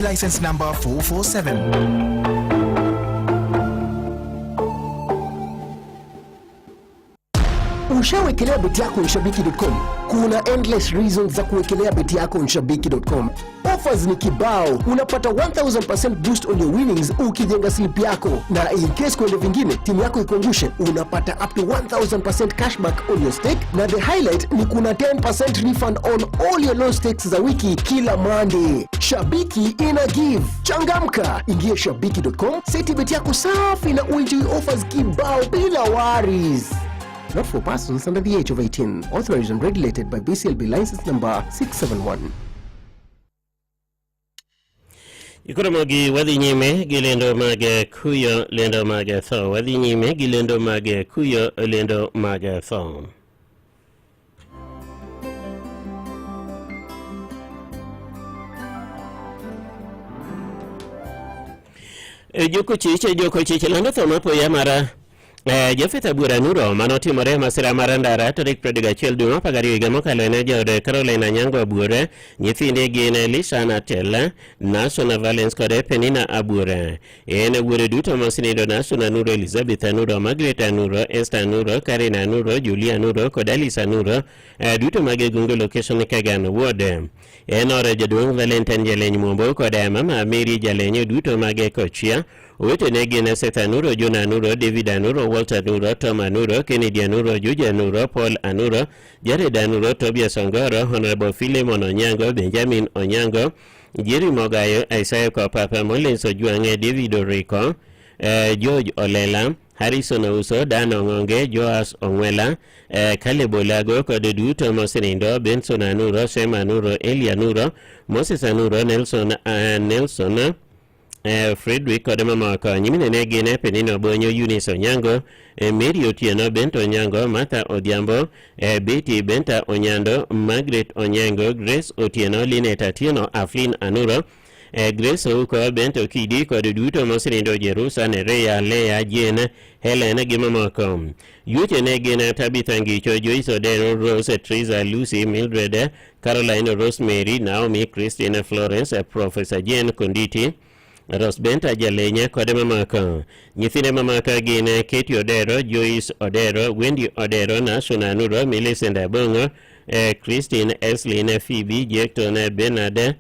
License number 447. Ushawekelea beti yako Shabiki.com? Kuna endless reasons za kuwekelea beti yako Shabiki.com. Offers ni kibao, unapata 1000% boost on your winnings ukijenga slip yako, na in case kwende vingine timu yako ikuangushe, unapata up to 1000% cashback on your stake, na the highlight ni kuna 10% refund on all your low stakes za wiki kila Monday. Shabiki ina give. Changamka, ingia shabiki.com, seti beti yako safi na uenjoy offers kibao bila worries. Not for persons under the age of 18. Authorized and regulated by BCLB license number 671. Ikoromogi wadhi nyime gi lendo mag kuyo lendo mag tho. Wadhi nyime gi lendo mag kuyo lendo mag tho. Joko chich lando tho mapoya mar Jafeth Abura Nuro manotimore e masira mar ndara tarik 31 dwe mar 12 higa mokalo ne jaode Caroline Anyango Abuore, nyithinde gin Elisha Natel, Nashon Valence kod Penina Abuore. En wuore duto mosenindo Nashon Anuro, Elizabeth Anuro, Margaret Anuro, Esther Anuro, Karen Anuro, Julia Anuro kod Alice Anuro, duto mag Gungo location Kagan Ward. En ore jaduong' Valentine Jaleny Mwombo kod mama Mary Jaleny duto mag Kochia. Owetene gin Seth Anuro, John Anuro, David Anuro, Walter Anuro, Tom Anuro, Kennedy Anuro, George Anuro, Paul Anuro, Jared Anuro, Tobias Ongoro, Honorable Philemon Onyango, Benjamin Onyango, Jerry Mogayo, Isaiah Kopapa, Molins Ojwang'e, David Oriko, George Olela, Harrison Ouso, Dan Ong'onge, Joas Ong'wela, Caleb Olago kod duto mosenindo, Benson Anuro, Shem Anuro, Eli Anuro, Moses Anuro, Nelson, Frederick kod mamoko. Nyiminene gin Penina Obonyo, Eunice Onyango, Mary Otieno, Bento Onyango, Martha Odhiambo, Betty Benta Onyando, Margaret Onyango, Grace Otieno, Linet Atieno, Aflin Anuro, Grace Ouko, Bento Kidi kod duto mosenindo Jerusa, Nerea, Lea, Jane, Helen gi mamoko. Yuochene gin Tabitha Ngicho, Joyce Odero, Rose, Teresa, Lucy, Mildred, Caroline, Rosemary, Naomi, Christine, Florence, Professor Jane Konditi, Rosbenta Jalenya kod mamoko. Nyithinde mamoko gin Katie Odero, Joyce Odero, Wendy Odero, Nashon Anuro, Millicent Abong'o, Christine, Eslin, Phoebe, Jackton, Bernard,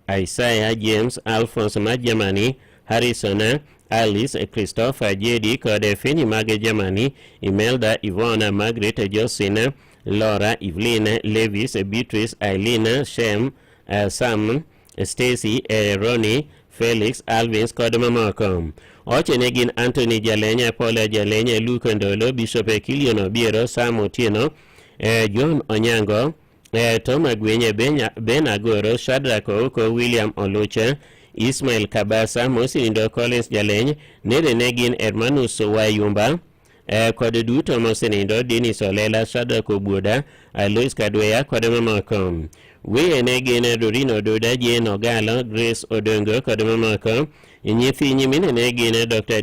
Isaiah, James, Alphonse ma Germany, Harrison, Alice, Christopher, Jedi kod Feni mag Germany, Imelda, Yvonne, Margaret, Josephine, Laura, Evelyn, Levis, Beatrice, Eileen, Shem, Sam, Stacy, Ronnie, Felix, Alvins kod mamoko. Oche ne gin Anthony Jalenya, Paula Jalenya, Luke Ndolo, Bishop Kilion Obiero, Sam Otieno, John Onyango, Tom Agwenye, Ben Agoro, Shadrack Ouko, William Oluche, Ismail Kabasa, Mosinindo Collins Jaleny, nere ne gin Hermanus Wayumba, kod duto mosenindo Dennis Olela, Shadrack Obuoda, Alois Kadweya kod mamoko. Weye ne gin Dorino Ododa, Jane Ogalo, Grace Odongo kod mamoko. Nyithi nyimine ne gin Dr.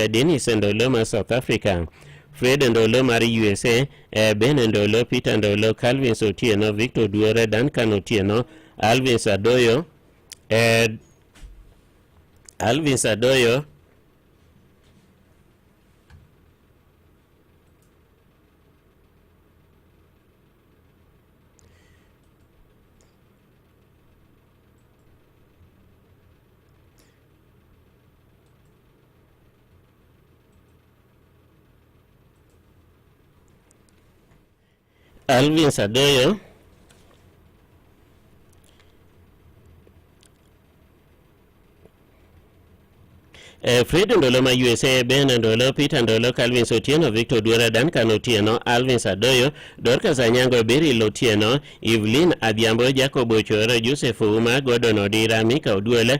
Dennis Ndolo ma South Africa, Fred Ndolo mar USA, Ben Ndolo, Peter Ndolo, Calvin Otieno, Victor Duore, Duncan Otieno, Alvin Sadoyo, Alvin Sadoyo, Alvin Sadoyo, Fred Ndolo ma USA, Ben Ndolo, Peter Ndolo, Calvin Otieno, Victor Duora, Duncan Otieno, Alvin Sadoyo, Dorcas Anyango, Beryl Otieno, Evelyn Adhiambo, Jacob Ochoro, Joseph Ouma, Gordon Odira, Mika Oduol,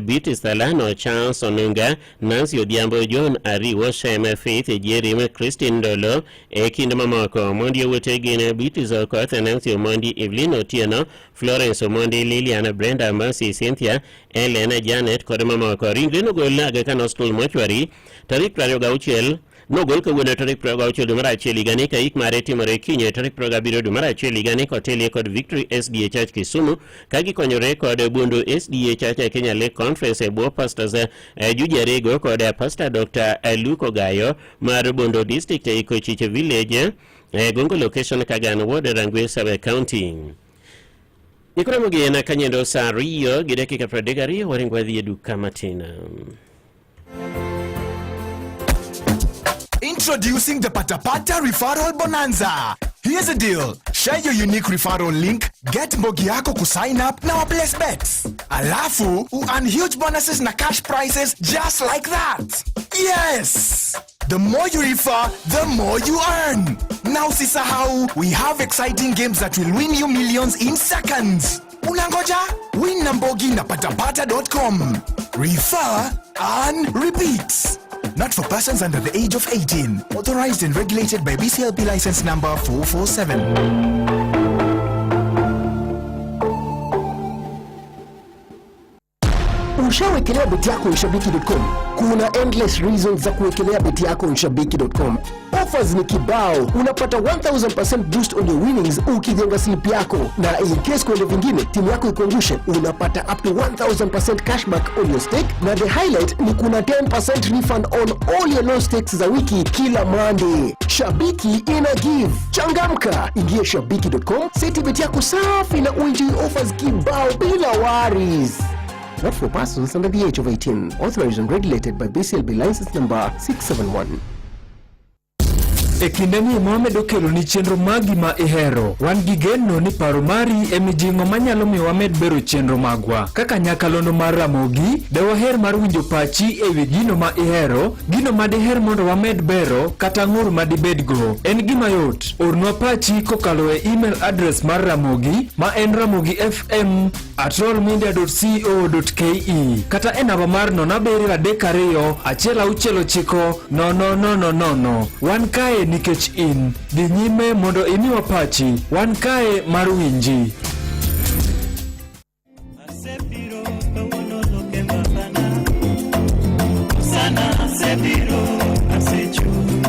Beauty Salano, Charles Onunga, Nancy Odhiambo, John Ariwo, Shem Faith, Jerim, Christine Ndolo, e kind mamoko. Mondi owete gin Beatrice Okoth, Nancy Omondi, Evelyn Otieno, Florence Omondi, Lilian, Brenda, Mercy, Cynthia, Ellen, Janet kod mamoko. Ringre nogol Aga Khan Hospital Mortuary tarik 26. Nogol kawuono tarik 26 dwe mar achiel higani ka ik mare timore kiny tarik 27 dwe mar achiel higani kotelie kod Victory SDA Church Kisumu ka gikonyore kod Bondo SDA Church e Kenya Lake Conference e bwo Pastors Juja Rego kod Pastor Dr. Luke Ogayo mar Bondo District e Kochiche Village e Gongo Location Kagan Ward Rangwe Sub County. Nikore mogien kanyendo saa 2 gi dakika 32 waringo wadhi e duka matin. Introducing the Patapata Referral Bonanza. Here's the deal. Share your unique referral link, get mbogi yako kusign up na waplace bets. Alafu, earn huge bonuses na cash prizes just like that. Yes! The more you refer, the more you earn. Now usisahau, we have exciting games that will win you millions in seconds. Unangoja? Win na mbogi na patapata.com. Refer, earn, repeat. Not for persons under the age of 18. Authorized and regulated by BCLP license number 447. Ushawekelea beti yako Shabiki.com? Kuna endless reasons za kuwekelea beti yako Shabiki.com. Offers ni kibao, unapata 1000% boost on your winnings ukijenga slip yako, na in case kwende vingine timu yako ikuangushe, unapata up to 1000% cashback on your stake, na the highlight ni kuna 10% refund on all your low stakes za wiki kila Monday. Shabiki ina give. Changamka, ingia shabiki.com, seti beti yako safi na uenjoy offers kibao bila worries. Not for persons under the age of 18. Authorized and regulated by BCLB license number 671. E kindeni ma wamedo keloni chenro magi ma ihero, wan gi geno ni paro mari e mijing'o manyalo miyo wamed bero chenro magwa. Kaka nyakalondo mar Ramogi, de waher mar winjo pachi e wi gino ma ihero, gino ma diher mondo wamed bero, kata ng'ur ma dibedgo. En gima yot, ornwa pachi kokalo e email address mar Ramogi ma en ramogifm@rollmedia.co.ke kata e namba mar 0732 169 0000. Wan kae nikech in. Dhi nyime mondo imiwa pachi. Wan kae mar winji. Asebiro kawuono loke babana Sana asebiro asechung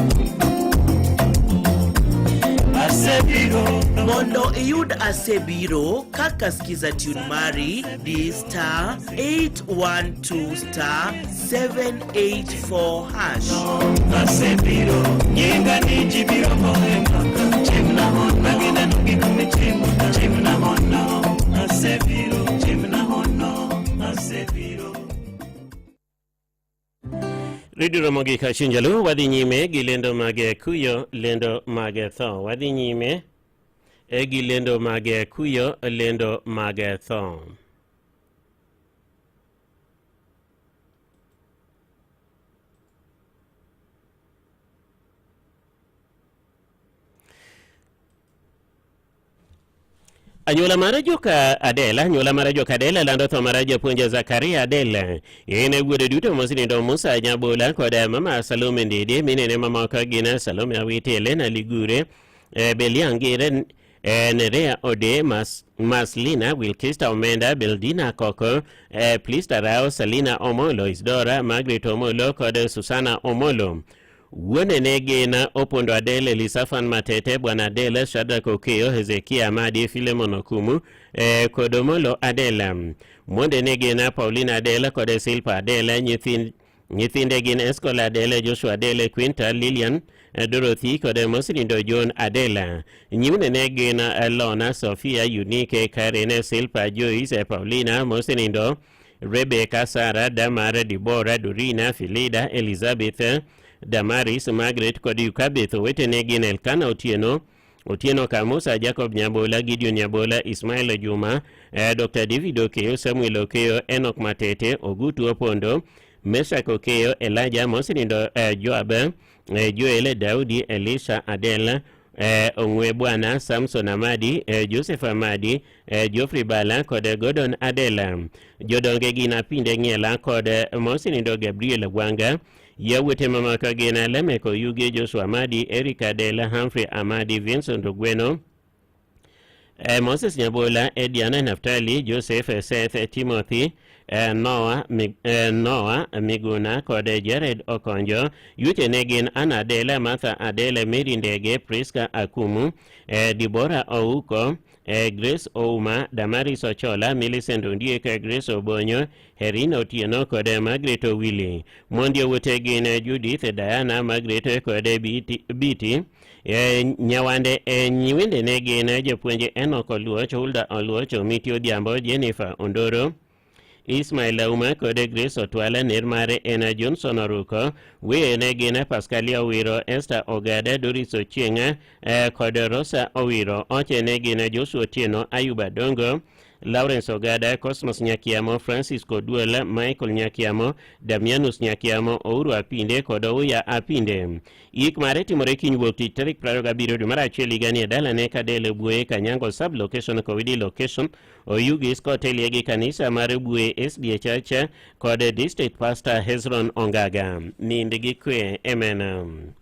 Asebiro Mondo iyud Asebiro kaka skiza tune mari di *812*784#. Asebiro nyinga ni ji biro goye mbaka Timna hono gineno gik mitimona Timna hono Asebiro timna hono Asebiro. Radio Ramogi Kachinjalu wadhi nyime gi lendo mag kuyo, lendo mag tho. Wadhi nyime gi lendo mag kuyo, lendo mag tho. Anyuola mar joka Adela, anyuola mar joka Adela lando tho mar japuonj Zakaria Adela. En e wuode duto mosenindo Musa Nyabola kod mama Salome Ndede, minene mamoko gin Salome Awiti, Elena Ligure, Beliangire, Nerea Ode, Maslina, Wilkista Omenda, Beldina Koko, Plista Rao, Salina Omolo, Isidora, Margaret Omolo kod Susana Omolo. Wuonene gin Opondo Adele, Elisafan Matete, Bwana Adele, Shadrack Okeyo, Hezekia Amadi, Philemon Okumu, kod Omolo Adela. Mondene gin Paulina Adele kod Silpa Adele, nyithinde gin Escola Adele, Joshua Adele, Quinta, Lilian, Dorothy kod Mosinindo John Adela. Nyiminene gin Lona, Sofia, Eunice, Karen, Silpa, Joyce, Paulina, Mosinindo, Rebecca, Sara, Damara, Dibora, Dorina, Philida, Elizabeth, Damaris, Margaret kod Yukabeth. Owetene gin Elkana Otieno, Otieno Kamusa, Jacob Nyabola, Gideon Nyabola, Ismail Juma, Dr. David Okeyo, Samuel Okeyo, Enoch Matete, Ogutu Opondo, Meshak Okeyo, Elijah Mosinindo, Joab, Joel, Daudi, Elisha Adela, Ongwe Bwana, Samson Amadi, Joseph Amadi, Geoffrey Bala kod Gordon Adela. Jodonge gin Apinde Ng'ela kod Mosinindo Gabriel Wanga. Yawuote mamoko gin Lamek Oyugi, Joshua Amadi, Eric Adela, Humphrey Amadi, Vincent Ogweno, Moses Nyabola, Ediana Naftali, Joseph Seth, Timothy, Noah, Noah Miguna kod Jared Okonjo. Yuche ne gin Anna Adele, Martha Adele, Mary Ndege, Priska Akumu, Dibora Ouko, Grace Ouma, Damaris Ochola, Millicent Ondiek, Grace Obonyo, Herina Otieno kod Margaret Owili. Mondi owete gin Judith, Diana, Margaret kod Biti. Nyawande nyiwende ne gin jopuonje Enoch Oluoch, Hulda Oluoch, Omiti Odhiambo, Jennifer Ondoro, Ismail Auma kod Grace Otwala. Ner mare en Johnson Oruko. Weye ne gin Pascalia Owiro, Esther Ogada, Doris Ochieng' kod Rosa Owiro. Oche ne gin Joshua Otieno, Ayuba Dongo, Lawrence Ogada, Cosmos Nyakiamo, Francis Koduel, Michael Nyakiamo, Damianus Nyakiamo, Ouru Apinde kod Ouya Apinde. Ik mare timore kiny wuok tich tarik 27 dwe mar achiel higani e dalane Kadele Buoye, Kanyango sub location, Kowidi location, Oyugis kotelie gi kanisa mar Buoye SDA Church kod District Pastor Hezron Ongaga. Nind gi kwe. Amen.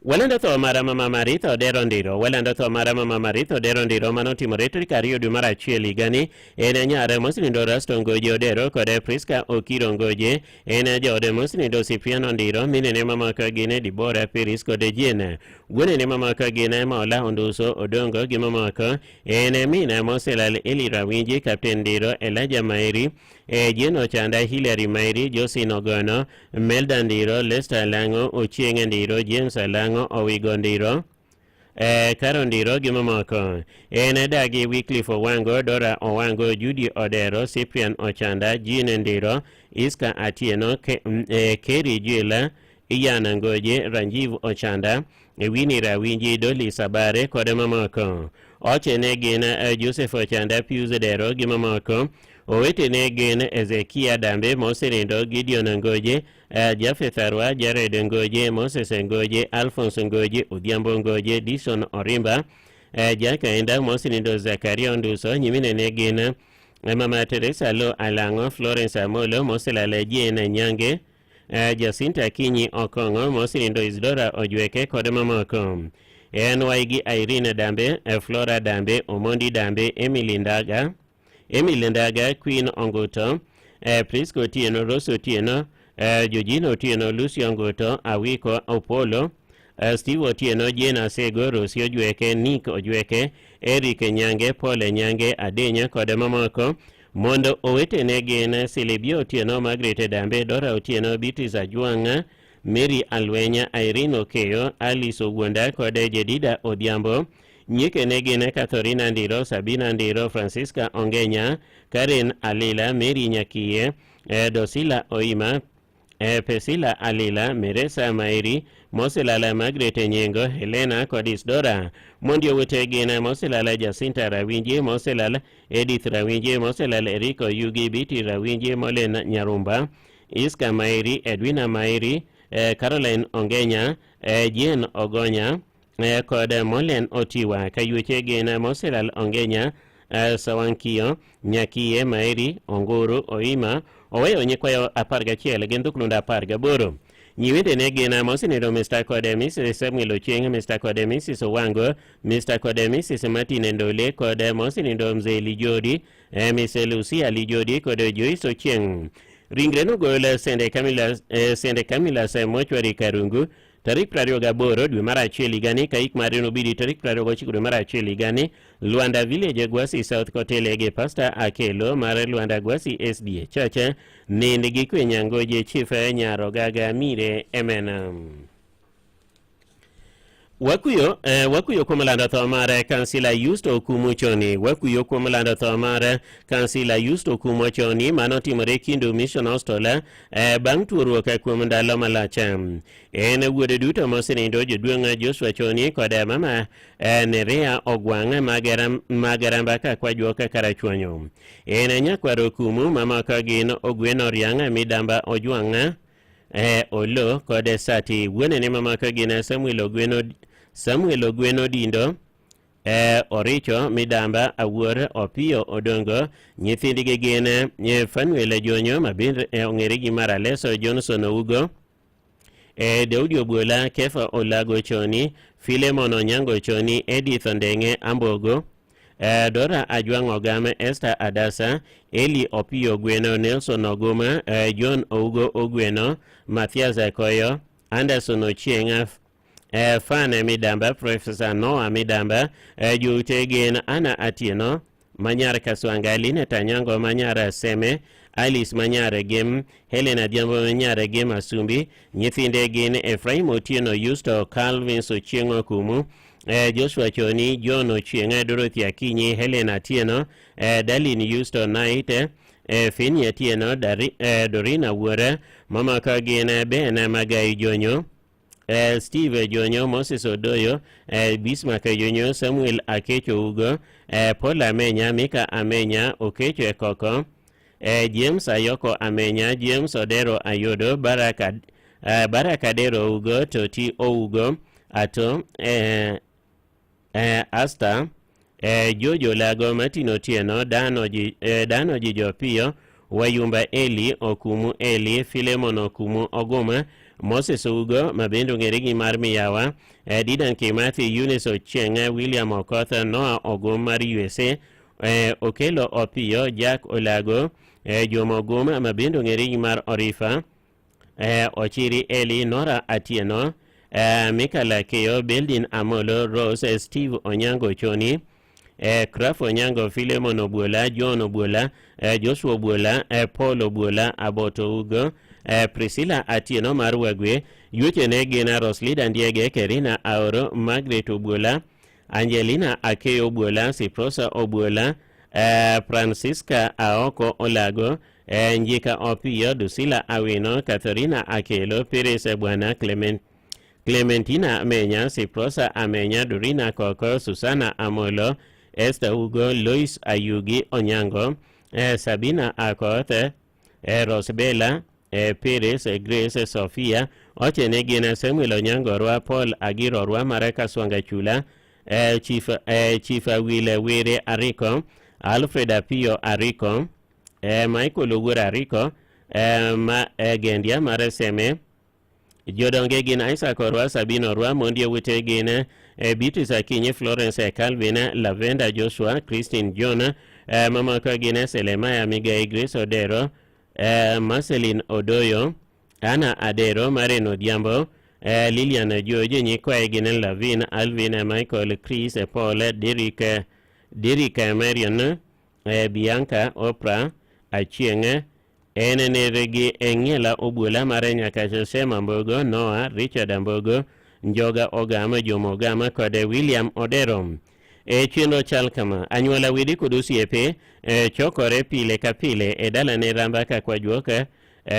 Walando tho mar mama Maritha Odero Ndiro. Walando tho mar mama Maritha Odero Ndiro manotimore tarik 2 dwe mar achiel higani. En nyare mosenindo Rasto Ngoje Odero kod Priska Okiro Ngoje. En jaode mosenindo Cipriano Ndiro. Minene mamoko gin Dibora Peris kod Jane. Wuonene mamoko gin Mola Onduso Odongo gi mamoko. En mina moselal Eli Rawinji, Captain Ndiro, Elijah Maeri, Jane Ochanda, Hilary Maeri, Josin Ogono, Melda Ndiro, Lester Alang'o, Ochieng' Ndiro, James Alang'o, Owigo Ndiro, Karo Ndiro gi mamoko. En dagi Wycliffe Owango, Dora Owango, Judy Odero, Cyprian Ochanda, Jean Ndiro, Iska Atieno, Kerry Jila, Ian Ngoje, Ranjiv Ochanda, Winnie Rawinji, Dolly Sabare kod mamoko. Ochene gin Joseph Ochanda, Pius Dero gi mamoko. Owetene gin Ezekia Dambe mosenindo, Gideon Ngoje, Japheth Arwa, Jared Ngoje, Moses Ngoje, Alphonse Ngoje, Odhiambo Ngoje, Dison Orimba, Jack Aenda mosenindo, Zakaria Onduso. Nyiminene gin Mama Teresa Lo Alang'o, Florence Amolo moselal, Jane Nyange, Jacinta Akinyi Okong'o mosenindo, Isidora Ojweke kod mamoko. En waigi Irene Dambe, Flora Dambe, Omondi Dambe, Emily Ndaga, Emily Ndaga, Queen Onguto, Prisco Otieno, Rose Otieno, Georgina Otieno, Lucy Onguto, Awiko Opolo, Steve Otieno, Jane Asego, Rosi Ojweke, Nick Ojweke, Eric Nyange, Paul Nyange, Adenya kod mamoko. Mondo owetene gin Silibia Otieno, Margaret Dambe, Dora Otieno, Beatrice Ajwang', Mary Alwenya, Irene Okeyo, Alice Ogwenda kod Jedida Odhiambo. Nyikene gin Catherine Ndiro, Sabina Ndiro, Francisca Ongenya, Karen Alila, Mary Nyakiye, Dosila Oima, Pesila Alila, Meresa Maeri, Moselala Margaret Nyengo, Helena kod Isdora. Mondi owete gin Moselala Jacinta Rawinji, Moselala Edith Rawinji, Moselala Eriko Yugi, Biti Rawinji, Molen Nyarumba, Iska Maeri, Edwina Maeri, Caroline Ongenya, Jane Ogonya, kod Molen Otiwa. Kayueche gin Moselal Ongenya, Sawankio, Nyakiye, Maeri, Onguru, Oima. Oweyo nyikwayo 11 gin dhuklunda 18. Nyiwendene gin mosenindo Mr. kod Mrs. Samuel Ochieng', Mr. kod Mrs. Owango, Mr. kod Mrs. Martin Ndole kod mosenindo Mzee Lijodi, Mrs. Lucia Lijodi kod Joyce Ochieng'. Ringre nogol Sende Camillus, Sende Camillus Mortuary Karungu tarik 28 dwe mar achiel higani. Ka ik mare nobidi tarik 29 dwe mar achiel higani, Luanda Village, Gwasi South, kotelege Pastor Akelo mar Luanda Gwasi SDA Church. Nind gi kwe Nyangoje Chief Nyarogaga Mire. Amen. Wakuyo kuom lando tho mar kansila Yusto Okumu Choni. Wakuyo kuom lando tho mar kansila Yusto Okumu Choni manotimore Kindu Mission Hostel bang' tuoruok kuom ndalo malach. En wuode duto mosenindo jaduong' Joshua Choni kod mama Nerea Ogwang' Magaramba Kakwajuok Karachuonyo. En nyakwar Okumu mamoko gin Ogweno Riang', Midamba Ojwang', Olo kod Sati. Wuonene mamoko gin Samuel Ogweno Dindo, Oricho Midamba Awuor, Opiyo Odongo. Nyithindgi gin Fanuel Jonyo mabende ong'ere gi mar Aleso Johnson Ougo, Daudi Obuola, Kefa Olago Choni, Philemon Onyango Choni, Edith Ondeng'e Ambogo, Dora Ajwang' Ogame, Esther Adasa, Eli Opiyo Ogweno, Nelson Oguma, John Ougo Ogweno, Mathias Akoyo, Anderson Ochieng', Fane Midamba, Professor Noah Midamba, joute gin Anna Atieno, Manyar Kaswanga, Linet Anyango Manyar Seme, Alice Manyar Gem, Helen Adhiambo Manyar Gem Asumbi, nyithinde gin Ephraim Otieno Yusto, Calvin Ochieng' Okumu, Joshua Choni, John Ochieng', Dorothy Akinyi, Helen Atieno, Darlene Yusto Knight, Fini Atieno, Dorina Wuore, mamoko gin Ben Magai Jonyo, Steve Jonyo, Moses Odoyo, Bismarck Jonyo, Samuel Akecho Ugo, Paul Amenya, Mika Amenya, Okecho Ekoko, James Ayoko Amenya, James Odero Ayodo, Baraka Dero Ugo, Toti Ougo, Ato, Asta, Jojo Lago, Martin Otieno, Dano Jijo Piyo, Wayumba Eli, Okumu Eli, Philemon Okumu Oguma, Moses Ougo, ma bende ong'ere gi mar Miyawa, Didan Kimathi, Eunice Ochieng', William Okoth, Noah Ogum mar USA, Okelo Opiyo, Jack Olago, Jomo Ogum, ma bende ong'ere gi mar Orifa, Ochiri Eli, Nora Atieno, Mika Lakeo, Beldin Amolo, Rose, Steve Onyango Choni, Craf Onyango, Philemon Obuola, John Obuola, Joshua Obuola, Paul Obuola, Aboto Ugo, Priscilla Atieno mar Wagwe, yuochene gin Roslida Ndiege, Kerina Aoro, Margaret Obuola, Angelina Akeyo Obuola, Siprosa Obuola, Francisca Aoko Olago, Njika Opiyo, Dusila Awino, Catherina Akelo, Pires Bwana, Clementina Amenya, Siprosa Amenya, Dorina Koko, Susana Amolo, Esther Ugo, Lois Ayugi Onyango, Sabina Akoth, Rosbella, Pires, Grace, Sofia, Ochene gin Samuel Onyango Rwa, Paul Agiro Rwa, Mareka Swanga Chula, Chief Awile Were Ariko, Alfred Apio Ariko, Michael Owuor Ariko, Gendia mar Seme, jodonge gin Isaac Orwa, Sabino Orwa, Mondi Owete gin Beatrice Akinyi, Florence Calvin, Lavenda Joshua, Christine John, mamoko gin Selemaya Migai, Grace Odero, Marceline Odoyo, Anna Adero, Maren Odhiambo, Lilian George, nyikwaye gin Lavin, Alvin, Michael, Chris, Paul, Derek, Derek Marion, Bianca, Oprah, Achieng', en nergi Eng'ela Obuola mar Nyakacha, Sema Mbogo, Noah, Richard Ambogo, Njoga Ogama, Jomo Ogama kod William Odero. E chenro chal kama, anyuola wede kod osiepe chokore pile ka pile e dalane Ramba Kakwajuok,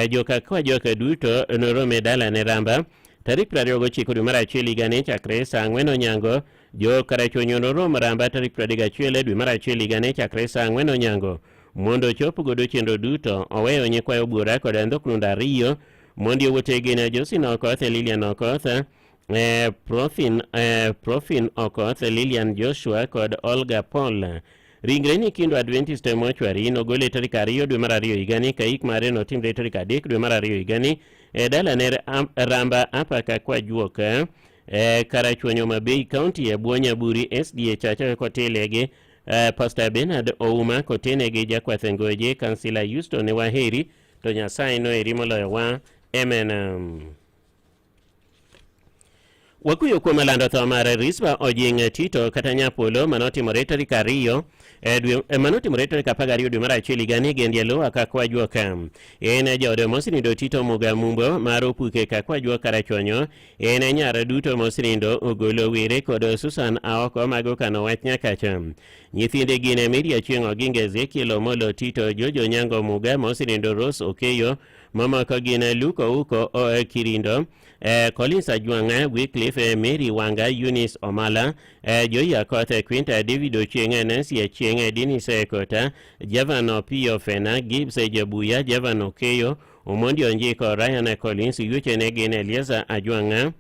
joka Kwajuok duto norom e dalane Ramba tarik 29 dwe mar achiel higani chakre saa 4 onyango. Jo Karachuonyo norom Ramba tarik 31 dwe mar achiel higani chakre saa 4 onyango mondo ochop godo chenro duto. Oweyo nyikwayo Buora kod Andhoklunda 2 mondi owuote gin Josephine Okoth, Lilian Okoth, Profin Okoth, Lilian Joshua kod Olga Paul. Ringre nyithindo Adventist Mortuary nogole tarik 2 dwe mar 2 higani ka ik mare notimre tarik 3 dwe mar 2 higani e dalane Ramba Apaka Kwajuok, Karachuonyo Mabei County e bwo Nyaburi SDA Chacha kotelegi Pastor Bernard Ouma kotenegi Jakwath Ngoje, Kansila Houston Waheri, to Nyasaye noeri moloyo wa. Amen. Wakuyo kuom lando tho mar Rispa Ojing Tito kata Nyapolo manotimore tarik 2 manotimore tarik 12 dwe mar achiel higani Gendia Lowa Kakwajuok. En jaode mosenindo Tito Muga Mumbo mar Opuke Kakwajuok Karachuonyo. En nyar duto mosenindo Ogolo Were kod Susan Aoko mago kano wach Nyakacha. Nyithinde gin Mary Achieng' Oginga, Ezekiel Omolo Tito, Jojo Nyango Muga mosenindo Rose Okeyo, mamoko gin Luke Ouko Kirindo, Collins Ajwang', Wycliffe, Mary Wanga, Eunice Omala, Joy Akoth, Quinta, David Ochieng', Nancy Achieng', Dennis Kota, Javan Opiyo Fena, Gibbs Jabuya, Javan Okeyo, Omondi Onjiko, Ryan Collins, yuochene gin Elieza Ajwang',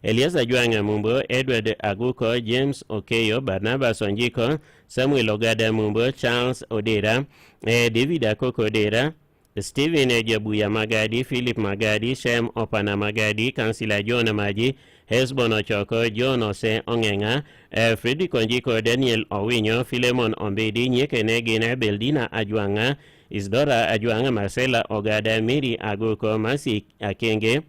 Elieza Ajwang' Mumbo, Edward Aguko, James Okeyo, Barnabas Onjiko, Samuel Ogada Mumbo, Charles Odera, David Akoko Odera, Stephen Jabuya Magadi, Philip Magadi, Shem Opana Magadi, Kansila John Maji, Hesbon Ochoko, John Ose Ong'eng'a, Fredrick Onjiko, Daniel Owinyo, Philemon Ombedi, Nyiekene gin Beldina Ajwang'a, Isidora Ajwang'a, Marcela Ogada, Mary Agoko, Mercy Akenge,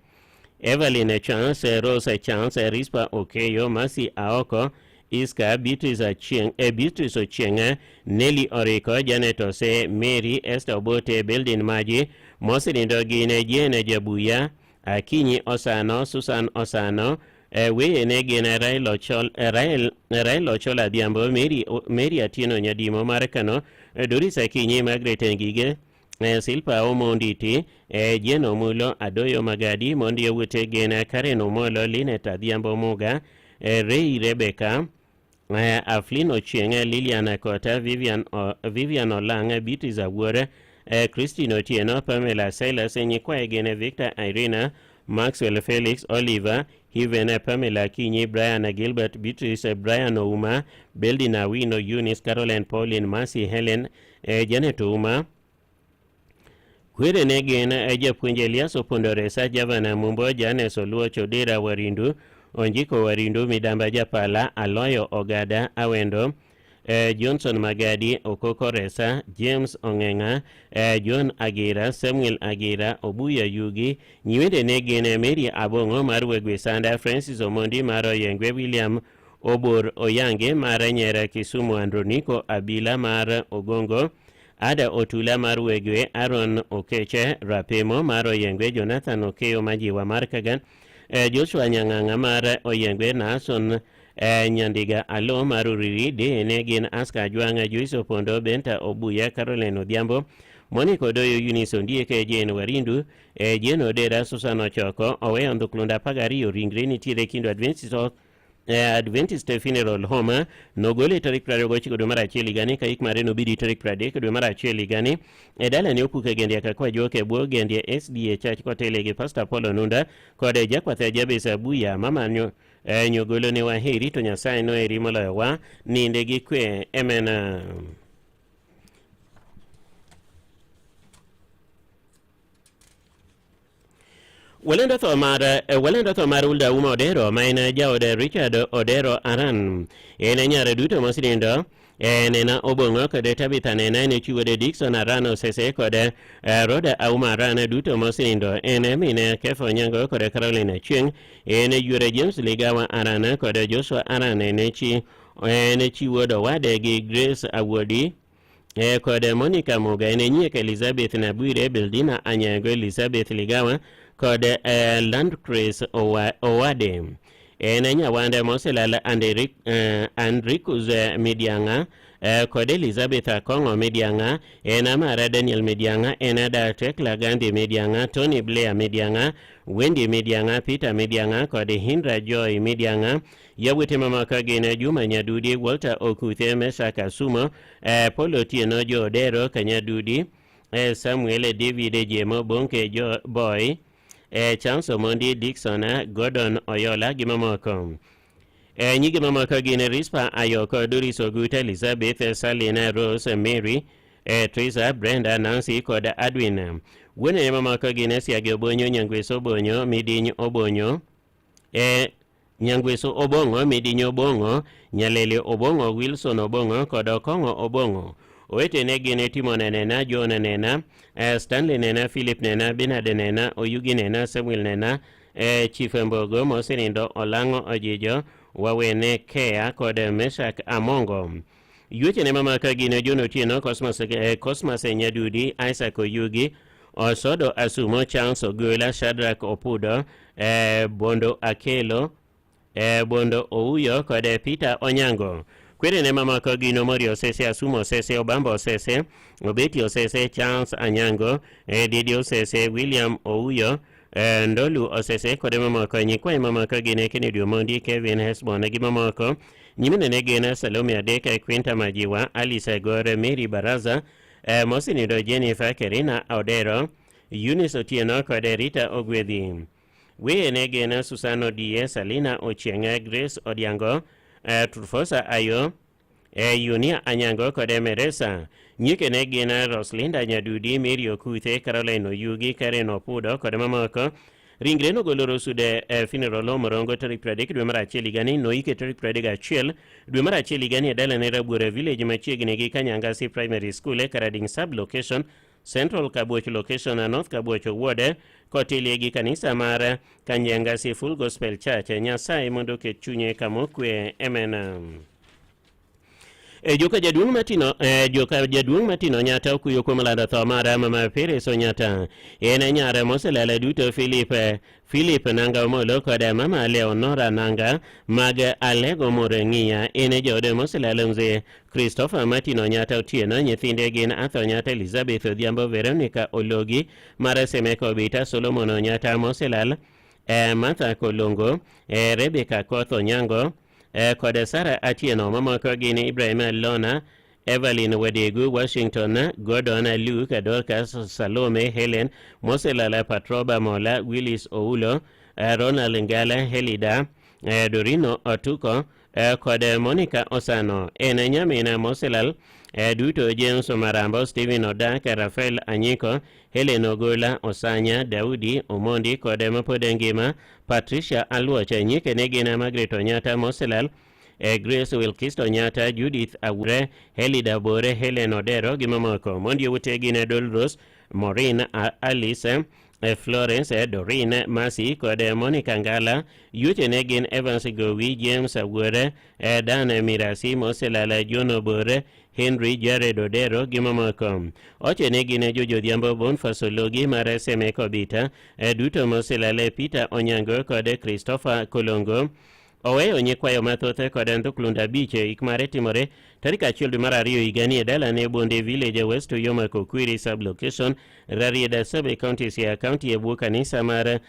Evelyn Chance, Rose Chance, Rispa Okeyo, Mercy Aoko, Iska, Beatrice Achieng', Beatrice Ochieng', Nelly Oriko, Janet Ose, Mary, Esther Obote, Beldin Maji, mosenindo gin Jane Jabuya, Akinyi Osano, Susan Osano, weyene gin Rael Ochol, Rael Ochola Adhiambo, Mary Atieno Nyadimo mar Kano, Doris Akinyi, Margaret Ngige, Silpa Omonditi, Jane Omulo, Adoyo Magadi, Mondi Owete gin Karen Omolo, Linet Adhiambo Muga, Ray Rebecca, Aflin Ochieng, Lilian Kota, Vivian Olang, Beatrice Awuor, Christine Otieno, Pamela Silas, nyikwaye gin Victor Irina, Maxwell Felix, Oliver, Heaven, Pamela Kinyi, Brian Gilbert, Beatrice, Brian Ouma, Beldin Awino, Eunice, Caroline Pauline, Mercy Helen, Janet Ouma. Kwerene gin japuonj Elias Opondo Resa, Javana Mumbo, Janes Oluoch, Odera Warindu, Onjiko Warindu, Midamba Japala, Aloyo Ogada, Awendo, Johnson Magadi, Okoko Resa, James Ong'eng'a, John Agira, Samuel Agira, Obuya Yugi, nyiwendene gin Mary Abong'o mar Wegwe Sanda, Francis Omondi mar Oyengwe, William Obor Oyange mar Nyera Kisumu, Androniko Abila mar Ogongo, Ada Otula mar Wegwe, Aaron Okeche Rapemo mar Oyengwe, Jonathan Okeyo Majiwa mar Kagan, Joshua Nyang'ang'a mar Oyengwe, Nason Nyandiga Alo mar Uriri, Dene gin Aska Ajwang'a, Joyce Opondo, Benta Obuya, Caroline Odhiambo, Monica Odoyo, Eunice Ondieke, Jane Warindu, Jane Odera, Susan Ochoko, Oweyo Ndhuklunda 12, ringre nitiere Kindo Adventist Funeral Home, nogole tarik 29 dwe mar achiel higani ka ik mare nobidi tarik 30 dwe mar achiel higani e dalane Opuke Gendia Kakwa Juok e bwo Gendia SDA Church kotele gi Pastor Paul Onunda kod jakwath Jabez Abuya mama nyogolo ne waheri to Nyasaye noheri moloyo wa, ninde gi kwe, amen. Walendo tho mar Ulda Uma Odero ma en jaod Richard Odero Aran, en nyare duto mosenindo Nena Obong'o kod Tabitha Nena, en chi wuode Dickson Aran Osese kod Roda Auma Aran duto mosenindo, en mine Kefa Onyango kod Caroline Achieng', en yuore James Ligawa Aran kod Joshua Aran, en chi wuod owade gi Grace Awuodi kod Monica Muga, en nyiek Elizabeth Nabwire, Beldina Anyango, Elizabeth Ligawa kod Landcris Owade, en nyawande moselal Andrikus Midiang'a kod Elizabeth Akong'o Midiang'a, en Amara Daniel Midiang'a, en Ada Tekla Gandhi Midiang'a, Tony Blair Midiang'a, Wendy Midiang'a, Peter Midiang'a kod Hindra Joy Midiang'a. Yawuote mamoko gin Juma Nyadudi, Walter Okuthe, Meshack Asumo, Paul Otieno, Jo Odero Kanyadudi, Samuel David Jemo, Bonke Jo Boy, Charles Omondi, Dickson, Gordon Oyola gi mamoko. Nyige mamoko gin Rispa Ayoko, Doris Oguta, Elizabeth, Salina, Rose, Mary, Teresa, Brenda, Nancy kod Adwin. Wuonene mamoko gin Siagi Obonyo, Nyangweso Obonyo, Midiny Obonyo, Nyangweso Obong'o, Midiny Obong'o, Nyalele Obong'o, Wilson Obong'o kod Okong'o Obong'o. Owetene gin Timon Nena, John Nena, Stanley Nena, Philip Nena, Bernard Nena, Oyugi Nena, Samuel Nena, Chief Mbogo mosenindo Olang'o Ojijo, Wawene Kea kod Meshak Amongo. Yuechene mamoko gin John Otieno, Cosmas Nyadudi, Isaac Oyugi, Osodo Asumo, Charles Ogola, Shadrack Opudo, Bondo Akelo, Bondo Ouyo kod Peter Onyango. Kwerene mamoko gin Omori Osese, Asumo Osese, Obamba Osese, Obeti Osese, Charles Anyango, Didi Osese, William Ouyo, Ndolu Osese kod mamoko. Nyikwaye mamoko gin Kennedy Omondi, Kevin Hesbon gi mamoko. Nyiminene gin Salome Adeka, Quinta Majiwa, Alice Gore, Mary Baraza, mosenindo Jennifer Kerina Odero, Eunice Otieno kod Rita Ogwedhi. Weyene gin Susan Odie, Salina Ochieng', Grace Odiango, Trufosa Ayo, Yunia Anyango kod Meresa. Nyikene gin Roslinda Nyadudi, Mary Okuthe, Caroline Oyugi, Karen Opudo kod mamoko. Ringre nogolo Rosude e funeral home Rongo tarik 30 dwe mar achiel higani, noike tarik 31 dwe mar achiel higani e dalane Rabuora Village machiegni gi Kanyangasi Primary School e Karading sub location, Central Kabuoch location, North Kabuoch Ward, kotilie gi kanisa mar Kanyangasi Full Gospel Church. Nyasaye mondo oket chunye kama okwe. Amen. E joka jaduong' Martin e joka jaduong' Martin Onyata okuyo kuom lando tho mar mama Peres Onyata. En e nyar moselala duto Philip Philip Nanga Omolo kod mama Leonora Nanga mag Alego Moreng'iya. En e jaode moselalo mzee Christopher Martin Onyata Otieno. Nyithinde gin Arthur Onyata, Elizabeth Odhiambo, Veronica Ologi mar Semeko Obita, Solomon Onyata moselal, Martha Kolongo, Rebecca Koth Onyango, kod Sara Atieno. Mamoko gin Ibrahim Lona, Evelyn Wadegu, Washington, Gordon, Luke, Dorcas, Salome, Helen, Moselala, Patroba Mola, Willis Oulo, Ronald Ngala, Helida, Dorino Otuko, kod Monica Osano. En nyamina Moselal duto James Marambo, Stephen Odak, Rafael Anyiko, Helen Ogola, Osanya, Daudi Omondi kod mapod ngima Patricia Aluoch. Nyikene gin Margaret Onyata Moselal, Grace Wilkisto Onyata, Judith Awure, Helida Bore, Helen Odero gi mamoko. Mondi ute gin Dolros, Maureen, Alice, Florence, Doreen, Mercy kod Monica Ngala. Yuchene gin Evans Gowi, James Awuore, Dan Mirasi Moselala, John Obore, Henry Jared Odero gi mamoko. Ochene gin Jojo Odhiambo, Boniface Ologi mar Semeko Bita, duto moselale Peter Onyango kod Christopher Kolongo. Oweyo nyikwayo mathoth kod ndhuklunda 5. Ik mare timore tarik 1 dwe mar ariyo higani e dalane Bonde Village, West Uyoma Kokwiri sub-location, Rarieda sub-county, Siaya County, e bwo kanisa mar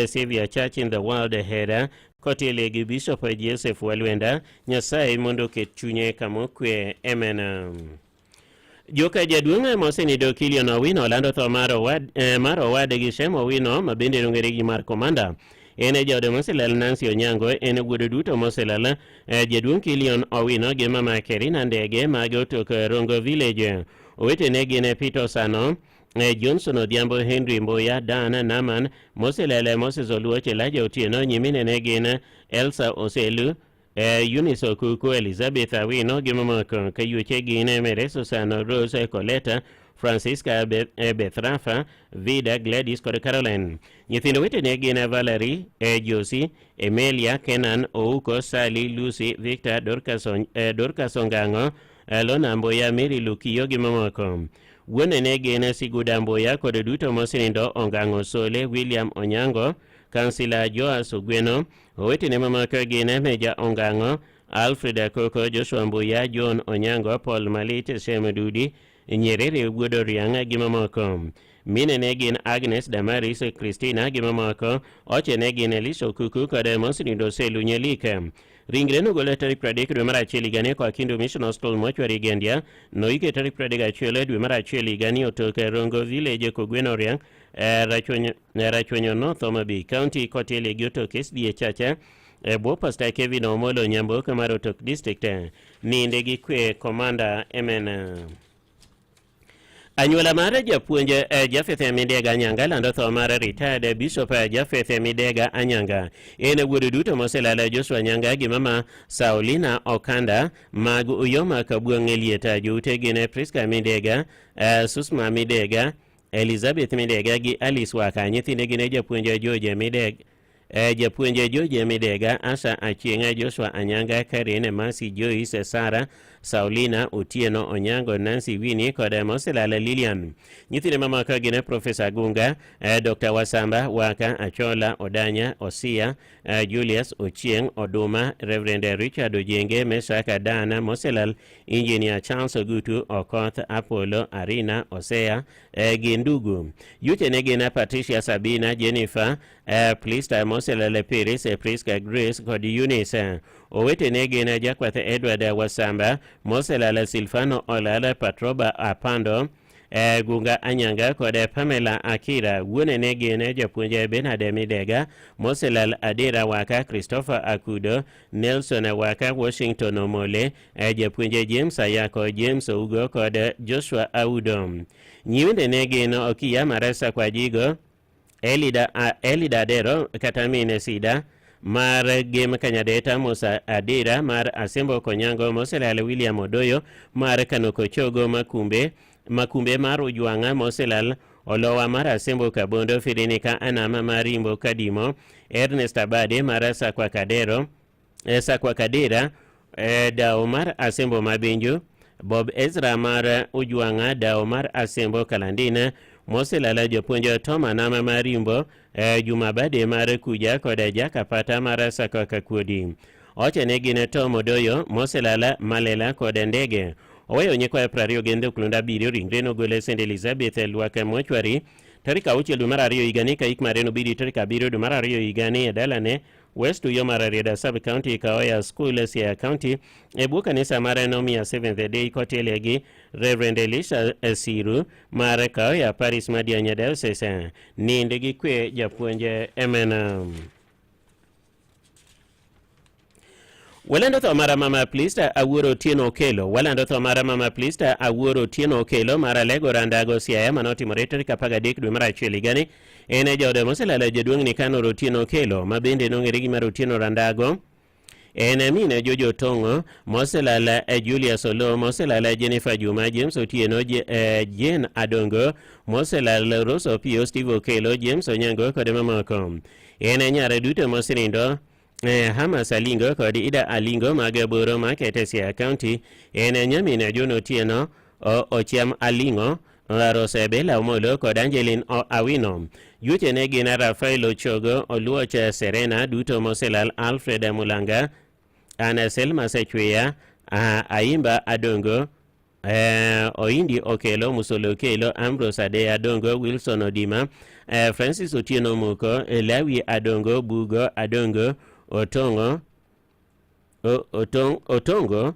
Savior Church in the World Hera kotiele gi Bishop Joseph Walwenda. Nyasaye mondo oket chunye kama okwe. Amen. Joka jaduong' mosenindo Kilian Owino olando tho mar owad mar owadgi Shem Owino ma bende ong'ere gi mar Komanda. En e jaode moselal Nancy Onyango, en e wuode duto moselal jaduong' Kilian Owino gi mama Kerina Ndege mag Otok Rongo Village. Owetene gin Peter Osano, Johnson Odhiambo, Henry Mboya, Dan Naman, moselal Moses Oluoch, Elijah Otieno, nyiminene gin Elsa Oselu, Eunice Okuku, Elizabeth Awino gi mamoko. Kayuoche gin Meres Osano, Rose Coleta, Francisca Bethrafa, Vida, Gladys kod Caroline. Nyithindo wetene gin Valerie, Josie, Emilia, Kenan, Ouko, Sally, Lucy, Victor, Dorcas, Dorcas Ongango, Lona Mboya, Mary Lukiyo gi mamoko. Wuonene gin Siguda Mboya kod duto mosenindo Ongango Sole, William Onyango, Kansila Joas Ogweno. Owetene mamoko gin Meja Ongango, Alfred Akoko, Joshua Mbuya, John Onyango, Paul Malit, Shem Dudi, Nyerere Wuod Oriang' gi mamoko. Minene gin Agnes Damaris, Christina gi mamoko. Ochene gin Elisha Okuku kod Mosenindo Selu Nyelik. Ringre nogol e tarik 30 dwe mar achiel higani koa Kindu Mission Hospital Mortuary Gendia. Noike tarik 31 dwe mar achiel higani Otok Rongo Village Kogweno Oriang', Rachuonyo Rachuonyo North Homa Bay County kotiele gi Otok SDA Church e bwo Pastor Kevin Omolo Nyamboka mar Otok District. Ninde gi kwe Komanda. Amen. Anyuola mar japuonj Japheth Midega Anyanga lando tho mar retired Bishop Japheth Midega Anyanga. En wuod duto moselalo Joshua Anyanga gi mama Saulina Okanda mag Uyoma Kabuang' Elieta. Joute gin Priska Midega, Susma Midega, Elizabeth Midega gi Alice Waka. Nyithinde gin japuonj George Midega, japuonj George Midega, Asha Achieng', Joshua Anyanga, Karen, Mercy, Joyce, Sara, Saulina, Otieno, Onyango, Nancy Winnie kod Moselala Lilian. Nyithinde mamoko gin Profesa Gunga, Dr. Wasamba, Waka, Achola, Odanya, Osia, Julius Ochieng, Oduma, Reverend Richard Ojenge, Mesaka Dana, Moselal, Engineer Charles Ogutu, Okoth, Apollo, Arina, Osea, gi ndugu. Yuchene gin Patricia Sabina, Jennifer, Plista Moselale Piris, Priska Grace kod Eunice. Owetene gin Jakwath Edward Wasamba, Moselala Silfano Olala, Patroba Apando, Gunga Anyanga kod Pamela Akira. Wuone ne gin japuonj Bernard Midega, Moselal Adera Waka, Christopher Akudo, Nelson Waka, Washington Omole, japuonj James Ayako, James Ougo kod Joshua Audo. Nyiwende ne gin Okiya Maresa Kwajigo, Elida, Elida Adero kata mine Sida mar Gem Kanyadeta, Musa Adira mar Asembo Konyango, Moselal William Odoyo mar Kanoko Chogo, Makumbe Makumbe mar Ujwang'a, Moselal Olowa mar Asembo Kabondo, Firinika Anama mar Rimbo Kadimo, Ernest Abade mar Sakwa Kadero, Sakwa Kadera, Dao mar Asembo Mabenjo, Bob Ezra mar Ujwang'a, Dao mar Asembo Kalandina, Moselala japuonj Tom Anama mar Rimbo, Juma Bade mar Kuja kod Jack Apata mar Sakwa Kakuodi. Oche ne gin Tom Odoyo, Moselala Malela kod Ndege. Oweyo nyikwayo 20 gi ndhuklunda 7. Ringre nogol e St Elizabeth Lwak Mochwari tarik 6 dwe mar 2 higani, ka ik mare nobedi tarik 7 dwe mar 2 higani e dalane West Uyo mar Rarieda Sub County, Kaoya School, Siaya County, e bwo kanisa mar Nomia Seventh Day kotelie gi Reverend Elisha Siru mar Kaoya Paris Madianya Diocese. Nind gi kwe japuonj Amen. Walando tho mar mama Plista Awuoro Otieno Okelo. Walando tho mar mama Plista Awuoro Otieno Okelo mar Alego Randago Siaya manotimore tarik 13 dwe mar 1 higani. En e jaode moselalo jaduong' Nikanor Otieno Okelo ma bende nong'ere gi mar Otieno Randago. En min Jojo Tong'o moselal Julius Olo moselal Jennifer Juma James Otieno Jane Adongo moselal Rose Opiyo Steve Okelo James Onyango kod mamoko. En nyare duto mosenindo Hamas Alingo kod Ida Alingo mag Boro Market e Siaya County. En nyamin John Otieno Ochiam Alingo, Rose Bella Omolo kod Angeline Awino. Juochene gin Rafael Ochogo, Oluoch Serena duto moselal Alfred Mulanga, Ana Selma Sechweya, Aimba Adongo, Oindi Okelo, Musolo Okelo, Ambrose Ade Adongo, Wilson Odima, Francis Otieno Muko, Lawi Adongo, Bugo Adongo, Otongo, Otongo,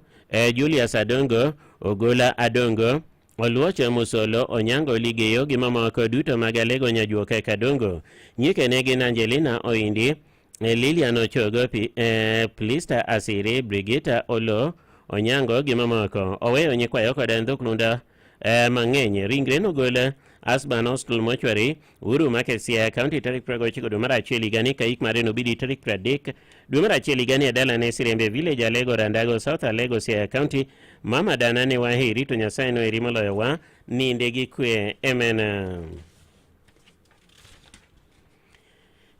Julius Adongo, Ogola Adongo, Oluoch Musolo, Onyango Ligeyo gi mamoko duto mag Alego Nyajuoke Kadongo. Nyike ne gin Angelina Oindi, Lilian Ochogo, Plista Asiri, Brigita Olo, Onyango gi mamoko. Oweyo nyikwayo kod ndhuklunda mang'eny. Ringre nogol Asban Hostel Mortuary, Uru Market, Siaya County tarik 29 dwe mar 1 higani, ka ik mare nobedi tarik 30 dwe mar 1 higani e dalane Sirembe Village, Alego Randago, South Alego, Siaya County. Mama dana ne waheri to Nyasaye noheri moloyowa. Ninde gi kwe. Amen.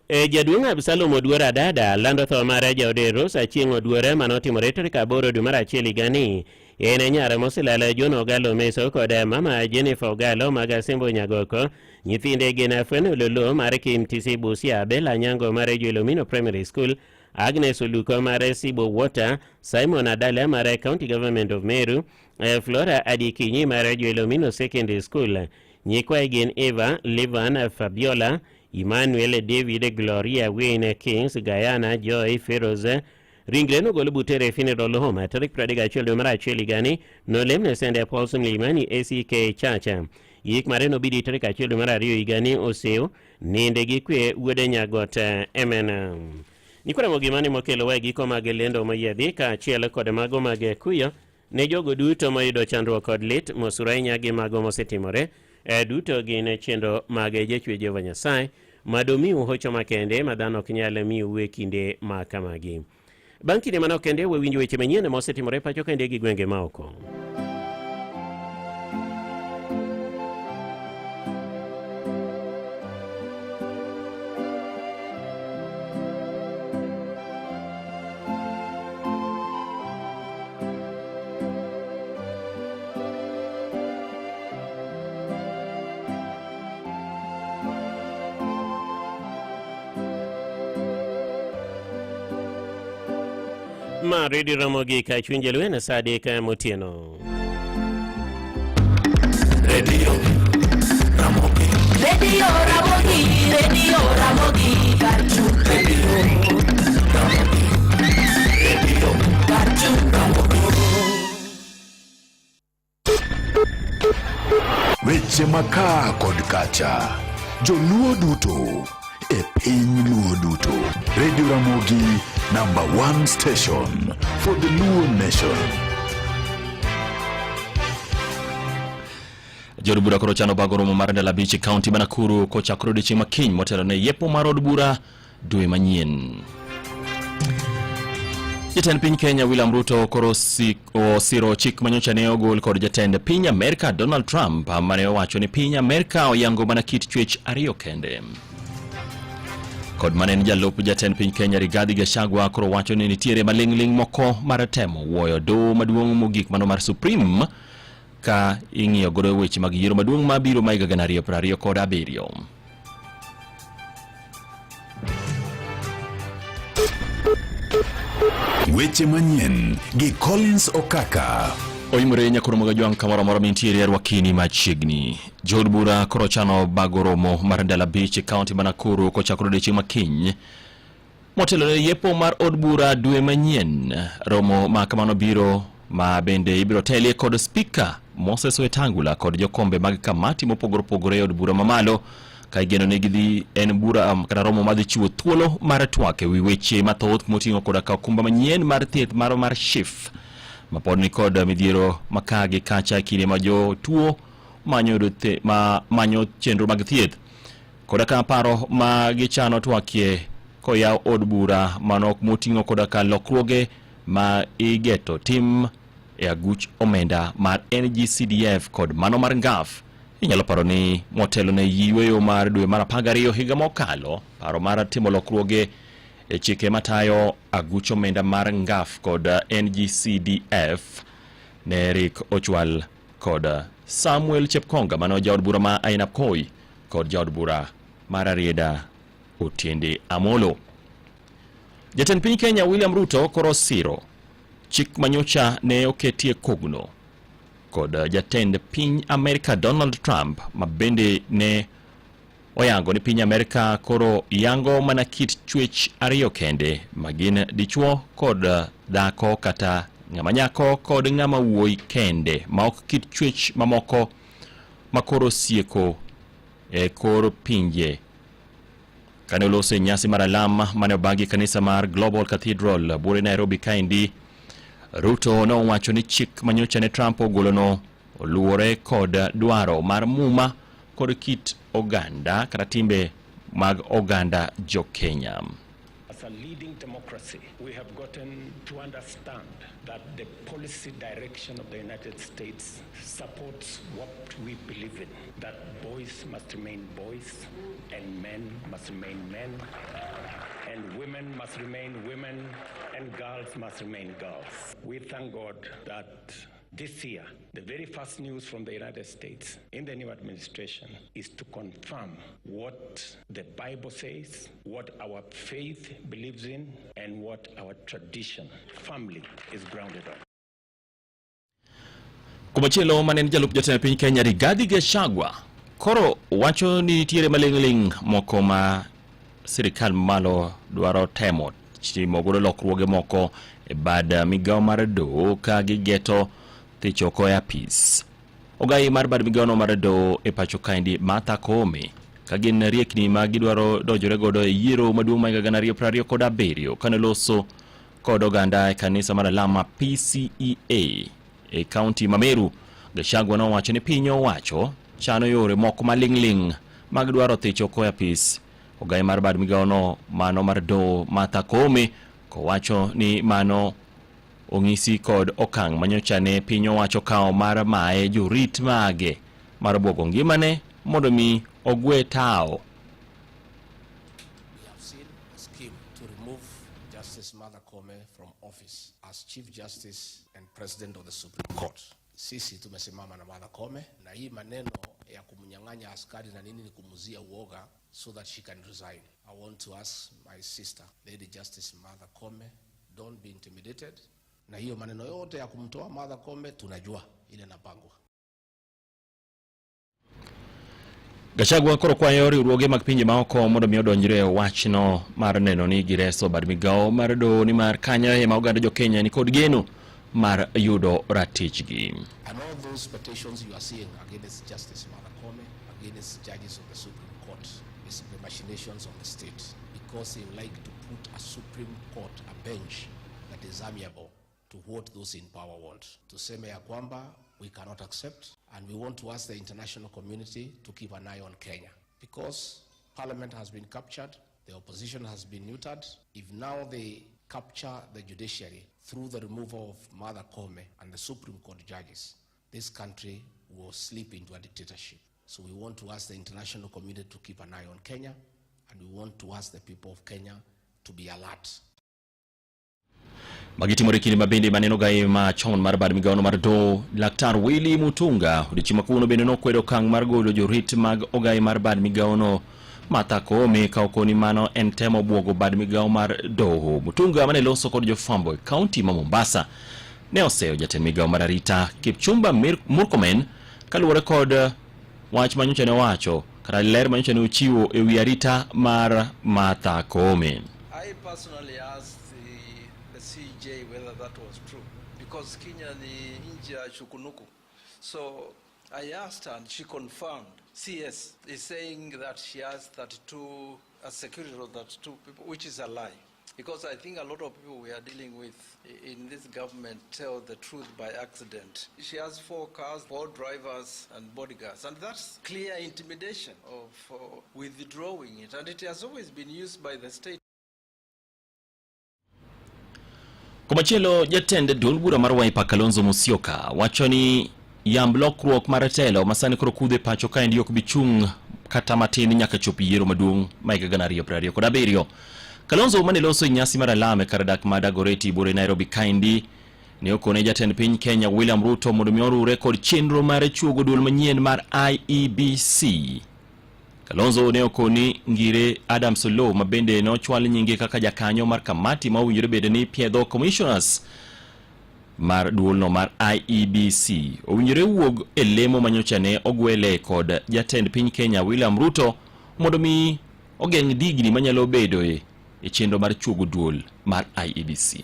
Jaduong' Absalom Oduor Adada lando tho mar jaode Rose Achieng' Oduor manotimore tarik 8 dwe mar 1 higani. En e nyar moselal John Ogalo Meso kod mama Jennifer Ogalo mag Asembo Nyagoko. Nyithinde gin Fweno Lolo mar KMTC Busia, Bella Nyango mar Jwelomino Primary School, Agnes Oluko mar Sibo Water, Simon Adala mar County Government of Meru, Flora Adikinyi mar Jwelomino Secondary School. Nyikwaye gin Eva, Livan, Fabiola, Emmanuel, David, Gloria, Wayne, Kings, Guyana, Joy, Feroz. Ringre nogol Butere Funeral Home tarik 31 dwe mar 1 higani. Nolemne St. Paul's Mlimani ACK Church. Yik mare nobidi tarik 1 dwe mar 2 higani. Osew ninde gi kwe wuode Nyagot. Amen. Nyikwa gimani mokelo wa e giko mag lendo moyiedhi kaachiel kod mago mag kuyo ne jogo duto moyudo chandruok kod lit mosur ahinya gi mago mosetimore. Duto gin chenro mag jachwe Jehova Nyasaye madomiu hocho makende ma dhano ok nyal miyou e kinde ma kamagi. Bang' kinde manok kende wawinjo weche manyien mosetimore pacho kende gi gwenge maoko. Ma redio Ramogi ka chuny jaluo en saa 3 motieno. Redio Ramogi. Redio Ramogi, Redio Ramogi, Khartoum. Redio Ramogi. Redio Khartoum. Ramogi. Weche Joma kaa kod kacha, Joluo duto e piny Luo duto. Radio Ramogi, number one station for the Luo nation. Jood bura koro chano bago romo mar ndalo abich e kaunti ma Nakuru kochakore odiechieng' ma kiny motelo ne yepo mar od bura dwe manyien. Jatend piny Kenya William Ruto koro osiro chik manyocha ne ogol kod jatend piny Amerka Donald Trump mane owacho ni piny Amerka oyango mana kit chwech ariyo kende. Kod mane en jalup jatend piny Kenya Rigathi Gachagua koro wacho ni nitiere maling'ling' moko mar temo wuoyo doho maduong' mogik mano mar Supreme ka ing'iyo godo weche mag yiero maduong' mabiro ma higa 2027. Weche manyien gi Collins Okaka. Oimore nyakoro mag ajwang' kamoro amora mintiere arwakini machiegni. Jood bura koro chano bago romo mar ndalo abich e kaunti ma Nakuru kochakore odiechieng' ma kiny. Motelo ne yepo mar od bura dwe manyien, romo ma kamano biro ma bende ibiro telie kod spika Moses Wetangula kod jokombe mag kamati mopogore opogore e od bura mamalo ka igeno ni gidhi en bura kata romo madhi chiwo thuolo mar twak e wi weche mathoth moting'o koda ka okumba manyien mar thieth mar mar SHIF ma pod ni kod midhiero ma ka gi kacha e kinde ma jotuo manyo ma manyo chenro mag thieth koda ka paro ma gichano twakie koyaw od bura mano moting'o koda ka lokruoge ma igeto tim e aguch omenda mar NGCDF kod mano mar NGAF. Inyalo paro ni motelo ne yweyo mar dwe mar 12 higa mokalo, paro mar timo lokruoge e chike matayo aguch omenda mar NGAF kod NGCDF ne rik ochwal kod Samuel Chepkonga mano jaod bura ma Ainabkoi kod jaod bura mar Rarieda Otiende Amolo. Jatend piny Kenya William Ruto koro siro chik manyocha ne oketie kogno kod jatend piny Amerka Donald Trump ma bende ne oyango ni piny Amerka koro yango mana kit chwech ariyo kende ma gin dichwo kod dhako kata ng'ama nyako kod ng'ama wuoyi kende ma ok kit chwech mamoko ma koro sieko e kor pinje. Kane oloso e nyasi mar alam mane obagi e kanisa mar Global Cathedral buore Nairobi kaendi, Ruto nowacho ni chik manyocha ne Trump ogolono oluwore kod dwaro mar muma kod kit oganda kata timbe mag oganda jo Kenya. As a leading democracy, we have gotten to understand that the policy direction of the United States supports what we believe in, that boys must remain boys and men must remain men and women must remain women and girls must remain girls. We thank God that this year, the very first news from the United States in the new administration is to confirm what the Bible says, what our faith believes in, and what our tradition, family, is grounded on. Kumachielo mane en jalup jatend piny Kenya Rigathi Gachagua koro wacho ni nitiere maling'ling' moko ma sirikal mamalo dwaro temo timo godo lokruoge moko e bad migawo mar doho ka gigeto thich oko e apis. Ogai mar bad migawono mar doho e pacho kaendi Martha Koome ka gin riekni ma gidwaro donjore godo e yiero maduong' ma higa 2027 kane loso kod oganda e kanisa mar alama PCEA e kaunti ma Meru. Gachagua nowacho ni piny owacho chano yore moko maling'ling' mag dwaro thich oko e apis. Ogai mar bad migawono mano mar doho Martha Koome kowacho ni mano ong'isi kod okang' manyocha ne piny owacho kawo mar maye jorit mage mar bwogo ngimane mondo mi ogwe tawo. We have seen a scheme to remove Justice Martha Koome from office as Chief Justice and President of the Supreme Court. Sisi tumesimama na Martha Koome na hii maneno ya kumnyang'anya askari na nini ni kumuzia uoga so that she can resign. I want to ask my sister, Lady Justice Martha Koome, don't be intimidated. Na hiyo maneno yote ya kumtoa Martha Koome tunajua ile napangwa. Gachagua koro kwayo riwruoge mag pinje maoko mondo mi odonjre e wachno mar neno ni gireso bad migawo mar doho nimar kanyo ema oganda jo Kenya ni kod geno mar yudo ratichgi. And all those petitions you are seeing against Justice Martha Koome, against judges of the Supreme Court, is the machinations of the state, because they like to put a Supreme Court, a bench that is amiable to what those in power want. Tuseme ya kwamba we cannot accept, and we want to ask the international community to keep an eye on Kenya, because parliament has been captured, the opposition has been neutered. If now they capture the judiciary through the removal of Martha Koome and the Supreme Court judges, this country will slip into a dictatorship. So we want to ask the international community to keep an eye on Kenya, and we want to ask the people of Kenya to be alert. Magi timore kinde ma bende maneno gai machon mar bad migawono mar doho Laktar Willy Mutunga odiechieng' ma kawuono bende nokwedo okang' mar golo jorit mag ogai mar bad migawono Martha Koome ka okoni mano en temo buogo bad migawo mar doho. Mutunga mane loso kod jofwambo e kaunti ma Mombasa ne oseyo jatend migawo mar arita Kipchumba Murkomen kaluwore kod wach manyocha ne owacho kata ler manyocha ne ochiwo e wi arita mar Martha Koome. I personally asked the CJ whether that was true, because Kenya ni nchi ya shukunuku. So I asked her and she confirmed. CS is saying that she has 32, a security of 32 people, which is a lie. Because I think a lot of people we are dealing with in this government tell the truth by accident. She has 4 cars, 4 drivers and bodyguards. And that's clear intimidation of withdrawing it. And it has always been used by the state. Komachielo, jatend duond bura mar Wiper Kalonzo Musyoka wacho ni yamb lokruok mar telo masani koro kudho e pacho kaendi ok bi chung' kata matin nyaka chop yiero maduong' ma higa gana ariyo piero ariyo kod abiriyo. Kalonzo mane loso e nyasi mar alam e kar dak ma Dagoretti buore Nairobi kaendi ne okone jatend piny Kenya William Ruto mondo mi orure kod chenro mar chuogo duol manyien mar IEBC. Kalonzo ne okoni Ngire Adams Oloo ma bende ne ochwal nyinge kaka jakanyo mar kamati ma owinjore bed ni piedho commissioners mar duolno mar IEBC owinjore wuog e lemo manyocha ne ogwele kod jatend piny Kenya William Ruto mondo mi ogeng' digni manyalo bedoe e chenro mar chuogo duol mar IEBC.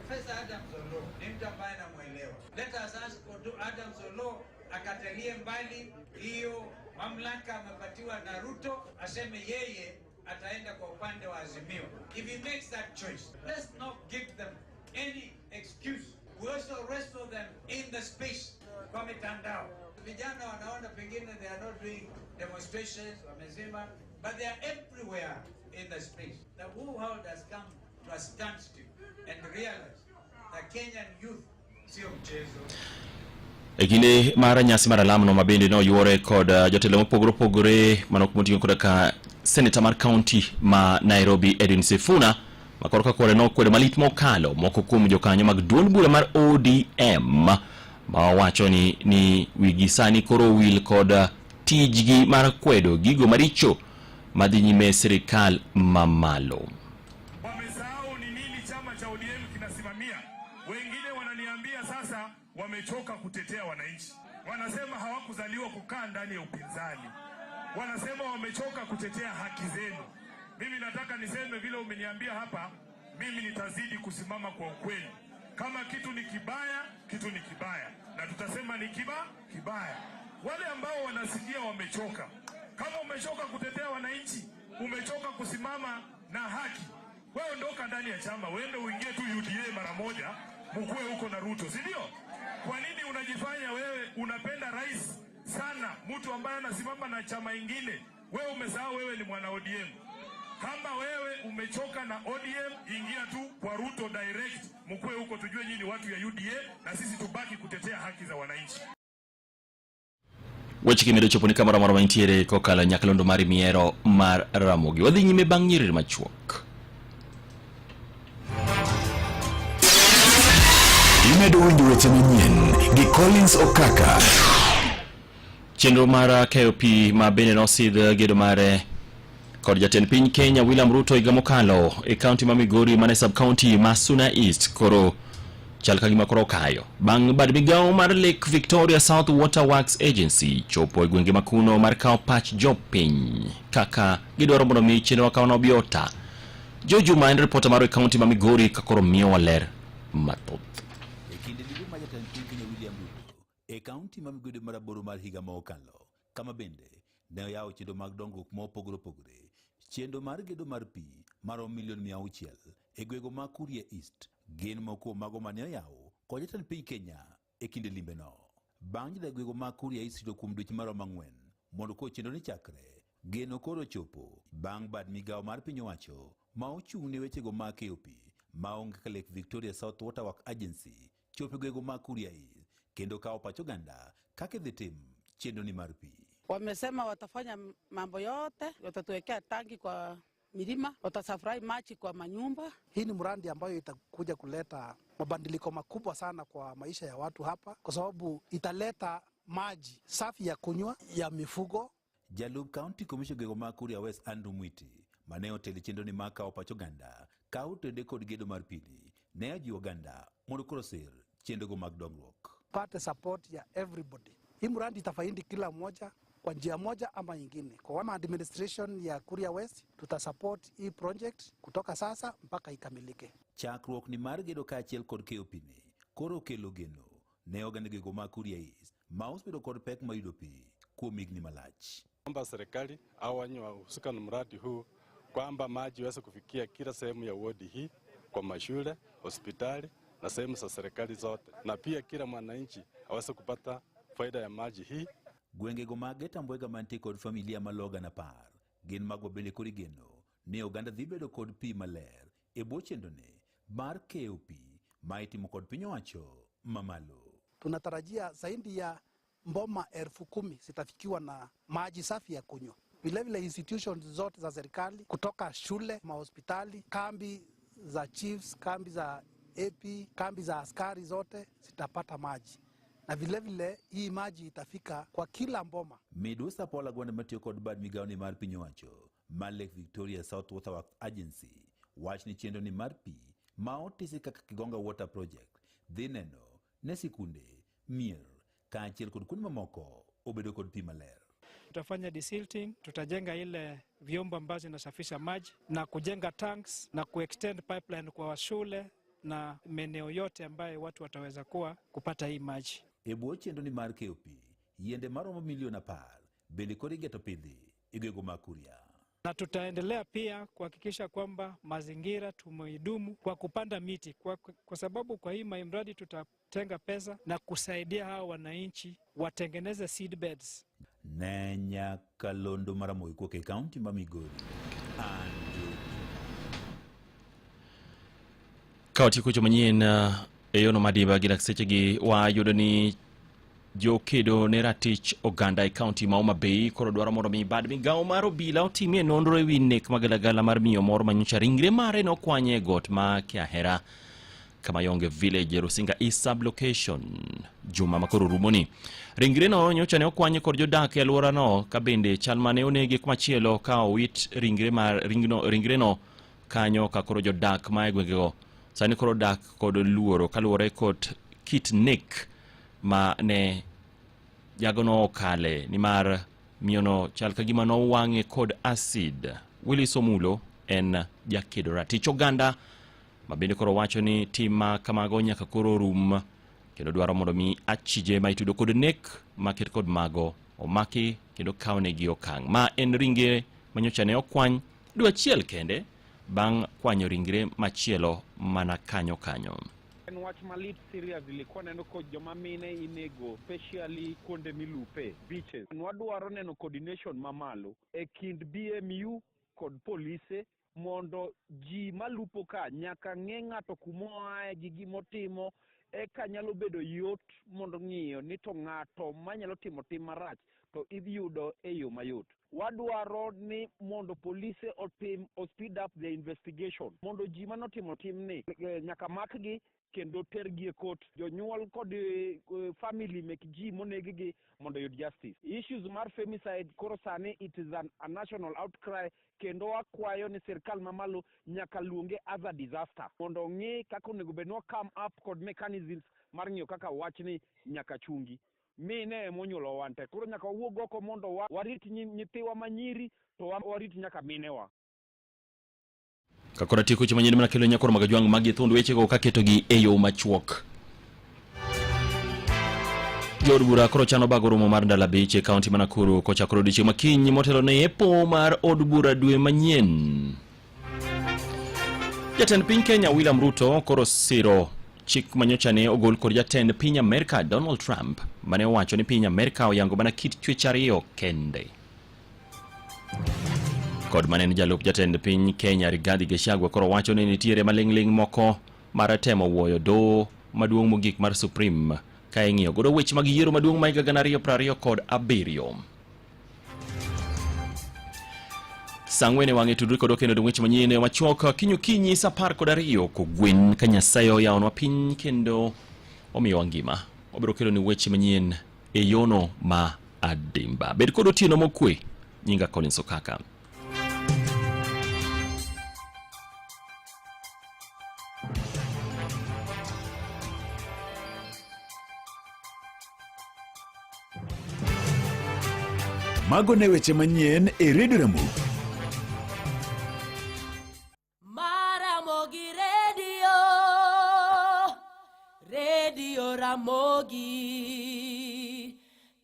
Professor Adams Oloo ni mtu ambaye namuelewa. Let us ask Adams Oloo akatalie mbali hiyo mamlaka amepatiwa na Ruto, aseme yeye ataenda kwa upande wa Azimio. If he makes that choice, let's not give them any excuse. We also wrestle them in the space kwa mitandao. Vijana wanaona pengine they are not doing demonstrations, wamezima, but they are everywhere in the space. The whole world has come to a standstill and realize the Kenyan youth sio mchezo. E kinde mar nyasi mar alamno ma bende noyuore kod jotelo mopogore opogore mano moting'o koda ka seneta mar kaunti ma Nairobi Edwin Sifuna ma korka kore nokwedo malit mokalo moko kuom jokanyo mag duond bura mar ODM ma wacho ni wigi sani koro wil kod tijgi mar kwedo gigo maricho madhi nyime e sirikal mamalo. Wamesahau ni nini chama cha ODM kinasimamia. Wengine wananiambia sasa wamechoka kutetea wananchi, wanasema hawakuzaliwa kukaa ndani ya upinzani, wanasema wamechoka kutetea haki zenu. Mimi nataka niseme vile umeniambia hapa, mimi nitazidi kusimama kwa ukweli. Kama kitu ni kibaya, kitu ni kibaya, na tutasema ni kibaya. Wale ambao wanasikia wamechoka, kama umechoka kutetea wananchi, umechoka kusimama na haki, wewe ondoka ndani ya chama, uende uingie tu UDA mara moja, mkue huko na Ruto, si ndio? Kwa nini unajifanya wewe unapenda rais sana, mtu ambaye anasimama na chama ingine? Wewe umesahau wewe ni mwana ODM. Kama wewe umechoka na ODM, ingia tu kwa Ruto direct, mkue huko, tujue nyinyi watu ya UDA na sisi tubaki kutetea haki za wananchi. Weche kimedo chopo ni kamoro amora mantiere kokalo nyakalondo mar miero mar Ramogi. Wadhi nyime bang' nyiriri machuok. Imedo winjo weche manyien gi Collins Okaka. Chenro mar keyo pi ma bende nosidh gedo mare kod jatend piny Kenya William Ruto higa mokalo e kaunti ma Migori mane sub county ma Suna East koro chal ka gima koro okayo bang' bad migawo mar Lake Victoria South Water Works Agency chopo e gwenge makuno mar kawo pach jopiny kaka gidwaro mondo mi chenro makawano obi ota. Joe Juma en ripota marwa e kaunti ma Migori ka koro miyowa ler mathoth. E kinde kaunti ma Migori mar aboro mar higa ma okalo, kama bende ne oyawo chenro mag dongruok ma opogore opogore. Chenro mar gedo mar pi maromo milion 600 e gwego ma Kuria East gin moko kuom mago mane oyaw kod jatend piny Kenya e kinde limbeno. Bang' jodak gwego ma Kuria East rito kuom dweche maromo ang'wen mondo koro chenro ni chakre, geno koro ochopo bang' bad migawo mar piny owacho ma ochung' ne wechego mag keyo pi maonge kaka Lake Victoria South Water Work Agency chopo e gwego mag Kuria East kendo kawo pach oganda kaka idhi tim chenro ni mar pi. Wamesema watafanya mambo yote, watatuwekea tanki kwa milima, watasupply maji kwa manyumba. Hii ni mradi ambayo itakuja kuleta mabadiliko makubwa sana kwa maisha ya watu hapa, kwa sababu italeta maji safi ya kunywa ya mifugo. Jalup County Commissioner gwego ma Kuria West Andrew Mwiti mane otelo e chenro ni mar kawo pach oganda ka otende kod gedo mar pini ne ojiwo oganda mondo koro osir chenrogo mag dongruok. Pate support ya everybody. Hii mradi itafaidi kila mmoja kwa njia moja ama nyingine. Kwa wana administration ya Kuria West tutasupport hii project kutoka sasa mpaka ikamilike. Chakruok ni mar gedo kaachiel kod keyo pini koro okelo geno ne oganda gwego ma Kuria East ma osebedo kod pek mar yudo pi kuom higni malach. Omba serikali au wenye wahusika na mradi huu kwamba maji iweze kufikia kila sehemu ya wodi hii, kwa mashule, hospitali na sehemu za serikali zote, na pia kila mwananchi aweze kupata faida ya maji hii. Gwengego mag Getambwega mantie kod familia maloyo gana apar gin mago bende koro igeno ni oganda dhi bedo kod pi maler e bwo chenroni mar keyo pi ma itimo kod piny owacho mamalo. Tunatarajia zaidi ya mboma 10,000 zitafikiwa na maji safi ya kunywa. Vilevile institutions zote za serikali kutoka shule, mahospitali, kambi za chiefs, kambi za AP, kambi za askari zote zitapata maji. Na vilevile hii maji itafika kwa kila mboma. Midusa Paul Agwanda matiyo kod bad migawo ni mar piny owacho mar Lake Victoria South Water Works Agency wach ni chenro ni mar pi ma otisi kaka Kigonga Water Project dhi neno ne sikunde, mier kaachiel kod kuonde mamoko obedo kod pi maler. Tutafanya desilting, tutajenga ile vyombo ambazo zinasafisha maji na kujenga tanks na kuextend pipeline kwa shule na maeneo yote ambayo watu wataweza kuwa kupata hii maji. E bwo chenro ni mar keyo pi, yiende maromo milion 10 bende koro igeto pidhi e gwego mag Kuria. Na tutaendelea pia kuhakikisha kwamba mazingira tumeidumu kwa kupanda miti kwa sababu kwa hii mradi tutatenga pesa na kusaidia hawa wananchi watengeneze seed beds. Ne nyakalondo mar Ramogi kowuok e kaunti ma Migori. Andrew. Ka watieko weche manyien e yono madiba gi laksechegi wayudo ni jokedo ne ratich oganda e kaunti ma Homa Bay koro dwaro mondo mi bad migawo mar obila otimie nonro ewi nek magalagala mar miyo moro manyocha ringre mare nokwanye e got ma Kiahera kama Yonge Village, Rusinga East sub-location juma makoro rumoni. Ringre no nyocha ne okwanye kod jodak e alworano ka bende chal mane onege kumachielo ka owit ringre mar ringno ringreno kanyo ka koro jodak ma e gwengego sani koro dak kod luoro kaluwore kod kit nek ma ne jagono okale nimar miyono chal ka gima nowang'e kod acid. Willis Omulo en jakedo ratich oganda ma bende koro wacho ni tim ma kamago nyaka koro rum kendo dwaro mondo mi achije ma itudo kod nek maket kod mago omaki kendo kawnegi okang'. Ma en ringre manyocha ne okwany dwe achiel kende bang' kwanyo ringre machielo mana kanyo kanyo. En wach malit serious, ilikuwa neno ko joma mine inego especially kuonde milupe beaches. Nwadwaro neno coordination mamalo e kind BMU kod polise mondo ji malupo ka nyaka ng'e ng'ato kumoaye gi gimotimo eka nyalo bedo yot mondo ng'iyo ni to ng'ato manyalo timo tim marach to idhi yudo e yo mayot. Wadwaro ni mondo polise otim o speed up the investigation mondo ji manotimo timni nyaka makgi kendo tergi e court. Jonyuol kod family mek ji moneg gi mondo oyud justice. Issues mar femicide koro sani it is a national outcry kendo wakwayo ni sirkal mamalo nyaka luonge as a disaster mondo ong'i kaka onego bed ni wa come up kod mechanisms mar ng'iyo kaka wachni nyaka chungi. Mine emonyuolo wan te koro nyaka wawuog oko mondo warit nyithiwa manyiri to warit nyaka minewa. Kakoro atieko weche manyien mana kelo nyakoro mag ajwang' magi thuond wechego kaketogi e yo machuok. Jood bura koro chano bago romo mar ndalo abich e kaunti ma Nakuru kochakore odiechieng' ma kiny motelo ne yepo mar od bura dwe manyien. Jatend piny Kenya William Ruto koro siro chik manyocha ne ogol kod jatend piny Amerka Donald Trump mane owacho ni piny Amerka oyango mana kit chwech ariyo kende. Kod mane en jalup jatend piny Kenya Rigathi Gachagua koro wacho ni nitiere maling'ling' moko mar temo wuoyo doho maduong' mogik mar Supreme ka ing'iyo godo weche mag yiero maduong' ma higa 2027. Saa ang'wen e wang'e tudri kodwa kendo weche manyien e machuok kiny okinyi saa 12 kogwen ka Nyasaye oyawonwa piny kendo omiyowa ngima. Wabiro kelo ni weche manyien e yono ma adimba. Bed kod otieno mokwe. Nyinga Collins Okaka. Mago ne weche manyien e Radio Ramogi. Maramogi Radio, Radio Ramogi,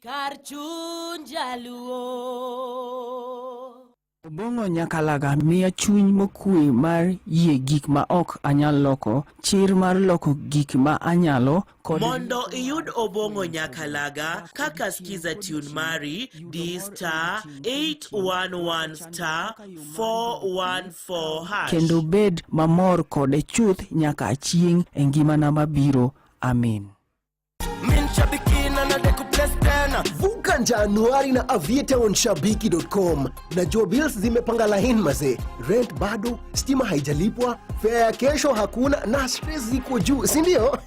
kar chuny jaluo. Obong'o Nyakalaga miya chuny mokwe mar yie gik ma ok anyal loko, chir mar loko gik ma anyalo, kod Mondo iyud Obong'o Nyakalaga kaka Skiza tune mari, di star 811 star 414 hash. kendo bed mamor kode chuth nyaka chieng' e ngimana mabiro. Amin. Vuka Januari na Aviator on shabiki.com. Najua bills zimepanga line mazee, rent bado, stima haijalipwa, fare ya kesho hakuna na stress ziko juu, si ndio?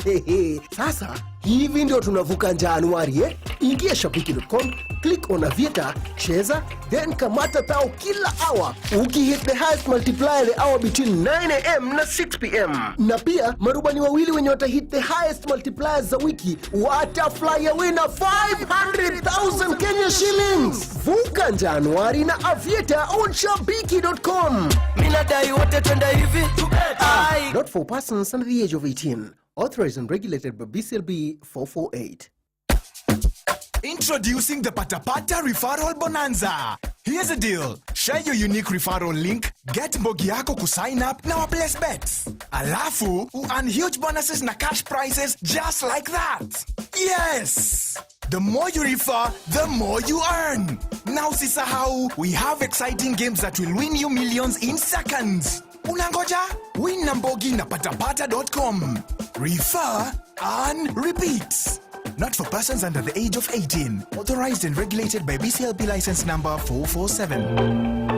Sasa hivi ndio tunavuka Januari eh? Ingia shabiki.com, click on Aviator, cheza, then kamata thao kila hour ukihit the highest multiplier the hour between 9am na 6pm. Na pia marubani wawili wenye watahit the highest multipliers za wiki watafly away na 500,000 Kenya shillings. Vuka Januari na Aviator on shabiki.com. Minadai wote twende hivi. Ai. Not for persons under the age of 18. Authorized and regulated by BCLB 448. Introducing the Patapata Referral Bonanza. Here's the deal. Share your unique referral link, get mbogi yako kusign up na waplace bets. Alafu, earn huge bonuses na cash prizes just like that. Yes! The more you refer, the more you earn. Now usisahau, we have exciting games that will win you millions in seconds. Unangoja? Win na mbogi na patapata.com. Refer, earn, repeat. Not for persons under the age of 18. Authorized and regulated by BCLB license number 447.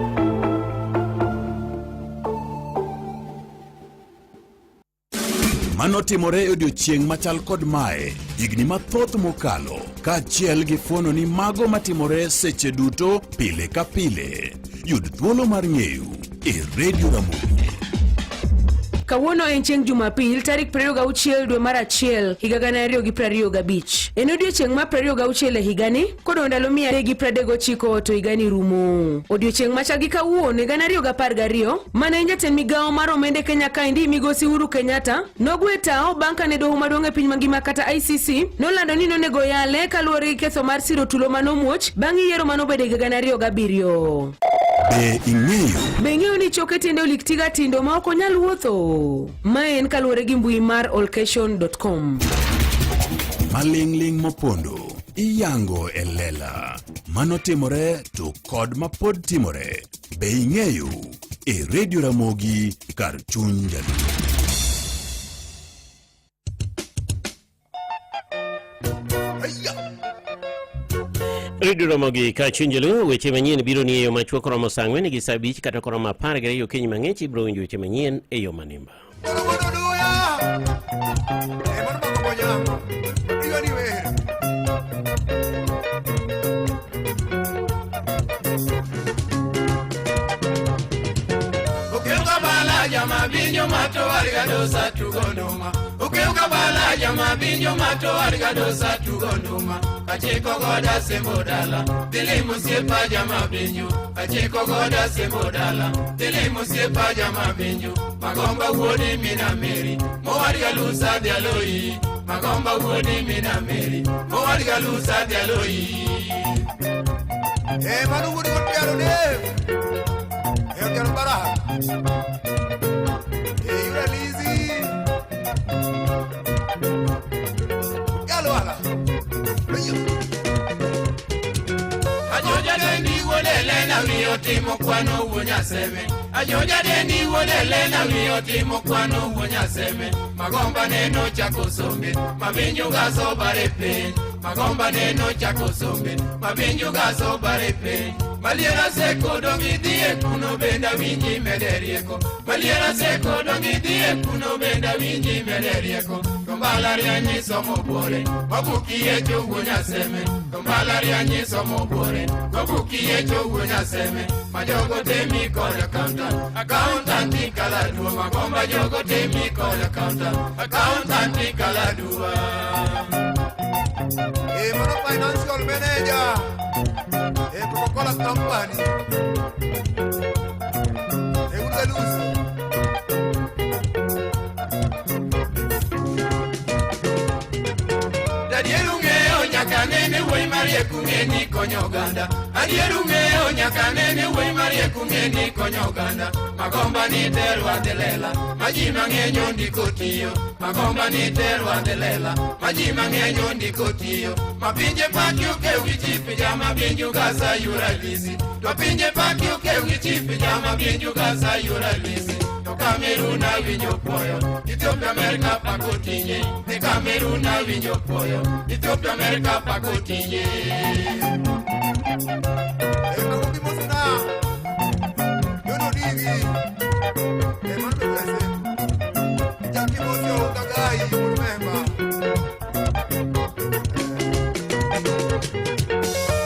Manotimore e odiechieng' machal kod mae higni mathoth mokalo kaachiel gi fuono ni mago matimore seche duto pile ka pile. Yud thuolo mar ng'eyo e Radio Ramogi. Kawuono en chieng' Jumapil tarik 26 dwe mar achiel higa 2025. En odiechieng' mar 26 e higani kodong' ndalo 339 to higani rumo. Odiechieng' machal gi kawuono higa 2012 mane en jatend migawo mar omenda e Kenya kaendi migosi Uhuru Kenyatta nogwe tao bang' kane doho maduong' e piny mangima kata ICC nolando ni nonego yale kaluwore gi ketho mar siro tulo manomuoch bang' yiero manobedo e higa 2007. Be ing'eyo Be ing'eyo ni choke tiende olik tiga tindo ma ok onyal wuotho? Mae en kaluwore gi mbui mar olcation.com. Maling'ling' mopondo iyango e lela. Manotimore to kod mapod timore. Be ing'eyo e Radio Ramogi kar chuny jaluo. Radio Ramogi ka chuny jaluo weche manyien biro ni e yo machuok romo saa ang'wen gi saa abich kata koromo 12 okinyi mang'ich ibiro winjo weche manyien e yo manimba. jama binjo mato wargadosa tugonduma. Ukeu kabala jama binjo mato wargadosa tugonduma. Kachiko goda sembo dala, dili musiepa jama binjo. Kachiko goda sembo dala, dili musiepa jama binjo. Magomba wuodi mina meri, mowargalusa dialoi. Magomba wuodi mina meri, mowargalusa dialoi. Eh, manu wuodi otiaro ne. Eh, otiaro baraha. Eh, yura lizi. Galo ala. Ajoja dendi wuodele na wiyo timo kwano wuo nyaseme. Ajoja dendi wuodele na wiyo timo kwano wuo nyaseme. Magomba neno chako sombe, mabinju gaso bare piny. Magomba neno chako sombe, mabinju gaso bare piny. Maliera seko dong' idhiye kuno benda winji mede rieko. Maliera seko dong' idhiye kuno benda winji mede rieko. To mbalariany somo buore, wabuki yecho wuo nyaseme. To mbalariany somo buore, wabuki yecho wuo nyaseme. Majogo temi kod accountant, accountant ikaladua. Magomba jogo temi kod accountant, accountant ikaladua. Eh, mano financial manager. Eh, Coca-Cola Company. Eh, Urgalusa. Adier ung'eyo nyaka nene wuoyi mariek ung'e ni konyo oganda. Adier ung'eyo nyaka nene wuoyi mariek ung'e ni konyo oganda. Magomba ni terwa dhi lela, ma ji mang'eny ondiko tiyo. Magomba ni terwa dhi lela, ma ji mang'eny ondiko tiyo. Ma pinje paki okew gi chief jama binju gasa yura lisi. To pinje paki okew gi chief jama binju gasa yura lisi. To Kamerun awinjo puoyo, Ethiopia Amerika pako tinye. Ni Kamerun awinjo puoyo, Ethiopia Amerika pako tinye. Eh, magogi mosna. Yono digi. Eh, mano blessing. Jackie Mosio Kagai, remember.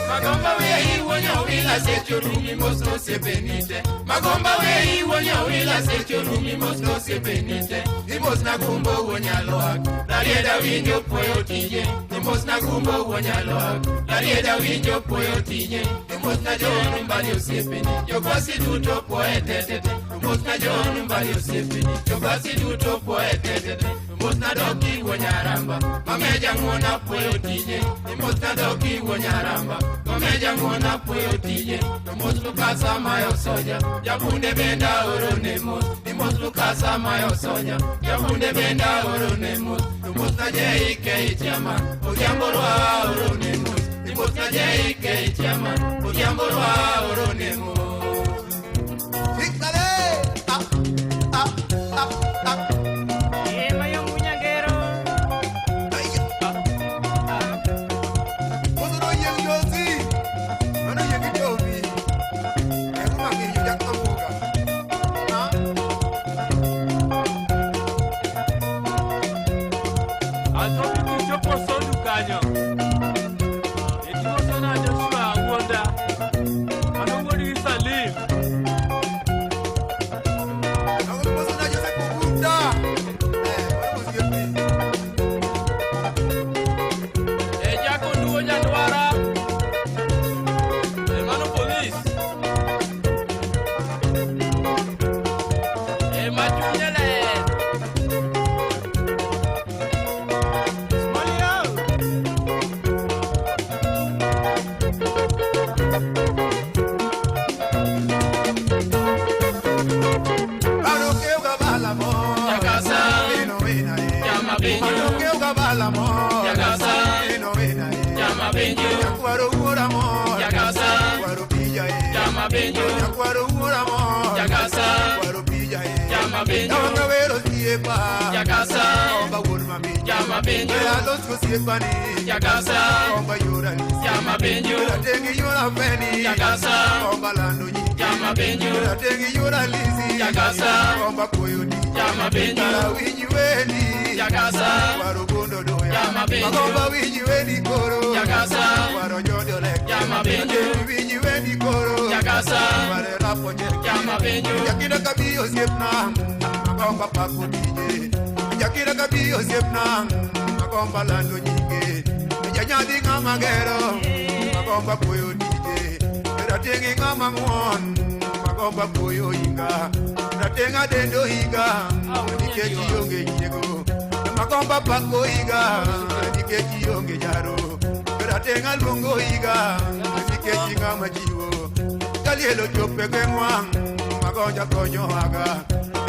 Magomba we iwonyo wila secho rumi mosno sepenite. Magomba we iwonyo wila secho rumi mosno sepenite. Imos na gumbo wonyalo ak, rarieda winjo puoyo tije. Imos na gumbo wonyalo ak, rarieda winjo puoyo tije. Imos na jonu mbali osiepeni, jokwasi duto puoye tetete. Imos na jonu mbali osiepeni, jokwasi duto puoye tetete. Imos na doki wonyaramba, mameja ng'uona puoyo tije. Imos na doki wonyaramba, mameja ng'uona puoyo tije. Imos lukasa mayo soja, jabunde benda oro ne mos. Imos lukasa mayo soja, jabunde benda oro ne mos. Imos na JK chama, odhiambo rwa oro ne mos. Imos na JK chama, odhiambo rwa oro ne mos. Sikale. Ah, ah, ah, ah. Mosno yeng jozi. Mano yeng jovi. Eh, uma ngiyo jak amuga. Ah. Atomi kichopo sondu kanyo. Itimo sona Joshua Wuonda. Mano wuod gi Salim. Magogi mosna Joseph Oguta. Eh, mano osiepi. E Jako Nduo Nyandwara. E mano polis. E machunye ler. Anokeu gabala mo. Jakasa. Ino wina e. Jama binju. Anokeu gabala mo. Jakasa. Ino wina e. Jama binju. Nyakwaro wuora mo. Jakasa. Nyakwaro pija e. Jama binju. Nyakwaro wuora mo. Jakasa. Nyakwaro pija e. Jama binju. Jama wero osiepa. Jakasa. Omba wuod maminju. Jama binju. We alos osiepa ni. Jakasa. Omba yora lisi. Jama binju. We atengi yora feni. Jakasa. Omba lando nyingi. Jama binju. We atengi yora lisi. Jakasa. Omba koyo di. Jama binju. Kara winji weni. Jakasa. Kwaro gondo doya. Jama binju. Magomba winji weni koro. Jakasa. Kwaro jodo lek. Jama binju. Winji weni koro. Jakasa. Kwaro rapo jek. Jama Jakida kabi osiepna Magomba pako tije Jakida kabi osiepna Magomba lando nyinge Janyadhi ng'ama gero Magomba puoyo tije Rateng'i ng'ama ng'won Magomba puoyo higa Rateng' adendo higa Nikech ionge nyiego Magomba pako higa Nikech ionge jaro Rateng' aluongo higa Nikech ng'ama jiwo Kaliel ochopo e gweng'wa Magonja konyo aga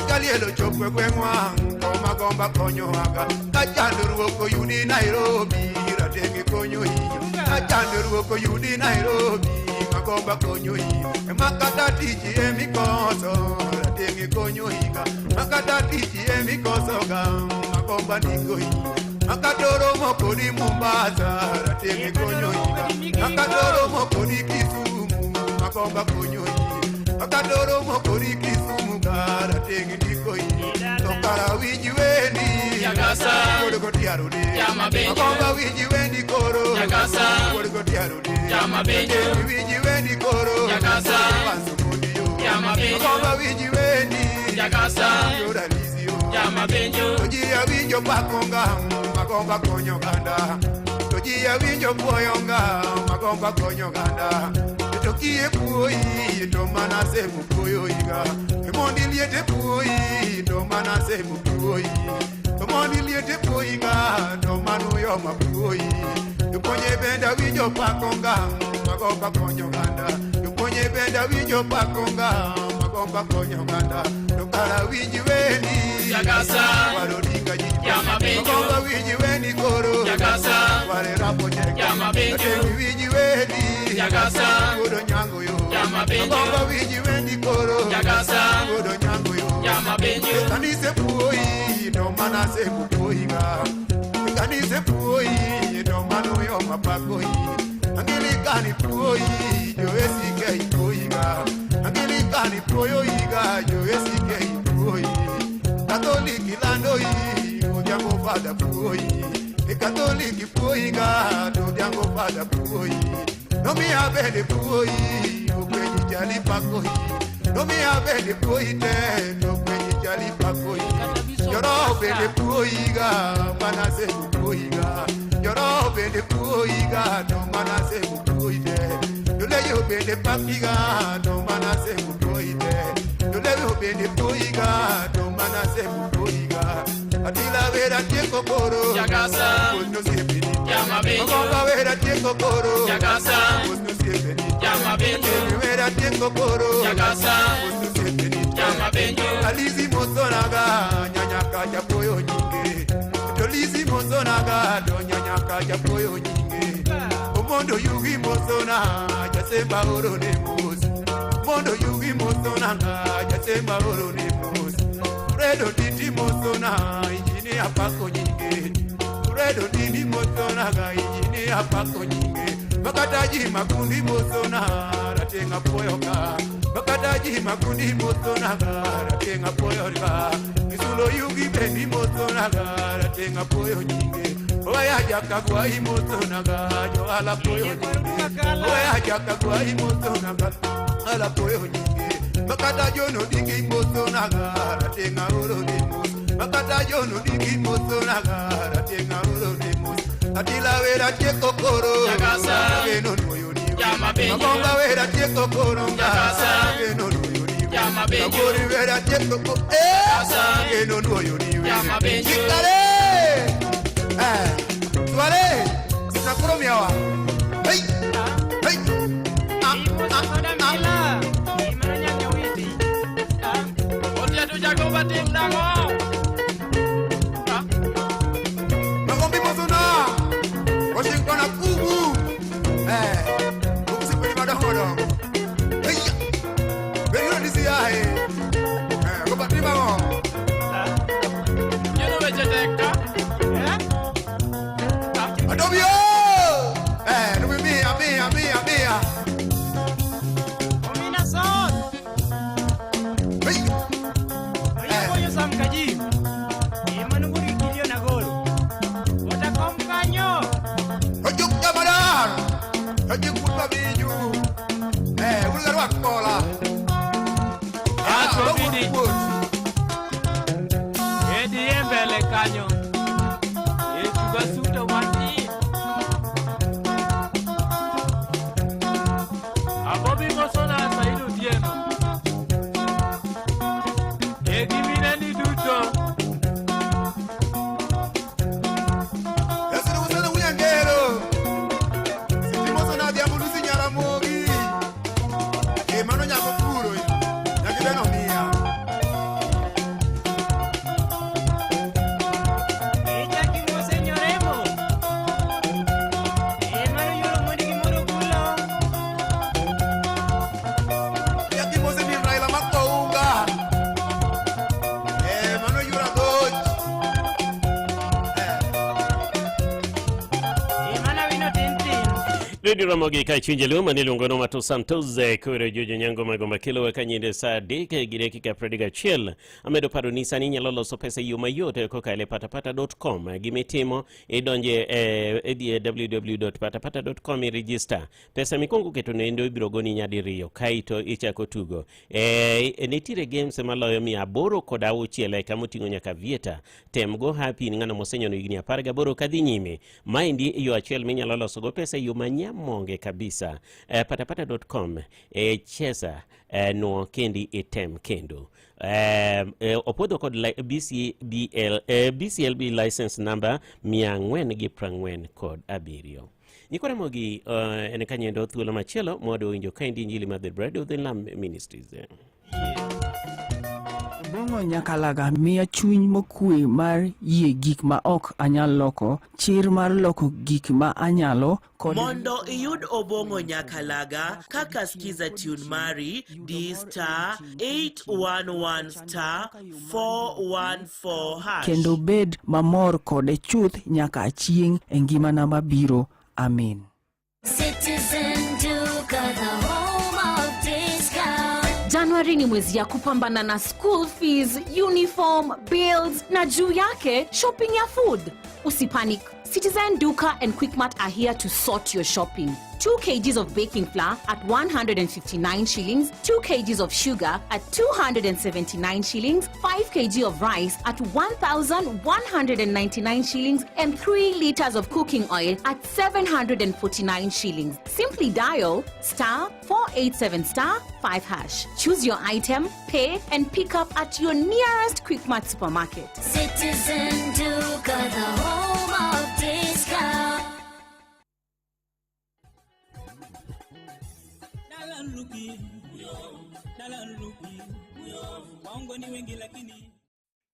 Kaliel ochopo e gweng'wa To Magomba konyo aga Ka chandruok oyudi Nairobi Rateng' konyo hiyo Ka chandruok oyudi Nairobi Magomba konyo hiyo Makata tich emikoso Rateng' konyo higa Makata tich emikoso ga Magomba ndiko hiyo Makatoromo kodi Mombasa Rateng' konyo higa Makatoromo kodi Kisumu Magomba konyo hiyo Makatoromo kodi Kisumu ga Rateng' ndiko hiyo To kara winji wendi Jakasa. Wuod gotiaro de Jama benjo. Magomba winji wendi koro Jakasa. Wuod gotiaro de Jama benjo. Rateng' winji wendi koro Jakasa. Wanso modi yo Jama benjo. Magomba winji wendi Jakasa. Yora lizi yo Jama benjo. To ji awinjo pakonga Magomba konyo oganda To ji awinjo puoyonga Magomba konyo oganda To kie puoyi to mana semu puoyo higa Mondi liete puoyi to mana semu puoyi To mondi liete puoyi ga to manu yoma puoyi Jopuonje bende awinjo pakonga Magomba konyo oganda Jopuonje bende awinjo pakonga Magomba konyo oganda To kara winji wendi Jakasa. Waro dinga ji Jama benjo. Magomba winji wendi koro Jakasa. Ware rapo tek Jama benjo. Rateng' winji wendi Jakasa. Wuodo nyango yo Jama benjo. Magomba winji wendi koro Jakasa. Wuodo nyango yo Jama benjo. Kanise puoyi to mana semu puoyi ga Kanise puoyi to mano yo mapakoi Angilikani puoyi jo esike puoyi ga Angilikani puoyo iga jo esike puoyi Katoliki lando yi odhiambo fada puoyi E Katoliki puoyi ga to odhiambo fada puoyi Nomiya bende puoyi okwenyi chali pakoi Nomiya bende puoyi te okwenyi chali pakoi Joro bende puoyi ga mana semu puoyi ga Joro bende puoyi ga to mana semu puoyi te Joleyo bende paki ga to mana semu puoyi te Joleyo bende puoyi ga to mana semu puoyi ga Atila vera tieko koro Jakasa. Osno siepeni Jama benjo. Magomba vera tieko koro Jakasa. Osno siepeni Jama benjo. Vera tieko koro Jakasa. Osno siepeni Jama benjo. Alizi mosonaga nyanyaka japoyo nyinge To lizi mosonaga do nyanyaka japoyo nyinge Omondo yugi mosona jasemba oro ne mos Mondo yugi mosonaga jasemba oro ne mos Fredo titi mosona injini apako nyinge Fredo titi mosonaga injini apako nyinge Makataji makundi mosona ratenga puoyo ka Makataji makundi mosonaga ratenga puoyo ka Misulo yugi bendi mosonaga ratenga puoyo nyinge Oya jaka gwa imosonaga jo ala puoyo nyinge Oya jaka gwa imosonaga ala puoyo nyinge Makata jono digi mosonaga ratenga oro ne mos Makata jono digi mosonaga ratenga oro ne mos Atila wera tieko koro Jakasa. Geno nuoyo niwe Jama benjo. Magomba wera tieko koro nga Jakasa. Geno nuoyo niwe Jama benjo. Magori wera tieko koro Jakasa. Geno nuoyo niwe Jama benjo. Chikare Tuale Sinakuro miawa Hey Hey Ah ah ah Otieto Jacoba tim nang'o? Magombi mosona Washington akubu Ukusipeli madongo dongo Hey Beriro disi yae Goba timango Nyono weche tek ka. Adobio Nubi mia mia mia mia Omina son. Hey Oyo sam kajim. Emanunguri kilio na golo. Otakom kanyo. Ojuk jamadar Ojuk putba biju Wulgar wakola Kobidi. Edi e mbele kanyo. E tuga suto matin. Abobi mosona Said Otieno. E gi mineni duto. Yasirusana Unyangero. Sitimosona Adhiambo Lucy Nyaramogi. E mano nyako puro. Nyakibeno miya. Echaki mosenyoremo. Emano yoro mondi gimoro gulo. Yakimose min Raila Makounga. E mano yura dhoch. Emana wino tin tin. Radio Ramogi ka chuny jaluo mane iluongo no Mato Santos koro Jojo Nyango Magomba kelo ka nyinde saa 3 gi dakika 21. Amedo paro ni sani inyalo loso pesa e yo mayot kokalo e patapata.com. Gimitimo idonje idhi e www.patapata.com iregister. Pesa mikwongo keto nendo ibiro goni nyadiriyo kaeto ichako tugo. Nitiere games maloyo 806 kama oting'o nyaka Vieta. Tem go happy in ng'ano mosenyono higni 18 kadhi nyime. Maendi yo achiel minyalo losogo pesa e yo manyamonge kabisa. Patapata.com cheza nuo kendi item kendo. Opuodho kod BCBL, BCLB license number 447. Nyikwa Ramogi en kanyendo thuolo machielo mwadwa winjo kaendi injili mar The Bride of the Lamb Ministries. Obong'o Nyakalaga miya chuny mokwe mar yie gik ma ok anyal loko, chir mar loko gik ma anyalo, kod Mondo iyud Obong'o Nyakalaga kaka skiza tune mari, di star 811 star 414 hash. kendo bed mamor kode chuth nyaka chieng' e ngimana mabiro. Amin. Citizen Duka, the home of discount. Januari ni mwezi ya kupambana na school fees, uniform, bills na juu yake shopping ya food. Usipanic. Citizen Duka and Quickmart are here to sort your shopping. 2 kgs of baking flour at 159 shillings, 2 kgs of sugar at 279 shillings, 5 kg of rice at 1,199 shillings, and 3 liters of cooking oil at 749 shillings. Simply dial star 487 star 5 hash. Choose your item, pay, and pick up at your nearest Quickmart supermarket. Citizen Duka, the home of discount.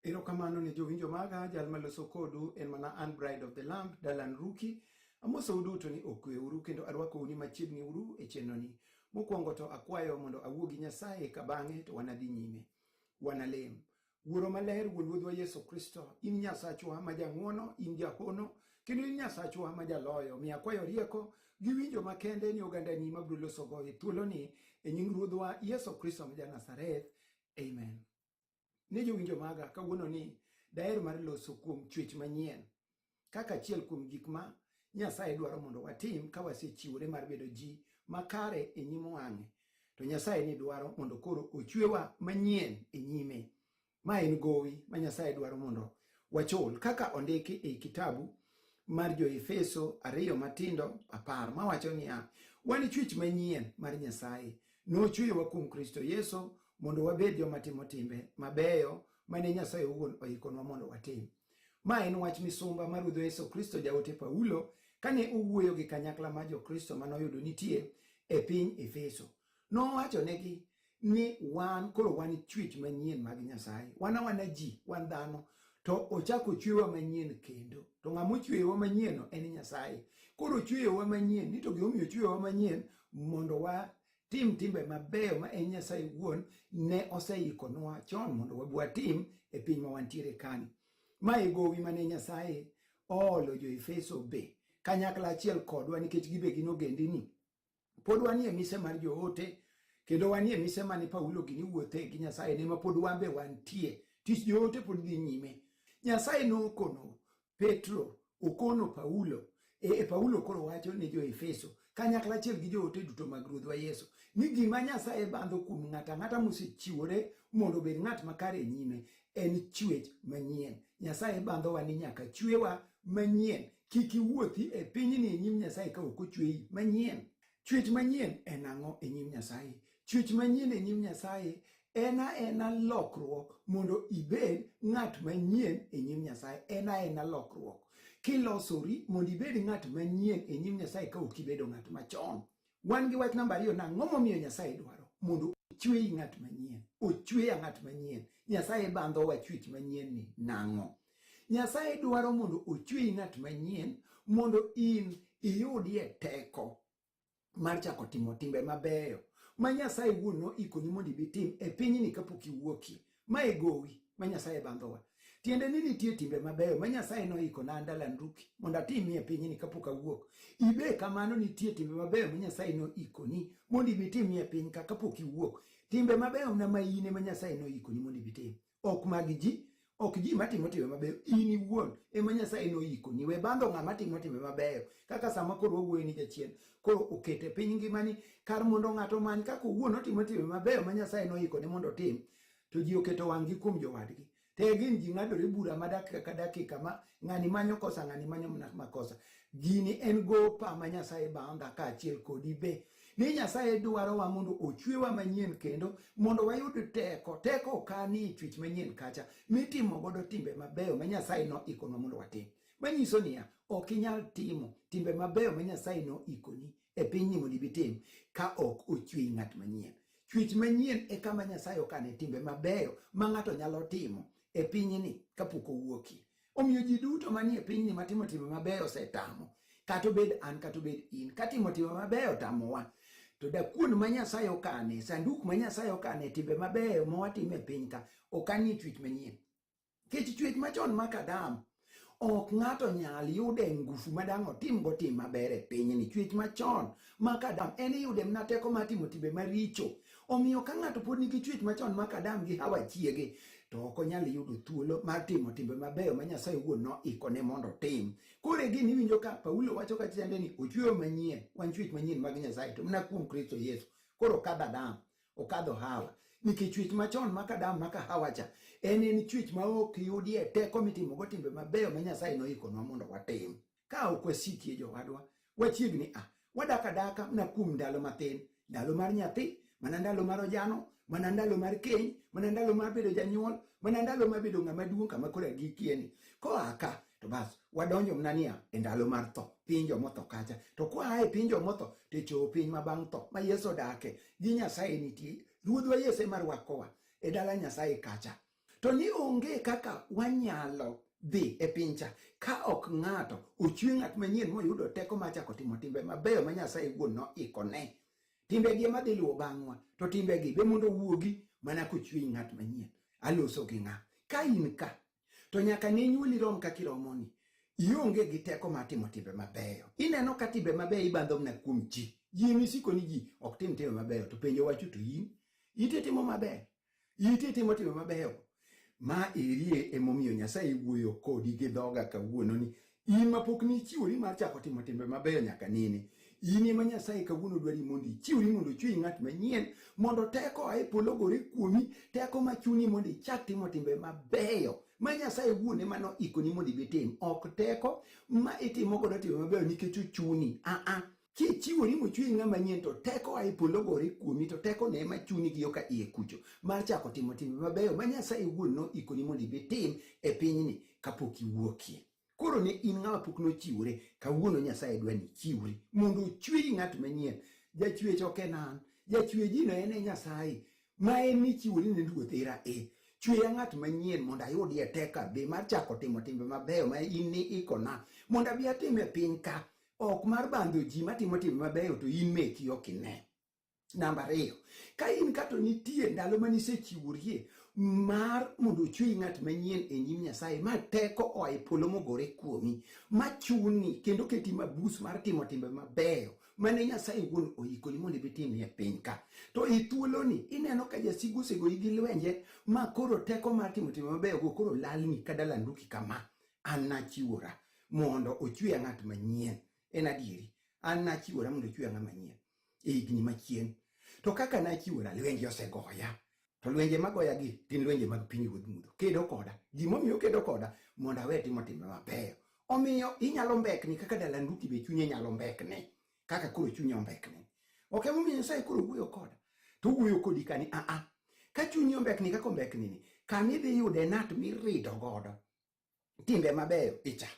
Erokamano ne jowinjo maga, jal maloso kodu en mana an Bride of the Lamb, Dalan Ruki. Amosou duto ni okweuru kendo arwakou ni machiegni uru e chenroni. Mokwongo to akwayo mondo awuo gi Nyasaye ka bang'e to wanadhi nyime. Wanalem. Wuoro maler, wuon Ruodhwa Yesu Kristo, in Nyasachwa ma jang'wono, in jahono, kendo in Nyasachwa ma jaloyo. Mi akwayo rieko gi winjo makende ni ogandani mabiro losogo e thuoloni e nying Ruodhwa Yesu Kristo ma ja-Nazareth. Amen. Ne jowinjo maga, kawuono ni daher mar loso kuom chwech manyien kaka achiel kuom gik ma Nyasaye dwaro mondo watim ka wasechiwore mar bedo ji makare e nyim wang'e. To Nyasaye ni dwaro mondo koro ochwewa manyien e nyime. Ma en gowi ma Nyasaye dwaro mondo wachul kaka ondiki ei kitabu mar jo-Efeso 2 matindo 10 mawacho niya, wan chwech manyien mar Nyasaye. Nochweyowa kuom Kristo Yesu mondo wabed joma timo timbe mabeyo mane Nyasaye owuon oikonwa mondo watim. Ma en wach misumba mar Ruodhwa Yesu Kristo jaote Paulo kane owuoyo gi kanyakla mar Jokristo manoyudo nitie e piny Efeso. Nowachonegi ni wan koro wan chwech manyien mag Nyasaye. Wan awana ji, wan dhano, to ochako ochwewa manyien kendo. To ng'ama ochweyowa manyien no en Nyasaye. Koro ochweyowa manyien, ni to gimomiyo ochweyowa manyien mondo watim timbe mabeyo ma en Nyasaye wuon ne oseikonwa chon mondo wabi watim e piny ma wantiere kani. Ma e gowi mane Nyasaye oolo jo-Efeso be kanyakla achiel kodwa nikech gibe gin ogendini. Pod wanie mise mar joote kendo wanie mise mane Paulo gini wuothe gi Nyasaye ne ma pod wan be wantie. Tich joote pod dhi nyime. Nyasaye nokono Petro, okono Paulo, Paulo koro wacho ne jo-Efeso kanyakla achiel gi joote duto mag Ruodhwa Yesu ni gima Nyasaye bandho kuom ng'ato ang'ata mosechiwore mondo obed ng'at makare e nyime en chwech manyien. Nyasaye bandhowa ni nyaka chwewa manyien. Kik iwuothi e pinyni e nyim Nyasaye ka ok ochweyi manyien. Chwech manyien en ang'o e nyim Nyasaye? Chwech manyien e nyim Nyasaye en aena lokruok mondo ibed ng'at manyien e nyim Nyasaye. En aena lokruok. Kilosori mondo ibed ng'at manyien e nyim Nyasaye ka ok ibedo ng'at machon. Wan gi wach namba ariyo nang'o momiyo Nyasaye dwaro mondo ochweyi ng'at manyien, ochweya ng'at manyien. Nyasaye bandhowa chwech manyien ni nang'o? Nyasaye dwaro mondo ochweyi ng'at manyien mondo in iyudie teko mar chako timo timbe mabeyo ma Nyasaye wuon noikoni mondo ibi tim e pinyni kapok iwuokie. Ma e gowi ma Nyasaye bandhowa. Tiende ni nitie timbe mabeyo ma Nyasaye noikona an Dalan Ruki mondo atimie e pinyni kapok awuok. Ibe kamano nitie timbe mabeyo ma Nyasaye noikoni mondo ibi timie e piny ka kapok iwuok. Timbe mabeyo na ma in ema Nyasaye noikoni mondo ibi tim. Ok mag ji, ok ji matimo timbe mabeyo, in iwuon ema Nyasaye noikoni. We bandho ng'ama timo timbe mabeyo. Kaka sama koro wawuoyo ni jachien koro okete piny ngimani kar mondo ng'ato omany kaka owuon otimo timbe mabeyo ma Nyasaye noikone mondo otim, to ji oketo wang'gi kuom jowadgi. Te gin ji ng'adore bura ma dakika ka dakika ma ng'ani manyo kosa ng'ani manyo makosa. Gini en gopa ma Nyasaye bandha kaachiel kodi be. Ni Nyasaye dwarowa mondo ochwewa manyien kendo mondo wayud teko. Teko okani e chwech manyien kacha mitimo godo timbe mabeyo ma Nyasaye noikonwa mondo watim. Manyiso niya, ok inyal timo timbe mabeyo ma Nyasaye noikoni e pinyni mondo ibi tim ka ok ochweyi ng'at manyien. Chwech manyien e kama Nyasaye okane timbe mabeyo ma ng'ato nyalo timo e pinyni kapok owuokie. Omiyo ji duto manie pinyni matimo timbe mabeyo osetamo, kata obed an kata obed in, ka timo timbe mabeyo otamowa, to dakuon ma Nyasaye okane, sanduk ma Nyasaye okane timbe mabeyo ma watimo e piny ka, okanie chwech manyien. Nikech chwech machon mak Adam, ok ng'ato nyal yude ngufu ma dang' otimgo tim maber e pinyni. Chwech machon mak Adam en iyude mana teko mar timo timbe maricho. Omiyo ka ng'ato pod nigi chwech machon mak Adam gi Hawa chiege, to ok onyal yudo thuolo mar timo timbe mabeyo ma Nyasaye wuon noikone mondo otim. Koro e gini iwinjo ka Paulo wacho ka chande ni ochweyo manyien, wan chwech manyien mag Nyasaye to mana kuom Kristo Yesu. Koro okadho Adam, okadho Hawa. Nikech chwech machon mak Adam maka Hawa cha en chwech ma ok yudie teko mitimogo timbe mabeyo ma Nyasaye noikonwa mondo watim. Ka ok wasikie jowadwa, wachiegni a wadak adaka mana kuom ndalo mathin, ndalo mar nyathi, mana ndalo mar ojano, mana ndalo mar keny, mana ndalo mar bedo janyuol, mana ndalo mar bedo ng'ama duong' kama koro agikieni. Koa ka to bas wadonjo mana niya e ndalo mar tho, piny jomotho kacha. To koa e piny jomotho to ichopo piny ma bang' tho ma Yesu odake gi Nyasaye nitie. Ruodhwa Yesu ema rwakowa e dala Nyasaye kacha. To ni onge kaka wanyalo dhi e piny cha ka ok ng'ato ochwe ng'at manyien moyudo teko mar chako timo timbe mabeyo ma Nyasaye wuon noikone. Timbegi ema dhi luwo bang'wa, to timbegi be mondo owuogi mana kochweyi ng'at manyien. Aloso gi ng'a? Ka in ka, to nyaka ne nyuoli rom kaka iromoni. Ionge gi teko mar timo timbe mabeyo. Ineno ka timbe mabeyo ibandho mana kuom ji. Ji ema isiko ni ji ok tim timbe mabeyo, to penjo wacho to in, ite timo maber. Ite timo timbe mabeyo. Ma erie emomiyo Nyasaye wuoyo kodi gi dhoga kawuono ni in mapok nichiwori mar chako timo timbe mabeyo nyaka nene. In ema Nyasaye kawuono dwari mondo ichiwri mondo ochweyi ng'at manyien, mondo teko oa e polo ogore kuomi, teko machuni mondo ichak timo timbe mabeyo ma Nyasaye wuon ema noikoni mondo ibi tim. Ok teko ma itimo godo timbe mabeyo nikech ochuni. Aa, kichiwori mochweyi ng'ama nyien to teko a e polo gore kuomi, to teko ne ema chuni gi yo ka iye kucho mar chako timo timbe mabeyo ma Nyasaye wuon noikoni mondo ibi tim e pinyni kapok iwuokie. Koro ne in ng'ama pok nochiwore, kawuono Nyasaye dwa ni ichiwri mondo ochweyi ng'at manyien. Jachwech ok en an, jachwejino en e Nyasaye ma en nichiwori ne Ruoth era e. Chweya ng'at manyien mondo ayudie teko abi mar chako timo timbe mabeyo ma in ni ikona mondo abi atim e piny ka. Ok mar bandho ji matimo timbe mabeyo to in meki ok ine. Namba ariyo, ka in kato nitie ndalo mane isechiworie mar mondo ochweyi ng'at manyien e nyim Nyasaye ma teko oa e polo mogore kuomi, ma chuni kendo keti mabus mar timo timbe mabeyo mane Nyasaye wuon oikoni mondo ibi timie e piny ka. To e thuoloni ineno ka jasigu osegoyi gi lwenje ma koro teko mar timo timbe mabeyo go koro lalni ka dalanduki kama. An nachiwora mondo ochweya ng'at manyien. En adieri, an nachiwora mondo ochweya ng'ama nyien e higni machien. To kaka nachiwora, lwenje osegoya. To lwenje magoyagi gin lwenje mag piny ruodh mudho. Kedo koda. Gimomiyo okedo koda mondo awe timo timbe mabeyo. Omiyo inyalo mbekni kaka Dalanduki be chunye nyalo mbekni. Kaka koro chunye ombekni. Ok emomiyo Nyasaye koro wuoyo koda. To owuoyo kodi kani a a. Ka chunyi ombekni kaka ombekni ni, kama idhi yude nat mirido godo. Timbe mabeyo icha.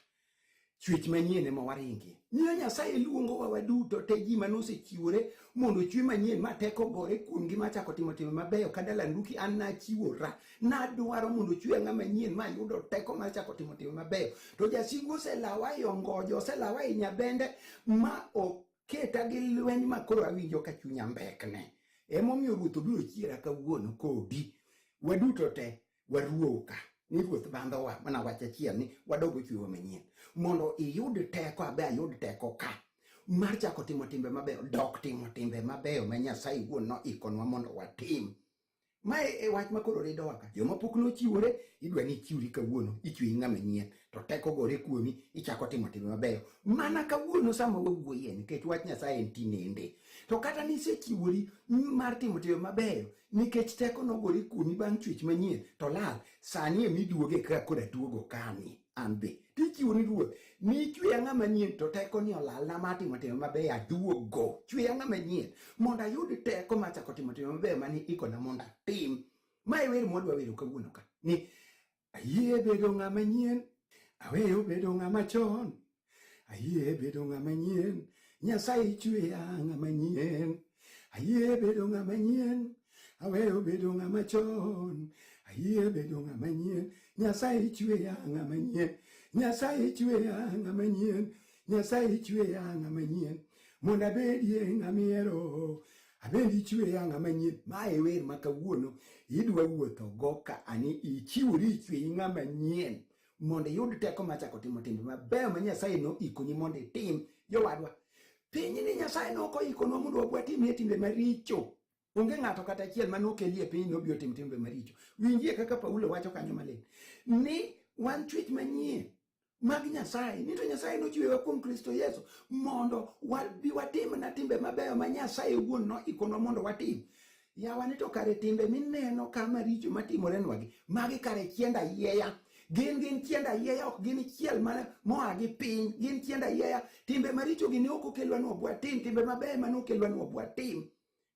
Chwech manyien ema waringie. Miyo Nyasaye luongowa waduto te ji mane osechiwore mondo ochwe manyien ma teko gore kuomgi ma chako timo timbe mabeyo ka Dalanduki an nachiwora. Nadwaro mondo ochweya ng'ama nyien ma ayudo teko mar chako timo timbe mabeyo. To jasigu oselawa e ongojo, oselawa e nyabende ma oketa gi lweny ma koro awinjo ka chunya mbekne. Emomiyo Ruoth obiro chiera kawuono kodi. Waduto te waruow ka ni Ruoth bandhowa mana wach achiel ni wadog ochwewa manyien mondo iyud teko abe ayud teko ka mar chako timo timbe mabeyo dok timo timbe mabeyo ma Nyasaye wuon noikonwa mondo watim. Mae e wach ma koro ridowa ka. Joma pok nochiwore idwa ni ichiwri kawuono, ichweyi ng'ama nyien to teko gore kuomi ichako timo timbe mabeyo mana kawuono sama wawuoye nikech wach Nyasaye en tinende. To kata nisechiwori mar timo timbe mabeyo nikech teko nogore kuomi bang' chwech manyien to lal sani ema iduoge kaka koro aduogo kani an be tichiwo ni ruoth nichweya ng'ama nyien to teko ni olalna mar timo timbe mabeyo aduogo chweya ng'ama nyien mondo ayud teko mar chako timo timbe mabeyo mane ikona mondo atim ma e wer mwadwa wero kawuono ka ni Ayie bedo ng'ama nyien, aweyo bedo ng'ama chon. Ayie bedo ng'ama nyien, Nyasaye chweya ng'ama nyien. Ayie bedo ng'ama nyien, aweyo bedo ng'ama chon. Ayie bedo ng'ama nyien, Nyasaye chweya ng'ama nyien. Nyasaye chweya ng'ama nyien, Nyasaye chweya ng'ama nyien. Mondo abedie ng'ama ihero. Abende ichweya ng'ama nyien. Ma e wer ma kawuono idwa wuotho go ka ani ichiwori ichweyi ng'ama nyien mondo iyud teko mar chako timo timbe mabeyo ma Nyasaye noikoni mondo itim. Jowadwa, pinyni Nyasaye nok oikonwa mondo wabwa timie timbe maricho. Onge ng'ato kata achiel mane okeli e piny nobi otim timbe maricho. Winjie kaka Paulo wacho kanyo maler ni wan chwech manyien mag Nyasaye ni to Nyasaye nochwewa kuom Kristo Yesu mondo wabi watim na timbe mabeyo ma Nyasaye wuon noikonwa mondo watim. Yawa ni to kare timbe mineno ka maricho matimorenwagi magi kare chiend ayieya gin chiend ayieya ok gin chiel mana moa gi piny gin chiend ayieya timbe maricho gi ne ok okelwa ni watim timbe mabeyo mane okelwa ni watim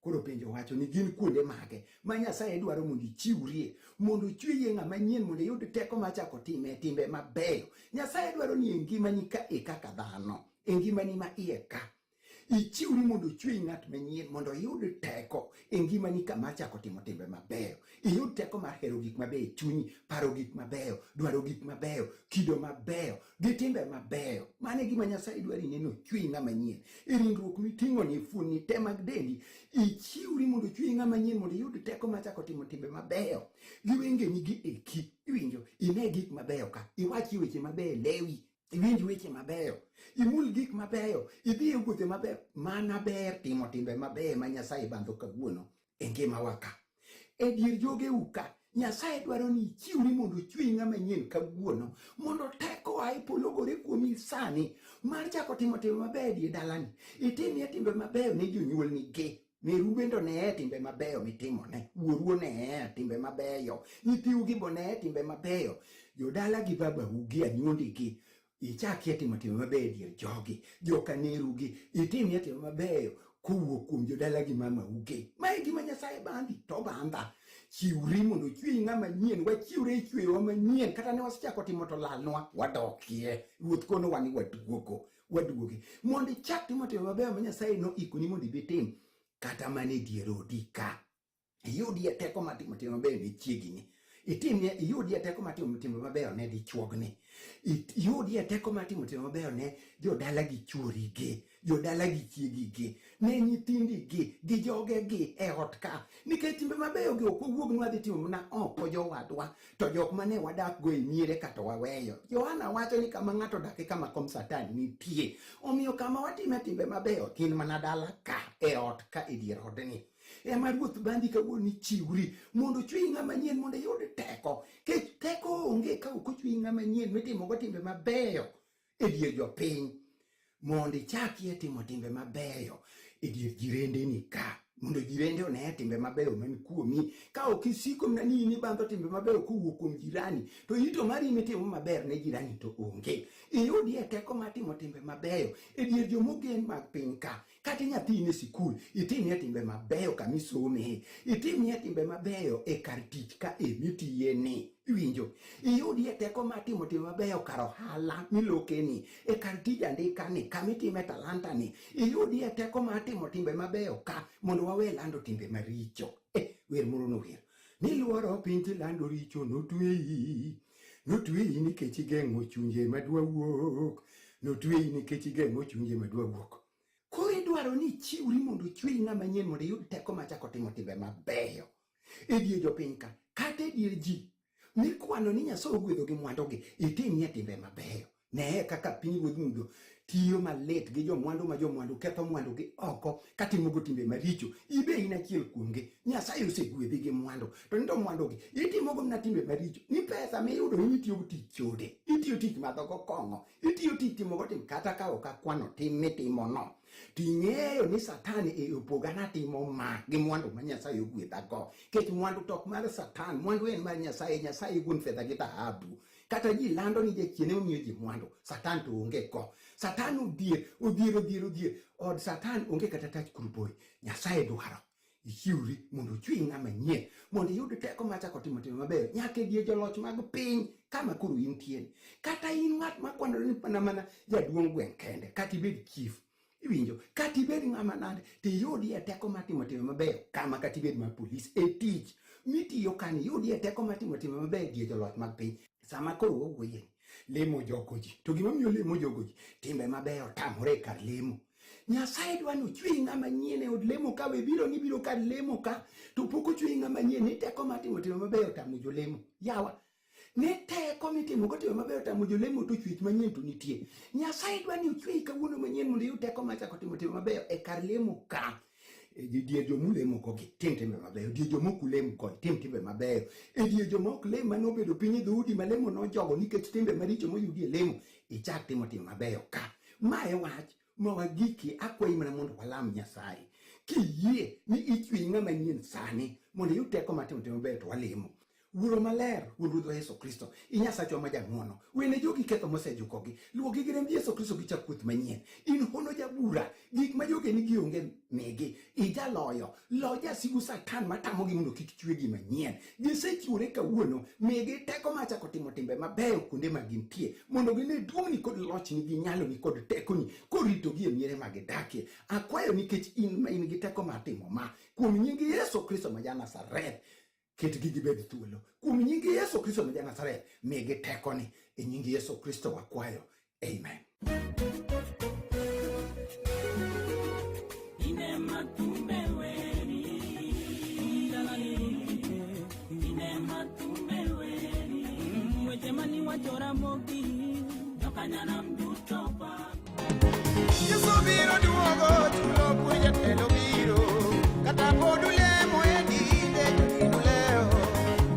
Koro penjo wacho ni gin kuonde mage ma Nyasaye dwaro mondo ichiwrie, mondo ochweyie ng'ama nyien mondo iyud teko mar chako time timbe mabeyo. Nyasaye dwaro ni e ngimani ka e kaka dhano, e ngimani ma iye ka, ichiwri mondo ochweyi ng'at manyien mondo iyud teko e ngimani ka mar chako timo timbe mabeyo. Iyud teko mar hero gik mabeyo e chunyi, paro gik mabeyo, dwaro gik mabeyo, kido mabeyo, gi timbe mabeyo. Mano e gima Nyasaye dwaro ineno ochweyi ng'ama nyien. E ringruok miting'o ni fuonni te mag dendi, ichiwri mondo ochweyi ng'ama nyien mondo iyud teko mar chako timo timbe mabeyo. Gi wengeni gi eki, iwinjo, ine gik mabeyo ka, iwachie weche mabeyo e lewi, iwinj weche mabeyo, imul gik mabeyo, idhi e wuothe mabeyo. Mana ber timo timbe mabeyo ma Nyasaye bandho kawuono e ngimawa ka. E dier jogeu ka, Nyasaye dwaro ni ichiwri mondo ochweyi ng'ama nyien kawuono, mondo teko oa e polo ogore kuomi sani mar chako timo timbe mabeyo e dier dalani. Itimie timbe mabeyo ne jonyuolni gi. Meru bende oneye timbe mabeyo mitimone. Wuoru oneye timbe mabeyo. Nyithiu gi be oneye timbe mabeyo. Jodala gi babau gi anyuondi gi ichakie timo timbe mabeyo e dier jogi joka nerugi itimie timbe mabeyo kowuok kuom jodala gi mamau gi. Ma e gima Nyasaye bandi to bandha. Chiwri mondo ochweyi ng'ama nyien, wachiwre e chweyowa manyien, kata ne wasechako timo to lalnwa, wadokie. Ruoth konowa ni waduogo, waduoge. Mondo ichak timo timbe mabeyo ma Nyasaye noikoni mondo ibi itim, kata mana e dier odi ka. Iyudie teko mar timo timbe mabeyo ne chiegini. Itimie, iyudie teko mar timo timbe mabeyo ne dichuogni. Iyudie teko mar timo timbe mabeyo ne jodala gi chuori gi, jodala gi chiegi gi, ne nyithindi gi, gi joge gi e ot ka. Nikech timbe mabeyo gi ok wawuog ni wadhi timo mana oko jowadwa, to jok mane wadak go e miere kata waweyo. Yohana wacho ni kama ng'ato odak e kama kom Satan nitie. Omiyo kama watime timbe mabeyo gin mana dala ka, e ot ka, e dier odni. Ema Ruoth bandi kawuono ni chiwri mondo ochweyi ng'ama nyien mondo iyud teko. Kech teko onge ka ok ochweyi ng'ama nyien mitimogo timbe mabeyo e dier jopiny. Mondo ichakie timo timbe mabeyo e dier jirendeni ka. Mondo jirende one timbe mabeyo man kuomi. Ka ok isiko mana ni in ibandho timbe mabeyo kowuok kuom jirani, to ito mari mitimo maber ne jirani to onge. Iyudie teko mar timo timbe mabeyo e dier jomogen mag piny ka. Kata nyathini e sikul, itimie timbe mabeyo kama isome, itimie timbe mabeyo e kar tich ka e mitiye ni. Iwinjo? Iyudie teko mar timo timbe mabeyo kar ohala milokeni, e kar tij andika ni, kama itime talanta ni. Iyudie teko mar timo timbe mabeyo ka mondo wawe lando timbe maricho. Wer moro nower. Niluoro piny tilando richo notweyi. Notweyi nikech igeng'o chunje madwa wuok. Notweyi nikech igeng'o chunje madwa wuok. Koro idwaro ni ichiwri mondo ochweyi ng'ama nyien mondo iyud teko mar chako timo timbe mabeyo e dier jopiny ka kata e dier ji mikwano ni Nyasaye ogwedho gi mwandugi, itimie timbe mabeyo. Neye kaka piny ruodh mudho tiyo malit gi jomwandu ma jomwandu ketho mwandugi oko katimogo timbe maricho. Ibe in achiel kuomgi. Nyasaye osegwedhi gi mwandu, to ni to mwandugi itimogo mana timbe maricho. Ni pesa miyudo in itiyogo tich chode, itiyo tich madho go kong'o, itiyo tich timogo tim kata ka ok akwano tim mitimono. Ting'eyo ni Satan e opogana timo ma gi mwandu ma Nyasaye ogwedhago. Kech mwandu to ok mar Satan, mwandu en mar Nyasaye, Nyasaye wuon fedha gi dhahabu. Kata ji lando ni jachien ema miyo ji mwandu, Satan to onge go. Satan odhier, odhier, odhier, odhier. Od Satan onge kata tach kurupoi. Nyasaye dwaro ichiwri mondo ochweyi ng'ama nyien, mondo iyud teko mar chako timo timbe mabeyo nyaka e dier joloch mag piny kama koro intie. Kata in ng'at ma kwanore ni mana mana jaduong' gweng' kende, kata ibed chief, iwinjo, kata ibed ng'ama nade, tiyudie teko mar timo timbe mabeyo kama kata ibed mar polis e tich mitiyo kani, iyudie teko mar timo timbe mabeyo e dier joloch mag piny. Sama koro wawuoye lemo jogo ji, to gima miyo lemo jogo ji, timbe mabeyo tamore e kar lemo. Nyasaye dwa ni ochweyi ng'ama nyien e od lemo ka, we biro ni biro kar lemo ka, to pok ochweyi ng'ama nyien, ni teko mar timo timbe mabeyo otamo jolemo. Yawa, ni teko mitimo go timbe mabeyo otamo jolemo to chwech manyien to nitie. Nyasaye dwa ni ochweyi kawuono manyien mondo iyud teko mar chako timo timbe mabeyo e kar lemo ka. E dier jomulemo kogi, tim timbe mabeyo. Dier joma ok ulem kodi, tim timbe mabeyo. E dier joma ok lem mane obedo piny e dhoudi ma lemo nojogo nikech timbe maricho moyudi e lemo, ichak timo timbe mabeyo ka. Ma e wach ma wagiki, akwayi mana mondo walam Nyasaye. Kiyie ni ichweyi ng'ama nyien sani mondo iyud teko mar timo timbe mabeyo to walemo. Wuoro maler, wuon Ruodhwa Yesu Kristo, i Nyasachwa ma jang'wono, wene jogi ketho mosejukogi, luogi gi remb Yesu Kristo gichak kuoth manyien. In hono jabura, gik ma joge nigi onge migi, ijaloyo, lo jasigu Satan matamogi mondo kik chwegi manyien. Gisechiwore kawuono, migi teko mar chako timo timbe mabeyo kuonde ma gintie, mondo gine duong'ni kod lochni gi nyaloni kod tekoni koritogi e miere ma gidakie. Akwayo nikech in ma in gi teko mar timo ma, kuom nying Yesu Kristo ma ja-Nazareth, ketgi gibed thuolo. Kuom nying Yesu Kristo ma ja-Nazareth, migi tekoni. E nying Yesu Kristo wakwayo. Amen. Yesu biro duogo chulo kwe jatelo biro kata pod ulemo e dinde to in ulewo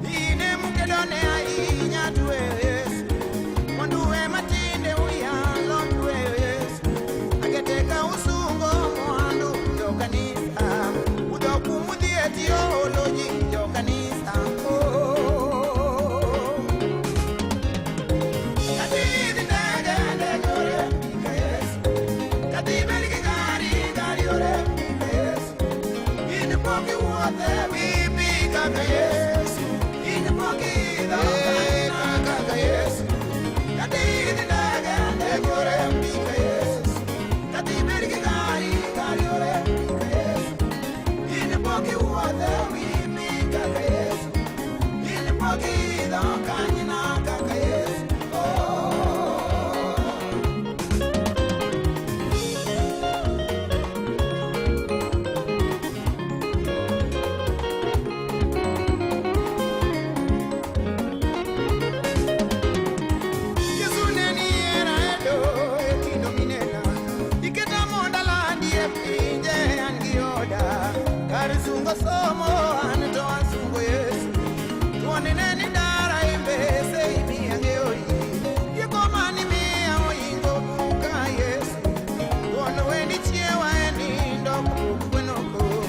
dine mukedone ahinya tweyo Yesu mwandu ema tinde uyalo tweyo Yesu aketeka usungo mwandu jokanisa udok kumudhie tiolo ji jokanisa oh. Kaka Yesu. Oh. Yesu ne ni hera e do e kido minena Iketa mondo alandi e pinje an gi oda Kar sungo somo an to asungo Yesu Tuoni ne ni dara e mbese imiya ng'eyo Rieko mani miya oingo buka Yesu Tuon wendi chiewa e nindo kapok gweno kok.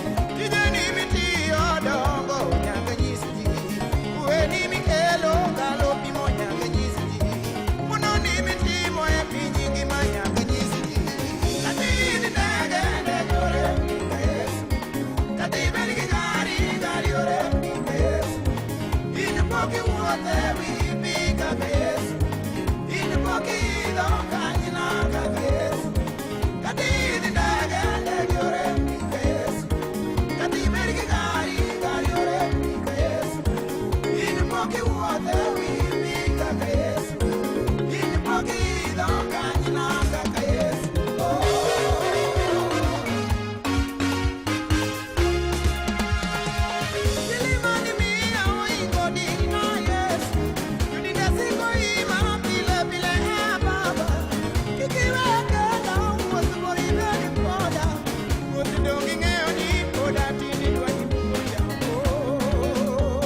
pok iwuotho e wi pi kaka Yesu. In pok iidho kanyna kaka Yesu. Kata idhi ndege, ndege oremni ka Yesu. Kata ibed gi gari, gari oremni ka Yesu. In pok iwuotho e wi pi kaka Yesu. In pok iidho kanyna kaka Yesu. Kilimani miya oingo dina Yesu. Judida siko ima pile pile e Baba. Kik iwe kenda wuoth bor ibed koda. Wuoth dong' ing'eyo ni pod atin idwa ni puonja. Oh.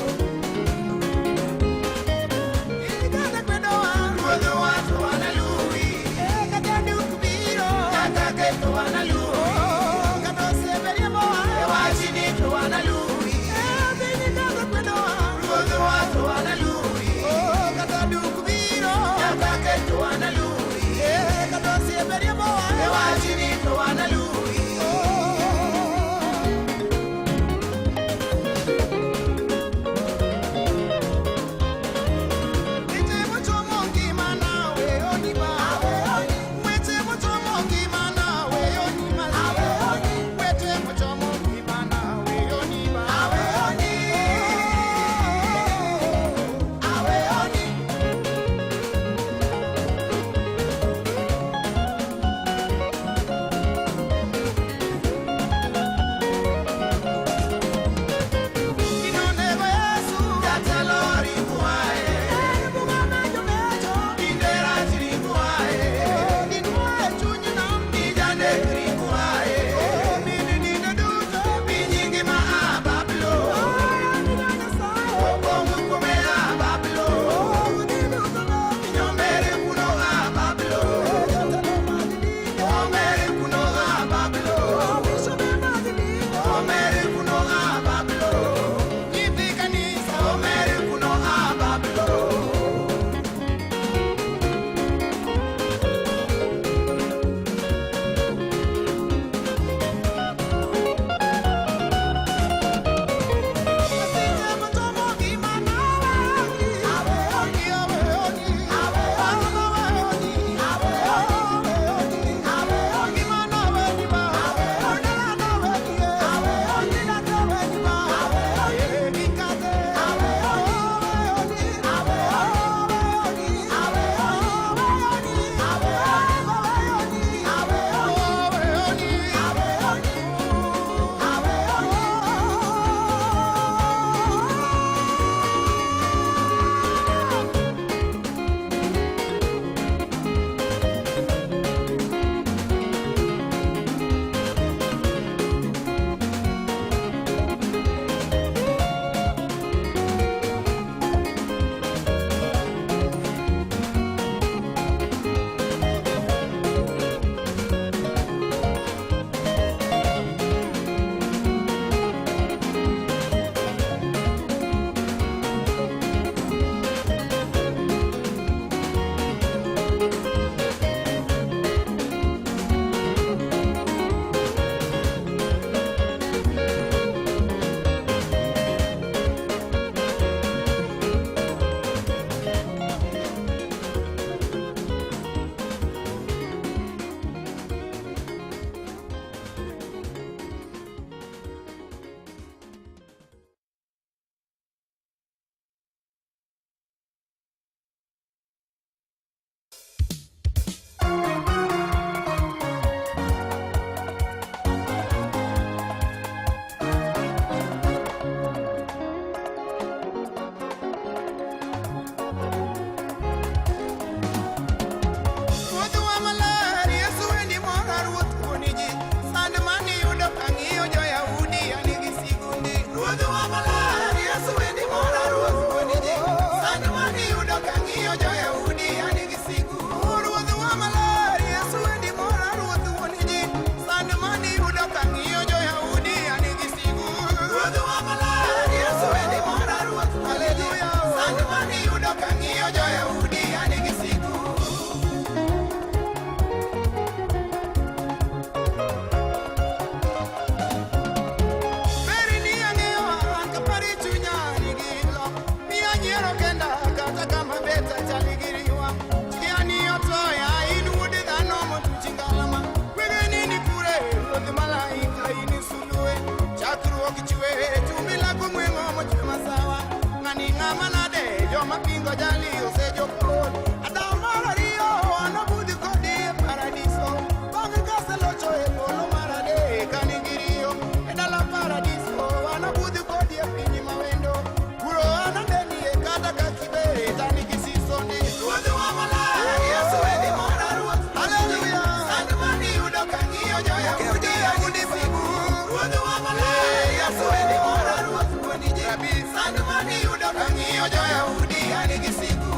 Ng'ani ng'ama nade joma pingo jali osejokol. Adam mar ariyo anobudhi kodi e paradiso. Bang'e kaselocho e polo mar adek anigiriyo. E dala paradiso anobudhi kodi e piny mawendo. Kuro anadenie kata ka kibet an gi siso ni. Ruodhwa maler, Yesu e gimora Ruoth. Haleluya. Sand maniyudo kang'iyo jo-Yahudi, Yahudi sigu. Ruodhwa maler, Yesu e gimora Ruoth wuon ji. Sand maniyudo kang'iyo jo-Yahudi, an gi sigu.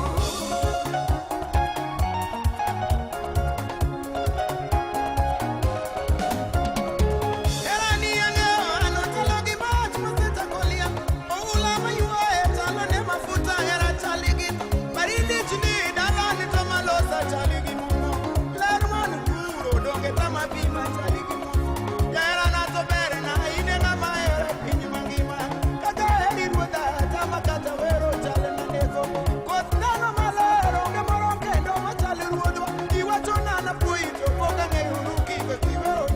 Herani ang'eyo an ochalo gi mach mosechako liel. Oula maywaye chalo ne mafuta hera chali gi tho. Baridi ni dalani to malosa chali gi muno. Ler man kuro donge tama pima chali gi muno. Jaherana to berna in e ng'ama ahero e piny mangima. Kaka aheri ruodha tama kata wero chal na neko. Koth dhano maler onge moro kendo machal ruodhwa. Iwachona napuoyi to pok ang'eyo ruki kaka iwero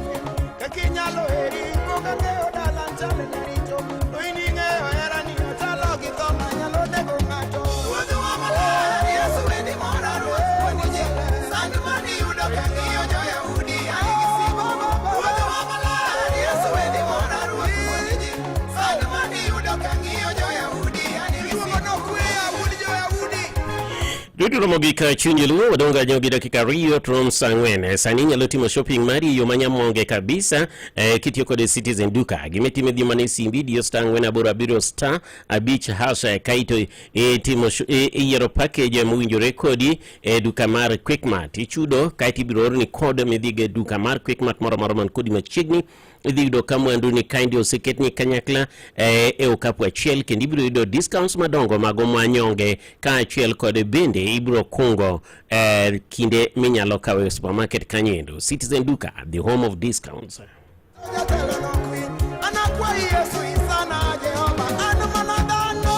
kaka inyalo heri pok ang'eyo dala chal na richo. To in ing'eyo herani ochalo gi tho manyalo nego ng'ato. Ruodhwa maler, Yesu e gimora Ruoth wuon ji. Sand maniyudo kang'iyo jo-Yahudi an gi sigu. Ruodhwa maler, Yesu e gimora Ruoth wuon ji. Sand maniyudo kang'iyo jo-Yahudi an gi sigu. Luongo wuod jo-Yahudi. Duto romo gi ka chuny luo wadong' kanyo gi dakika 2 to rom saa 4. Sani inyalo timo shopping mari e yo manyamonge kabisa kitiyo kod Citizen Duka. Gimitimo idhi mana e simbi idiyo star 487 star 5 hash kaito itimo iyiero package mowinjore kodi e duka mar Quickmart. Ichudo kaito ibiro orni code midhigo e duka mar Quickmart moro amora man kodi machiegni. Idhi yudo ka mwandu ni kaendi oseketni kanyakla e okapu achiel kendo ibiro yudo discounts madongo mago mwanyonge kaachiel kod bende ibiro kungo kinde minyalo kawo e supermarket kanyo endo. Citizen Duka, the home of discounts. Anakwayi Yesu isana Jehova an mana dhano.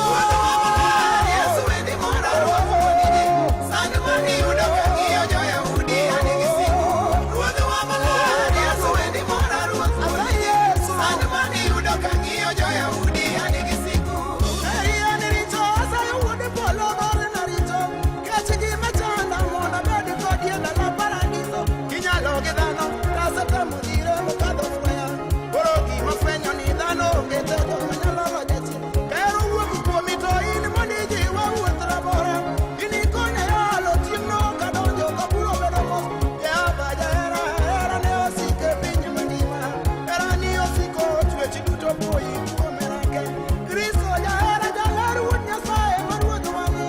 Yesu e gimora Ruoth wuon ji. Sand maniyudo kang'iyo jo-Yahudi an gi sigu. Ruodhwa maler, Yesu e gimora Ruoth wuon ji. Sand maniyudo kang'iyo jo-Yahudi an gi sigu. Heri an richo, asayo wuod polo gorna richo. Kech gima chanda mondo abed kodi e dala paradiso. Kinyalo gi dhano, kasetemo dhire mokadho fweya. Koro gima fwenyo ni dhano onge teko manyalo loyo jachien. Kahero wuok kuomi to in mondo ijiwa wuoth rabora. In ikonya yalo chieng'no kadonjo kaburo bedo mos. Jehova jahera, hera ne osiko e piny mangima. Hera ni osiko chwech duto puoyi kuom herake. Kristo jahera jaler wuod Nyasaye ma ruodhwa ni.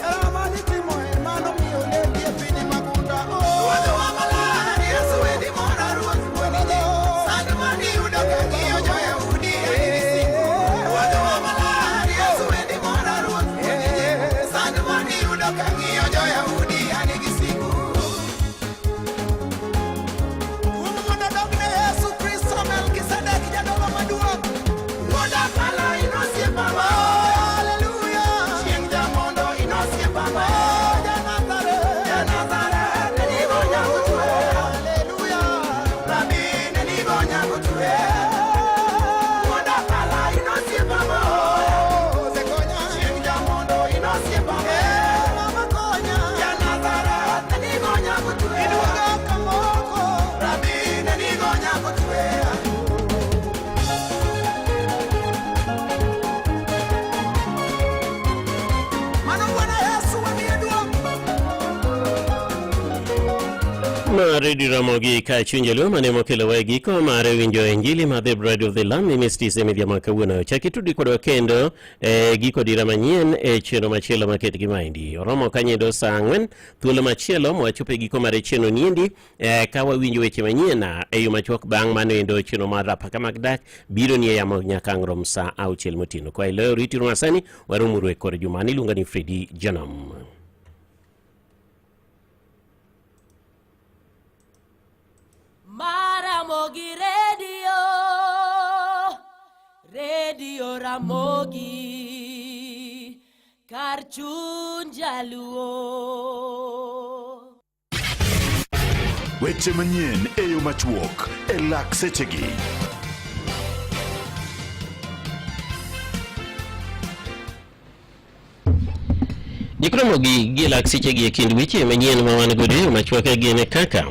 Hera manitimo e mano miyo leki e piny magunda. Oh. Ruodhwa maler, Yesu e gimora Ruoth wuon ji. Sand maniyudo kang'iyo jo-Yahudi an gi sigu. Ruodhwa maler, Yesu e gimora Ruoth wuon ji. Sand maniyudo kang'iyo jo-Yahudi an gi sigu. Kuom mondo dogne Yesu Kristo Melkizedek jadolo maduong'. Wuoda pala inosiepa ma. Haleluya. Chieng' jamondo inosiepa ma. Ja-Nazareth. Ja-Nazareth, ne nigo nyako twe. Haleluya. Rabi ne nigo nyako twe. Wuoda pala inosiepa ma. Osekonya. Chieng' jamondo inosiepa ma. Mama konya. Ja-Nazareth ne nigo nyako twe. Iduoga kamoko. Rabi ne nigo nyako twe. Mano Bwana Yesu wamiye duong'. Mar Radio Ramogi ka chuny luo mane mokelo wa e giko mar winjo injili mar The Bride of the Lamb Ministries e midhiambo ma kawuono. Chak itudi kodwa kendo e giko dira manyien e chenro machielo maket gi maendi. Oromo kanyendo saa 4 thuolo machielo mwachopo e giko mar chenro niendi ka wawinjo weche manyien e yo machuok bang' mano endo chenro mar apaka mag dak biro ni e yamo nyaka ang' rom saa 6 motieno. Kwa iloyo ritiro masani waromuru e kor juma. An iluonga ni Fredi Janam. Maramogi Radio, Radio Ramogi, kar chuny jaluo. Weche manyien e yo machuok e lak sechegi. Jikromogi gi lak sechegi e kind weche manyien ma wan godo e yo machuok gin kaka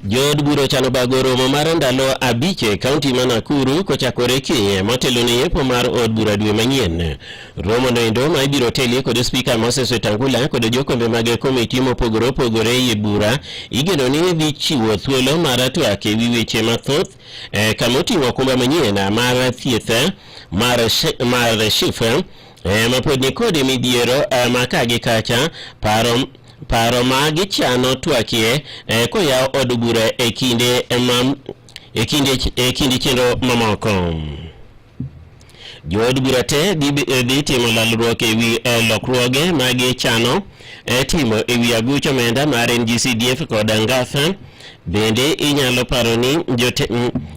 Jood bura ochano bago romo mar ndalo abich e kaunti ma Nakuru kochakore kiny motelo ne yepo mar od bura dwe manyien. Romo noendo ma ibiro telie kod spika Moses Wetangula kod jokombe mag komiti mopogore opogore ei bura igeno ni dhi chiwo thuolo mar twak e wi weche mathoth eh, kama oting'o okumba manyien mar thieth mar, mar SHIF eh, ma pod nikod midhiero eh, ma ka gi kacha paro paro ma gichano twakie eh, koyaw od bura e kinde ma e kinde e kinde chenro mamoko. Jood bura te dhi, dhi timo lalruok e wi eh, lokruoge ma gichano eh, timo e wi aguch omenda mar NGCDF kod NGAF. Bende inyalo paro ni jote,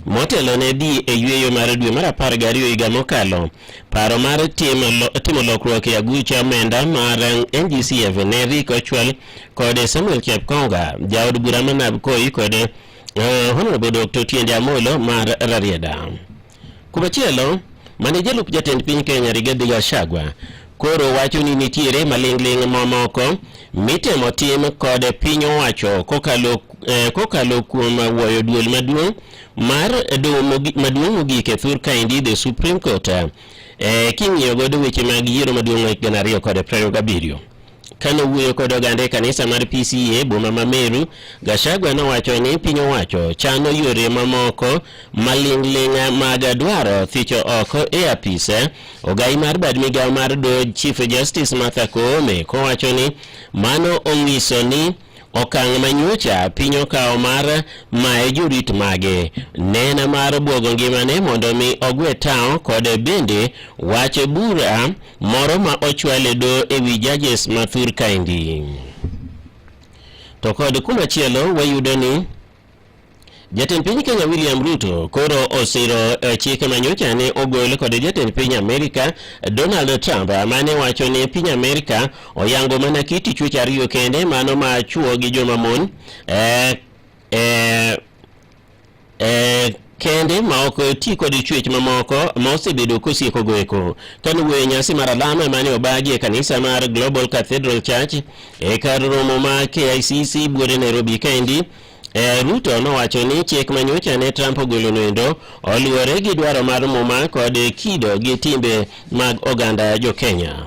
motelo ne dhi e yueyo mar dwe mar 12 higa mokalo Paro mar timo lokruok e aguch omenda mar NGCF ne rik ochwal kod Samuel Chepkonga, jaod bura ma Nabkoi kod Honorable Dr. Otiende Amolo mar Rarieda. Kumachielo, mane jalup jatend piny Kenya Rigathi Gachagua koro wacho ni nitiere maling'ling' mamoko mitemo tim kod piny owacho kokalo, kokalo kuom wuoyo duol maduong' mar doho maduong' mogik e thur kaendi the Supreme Court king'iyo godo weche mag yiero maduong' ma 2027. Kane owuoyo kod oganda e kanisa mar PCEA boma ma Meru, Gachagua nowacho ni piny owacho chano yore mamoko maling'ling' mag dwaro thicho oko e apis ogai mar bad migawo mar doho Chief Justice Martha Koome kowacho ni mano onyiso ni okang' manyocha piny okawo mar maye jorit mage nena mar buogo ngimane mondo mi ogwe tawo kod bende wach bura moro ma ochwal e doho e wi judges ma thur kaendi. To kod kumachielo wayudo ni Jatend piny Kenya William Ruto koro osiro chik manyocha ne ogol kod jatend piny Amerika Donald Trump mane wacho ni piny Amerika oyango mana kit chwech ariyo kende mano ma chuo gi joma mon kende ma ok ti kod chwech mamoko ma osebedo kosieko goeko. Kane owuoyo e nyasi mar alama mane obagi e kanisa mar Global Cathedral Church e kar romo ma KICC buore Nairobi kaendi, Ruto nowacho ni chik manyocha ne Trump ogolo noendo oluwore gi dwaro mar muma kod kido gi timbe mag oganda jo Kenya.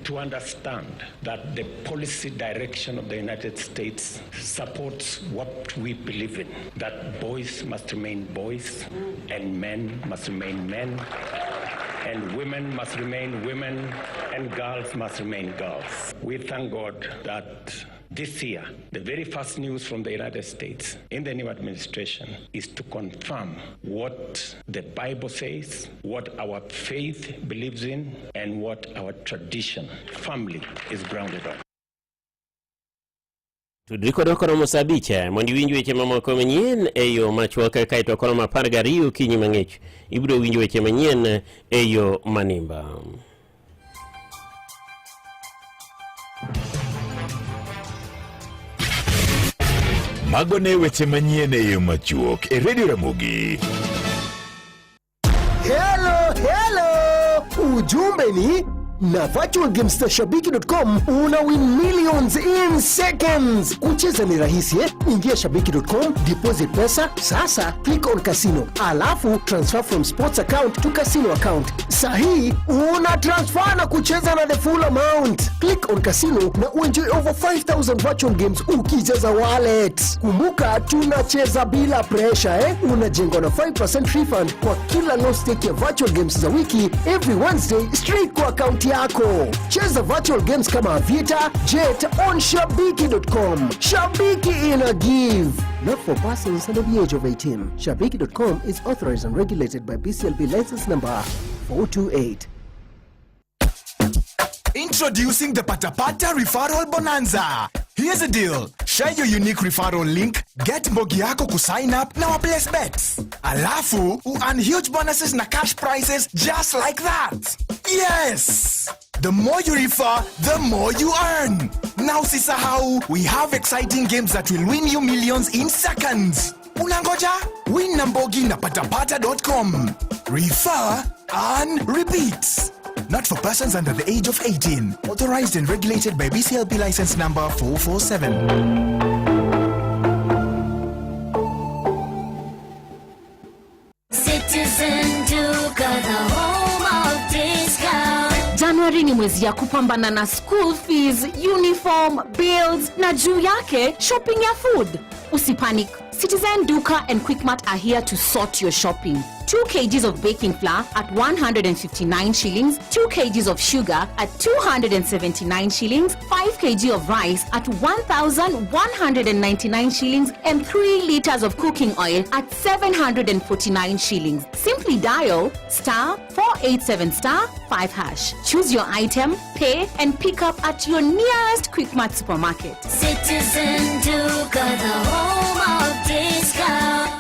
To understand that the policy direction of the United States supports what we believe in, that boys must remain boys and men must remain men and women must remain women and girls must remain girls. We thank God that this year, the very first news from the United States in the new administration is to confirm what the Bible says, what our faith believes in, and what our tradition, family, is grounded on. Tudri kodwa koromo saa abich mondo iwinj weche mamoko manyien e yo machuok kaeto koromo 12 okinyi mang'ich ibiro winjo weche manyien e yo manimba. Mago ne weche manyien e yo machuok e Radio Ramogi. Hello, hello! Ujumbe ni na virtual games za shabiki.com una win millions in seconds. Kucheza ni rahisi eh? Ingia shabiki.com, deposit pesa, sasa click on casino, alafu transfer from sports account to casino account. Sahi una transfer na kucheza na the full amount. Click on casino na uenjoy over 5000 virtual games ukicheza wallet. Kumbuka tunacheza bila pressure eh? Unajengwa na 5% refund kwa kila low stake ya virtual games za wiki every Wednesday straight kwa account yako. Cheza virtual games kama Aviator, Jet on shabiki.com. Shabiki ina give. Not for persons under the age of 18. Shabiki.com is authorized and regulated by BCLB license number 428. Introducing the Patapata Referral Bonanza. Here's the deal. Share your unique referral link, get mbogi yako kusign up na waplace bets. Alafu, earn huge bonuses na cash prizes just like that. Yes! The more you refer, the more you earn. Now usisahau, we have exciting games that will win you millions in seconds. Unangoja? Win na mbogi na patapata.com. Refer, earn, repeat. Not for persons under the age of 18. Authorized and regulated by BCLP license number 447. Citizen Duka, the home of discount. Januari ni mwezi ya kupambana na school fees, uniform, bills na juu yake shopping ya food. Usipanic. Citizen Duka and Quickmart are here to sort your shopping. 2 kgs of baking flour at 159 shillings, 2 kgs of sugar at 279 shillings, 5 kg of rice at 1,199 shillings, and 3 liters of cooking oil at 749 shillings. Simply dial star 487 star 5 hash. Choose your item, pay, and pick up at your nearest Quickmart supermarket. Citizen Duka, the home of discount.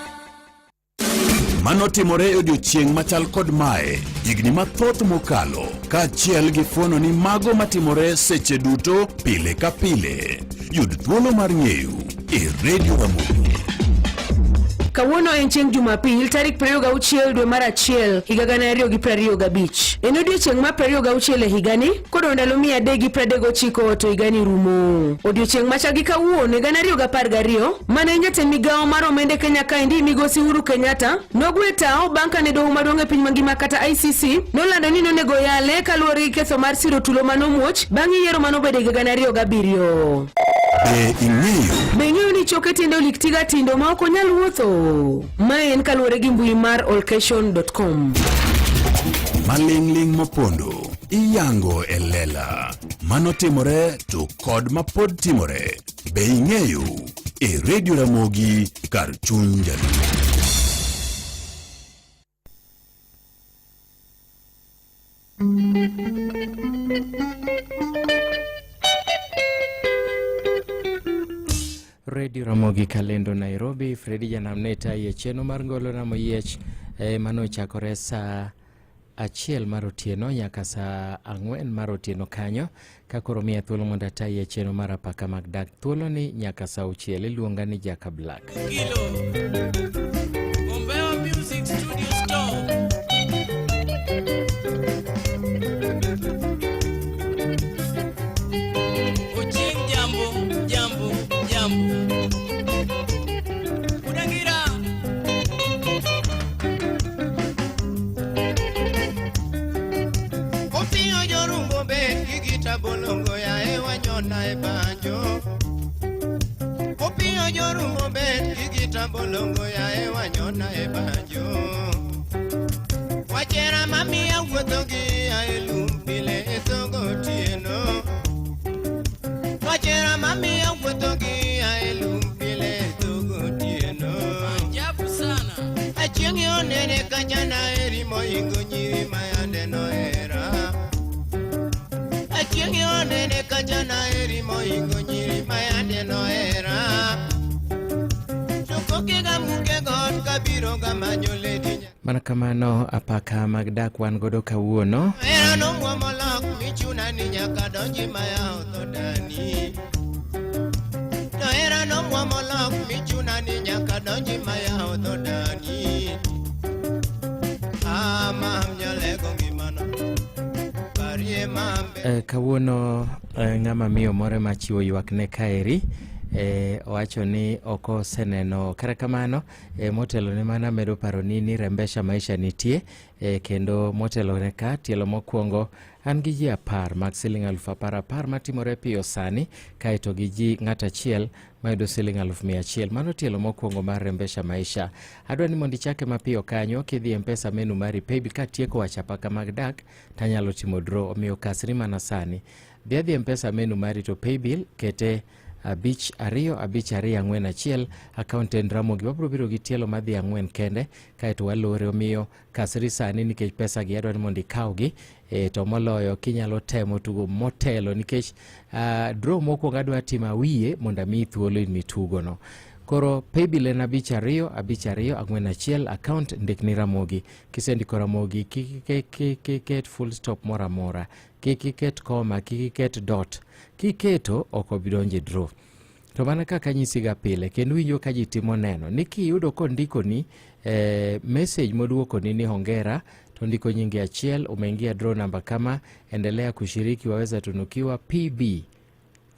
Manotimore e odiochieng' machal kod mae higni mathoth mokalo kaachiel gi fuono ni mago matimore seche duto pile ka pile. Yud thuolo mar ng'eyo e Radio Ramogi. Kawuono en chieng' Jumapil tarik 26 dwe mar achiel higa 2025. En odiochieng' mar 26 e higani kodong' ndalo 339 to higani rumo. Odiochieng' machal gi kawuono e 2012 mane en jatend migawo mar omenda e Kenya kaendi migosi Uhuru Kenyatta nogwe tao bang' kane doho maduong' e piny mangima kata ICC nolando ni nonego yale kaluwore gi ketho mar siro tulo manomuoch bang' yiero manobedo e higa 2007. Be ing'eyo Be ing'eyo ni choke tiende olik tiga tindo ma ok onyal wuotho? Mae en kaluwore gi mbui mar olcation.com. Maling'ling' mopondo iyango e lela. Manotimore to kod mapod timore. Be ing'eyo e Radio Ramogi kar chuny Jaluo. Radio Ramogi Kalendo Nairobi, Fredi Janam ne tayi e chenro mar Ngolo Ramo Yiech eh, mano ochakore saa achiel mar otieno nyaka saa ang'wen mar otieno kanyo ka koro miya thuolo mondo atayi e chenro mar apaka mag dak thuoloni nyaka saa auchiel iluonga ni Jaka Black. Ombewa Music Studio Store. Ochieng jambo, jambo, jambo. Udangira. Opiyo jorumbo bet gi gita bolongo yae wanyona e banjo. Opiyo jorumbo bet gi gita bolongo yae wanyona e banjo. Wachera mamiya wuotho gi ae lum pile e thogo otieno. Wachera mamiya wuotho gi ae lum pile e thogo otieno. Ajabu sana. Achieng' onene kacha naeri mohingo nyiri mayande nohera. Achieng' onene kacha naeri mohingo nyiri mayande nohera. To kokega muke got kabiro gamanyo lady Mana kamano apaka mag dak wan godo kawuono. Hera nomwomo lok michuna ni nyaka donji mayawo dhodani. To hera nomwomo lok michuna ni nyaka donji mayawo dhodani. Ah, mam nyalego ngimana. Parie mambe. Eh, kawuono eh, ng'ama miyo moro ema chiwo ywak ne kaeri eh, owacho ni ok oseneno kata kamano eh, motelo ne mano amedo paroni ni rembesha maisha nitie eh, kendo motelo ne ka tielo mokwongo an gi ji apar mag siling alufu apar apar matimore piyo sani kaeto gi ji ng'at achiel mayudo siling aluf mia achiel mano tielo mokwongo mar rembesha maisha adwa ni mondo ichake mapiyo kanyo kidhi e mpesa menu mari paybill katieko wacho apaka mag dak tanyalo timo draw omiyo kasri mana sani dhi adhi e mpesa menu mari to paybill kete abich ariyo abich ariyo ang'wen achiel akaont en Ramogi wabiro biro gi tielo madhi ang'wen kende kaeto walore omiyo kasri sani nikech pesa gi adwa ni mondo ikawgi e, to moloyo kinyalo temo tugo motelo nikech uh, draw mokwongo adwa timo awiye mondo amiyi thuolo in mitugono koro paybill en abich ariyo abich ariyo ang'wen achiel account ndikni Ramogi kisendiko Ramogi kik kik iket full stop moro amora kik iket koma kik iket dot kiketo ok obi donjo e draw to mana kaka anyisiga pile kendo winjo ka ji timo neno ni kiyudo kondikoni eh, message moduokoni ni hongera to ndiko nyingi achiel, umeingia draw namba kama. Endelea kushiriki, waweza tunukiwa PB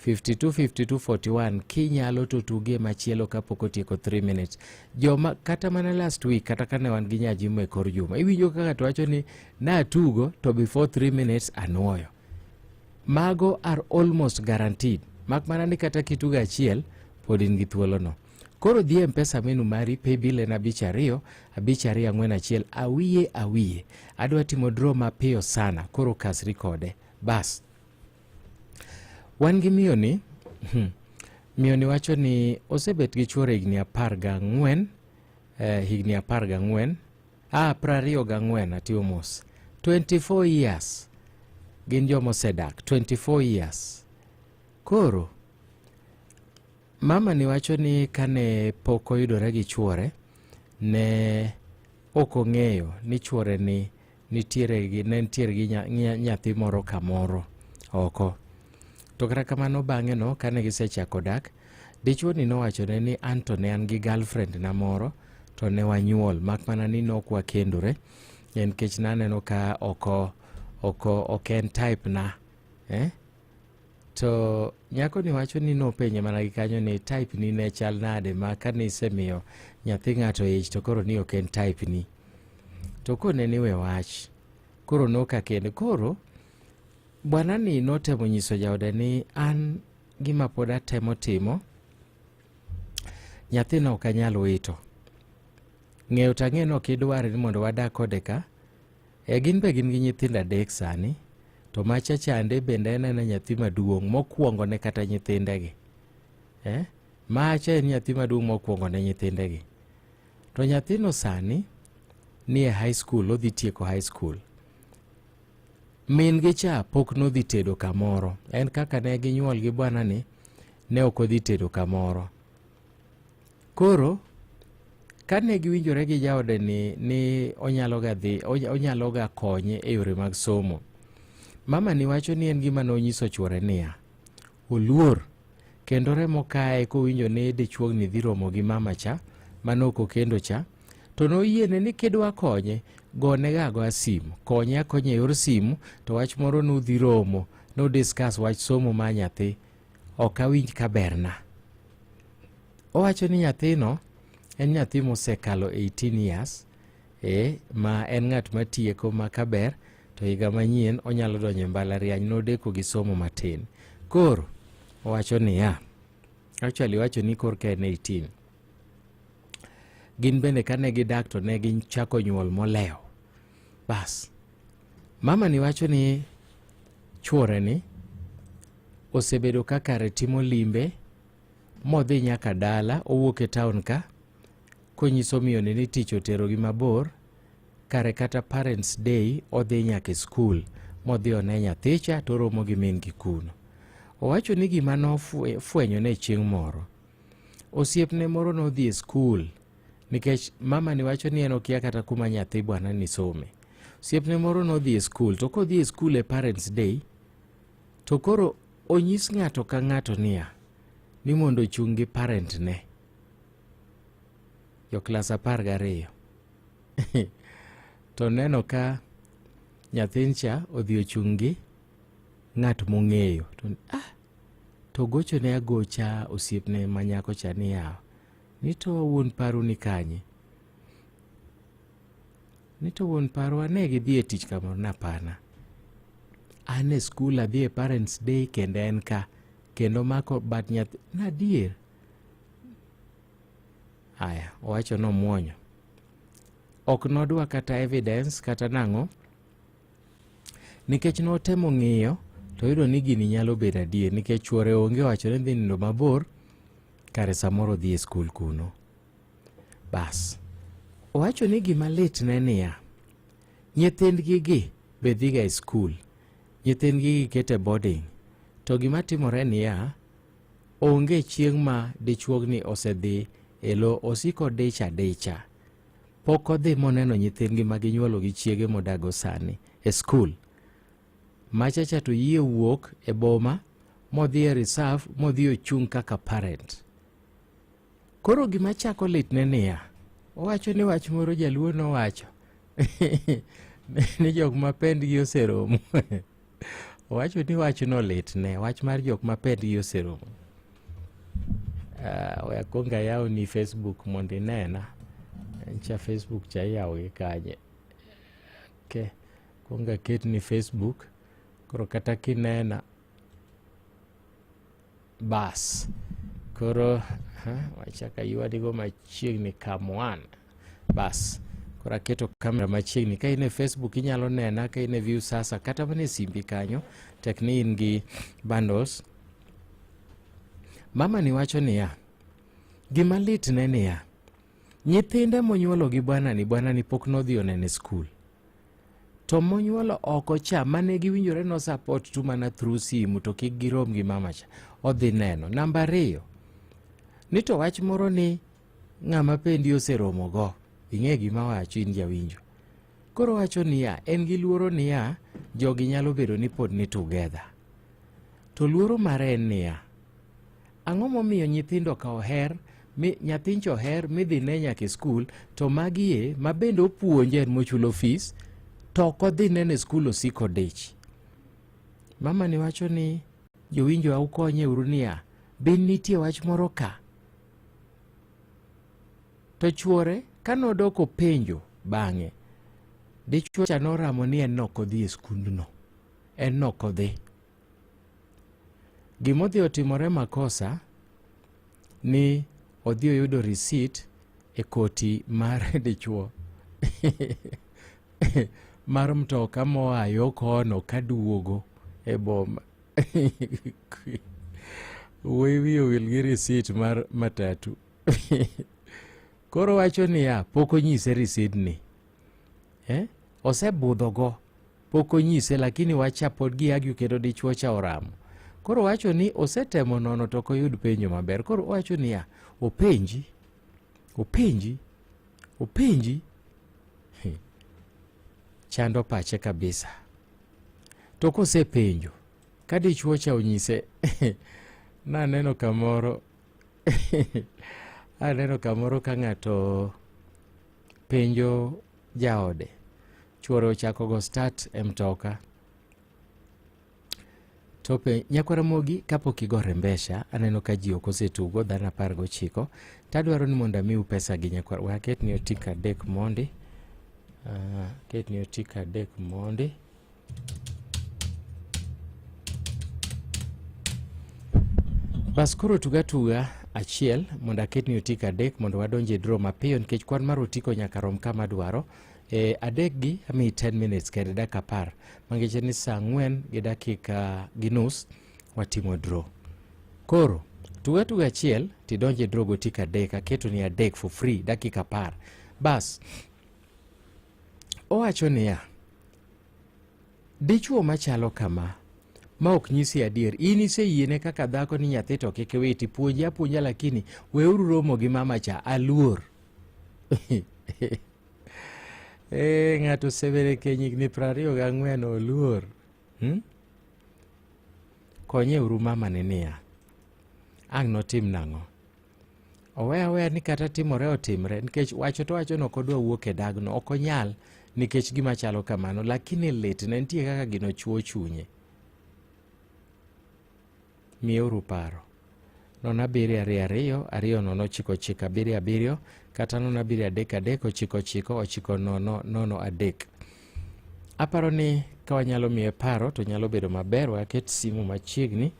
525241 kinyalo to tuge machielo kapok otieko 3 minutes. Joma kata mana last week kata kane wan gi nyajimo e kor juma, iwinjo kaka to wacho ni natugo to before 3 minutes anuoyo. Mago are almost guaranteed, mak mana ni kata kitugo achiel pod in gi thuolono. Koro dhi e Mpesa menu mari, paybill en 5 2 5 2 4 1 awiye awiye. Adwa timo draw mapiyo sana, koro kasri kode. Bas. Wan gi miyoni, miyoni wacho ni osebet gi chuore higni 14, higni 14, 24, atiyo mos. 24 years. Gin joma osedak, 24 years. Koro, mama ni wacho ni kane pok oyudore gi chuore, ne ok ong'eyo ni chuore ni nitiere gi, ne nitiere gi nyathi moro kamoro oko. To kata kamano bang'e no kane gisechako dak, dichuo ni nowachone ni an to ne an gi girlfriend na moro to ne wanyuol, mak mana ni nok wakendore nikech naneno ka ok en type na. To nyako ni wacho ni nopenje mana gi kanyo ni type ni ne chal nade ma kane isemiyo nyathi ng'ato ich to koro ni ok en type ni. To kone ni we wach, koro noka kende. Koro bwana ni notemo nyiso jaode ni an gima pod atemo timo, nyathina ok anyal wito. Ng'eyo to ang'e ni ok idwar ni mondo wadag kode ka. Gin be gin gi nyithindo 3 sani, to macha chande bende en ena nyathi maduong' mokwongo ne kata nyithindegi. Macha en nyathi maduong' mokwongo ne nyithindegi. To nyathino sani ni e high school, odhi tieko high school. Min gi cha pok nodhi tedo kamoro. En kaka ne ginyuol gi bwana ni, ne ok odhi tedo kamoro. Koro, kane giwinjore gi jaode ni onyalo ga dhi, onyalo ga konye e yore mag somo. Mama ni wacho ni en gima nonyiso chuore niya, oluor kendo remo kae kowinjo ni dichuogni dhi romo gi mama cha mane ok okendo cha, to noyiene ni kidwa konye, gone ga agoya simu, konye akonya e yor simu, to wach moro nudhi romo, no discuss wach somo mar nyathi, ok awinj ka berna. Owacho ni nyathino en nyathi mosekalo 18 years, ma en ng'at matieko ma kaber to higa manyien onyalo donjo e mbalariany, nodeko gi somo matin. Koro owacho niya, actually owacho ni korka en 18. Gin bende kane gidak to ne gichako nyuol molewo. Bas, mama ni wacho ni chuore ni osebedo ka kare timo limbe modhi nyaka dala, owuok e town ka konyiso miyo ni ni tich oterogi mabor, kare kata parents day odhi nyaka e school modhi one nyathicha to oromo gi min gi kuno. Owacho ni gima nofwenyo ne chieng' moro, osiepne moro nodhi e school nikech mama ni wacho ni en okia kata kuma nyathi bwana ni some. Osiepne moro nodhi e school, to kodhi e school e parents day to koro onyis ng'ato ka ng'ato niya ni mondo ochung' gi parent ne. Jo klas 12. To neno ka nyathincha odhi ochung' gi ng'at mong'eyo. To, to gochone agocha osiepne ma nyako cha niya, ni to wuon paru ni kanye? Ni to wuon parwa ne gidhi e tich kamoro napana. An e skul adhi e parents day kendo en ka, kendo mako bat nyathi, nadier. Aya, owacho nomuonyo. Ok nodwa kata evidence kata nang'o, nikech notemo ng'iyo to oyudo ni gini nyalo bedo adier, nikech chuore onge owacho ni dhi nindo mabor, kare samoro odhi e skul kuno. Bas, owacho ni gima lit ne niya, nyithindgi gi be dhiga e skul, nyithindgi gi kete boarding, to gima timore niya, onge chieng' ma dichuogni osedhi e lo, osiko dich adicha. Pok odhi moneno nyithindgi ma ginyuolo gi chiege modago sani e skul. Machacha to yie wuok e boma modhi e reserve modhi ochung' kaka parent. Koro gima chako litne niya, owacho ni wach moro jaluo nowacho. Ni jok ma pendgi oseromo. Owacho ni wachno litne, wach mar jok ma pendgi oseromo. We akwong ayawni Facebook mondo inena. Ncha Facebook cha iyawo gi kanye? Okay. Akwong aketni Facebook. Koro kata kinena bas. Koro wachak aywadigo machiegni kamwan. Bas. Koro aketo kamera machiegni. Ka in e Facebook inyalo nena, ka in e Viusasa kata mana e simbi kanyo, tek ni in gi bundles. Mama ni wacho niya, gima lit ne niya, nyithinde monyuolo gi bwanani, bwanani pok nodhi onene skul. To monyuolo oko cha mane giwinjore no support tu mana through simu to kik girom gi mama cha, odhi neno. Namba 2, ni to wach moro ni ng'ama pendi oseromo go, ing'e gima wacho in jawinjo. Koro wacho niya, en gi luoro niya, jogi nyalo bedo ni pod ni together. To luoro mare en niya, ang'o momiyo nyithindo ka oher, mi nyathincha oher midhi ne nyaka e skul, to magi e ma bende opuonje en mochulo fees, to ok odhi neno e skul osiko dich. Mama ni wacho ni jowinjo ukonye uru niya, be nitie wach moro ka? To chuore ka nodok openjo bang'e, dichuo cha noramo ni en ok odhi e skundno. En ok odhi. Gimodhi otimore makosa ni odhi oyudo receipt e koti mar dichuo mar mtoka moa yo kono kaduogo e boma. Wuoyi wiye owil gi receipt mar matatu. Koro wacho niya, pok onyise receipt ni. Osebudhogo, pok onyise, lakini wacha pod gi argue kendo dichuo cha oramo. Koro wacho ni osetemo nono to ok oyud penjo maber. Koro wacho niya, openji, openji, openji. Chando pache kabisa. To kosepenjo, ka dichuo cha onyise, naneno kamoro, aneno kamoro ka ng'ato penjo jaode, chuore ochako go start e mtoka. To pe nyakwar Ramogi kapok igo rembesha, aneno ka ji ok osetugo dhano 19, tadwaro ni mondo amiu pesa gi nyakwar. We aket ni otik 3 mondi. Aket ni otik 3 mondi. Bas koro tuga tuga achiel mondo aket ni otiko 3 mondo wadonj e draw mapiyo nikech kwan mar otiko nyaka rom kama dwaro. 3 gi amiyi 10 minutes kende dakika 10. Mangeche ni saa 4 gi dakika gi nus watimo draw. Koro tuga tuga achiel tidonj e draw gotiko 3, aketo ni 3 for free dakika 10. Bas owacho niya, dichuo machalo kama ma ok nyisi adier, in iseyiene kaka dhako ni nyathi to kik iwiti, puonje apuonja lakini weuru romo gi mama cha, aluor. Ng'ato osebedo e keny higni 24 oluor. Konye uru mama ni niya, ang' notim nang'o? Owe aweya ni kata timore otimre, nikech wacho to wacho ni ok odwa wuok e dagno, ok onyal nikech gima chalo kamano, lakini lit ne nitie kaka gino chuo chunye. Miyeuru paro. 0 7 2 2 2 0 9 9 7 7 kata 0 7 3 3 9 9 9 0 0 3. Aparo ni ka wanyalo miye paro to nyalo bedo maber. Waket simu machiegni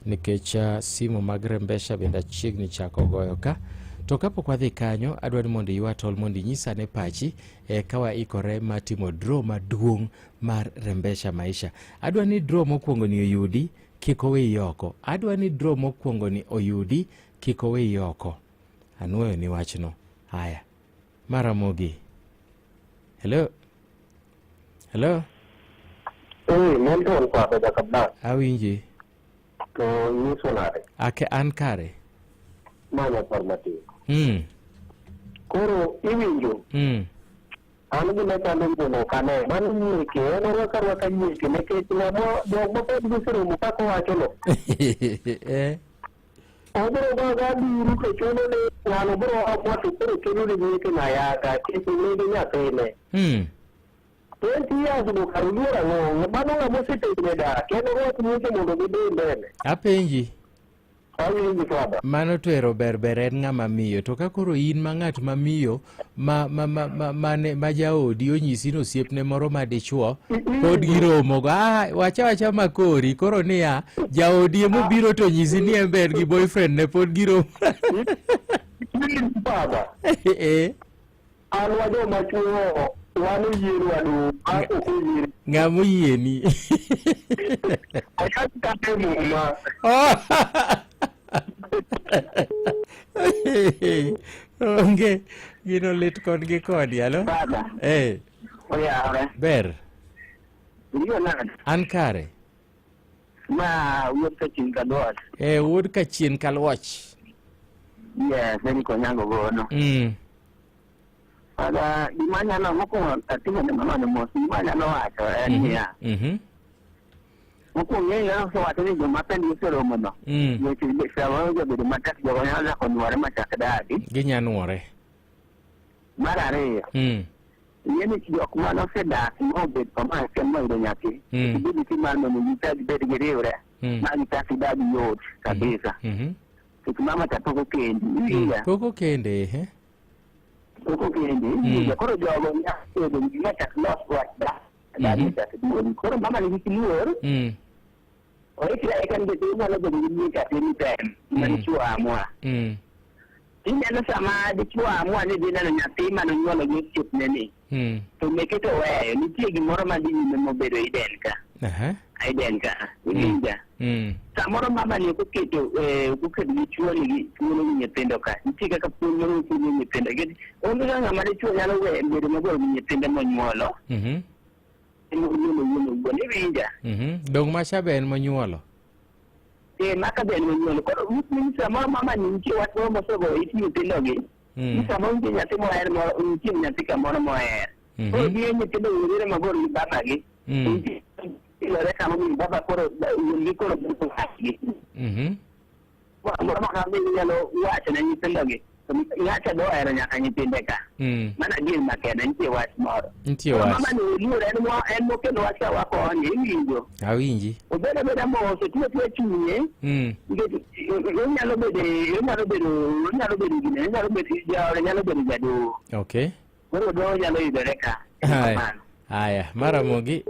nikech simu mag rembesha bende achiegni chako goyo ka. To kapok wadhi kanyo, adwa ni mondo iywa tol mondo inyisa ane pachi ka waikore mar timo draw maduong' mar rembesha maisha. Adwa ni draw mokwongo ni oyudi kik oweyi oko. Adwa ni draw mokwongo ni oyudi kik oweyi oko. Anuoyo ni wachno. Haya. Maramogi. Hello. Hello. Milton Kwado Jakablas. Awinji. To nyiso nade? Ake an kare. Ma nyakwar matin. Koro iwinjo. An gima chando wuon ok ane. Mano nyieke, en orwako arwaka nyieke nikech ng'ama jok ma pod giseromo kaka owachono. Obiro goga buru to chuno ni ng'ano biro amua to koro kelo ni nyieke mayanga kik nigi nyathine. 20 years go kar uluor ang'o? Mano ng'ama osetegno e dak, en orwak nyiche mondo gidhi mbele. Apenji. Awinji baba. Mano to ero ber ber en ng'ama miyo to ka koro in ma ng'at ma miyo ma ma ma ma mane ma jaodi onyisi ni osiepne moro ma dichuo pod giromogo ah wacha wacha makori koro niya jaodi emobiro to onyisi ni en be en gi boyfriend ne pod giromo Baba. eh An wa joma chuo wan oyienwa du, an ok oyiene. Ng'ama oyieni? Ayach kata e muma. Onge gino lit kon gi koni alo. Baba. Eh. Oyawre. Ber. Iriyo nade? An kare. Ma wuod kachien kaluoch. Eh, wuod kachien kaluoch. Yes, en konyango gono. Aga gima anyalo mokwongo atimo ne mama mos gima anyalo wacho en niya. Mokwongo ng'eyo nyalo wacho ni joma pend oseromo no. Weche samoro jabedo matek jogo nyalo chako nwore machak dagi. Ginya nwore. Mar ariyo. Ing'e ni jok mane osedak mobet kama achiel moyudo nyathi. Possibility mar mondo gichak gibed giriwre. Ma gichak gidag yot kabisa. Nikech mama cha pok okendi. Iwinja? Pok okende ehe. Pok okendi. Iwinja? Koro jogo nyalo bedo gima chak los wach dak. Dak chak duogi. Koro mama ni kik luor. Oikre aika nikech inyalo bedo gi nyiek at any time. Ma dichuo amua. Ineno sama dichuo amua ni dhi neno nyathi mane onyuolo gi osiepne ni. To meke to weyo. Nitie gimoro madhi nyime mobedo hidden ka. Hidden ka. Iwinja? Samoro mama ni ok oketo ok oketo dichuo ni gi thuolo gi nyithindo ka. Nitie kaka puonj moro mopuonjo nyithindo. Nikech onge kaka ng'ama dichuo nyalo weyo bedo mabor gi nyithinde monyuolo. En owuon owuon owuon. Iwinja? Dong' macha be en monyuolo. Eh, maka be en monyuolo. Koro means samoro mama ni nitie wach moro mosegoyo it nyithindogi. Ni samoro nitie nyathi moher moro, nitie nyathi kamoro moher. Koro miyo nyithindo wuorere mabor gi babagi. Nitie ilore kama min baba koro wuon gi koro bedo wachgi. Moro ma kama inyalo wacho ne nyithindogi. To ng'acha be ohero nyaka nyithinde ka. Mana gin makende nitie wach moro. Nitie Koro wach. Mama ni oluor en mo en mokelo wach ka wakoni iwinjo. Awinji. Obed abeda mos otiyo atiya chunye. Nikech onyalo bedo onyalo bedo onyalo bedo gine onyalo bedo jaode nyalo bedo jadoho. Okay. Koro doho nyalo yudore ka. Haya. Haya, Maramogi.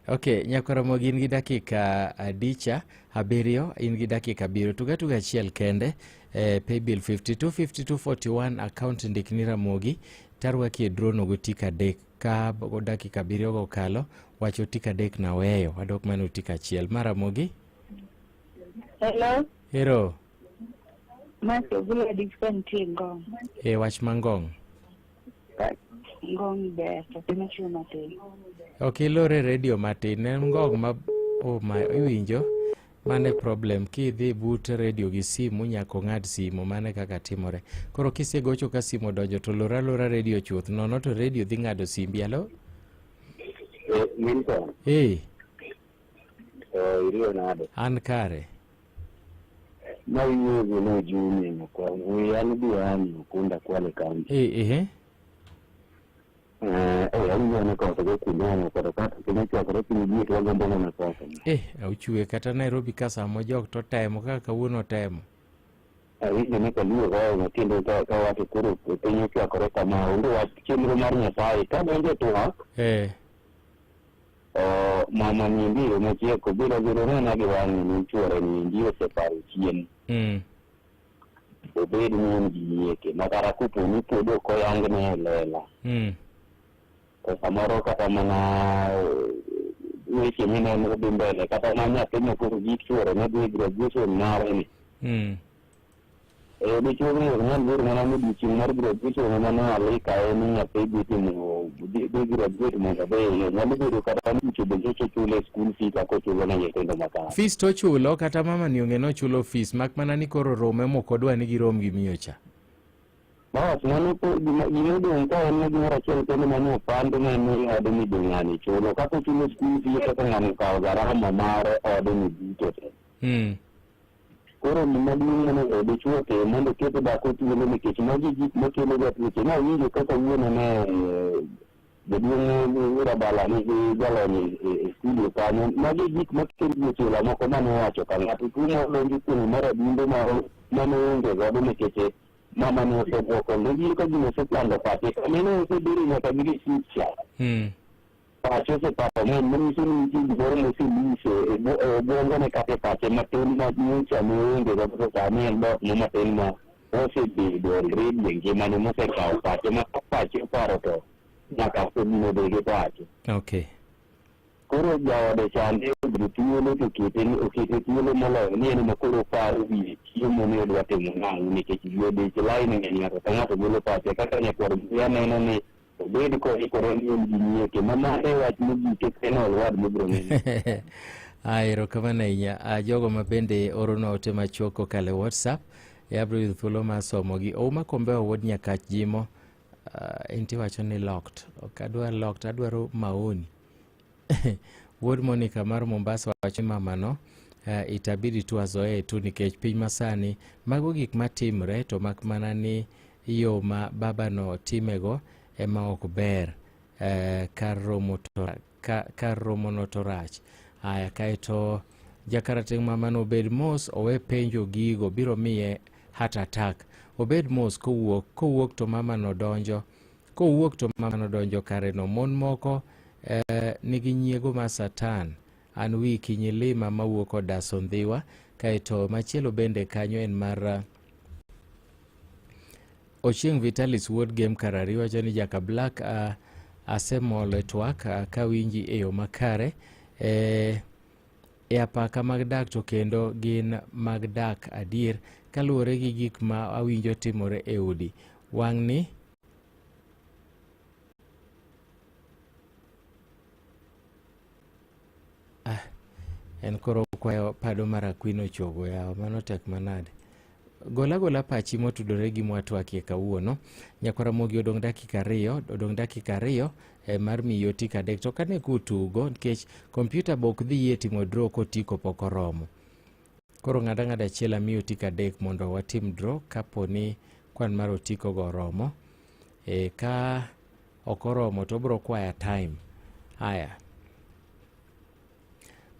Okay, Nyakaramogi in gi dakika adicha abiriyo, in gi dakika abiriyo. Tuga tuga achiel kende. Paybill 52 52 41 account ndikni Ramogi. Tarwaki e drone go tik adek ka dakika abiriyo go okalo wacho tik adek naweyo wadok mana tik achiel. Maramogi. Hello, Hero. ma Sogula Dickson nitie Ngong. E wach mangong. Ngong ber to piny ochwe matin. Ok ilor e redio matin, en ngong ma oh my, iwinjo? Mano e problem, kidhi but redio gi simu nyaka ong'ad simu, mano e kaka timore. Koro kisegocho ka simu odonjo to lor alora redio chuth, nono to redio dhi ng'ado simbi. Alo? Milton, Eh, iriyo nade? an kare. Ma iwuoyo gi no Juni nyakwa, an Diwani Ukunda Kwale County. Eh, eh. Awinjo ni koth go kuno koro kata piny ochwakore piny ji to wagombo mana koth. Eh, ochwe kata Nairobi ka sama ojok to temo kaka kawuono otemo. Awinjo ni kaluo koyo kendo ka wacho koro piny ochwakore kama onge wach chenro mar Nyasaye ka donjo e twak mama niendi yo machiek obiro biro nena gi wang'e ni chuore niendi oseparo chien. Obed ni en gi nyieke ma kata kopo ni pod ok oyangne e lela. To samoro kata mana weche mineno dhi mbele kata mana nyathi ma koro gik chuore ne dhi e graduation mare ni. Dichuo ni ok nyal bedo mana ni odiochieng' mar graduation ema ne alika en ni nyathi dhi timo dhi graduate mondo odhi nyalo bedo kata ni ucho bende ochulo e school fee kaka ochulo ne nyithindo makare. Fees to ochulo kata mama ni ong'e nochulo fees mak mana ni koro rome mok odwa ni girom gi miyo cha. Bas mano gima odong' ka en gimoro achiel kende mane opand ne ni odni be ng'ani chulo kaka ochulo school fee kaka ng'ani okawo garama mar odni duto te. Koro gima duong' monego dichuo otim mondo oket dhako thuolo nikech magi gik makelo ga tuoche. Nawinjo kaka wuono ne Jaduong' Rabala nigi jalony e studio kanyo. Magi e gik makelo weche moko mane owacho ka ng'ato tuo modonjo kuome mar adundo mane oonge godo nikech mama ne osebuoko ne ka gima osechando pache kamano osebedo nyaka gi receipt cha. Pache oseparo ng'eny manyiso ni nitie gimoro moselise e obwongone kata e pache matin ma nyocha ne oonge godo to sani en dot mo matin ma osebedo already e ngimane mosekawo pache ma ka pache oparo to nyaka gino bed gi pache. Okay. Koro jaode chande obedo thuolo to okete okete thuolo moloyo ni en ema koro oparo wiye chiemo ni odwa timo nang'o nikech jodich line ng'eny ng'ato ka ng'ato golo pache kaka nyakwar Buya neno ni obed koikore ni en gi nyieke ma mano e wach mogik e en olwad mobiro neno. Ah, erokamano ahinya. Ah, jogo ma bende oronwa ote machuok kokalo e WhatsApp, e abiro yudo thuolo mar somogi. Ouma Kombewa wuod Nyakach Jimo, uh, inti wacho ni locked. Ok adwar locked, adwaro maoni. Wuod Monica mar Mombasa wacho ni mamano uh, itabidi tu azoee tu nikech piny masani mago gik matimre to mak mana ni yo ma babano timego ema ok ber. Uh, kar romo to ka, kar romono to rach. Aya kaeto jakarateng' mamano obed mos owe penjo gigo biro miye heart attack. Obed mos kowuok, kowuok to mamano donjo kowuok to mamano donjo kare no. Mon moko eh, nigi nyiego ma satan. An wiki nyilima mawuok odaso ndhiwa. Kaeto machielo bende kanyo en mar eh, Ochieng' Vitalis wuod Gem Karari wacho ni Jaka Black uh, asemolo e twak uh, kawinji e yo makare e, e apaka mag dak to kendo gin mag dak adier kaluwore gi gik ma awinjo timore e udi wang'ni ah, en koro kwayo pado mar Aquino chogo yawa mano tek manade gola gola pachi motudore gi mwatwakie kawuono nyakwar Ramogi odong' dakika ariyo odong' dakika ariyo eh, mar miyi otiko adek to kane kutugo nikech kompyuta be ok dhi yie timo draw kotiko pok oromo koro ng'ad ang'ada achiel amiyi otiko adek mondo watim draw kapo ni kwan mar otiko go oromo e, ka ok oromo to obiro kwaya time haya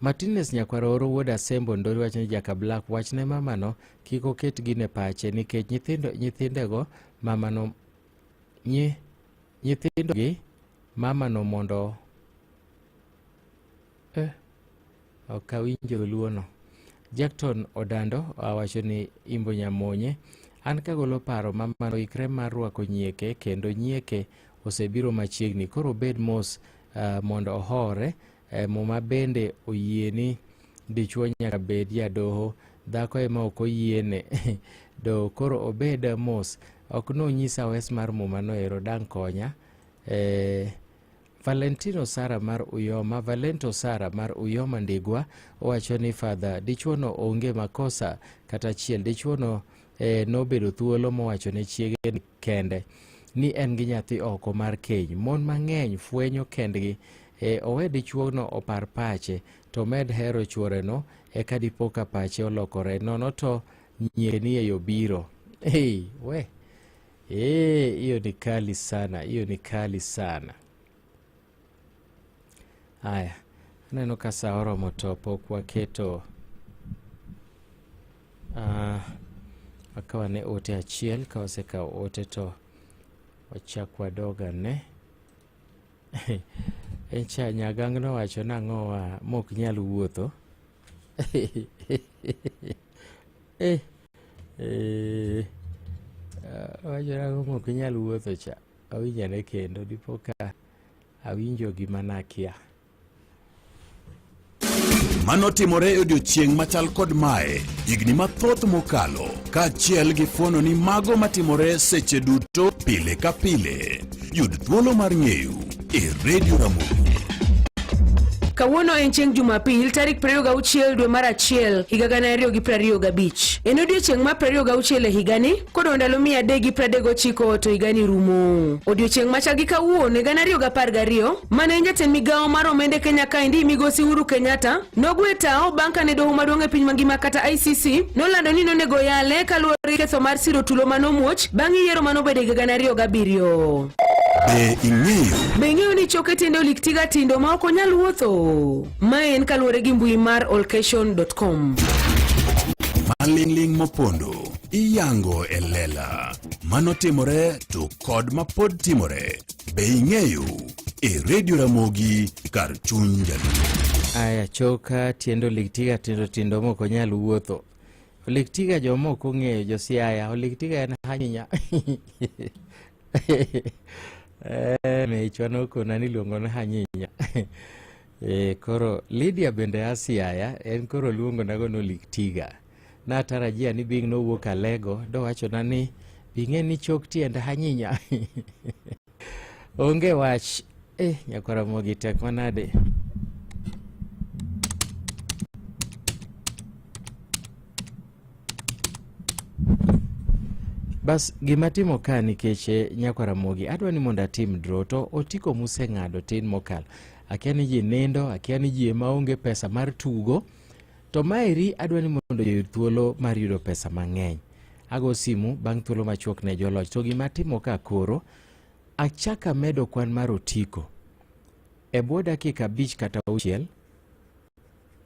Martinez nyakwar Oro wuod Asembo Ndori wacho ni Jaka Black wachne mamano kik oket gino e pache nikech nyithindo nyithindego mamano nyi nyithindo gi mamano mondo eh, ok awinjo dholuono. Jackton Odando awacho ni Imbo Nyamonye an kagolo paro mamano ikre mar rwako nyieke kendo nyieke osebiro machiegni koro obed mos uh, mondo ohore E, Muma bende oyie ni dichwo nyaka bed jadoho, dhako ema ok oyiene doho. Koro obed mos. Ok nonyisa wes mar Muma no ero dang' konya. E, Valentino Sara mar Uyoma, Valento Sara mar Uyoma Ndigwa owacho ni Father, dichwo no onge makosa kata achiel. Dichwo no e, nobedo thuolo mowacho ne chiege ni kende ni en gi nyathi oko mar keny. Mon mang'eny fwenyo kendgi e, owe dichuogno opar pache to med hero chuoreno eka dipo ka pache olokore nono to nyieke ni e yo biro. Hey, we Eh, hiyo ni kali sana, hiyo ni kali sana. Haya, aneno ka saa oromo to pok waketo uh, wakaw ane ote achiel. Ka wasekawo ote to wachak wadog ane. Encha nyagang' nowacho nang'owa mok nyal wuotho. eh, eh, wacho nang'o mok nyal wuotho cha. Awinjane kendo dipo ka awinjo gima nakia. Mano timore e odiechieng' machal kod mae higni mathoth mokalo, kaachiel gi fuono ni mago matimore seche duto pile ka pile. Yud thuolo mar ng'eyo e Radio Ramogi. Kawuono en chieng' Jumapil tarik 26 dwe mar achiel higa 2025. En odiechieng' mar 26 e higani kodong' ndalo 339 to higani rumo. Odiechieng' machal gi kawuono e 2012 mane en jatend migawo mar omenda e Kenya kaendi migosi Uhuru Kenyatta nogwe tawo bang' kane doho maduong' e piny mangima kata ICC nolando ni nonego yale kaluwore gi ketho mar siro tulo manomuoch bang' yiero manobedo e higa 2007. Be ing'eyo? Be ing'eyo ni choke tiende olik tiga tindo ma ok onyal wuotho? Mae en kaluwore gi mbui mar olcation.com. Maling'ling' mopondo iyango e lela. Mano timore to kod mapod timore. Be ing'eyo? E Radio Ramogi kar chuny Jaluo. Aya choka tiende olik tiga tindo tindo mok onyal wuotho. Olik tiga joma ok ong'eyo jo Siaya, olik tiga en hanyinya. Eh, mechwa nokona ni iluongo ni hanyinya. Eh, koro Lydia bende a Siaya, en koro luongonago ni olik tiga. Natarajia ni bing nowuok Alego, dowachona ni bing'e ni chok tiend hanyinya. Onge wach. Eh, nyakwara Ramogi tek manade. Bas gima timo ka nikech eh, nyakwa Ramogi adwa ni mondo atim draw to otiko museng'ado tin mokalo. Akia ni ji nindo, akia ni ji ema onge pesa mar tugo. To maeri adwa ni mondo oyud thuolo mar yudo pesa mang'eny. Ago simu bang' thuolo machuok ne joloch. To gima atimo ka koro, achako amedo kwan mar otiko. E bwo dakika 5 kata 6,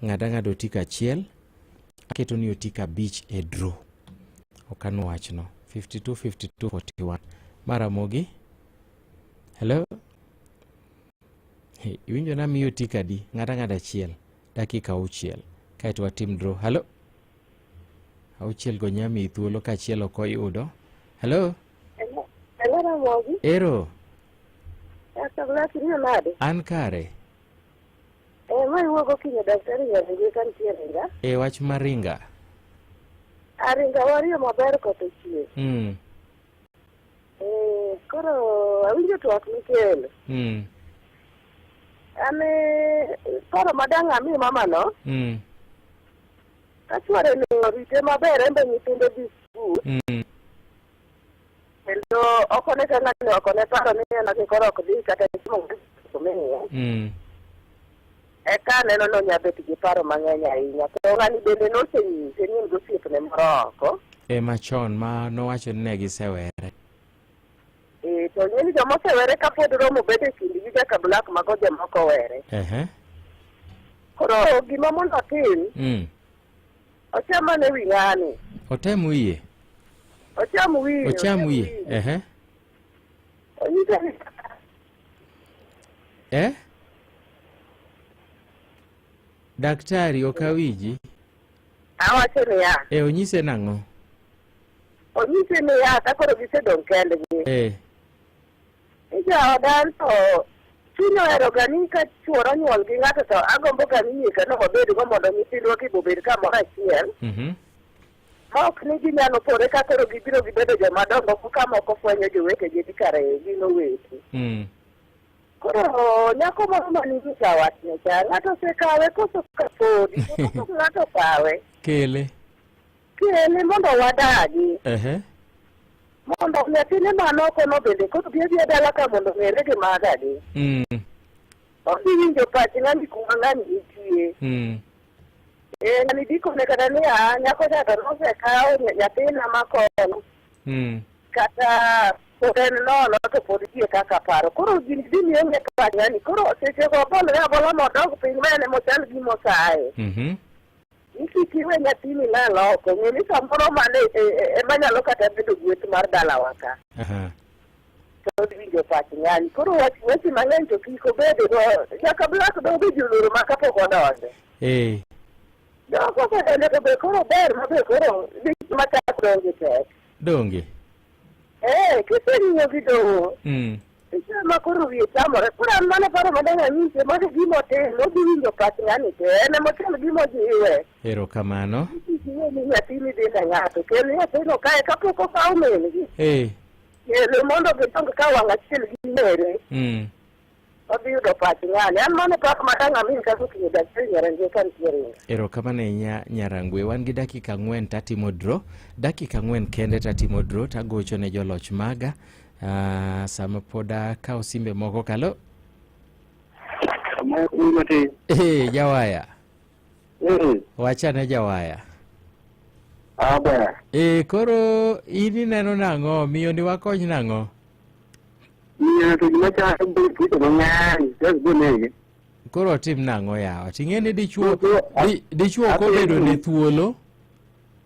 ng'ad ang'ada otiko achiel, aketo ni otiko 5 e draw. Ok anwo wachno. 52 52 41. Maramogi. Hello? Hey, iwinjo na miyo otiko adi? Ng'ad ang'ada achiel. Dakika 6. Kaeto watim draw. Hello? 6 go nyamiyi thuolo ka achiel ok oyudo. Hello? Hello Ramogi. Ero, Dr. Black iriyo nade? an kare. Eh, ma iwuok okinyi daktari nyaringi ka nitie ringa. E wach maringa. Aringa wariyo maber koth ochwe. Eh, koro awinjo twak mikelo. An paro madang' ami mamano. Ka chwore ni orite maber en be nyithinde dhi skul. Kendo ok one ka ng'ani ok one paro ni en ati koro ok dhi kata chiemo omiye. Eka aneno ni onya bet gi paro mang'eny ahinya. To ng'ani bende nosenyise ni en gi osiepne moro oko. E machon ma nowacho ni ne gisewere. Eh, to ng'e ni joma osewere kapod romo bedo e kindgi kaka Black mago joma ok owere. Koro gima mondo otim, ocham ane wi ng'ani. Otem wiye. Ocham wiye. Ocham wiye. Ehe. Onyise ni Eh? Daktari ok awinji. awacho niya, E onyise nang'o? onyise niya ka koro gisedong' kendgi. Ni jaoda an to chuny ohero ga ni ka chuora onyuol gi ng'ato to agombo ga ni nyika no wabedgo mondo nyithindwa gi obed kamoro achiel. Ma ok ni ginyalo pore ka koro gibiro gibedo joma dongo ka moko fwenyo jowetegi ni kare gin owete. Koro nyako moro maninyisa wachne cha, ng'ato osekawe koso ka podi, to kapok ng'ato okawe, Kele. kele mondo wadagi. Mondo nyathine man oko no bende koro bi abiya dala ka mondo ong'ere gi magagi. Odhi winjo pach ng'ani kuma ng'ani nitie. Eh, ng'ani dikone kata ni a nyako cha to nosekaw nyathina makono. Kata pod en nono to pod yie kaka paro. Koro gini dhi miyo ng'e pach ng'ani. Koro seche go obolre abola modog piny ma en emochal gima osaye. Ni kik iwe nyathini lal oko. Ng'e ni samoro mano ema nyalo kata bedo gweth mar dalawa ka. To odhi winjo pach ng'ani. Koro wach weche mang'eny to kik obedgo. Nyaka Black dong be ji oluoro ma kapok odonjo. Jo kosedonjo to be koro ber ma be koro dich machak donjo tek. Donge. Eh, kiseng'iyo gi doho. Ma koro wiye chamore. Koro an mano paro madang' anyise, mago gima otim, odhi winjo pach ng'ani te. En ema otim gima ojiwe. Erokamano. Kik iwe ni nyathini dhi ne ng'ato. Kel nyathino kae kapok okaw min-gi. Kele mondo gidong ka wang' achiel gi mere. Odhi yudo pach ng'ani. An mano paro madang' amin kaka oting'o daktari Nyarangie ka nitie ringo. Erokamano ahinya Nyarangwe. Wan gi dakika 4 tatimo draw. Dakika 4 kende tatimo draw tagocho ne joloch maga. Sama pod akawo simbe moko kalo. Jawaya. Wachane jawaya. Aber. Koro in ineno nang'o? Miyo ni wakony nang'o? Miyo to gima chalo tuoche mang'eny, stress bonege. Koro otim nang'o yawa? Ting'e ni dichuo dichuo ok obedo ne thuolo.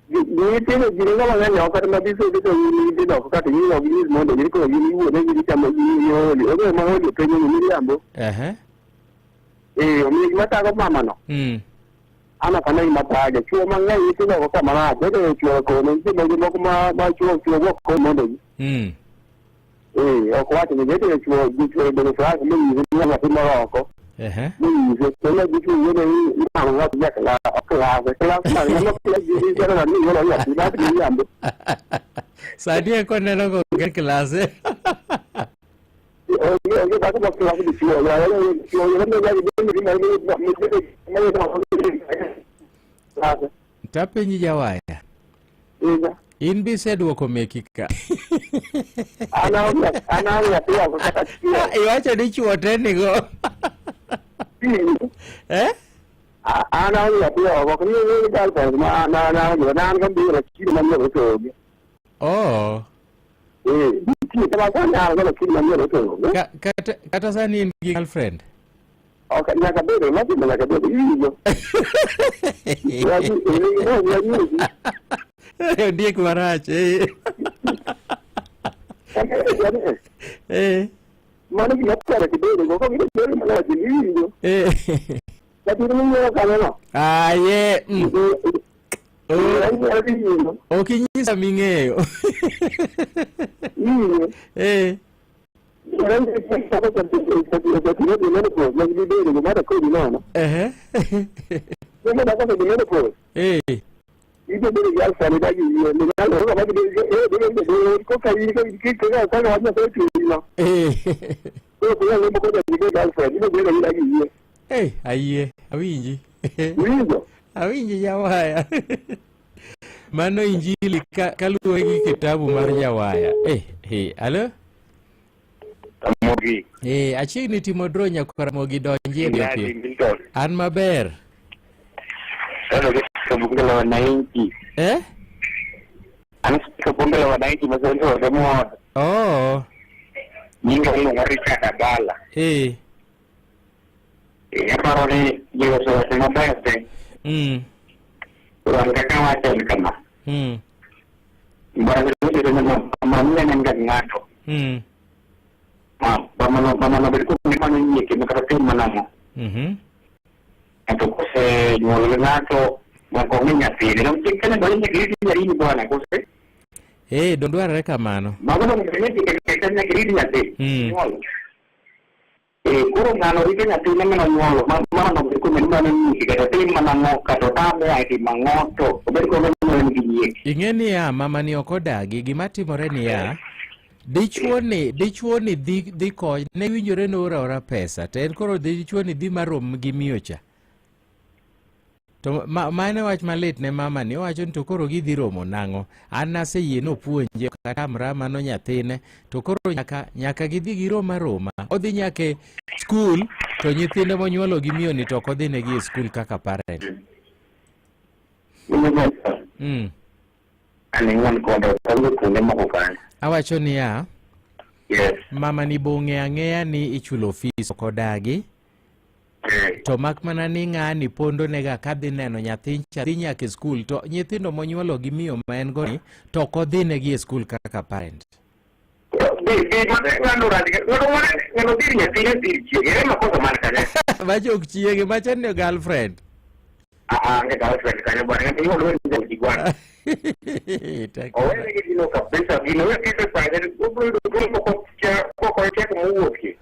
Nyithindo ji ringo mang'eny oko kata ma gisodo to gin nyithindo oko kata gin ok ginyis mondo gin koro gin iwuone gi gichamo gi oli. Onge ma oli penjo ni miriambo. Ehe. Eh, omiyo gima thago mamano. An ok ane gima thage. Chuo mang'eny nyithindo oko ka marach. Eke chuo kono nitie mon moko ma ma chuo chuo go ok mondo gi. Eh, ok wach ni eke chuo gi chuo bedo frank monyise ni nyathi moro oko. Ehe. Monyise to ne gichuo wuone ni mama nyathi ja klas klas klas mar mano klas gi jara ni nyuolo nyathi ma miriambo. Sani eko neno go e klas. Onge onge dhako ma klas gi chuo. Ya ya chuo ya ne ya gi ni ma ni ma ni ma ni ma Tapenji jawaya. Iga. In be iseduoko meki ka. An aonge an aonge nyathi oko kata achiel. Iwacho ni chuo te nigo. Eh? An aonge nyathi oko. Ok ni ni girlfriend ma na na aonge na an gi lakini ma nyoro to onge. Oh. Eh, nitie kama sani an go lakini ma nyoro to onge. Kata kata sani in gi girlfriend. Ok nyaka bedo, lazima nyaka bedo iwinjo. Wanyisi. Ondiek marach. Eh. Eh. Mano gima kare kibedo go, kok ibedo marach iwinjo. Eh. Lakini minyuolo kanyo no. Aye. Ok inyisa ming'eyo. Iwinjo. Eh. Ehe. Eh. Eh. Eh, ayie, awinji. Awinji jawaya. Mano injili ka, kaluwore gi kitabu mar jawaya. Eh, eh, alo? Ramogi. Eh, achiegni timo draw nyakwar Ramogi donjie piyo Nadi piyo. Milton. An maber. Sasa katika bunge la wananchi. Eh? An katika bunge la wananchi mazoezi wa Oh. Nyinga iluongo Richard Abala. Eh. Eh, aparo ni ji osewacho maber te. To an kaka awacho en kama. Mbaka mamne en ga ng'ato. Ma mamano mamano bed kod mano nyieke ma kata tim mana ang'o. Ng'ato kosenyuolo gi ng'ato mondo ong'i nyathine. Dong chik kane dwaro nyaka irit nyathini bwana kose? Eh, don dwarore kamano. Mago dong nyaka nyaka irit nyathi. Nyuolo. Eh, koro ng'ano rito nyathine mane onyuolo ma mama no bed kod mano nyieke kata tim mana ang'o kata otame a timo ang'o to obed kod en gi nyieke. Ing'e niya, mama ni ok odagi, gima timore niya, dichuo ni dichuo ni dhi dhi ko ne winjore ni ora ora pesa to en koro dichuo ni dhi marom gi miyo cha. To ma, mano wach malit ne mama ni owacho ni to koro gidhi romo nang'o? An naseyie nopuonje ok atamra mano nyathine to koro nyaka nyaka gidhi girom aroma. Odhi nyaka e skul to nyithinde monyuolo gi miyo ni to ok odhi negi e skul kaka parent. An ing'wan koda ok kuonde moko kanyo. Awacho niya, Yes. mama ni bong'e ang'eya ni ichulo fees ok odagi. To mak mana ni ng'ani pondo nega kadhi neno nyathi cha dhi nyaka e skul to nyithindo monyuolo gi miyo ma en go ni to ok odhi negi e skul kaka parent. Bi bi ng'ano rach ng'ano mane ng'ano dhir nyathine dhir chiege ere makosa man kanyo. Macha ok chiege macha ni girlfriend. Ah ah nge girlfriend kanyo bwana ng'ato nyuolo wen jaudi bwana. Tek. Owene gi gino kabisa gino we kete pache obiro yudo thuolo moko cha koko chek mowuokie.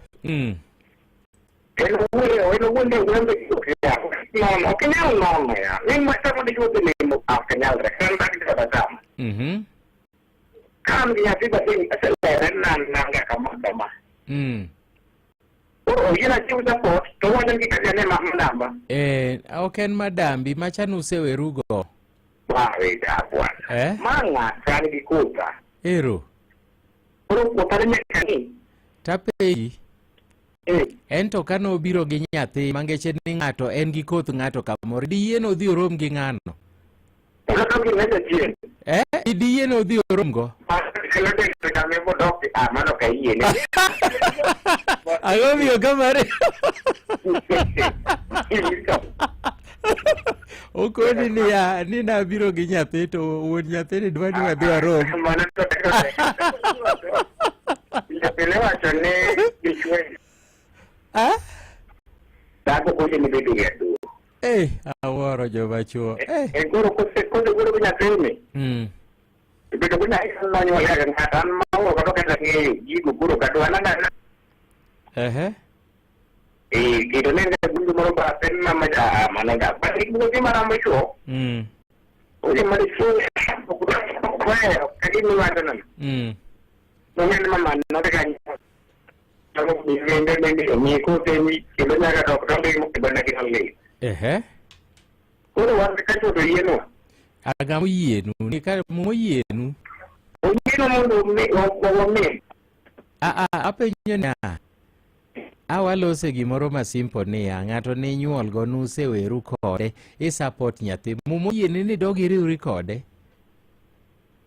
En owuon en owuon de wuon de ok nyal nono ok nyal nono ya. Ni ma sama dichuo dhi limo ok nyalre kan dak joda sama. Ka an gi nyathi batin aselere nan nanga kama kama. Koro oyiena chiw support to wacho ni kaka ne ma namba. Eh, ok en madambi macha nusewerugo. Waweda bwana. Eh? Ma ng'ata an gi kotha. Ero. Koro kotha ne nyaka ni. Tapenji. En to kane obiro gi nyathi mangeche ni ng'ato en gi koth ng'ato kamoro diyie ni odhi orom gi ng'ano? Kata gi mesa chien. Eh, idiyie ni odhi oromgo? Kelo del kame modok ah mano ka yie ne. Ang'o miyo kamare? Okoni niya, ni nabiro gi nyathi to wuon nyathini dwa ni wadhi warom. Mano to Pile wacho ni dichwe. Ah? Dhako koche ni bedo gi aduwa. Eh, awuoro joma chuo. Eh. Eh, koro kose kose koro gi nyathini. Bedo gi nyathi nonyuol kaka ng'ato an maoro kata kata ng'eyo gigo koro kata an ana Ehe. eh kendo ne en bundu moro bathe ni mama ja mano da ba ni gima ramo chuo. Oye mar chuo ohero ka gima iwacho no. Nong'e ni mama nodhi kanyo. Kendo nyaka dok dondhi mokibana gi lit. Ehe. Koro wan ka chuo to yienwa. Aga moyienu, ni kare moyienu. Oyienwa mondo wami. A a apenjo ni a. A walose gimoro ma simple niya, ng'ato ni nyuol go nuseweru kode, i support nyathi. Muma oyieni ni dog iriwri kode.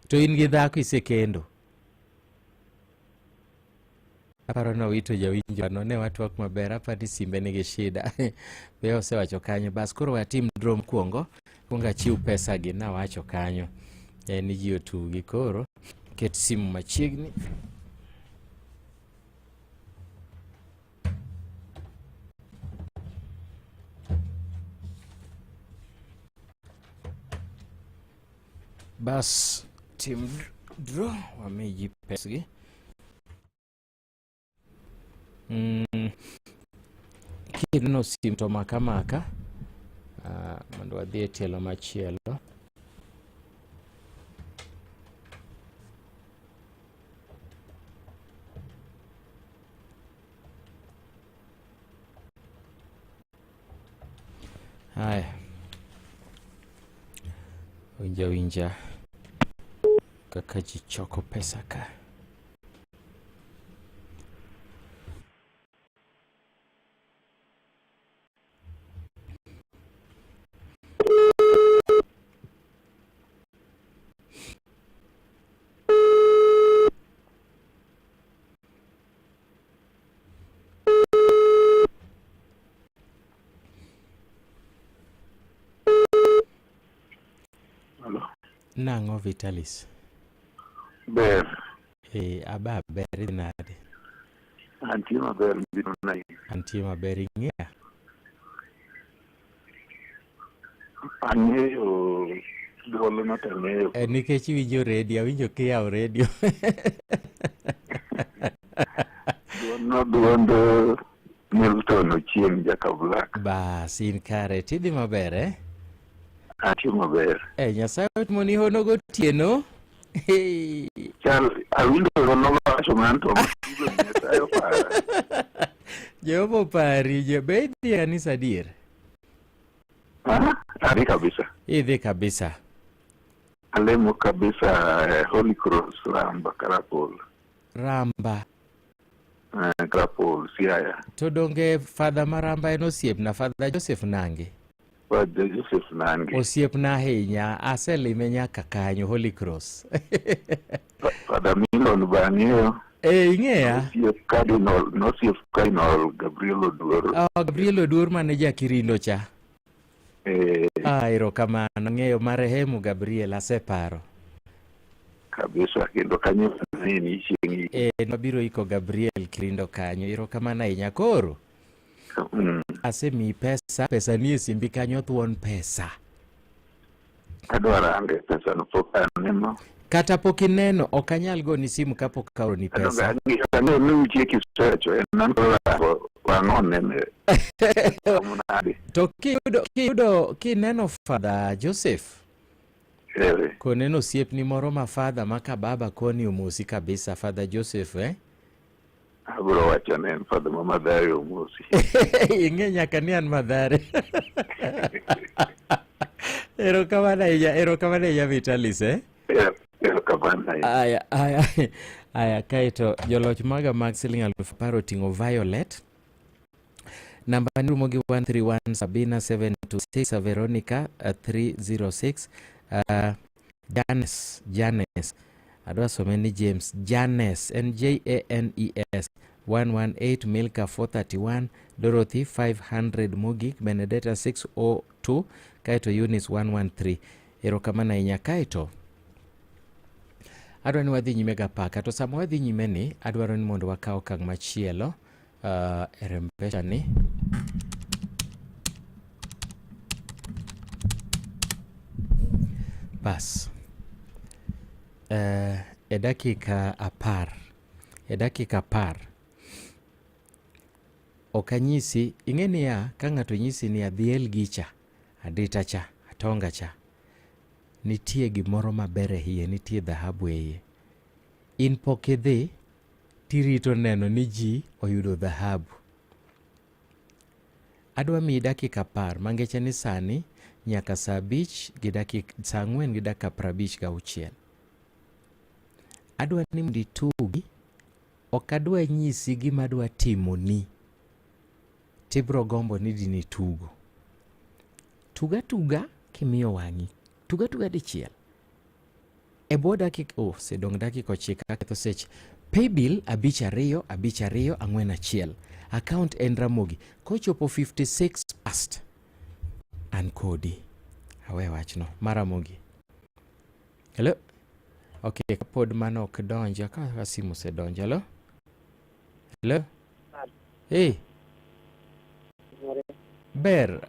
To in gi dhako isekendo. Aparo ni owito jawinjo no ne watwak maber, aparo ni simbe nigi shida. Be osewacho kanyo. Bas koro watim draw mokwongo, kuongo achiw pesa gi nawacho kanyo. En ni ji otugi koro ket simu machiegni. Bas tim draw wami ji pesgi. Kineno sim to maka maka mondo wadhi e tielo machielo. Haya, winja winja kaka ji choko pesa ka. Nang'o Vitalis? Ber. Eh, aba ber idhi nade? Antie maber mbino na Antie maber ing'eya? Ang'eyo duol no to ang'eyo. Eh, nikech iwinjo redio, awinjo kiyawo redio. Duol no duond Milton Ochieng' Jaka Black. Bas, in kare, tidhi maber eh? Antie maber. Eh, Nyasaye otimoni hono gotieno. Hey. Chal awinjo nowacho man to Nyasaye opara. Jehova opari, je be idhi e kanisa adier? Ah, adhi kabisa. Idhi kabisa. Alemo kabisa eh, Holy Cross Ramba Karapol. Ramba. Eh, Karapol Siaya. To donge Father Maramba en osiepna, Father Joseph Nange. Father Joseph Nange. Osiepna ahinya, aselime nyaka kanyo Holy Cross. Father Milon be ang'eyo. Eh, ing'eya? Nosiep Cardinal, nosiep Cardinal Gabriel Oduor. Oh, Gabriel Oduor mane jakirindo cha. Eh. Ah, erokamano. Ang'eyo marehemu Gabriel, aseparo. Kabisa, kendo kanyo neni chieng' Eh, wabiro iko Gabriel Kirindo kanyo. Erokamano ahinya. Koro, asemiyi pesa, pesa nie simbi kanyo thuon pesa. Adwa range pesa no pok aneno. Kata pok ineno, ok anyal goni simu kapok aoroni pesa. Ang'eyo ni nitie kisecho en an rango wang' onene. To kiyudo, kiyudo, kineno Father Joseph, koneno osiepni moro ma father ma ka baba koni omosi kabisa Father Joseph eh? Abiro wacho ne en Father ma Mathare omosi. Ing'e nyaka ni an Mathare. Erokamano ahinya, erokamano ahinya Vitalis eh? Erokamano ahinya. Aya, aya, aya, kaeto joloch maga mag siling 10,000 oting'o Violet. Namba ni rumo gi 131 Sabina 726 Veronica 306 Janes, Janes. Adwa some ni James. Janes, en J A N E S. 118 Milka 431, Dorothy 500 mogik, Benedetta 602, kaeto Eunice 113. Erokamano ahinya. Kaeto adwa ni wadhi nyime ga paka to sama wadhi nyime ni adwaro ni mondo wakaw okang' machielo e rembesha ni bas e dakika apar e dakika apar ok anyisi ing'e niya ka ng'ato nyisi ni adhi el gicha adita cha atonga cha nitie gimoro maber e iye nitie dhahabu e iye in pok idhi tirito neno ni ji oyudo dhahabu. Adwa miyi dakika apar mangeche ni sani nyaka saa abich gi dakika saa ang'wen gi dakika prabich gauchiel. Adwa ni mondo itugi, ok adwa nyisi gima adwa timoni. Tibro gombo ni dini tugo. Tuga tuga kimiyo wang'i. Tuga tuga dichiel. E bwo dakika oh, osedong' dakika ochiko aketho seche. Paybill 52 52 41. Account en Ramogi. Kochopo 56 past an kodi. Awe wachno mar Ramogi. Hello? Okay, kapod mano ok donjo, ka simu osedonjo. Hello? Hello? Hey. Ber.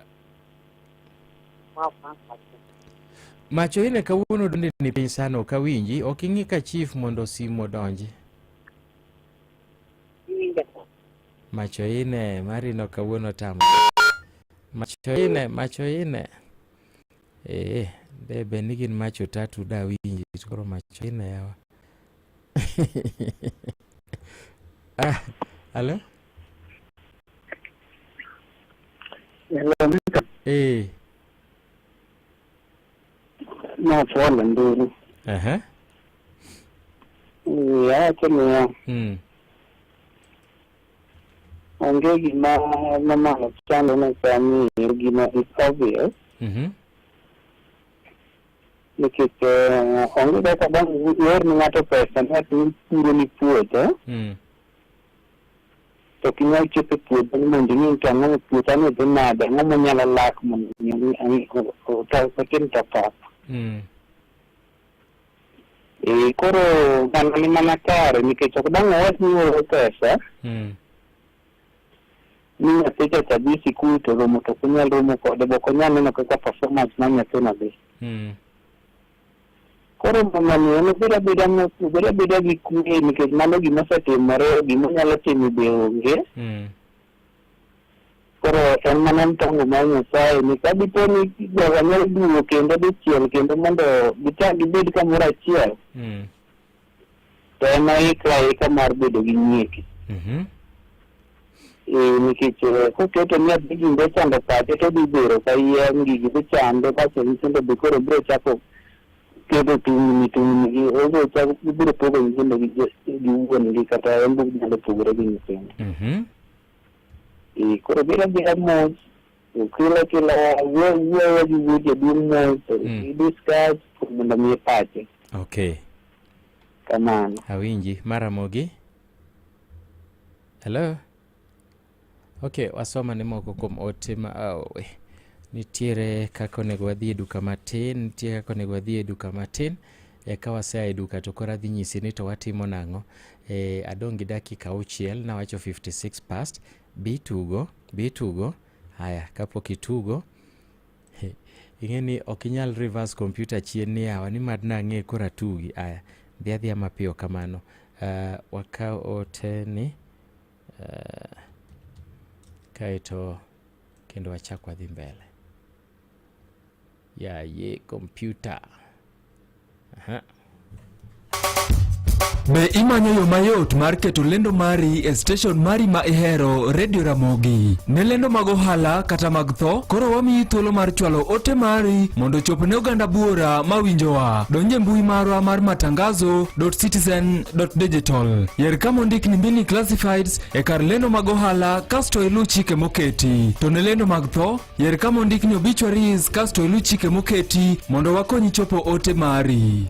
Macho ine kawuono donde ni piny sana ok awinji, ok ing'i ka chief mondo simu odonji. Macho ine marino kawuono tamo. Macho ine, macho ine. Eh, de be ni gin macho tatu da winji to koro macho ine yawa. Ah, hello? Hello. Eh. Ma Paul Nduru. Aha. Eh, awacho niya, onge gima mamano chando ne sani gino is obvious. Nikech onge kaka dang' ior ne ng'ato pesa ni ati ipuro ni puothe to ok inyal chopo e puodho ni mondo ing'e ni to ang'o puotha ni dhi nade, ang'o monyalo lak mondo mi otim top up. Eh, koro mano ni mana kare nikech ok dang' owach ni ioro pesa ni nyathi cha cha dhi sikul to romo to ok onyal romo kode be ok onyal neno kaka performance mar nyathino dhi. Koro mamani en obed abeda obed abeda gi kwe nikech mano gima osetimore gima onyalo timo be onge. Koro en mana mpango mar Nyasaye ni ka dipo ni jogo nyalo duogo kendo dichiel kendo mondo gichak gibed kamoro achiel to en oikre aika mar bedo gi nyieke. Eh, nikech koketo ni adhi ginde chando pache to odhi dhero ka yien gigi dhi chande kasto nyithindo be koro biro chako kedo tungni tungni gi obiro chako ibiro pogo nyithindo gi gi wuon gi kata en be nyalo pogore gi nyithindo. Eh, koro biro abira mos kila kila wuoyo gi wuod jaduong' mos to i discuss mondo miye pache. Okay. Kamano. Awinji. Maramogi. Hello? Okay, wasoma ne moko kuom ote ma oh, nitiere kaka onego wadhi e duka matin, nitie kaka onego wadhi e duka matin. Eka wasea e duka to koro adhi nyisi ni to watimo nang'o. E, adong' gi dakika auchiel, nawacho 56 past. Bi tugo, bi tugo. Haya, kapok itugo, ing'e ni ok inyal reverse computer chien ni yawa ni mad nang'e koro atugi. Aya, dhi adhiya mapiyo kamano. Wakaw ote ni kaeto kendo wachak wadhi mbele. Yaye computer. Aha. Be imanyo yo mayot mar keto lendo mari e station mari ma ihero Radio Ramogi? Ne lendo mag ohala kata mag tho, koro wamiyi thuolo mar chwalo ote mari mondo ochop ne oganda buora mawinjowa. Donj e mbui marwa mar matangazo.citizen.digital. Yer kama ondik ni Mini Classifieds e kar lendo mag ohala kasto iluw chike moketi. To ne lendo mag tho, yer kama ondik ni obituaries kasto iluw chike moketi mondo wakonyi chopo ote mari.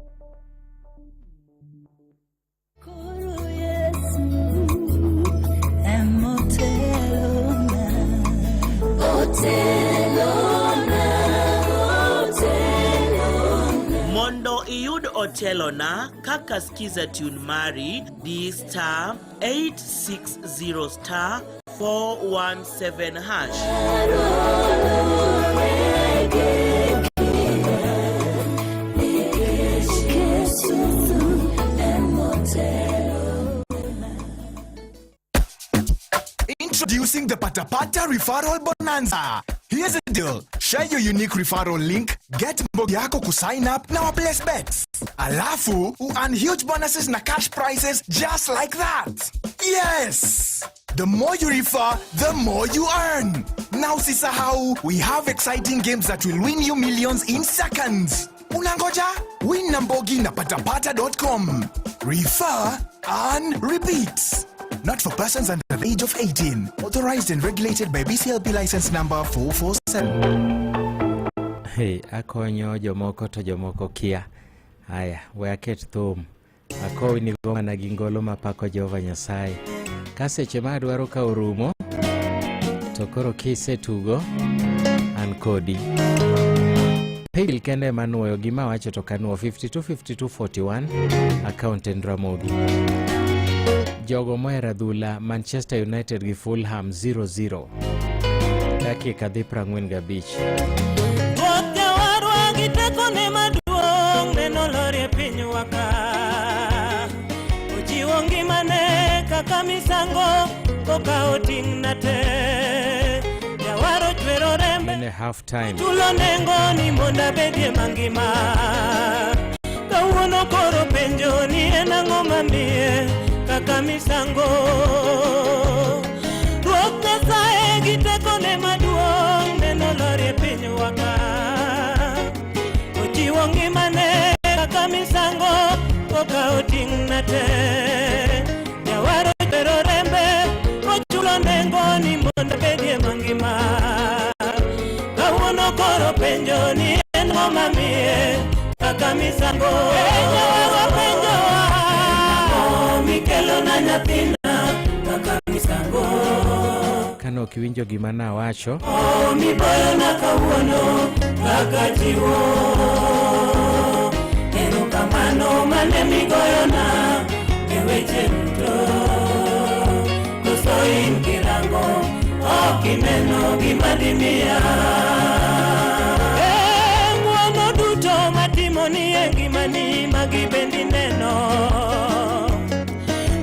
Mondo iyud otelona kaka skiza tune mari, di star 860 star 417 hash. Introducing the Patapata Referral Bonanza. Here's the deal. Share your unique referral link, get mbogi yako kusign up na waplace bets. Alafu, earn huge bonuses na cash prizes just like that. Yes! The more you refer, the more you earn. Now usisahau, we have exciting games that will win you millions in seconds. Unangoja? Win na mbogi na patapata.com. Refer, earn, repeat. Not for persons under the age of 18. Authorized and regulated by BCLP license number 447. Hey, akonyo jomoko to jomoko kia. Haya, we aket thum. Akowi ni go mana gi ngolo mapako Jehova Nyasaye. Ka seche ma adwaro ka orumo, to koro kisetugo, an kodi. Paybill kende ema anuoyo gima awacho to kanuo 52 52 41 account en Ramogi. Jogo mohero adhula Manchester United gi Fulham 0-0. Dakika dhi 45. Ruoth Jawarwa gi tekone maduong' neno lor e pinywa ka. Ochiwo ngimane kaka misango kokawo ting'na te. Jawar ochwero rembe En e half time. chulo nengo ni mondo abedie mangima. Kawuono koro penjo ni en ang'o mamiye kaka misango. Ruoth Nyasaye gi tekone maduong' neno lor e pinywa ka. Ochiwo ngimane kaka misango kokawo ting'na te. Jawar ochwero rembe ochulo nengo ni mondo abedie mangima. Kawuono koro penjo ni en ang'o mamiye kaka misango. Penjowa penjowa mikelo na nyathina kaka misango. Kane ok iwinjo gima nawacho, Miboyona kawuono kaka chiwo. Erokamano mane migoyona e weche duto. Koso in kirango ok ineno gima dimiya. E ng'wono duto matimoni e ngimani magi bendi neno.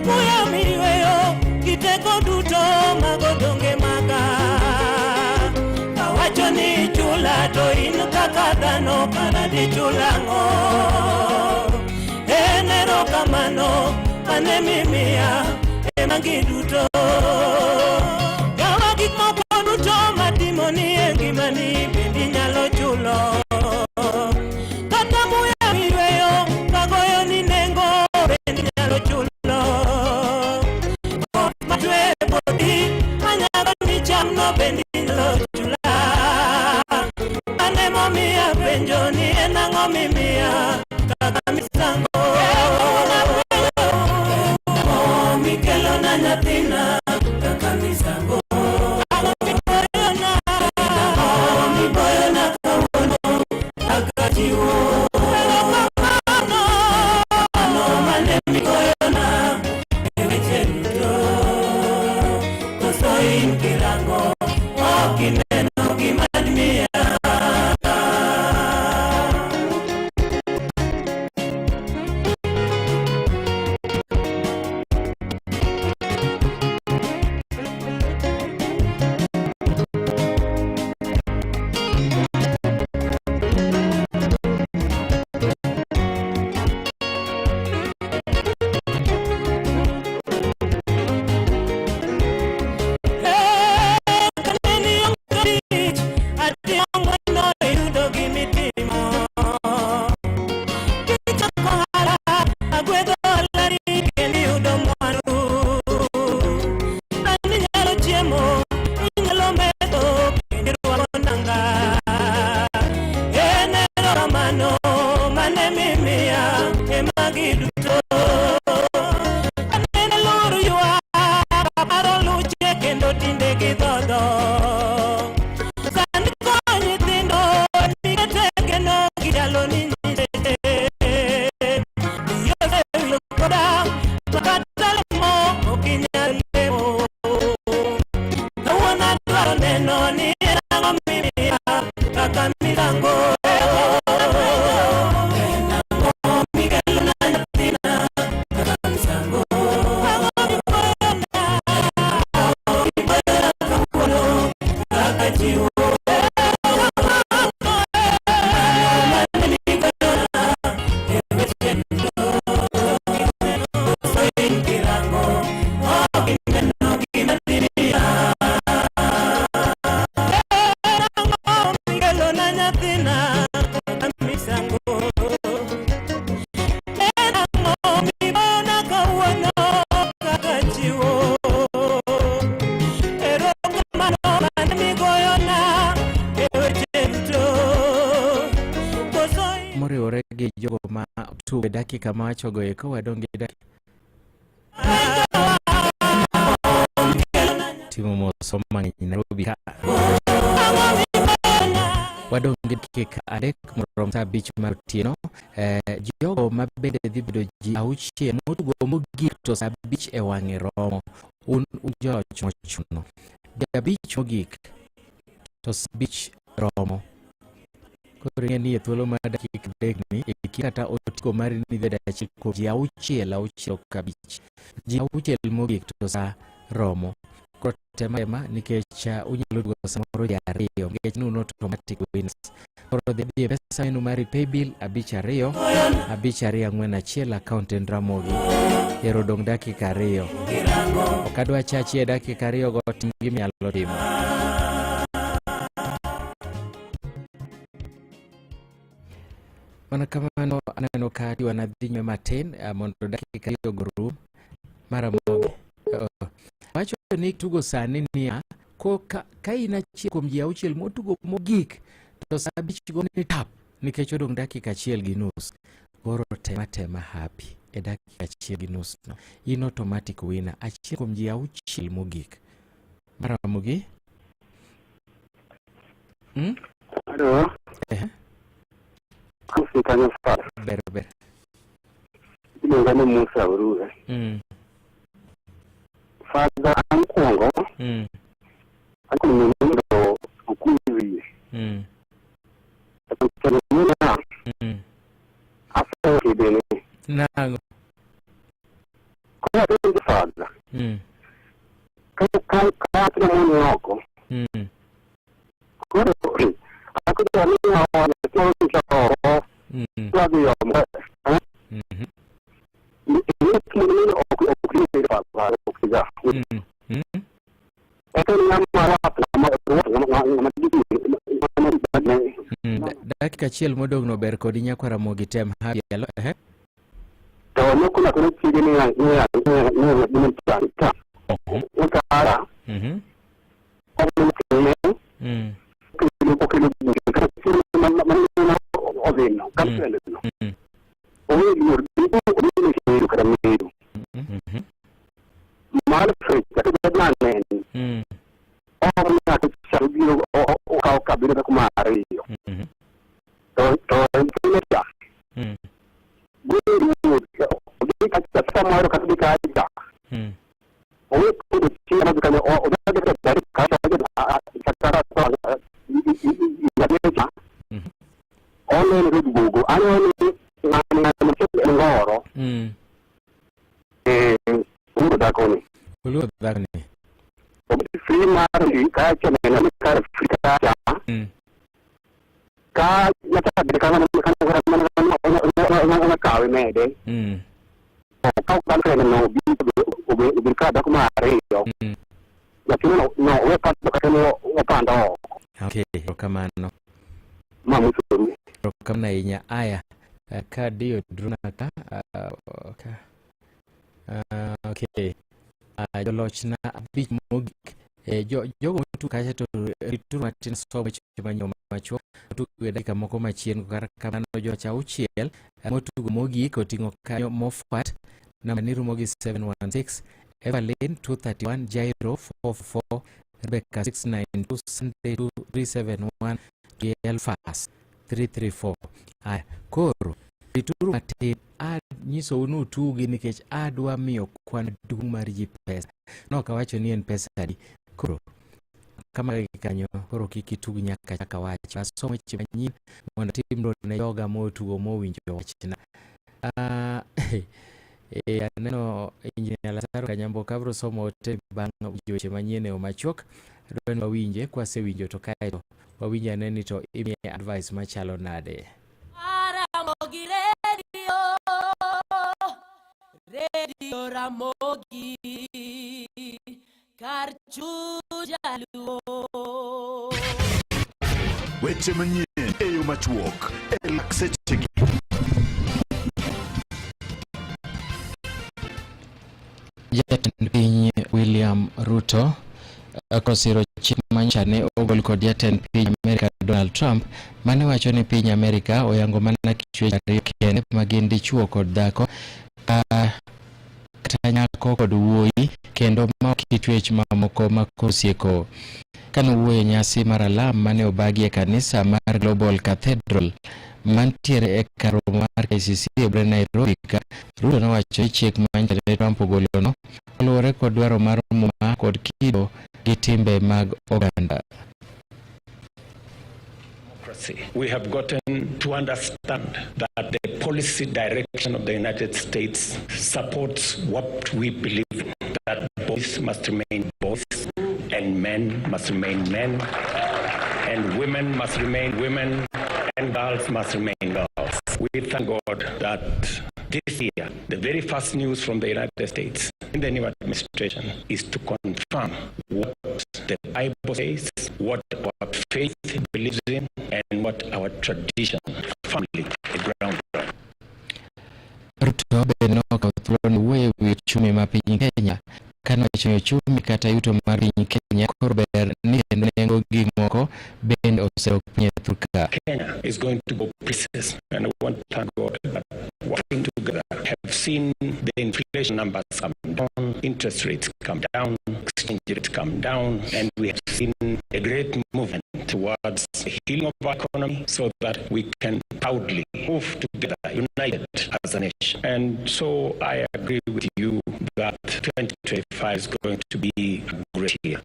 Muya miyweyo gi teko duto mago donge maga. Awacho ni chula to in kaka dhano kara dichula ang'o. En erokamano mane mimiya e magi duto. Gawa gik moko duto matimoni e ngimani bende inyalo chulo. Kata muya miyweyo kagoyo ni nengo bende inyalo chulo. Koth machwe podi manyago ni chamno bende inyalo chula. Mane momiyo penjo ni en ang'o mimiya kaka misango. Mikelo na nyathina kaka misango. Ang'o miboyona? Miboyona kawuono kaka chiwo. Erokamano mane migoyona e weche duto. Koso in kirango ok ineno gima dimiya. gi jogo ma tugo e dakika ma wachogo eko wadong' gi dakika timo mos mang'eny Nairobi ka wadong' gi dakika adek moromo saa abich mar otieno. Eh, jogo ma bende dhi bedo ji auchiel motugo mogik to saa abich e wang'e romo un un joloch mochuno. Ji abich mogik to saa abich romo. Koro ing'e ni e thuolo mar dakika adek ni iki kata otiko mari ni dhi bedo achiel kuom ji auchiel auchiel ok abich. Ji auchiel mogik to saa romo. Koro tema tema nikech uh, unyalo duogo samoro ji ariyo nikech nu automatic wins. Koro dhi dhi e pesa menu mari paybill 52 5 2 4 1 account en Ramogi. Ero dong' dakika ariyo. Ok adwa chachi e dakika ariyo go tim gima inyalo timo. Mana kamano aneno ka tiwana dhi nyime matin eh, mondo dakika ariyo go rum maramogi. Oh. Wacho ni tugo sani niya ko ka, ka in achiel kuom ji auchiel motugo mogik to saa abich go ni tap nikech odong' dakika achiel gi nus. Koro tema tema happy e dakika achiel gi nus no. In automatic winner achiel kuom ji auchiel mogik. Maramogi. Hmm? Alo. Eh. Kusi kanyo fa. Ber ber. Iluonga ni Musa Orure. Father an kuongo. Akoni mondo okwe wiye. Kendo mina. Aseyo kidene. Nang'o? Koro apenjo father. Ka ka ka ka moni oko. Koro akudwa ni ng'awa to oko. Wadhi omo. Dakika achiel modong' no ber kodi nyakwa Ramogi tem hapi alo ehe. To nokuna kono chiege ni ni ni ni ta ta. Ukara. Okelo buche kata chiemo ma odhino kata no. Onge luor onge kedo kata medo. Mar fecha to jadwa neni. Omo ng'ato chalo biro okawo kabiro dhako mar ariyo. To to en cha. Odhi kacha samoro kata odhi kacha. Owe kodo chiemo madhi kanyo odhi kata kacha kata kata oneno to duogo aneno ni ng'ani ng'ani en ngoro eh oluoro dhakoni Oluoro dhakoni. obed free mar kacha neno ni kar free kacha ka nyaka bed ka mana mana kawe mede okaw girlfriend no obi obed ka dhako mar ariyo nyathino no we pando kata no opando oko Okay, erokamano. Ma musoru. Erokamano ahinya. Aya, eh, ka diyo drona ka, ah, ka. Ah, okay. Ah, joloch na abich mogik eh, jo, jogo motugo kacha to rituru matin somo weche manyien machuok otugo e dakika moko machien kata kamano joloch auchiel eh, motugo mogik oting'o kanyo Moffat namba ni rumo gi 716 Evelyn 231 Jairo 444 Rebecca 692 Sunday 371 Elfas 334. Aya, koro rituru matin anyisou ni utugi nikech adwa miyo kwan maduong' mar ji pesa. Nok awacho ni en pesa adi. Koro kama gi kanyo koro kik itug nyaka chak awach. Asom weche manyien mondo atim ne joga motugo mowinjo wachna. Uh, E, aneno Engineer Lazaro Kanyambo kabro somo ote bang' winjo weche manyien e yo machuok. Adwa ni wawinje, kwasewinjo to kaeto wawinj ane ni to imiye advice machalo nade. Ramogi Radio, Radio Ramogi, kar chuny jaluo. Weche manyien e yo machuok e lak sechegi. Jatend piny William Ruto kosiro chik manyocha ne ogol kod jatend piny Amerka Donald Trump mane wacho ni piny Amerka oyango mana chwech ariyo kende ma gin dichuo kod dhako kata nyako kod wuoyi kendo ma ok chwech mamoko ma kosieko. Kane owuoyo e nyasi mar alam mane obagi e kanisa mar Global Cathedral mantiere e kar romo mar KCC e bure Nairobi ka, Ruto nowacho ni chik ma nyocha ne Trump ogolono oluwore kod dwaro mar muma kod kido gi timbe mag oganda. We have gotten to understand that the policy direction of the United States supports what we believe in, that boys must remain boys and men must remain men and women must remain women and girls must remain girls. We thank God that this year, the very first news from the United States in the new administration is to confirm what the Bible says, what our faith believes in, and what our tradition, family, is grounded on. Ruto bende nokawo thuolono wuoyo e wi uchumi ma piny Kenya kane owacho ni uchumi kata yuto mar piny Kenya koro ber ni kendo nengo gik moko bende osedok piny e thurka. Kenya is going to go places, and I want to thank God that working together have seen the inflation numbers come down, interest rates come down, exchange rates come down, and we have seen a great movement towards the healing of our economy so that we can proudly move together, united as a nation. And so I agree with you that 2025 is going to be a great year.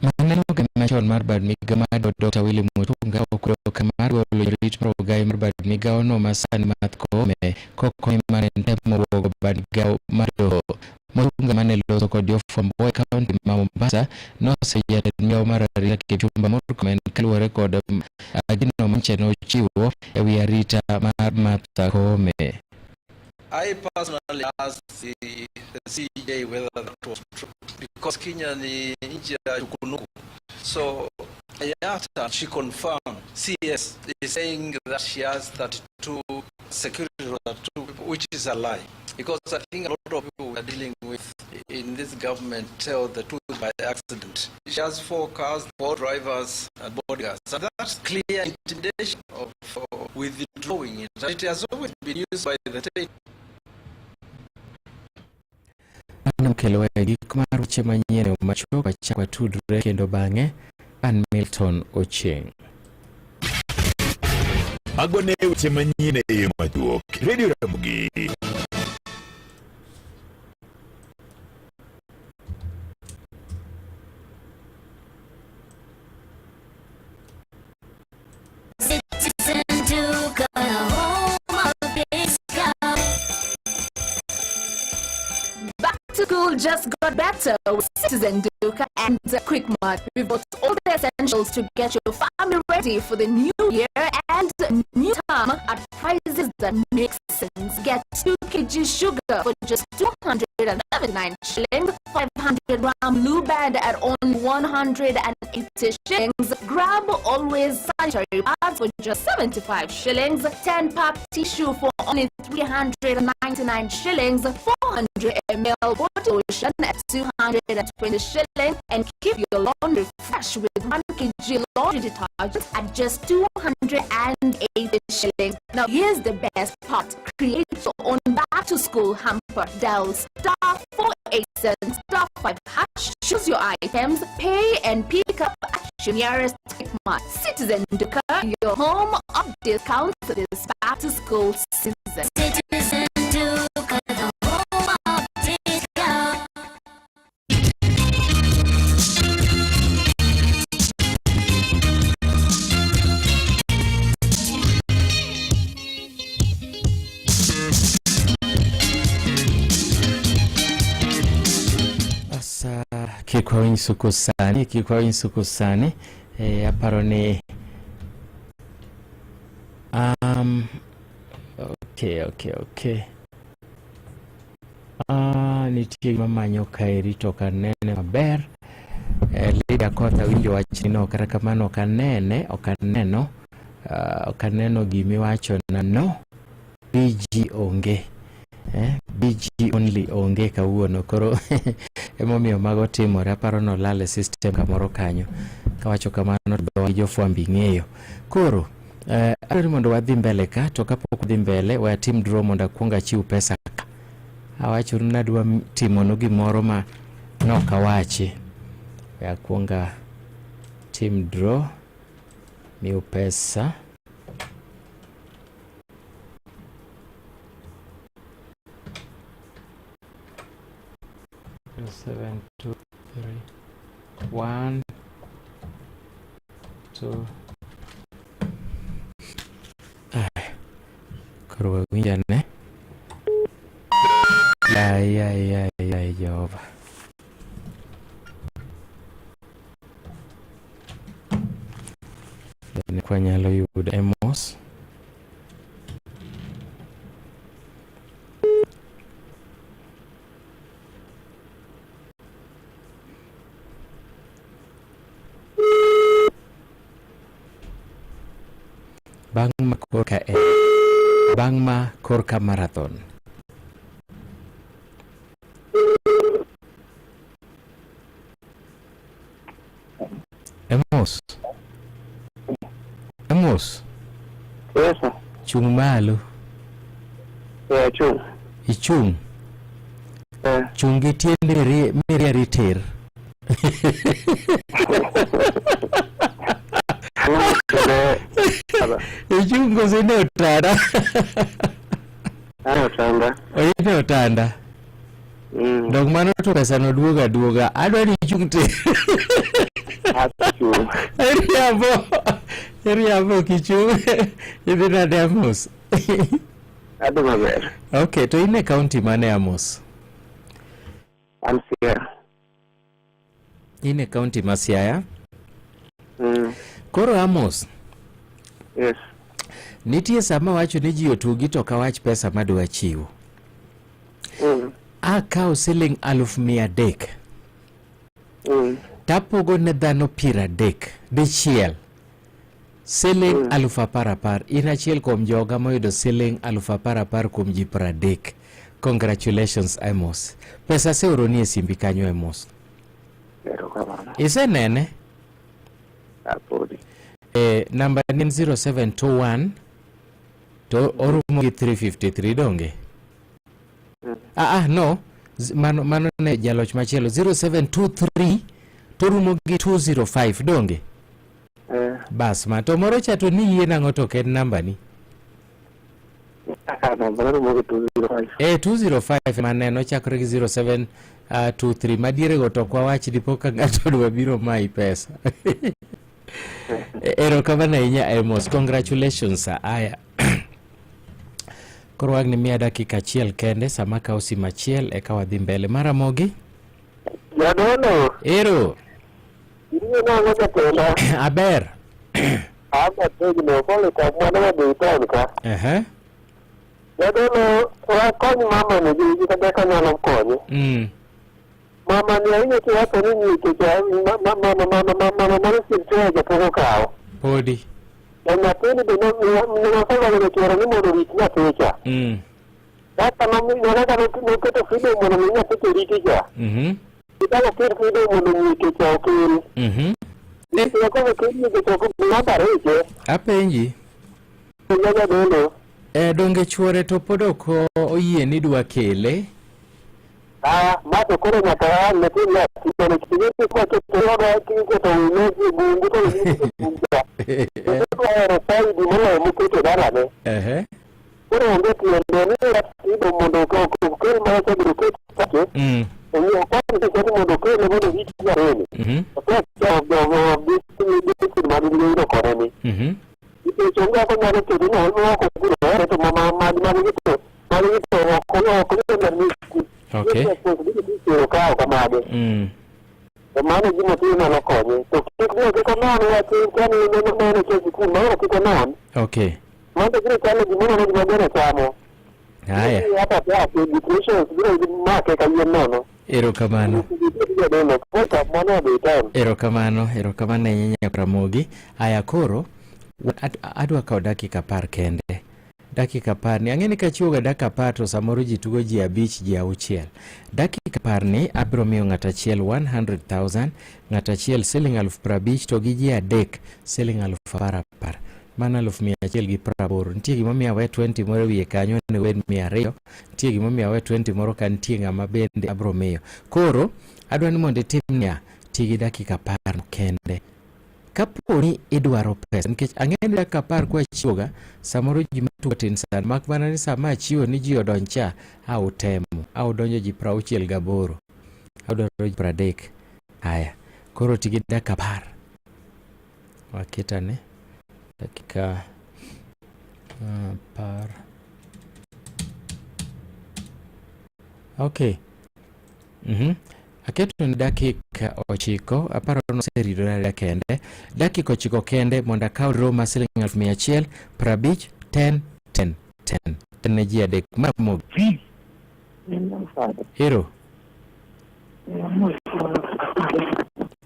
Maneno machon mar bad migao mar Dr. Willy Mutunga okwedo okang' mar golo jorit mar ogai mar bad migao no masani Martha Koome kokoni mane en temo buogo bad migao mar doho. Mutunga mane loso kod jofwambo e kaunti ma Mombasa noseyo jatend migao mar arita Kipchumba Murkomen kaluwore kod gino manche nochiwo e wi arita mar Martha Koome. I personally asked the CJ whether that was true, because Kenya ni nchi ya chukunuku. So I asked her, she confirmed. CS is saying that she has 32 security, 32 people, which is a lie. Because I think a lot of people we are dealing with in this government tell the truth by accident. She has 4 cars, 4 drivers, and bodyguards. And that's clear intimidation of withdrawing it. It has always been used by the state. Mano okelowa e giko mar weche manyien e machuok wachak watudre kendo bang'e an Milton Ochieng'. Mago ne weche manyien e yo machuok. Radio Ramogi. Citizen Duka, home of discount. Back to school just got better with Citizen Duka and Quickmart. We've got all the essentials to get your family ready for the new year and new term at prices that make sense. Get 2 kg sugar for just 279 shillings, 500 gram blue band at only 180 shillings. Grab Always sanitary pads for just 75 shillings, 10 pack tissue for only 399 shillings, 400 ml body lotion at 220 shillings, and keep your laundry fresh with 1 kg laundry detergent at just 280 shillings. Now here's the best part. Create your own back to school hamper. Dial star 487 star 5 hash, choose your items, pay and pick up at your nearest Quickmart. Citizen Duka, your home of discounts this back to school season. Citizen Duka, the home of discount. Asa kik wawinj suku sani, kik wawinj suku sani. Aparo ni okay. Nitie gima manyo kaeri to ok anene maber. Lydia Koth awinjo wachni no, kata kamano ok anene, ok aneno, ok aneno gimiwacho na no. BG onge. BG only onge kawuono koro. Emomiyo mago timore, aparo ni olal e system kamoro kanyo. Kawacho kamano to dhowa gi jofwambo ing'eyo. Koro, eh, adwaro ni mondo wadhi mbele ka, to kapok wadhi mbele, we atim draw mondo akwong achiw pesa ka. Awachonu ni adwa timonu gimoro ma nok awachi. We akwong atim draw, miu pesa. 7, 2, 3, 1, 2. Koro wawinj ane. Ai, ai, ai, ai, Jehova. Bende kwanyalo yudo Amos. Bang' ma korka e bang' ma korka marathon. Amos. Amos. Yes, sir. Chung' malo. Yeah, chung'. Ichung'. Yeah. Chung' gi tiendi mirieri tir. Ichung' koso ine otanda? Ane otanda. Ine otanda. Mm. Dog mano to pesa no duoga duoga. Adwa ni ichung' tir. Achung'. Iriambo. Iriambo kichung'. Idhi nade Amos? Adhi maber. Okay, to in e county mane Amos? An Siaya. In e county ma Siaya? Mm. Koro Amos. Yes. Nitie sama wacho ni ji otugi to ok awach pesa madwa chiwo. Mm. Akawo siling 300,000. Mm. Tapogo ne dhano 30 dichiel. Siling 10,000 10,000. In achiel kuom joga moyudo siling 10,000 10,000 kuom ji 30. Congratulations Amos. Pesa aseoroni e simbi kanyo Amos. Erokamano. Isenene? Apodi. Eh, namba ni en 0721 to orumo gi 353 donge? Ah, ah, no. Mano, mano ne jaloch machielo 0723 to orumo gi 205 donge? Eh. Bas ma to moro cha to ni yie nang'o to ok en namba ni? Ah, namba narumo gi 205. Eh, 205 maneno chakore gi 0723 madiere go to ok wawach dipo ka ng'ato dwa biro mayi pesa. Erokamano ahinya Amos, congratulations aya. Koro wang' ni miya dakika achiel kende sama akawo simu achiel eka wadhi mbele. Maramogi? Jadolo. Ero. Iye nang'o jatenda? Aber. An ategno kole ka mwana wadhi town ka. Ehe. Jadolo wakony mama ni gi kata ka nyalo konye. Mama ni ahinya kiwacho ni nyiche cha mama mama mama mama mano sim chuo japok okawo. Podi. To nyathini be noseng'ado ne chuore ni mondo orit nyathi cha. Kaka kaka noketo freedom mondo mi nyathi cha oriti cha. Ichako ket freedom mondo nyiche cha okel. Nyiche koro okel nyiche cha okel namba riche. Apenji. Penja jadolo. E, donge chuore to pod ok oyie ni dwa kele? Ah, ma to koro nyaka an ne tim nyathi mondo kik iketo winyo e bungu to winyo e bungu cha. To ohero saidi moloyo moketo dalane. Ehe. Koro onge tiende ni ratibo mondo okel mana osebedo ket pache. Omiyo okony ni mondo okele mondo orit nyathini. Otek mag yudo kode ni. Nikech onge kaka onyalo keto ni ok obiro here to mama mag mag to mag to ok ok onyal ni Okay. Okawo kamage. To mano e gima timo nyalo konye. To kik no kik onon wach kani neno neno e sikul mano kik onon. Okay. Mano biro chalo gimoro no gima gweno chamo. Haya. Hata pia depression biro make kayiem nono. Erokamano. Jadolo, kaka mano odhi town. Erokamano, erokamano ahinya Nyakwar Ramogi. Aya koro, adwa kawo dakika 10 kende. Dakika 10 ni ang'e ni kachiwoga dakika 10 to samoro ji tugo ji 5 ji 6. Dakika 10 ni abiro miyo ng'ato achiel 100,000, ng'ato achiel siling 50,000 to gi ji adek siling 10,000 10,000. Mano 180,000. Nitie gimomiyo awe 20 moro e wiye kanyo onego obed 200. Nitie gimomiyo awe 20 moro ka nitie ng'ama bende abiro miyo. Koro adwa ni mondo itim niya, ti gi dakika 10 kende. Kapo ni idwaro pesa, nikech ang'e ni dakika 10 kwachiwoga, samoro ji matugo tin sana, mak mana ni sama achiwo ni ji odonj cha, a utemo, a udonjo ji 68, a udonjo ji 30. Haya, koro ti gi dakika 10. Waketane dakika 10. Okay. Aketo ni dakika 9, aparo ni oseridore arida kende. Dakika 9 kende mondo akaw draw mar siling 150,000, 10, 10, 10. 10 ne ji adek. Ma mogi. Hero.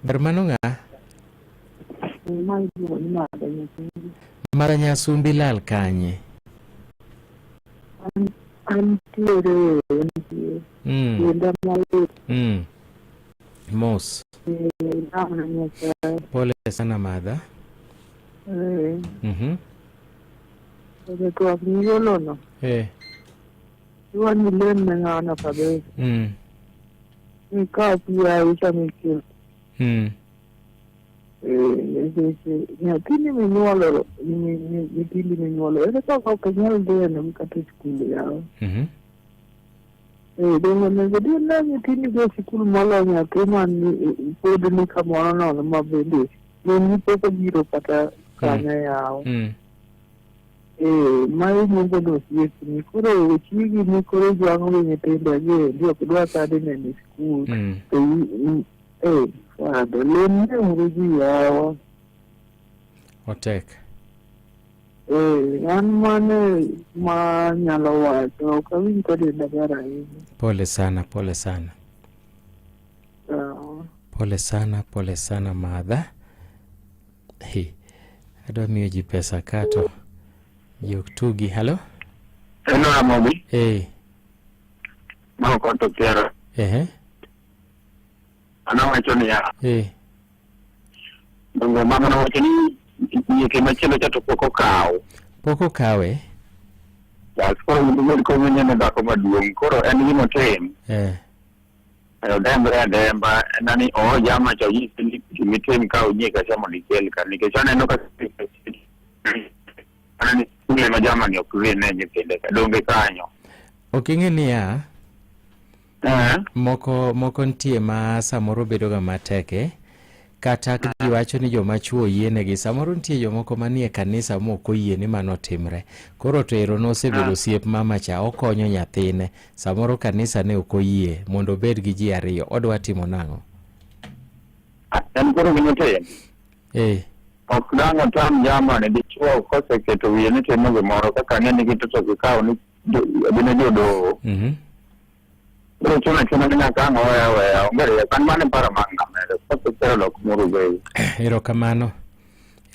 Ber mano ng'a? Mara Nyasumbi lal kanye? Antiere, antie. Kenda malit. Mos. Namna Nyasaye. Pole sana madha. E twak migolono. Iwa ni lem ne ng'ano kabisa. Ikaw pi aisha mikel. Nikech nyathini minyuolo, nyithindi minyuolo, ere kaka ok inyal geno kata e skul yawa. Donge onego dhi ne nyithindi go e sikul moloyo nyathi man pod ni kamoro nono ma bende min pok obiro kata kanyo yawa. Ma iluongo ni osiepni. Koro chiegi ni koro jwang'o gi nyithindo gi ok dwa kata neno e sikul. To father, lem ne uru ji yawa. Otek. An mane ma nyalo wacho, ok awinj ka denda ber ahinya. Pole sana, pole sana. Pole sana, pole sana madha. Hi. Adwa miyo ji pesa ka to ji ok tugi. Hello? Hello Ramogi. Ma ok to kiero. An awacho niya. Donge mama nowacho ni nyieke machielo cha to pok okaw. Pok okawe? Bas koro ibed kowinjo ni dhako maduong' koro en gima otim. Odembre ademba en ni oo jama cha onyisi ni gimitim ka onyieka cha mondo ikel ka nikech aneno ka aneno ni skul ema jamani ok dhi ne nyithinde ka donge kanyo. Ok ing'e niya, moko moko nitie ma samoro bedo ga matek kata ji wacho ni joma chuo oyienegi samoro nitie jomoko manie kanisa mok oyie ni mano otimre koro to ero nosebedo osiep mama cha okonyo nyathine samoro kanisa ne ok oyie mondo obed gi ji ariyo odwa timo nang'o En koro gima otim. Ok dang' otam jamani dichuo koseketo wiye ni timo gimoro kaka ne nigi to gikawo ni gin jodoho. Koro chuno achuna ni nyaka ang' owe aweya onge rieko an mano e paro ma ang' amedo kosekelo lok moro bei. Erokamano.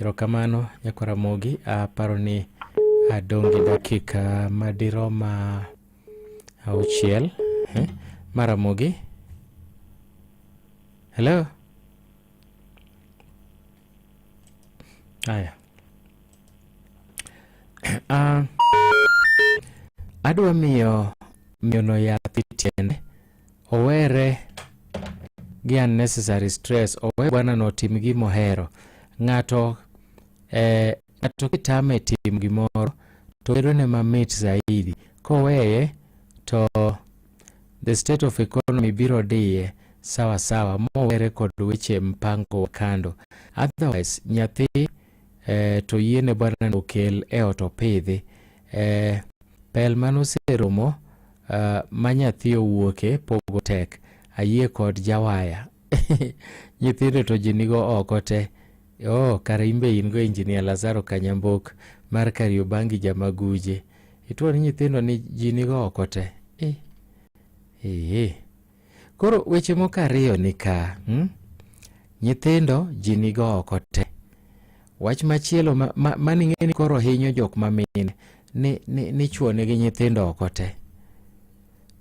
Erokamano nyakwar Ramogi. Aparo ni adong' gi dakika madirom 6. Mar Ramogi. Hello? Aya. Adwa miyo miyono yath e tiende owere gi unnecessary stress, owe bwanano otim gima ohero. Ng'ato ng'ato kitame timo gimoro to bedone mamit zaidi. Koweye to the state of economy biro diye sawa sawa mowere kod weche mpango wa kando. Otherwise nyathi to yiene bwanano okel e ot opidhi. Pel manoseromo ma nyathi owuoke pogo tek. Ayie kod jawaya. Nyithindo to ji nigo oko te. Oh, kare imbe in go Engineer Lazaro Kanyambok mar Kariobangi Jamaguje. Ituo ni nyithindo ni ji nigo oko te. Koro weche moko ariyo ni ka. Nyithindo ji nigo oko te. Wach machielo maning'e ni koro hinyo jok ma mine. ni, ni, ni chwo nigi nyithindo oko te.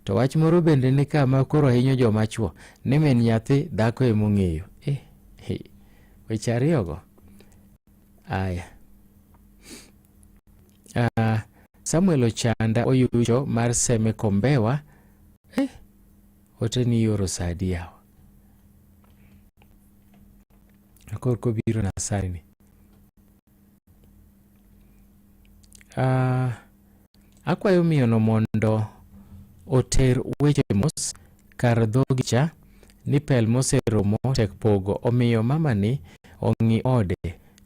To wach moro bende ni ka ma koro hinyo joma chwo ni min nyathi dhako ema ong'eyo. Eh, eh, weche ariyogo. Aya. Samuel Ochanda Oyucho mar Seme Kombewa. Eh, ote ni ioro sa adi yawa? Koro kobiro na sani ni. Akwayo miyono mondo oter weche mos kar dhogi cha ni pel moseromo tek pogo omiyo mamani ong'i ode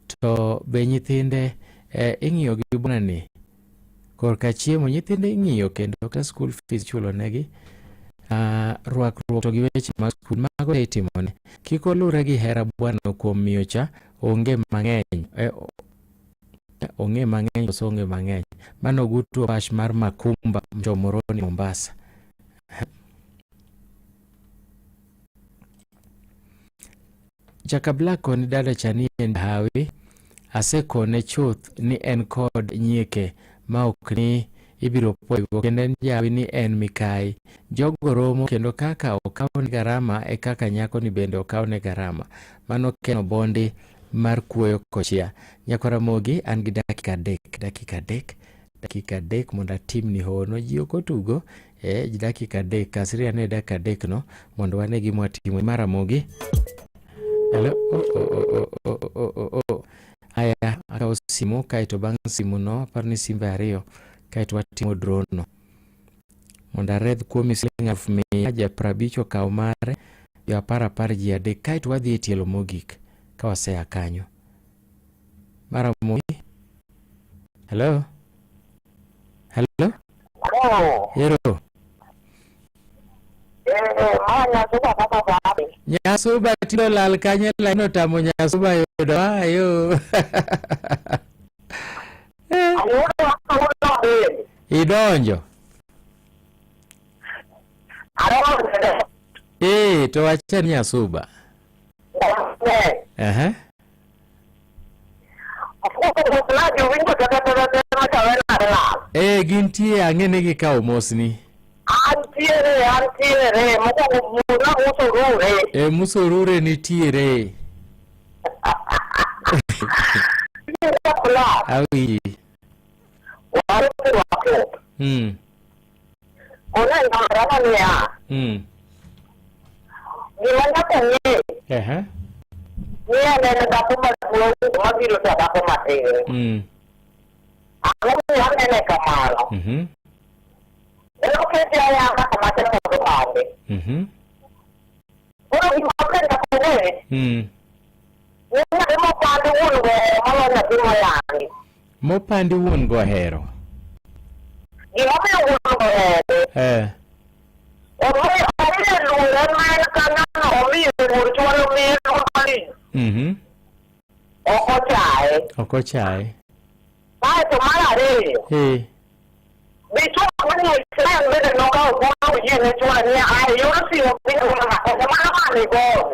to be nyithinde eh, ing'iyo gi bwanani korka chiemo nyithinde ing'iyo kendo kata school fees ichulo negi uh, rwakruok to gi weche mag skul mago te itimone kik olure gi hera bwanano kuom miyo cha onge mang'eny eh, ong'e mang'eny koso onge mang'eny mano Ogutu Opash mar Makumba Mchomoroni Mombasa. Jaka Black koni dada cha ni en hawi asekone chuth ni en kod nyieke ma ok ni ibiro poigo kendo en jahawi ni en mikayi. Jogo romo kendo kaka okawne garama e kaka nyakoni bende okawne garama. Mano Ken Obondi mar kuoyo kochia. Nyakwar Ramogi an gi dakika adek, dakika adek, dakika adek mondo atimni hono. Ji ok otugo eh, dakika adek, kasri ane dakika adek no mondo wane gima watimo. Mar Ramogi. Hello. Oh, oh, oh, oh, oh, oh, oh, oh. Aya, akawo simu kaeto bang' simu no aparo ni simbe ariyo kaeto watimo draw no. Mondo aredh kuomi siling 1,100, ja 50 okaw mare, jo apar apar ji adek kaeto wadhi e tielo mogik ka wasea kanyo. Mar Ramogi. Hello. Hello. Hello. Yero. Eh, ma Nyasuba kaka babe. Nyasuba tinde olal kanye lain otamo Nyasuba yudo ayo. Ayudo ayudo bende. Idonjo. Ayudo bende. Eh, to wacha ni Nyasuba. Eh. Aha. Eh, gintie ang'e ni gikawo mosni. Antiere, antiere, mokwongo muna musorure. Eh, musorure nitiere. Awinji. Gima nyaka ng'e ni en en dhako maduong' mabiro to dhako matin. Ang'o momiyo anene kamano? En okete ayanga kama tek mondo opande. Koro gima ber nyaka ong'e ni nyathi mopandi wuon go moloyo nyathi moyangi. Mopandi wuon go ohero. Gimomiyo wuon go ohere. Omiyo omiye luor en ma en kanyono omiye luor chwalo miye luor malich. Ok ochaye. Ok ochaye. Kaeto mar ariyo. Dichuo manie en bende nokawo thuolo oyie ne chwore ni ae yor simu piny mano mane goyo.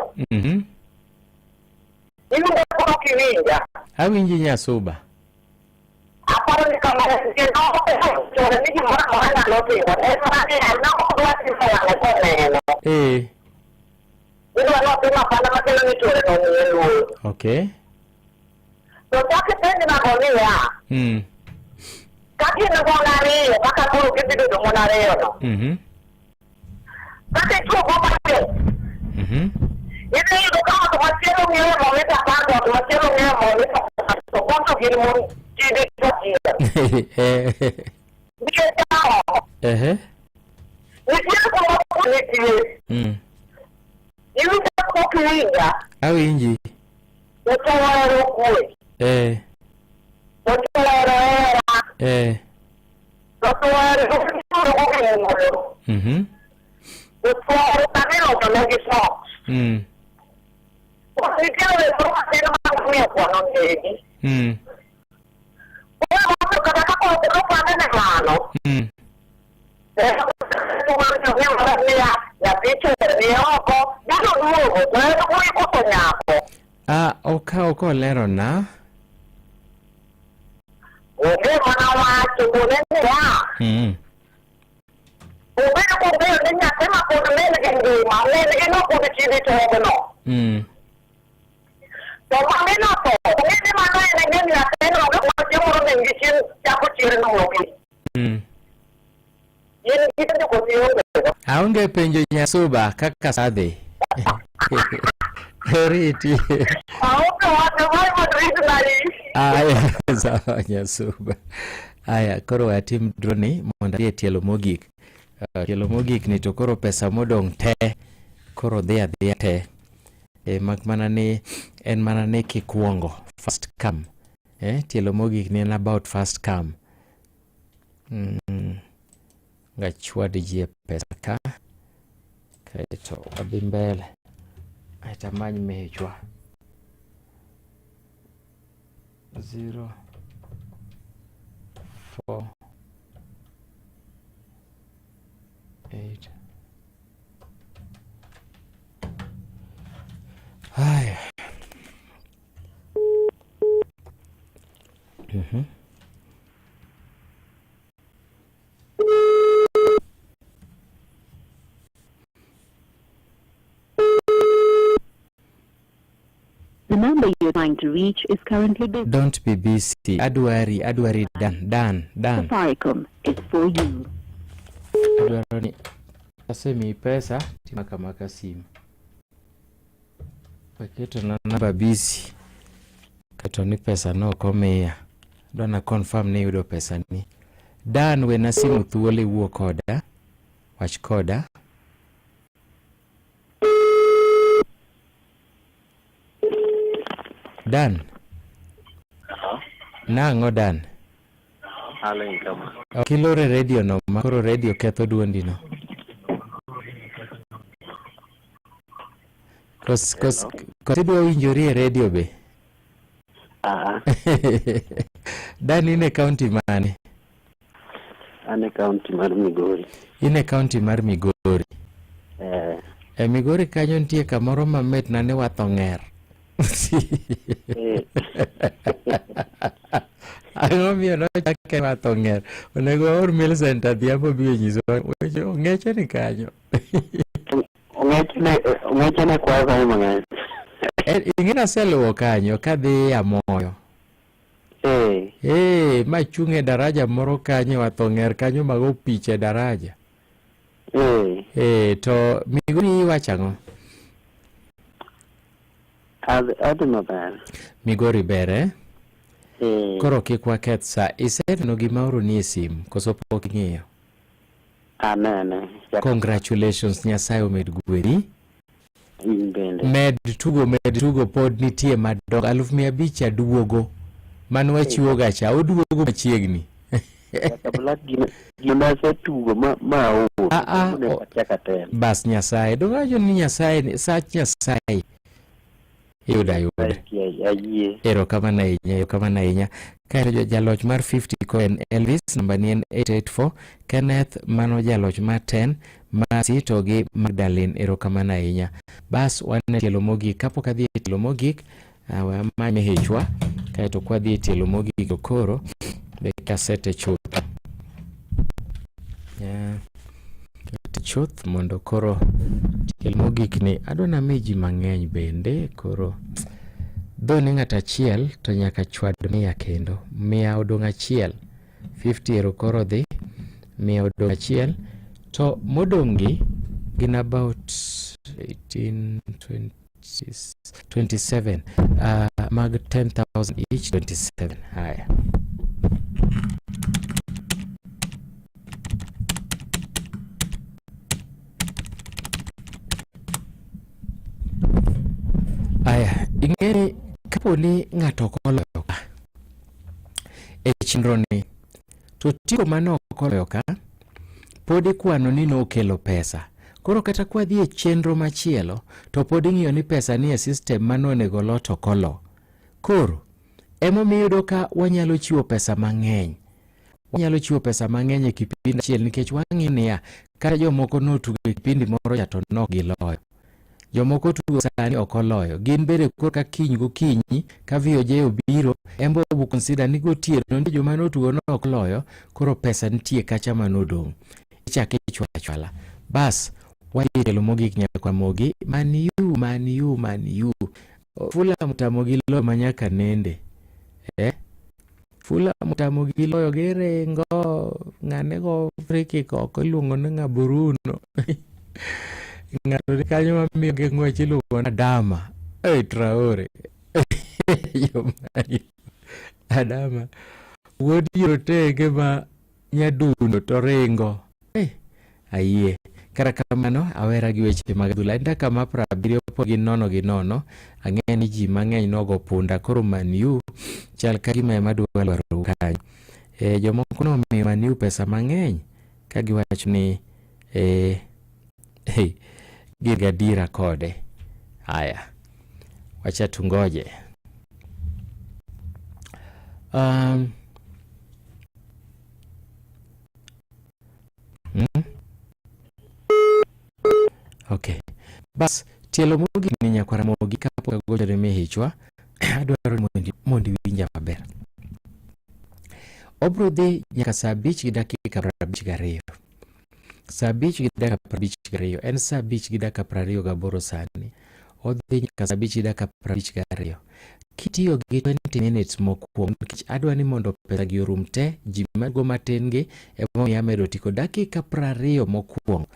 Iwinjo koro kiwinja. Awinji Nyasuba. Aparo ni kamano kendo chwore ni gimoro amora nyalo timo. En mana ni en ok odwa timo wang'e koneno. Idwa ni otim apanda makelo ni chwore no omiye luor. Okay. To chak ipenj nago niya, ka gin mon ariyo kaka koro gidhi bedo mon ariyo no. Kata ichwo go matek. Idhi yudo ka ot machielo ng'iewo mo mita apar to ot machielo ng'iewo mo mita apar to mon to gin mon ji dichwo achiel. Nikech ang'o? Nitie kuma nitie. Iwinja pok iwinja? Awinji. Otohero kwe. Otohero hera. Otohero muolo. Otohero kata iloso negi socks. Nitie weche matin mag miyo kwano negi. Koro mondo kata ka nopande ne mano. Nyathi chuore ni oko, biro duogo, to en wuoyi koso nyako. Ah, okawo kolerona. Onge mana wacho, koni nyithinde to no. To bang'e notho, ong'e ni mano en e gima nyathino onge kuma chieng' moro min gi chieng' chako chier nuogi. In gi penjo koso ionge go? Aonge penjo Nyasuba kaka sadhi. Oriti. Aonge wach mar Madrid nai. Aya, sawa Nyasuba. Aya, koro watim draw ni mondo adhi e tielo mogik. Tielo mogik ni to koro pesa modong' te koro dhi adhiya te. E, mak mana ni en mana ni kikwongo first come. Eh, tielo mogik ni en about first come. Ngachwad ji e pesa ka kaeto wadhi mbele aeto amany mechwa 0 4 8 Haya. The number you're trying to reach is currently busy. Don't be busy. Adwari, adwari dan, dan, dan. Safaricom is for you. Adwaro ni asemiyi pesa timaka maka simu. Waketo na namba busy. Kato ni pesa no ok omiya. Adwa na confirm ni iyudo pesa ni. Dan wena simu thuolo iwuo koda. Wach koda. Dan. Nang'o Dan? Aling kama. Ok ilor e redio no ma koro redio ketho duondi no. Kos kos kos idwa winjori e redio be? Ah, Dan in e county mane? an e county mar Migori. In e county mar Migori. Eh, E Migori kanyo nitie kamoro mamit na ni watho ng'er. eh, Ang'o miyo nochake watho ng'er? Onego waor Millicent Adhiambo obi onyiswa weche ong'eche ni kanyo. ong'echne ong'echne kwayo kanyo mang'eny. Eh, Ing'e naseluwo kanyo kadhi Amoyo. Eh, Eh, machung' e daraja moro kanyo watho ng'er kanyo mago picha e daraja. eh, Eh, to Migori iwacho ang'o? adhi adhi maber. Migori ber eh? Eh, Koro kik waketh sa. Iseneno gima oroni e sim koso pok ing'iyo? anene. Congratulations, Nyasaye omed gwedhi. In bende. Med tugo, med tugo pod nitie madongo. 5,000 aduogo. Mano wachiwoga cha, oduogo machiegni. Nyaka Black gima gima asetugo ma ma aol. Ah, ah, Ne achako atem. Bas Nyasaye. Donge awacho ni Nyasaye, ni- sach Nyasaye. Yuda ayuda. Ayie. Erokamano ahinya, erokamano ahinya. Kaeto jaloch mar 50 ko en Elvis, namba ni en 884. Kenneth mano jaloch mar 10, Mercy to gi Magdalene, erokamano ahinya. Bas wan e tielo mogik, kapok adhi e tielo mogik, we amany mihichwa, kaeto kwadhi e tielo mogik to koro be kasete chuth. Yeah. Chuth mondo koro tielo mogik ni adwa nami ji mang'eny bende koro dho ni ng'ato achiel to nyaka chwad 100 kendo 100 odong' achiel 50 ero koro dhi 100 odong' achiel to modong' gi gin about 18 20 27 mag 10,000 each 27 haya Aya, ing'e ni kapo ni ng'ato ok oloyo ka e chenro ni to tiko mane ok oloyo ka pod ikwano ni nokelo pesa. Koro kata kwadhi e chenro machielo to pod ing'iyo ni pesa ni e system mane onego olo to ok olo. Koro emomiyo iyudo ka wanyalo chiwo pesa mang'eny. Wanyalo chiwo pesa mang'eny e kipindi achiel nikech wang'iyo niya, kata jomoko notugo e kipindi moro cha to nok giloyo. Jomoko tugo sani ok oloyo. Gin bende koro ka kiny gokinyi ka VOJ obiro, en be obo consider ni gotieno nitie joma notugo no ok oloyo, koro pesa nitie kacha manodong'. Ichako ichwalo achwala. Bas, Wadhi tielo mogik nyaka Ramogi. Man U, Man U, Man U. Fulham otamogi loyo ma nyaka nende. Eh? Fulham otamogi loyo giringo ng'ane go free kick oko iluongo ni ng'a Bruno. Ng'ato ni kanyo mamiyo gi ng'wech iluongo ni Adama. Ei Traore. Yo Man U. Adama. Wuod jorotenge ma nyadundo to ringo. Eh, ayie. Kata kamano, awera gi weche mag adhula. En dakika ma 70 pod gin 0 gi 0. Ang'e ni ji mang'eny nogo punda koro Man U chal ka gima ema dwa lwaro kanyo. E, jomoko nomiyo Man U pesa mang'eny ka giwacho ni e, hey, gin gadiera kode. Haya, wacha tungoje. Okay. Bas, tielo mogik ni nyakwar Ramogi kapok agocho ne mihichwa, adwaro ni mondo iwinja maber. Obro dhi nyaka saa 5 gi dakika 52. Saa 5 gi dakika 52 en saa 5 gi dakika 28 sani. Odhi nyaka saa 5 gi dakika 52. Kitiyo gi 20 minutes mokwongo nikech adwa ni mondo pesa gi orum te, ji mago matin gi emomiyo amedo otiko dakika 20 mokwongo.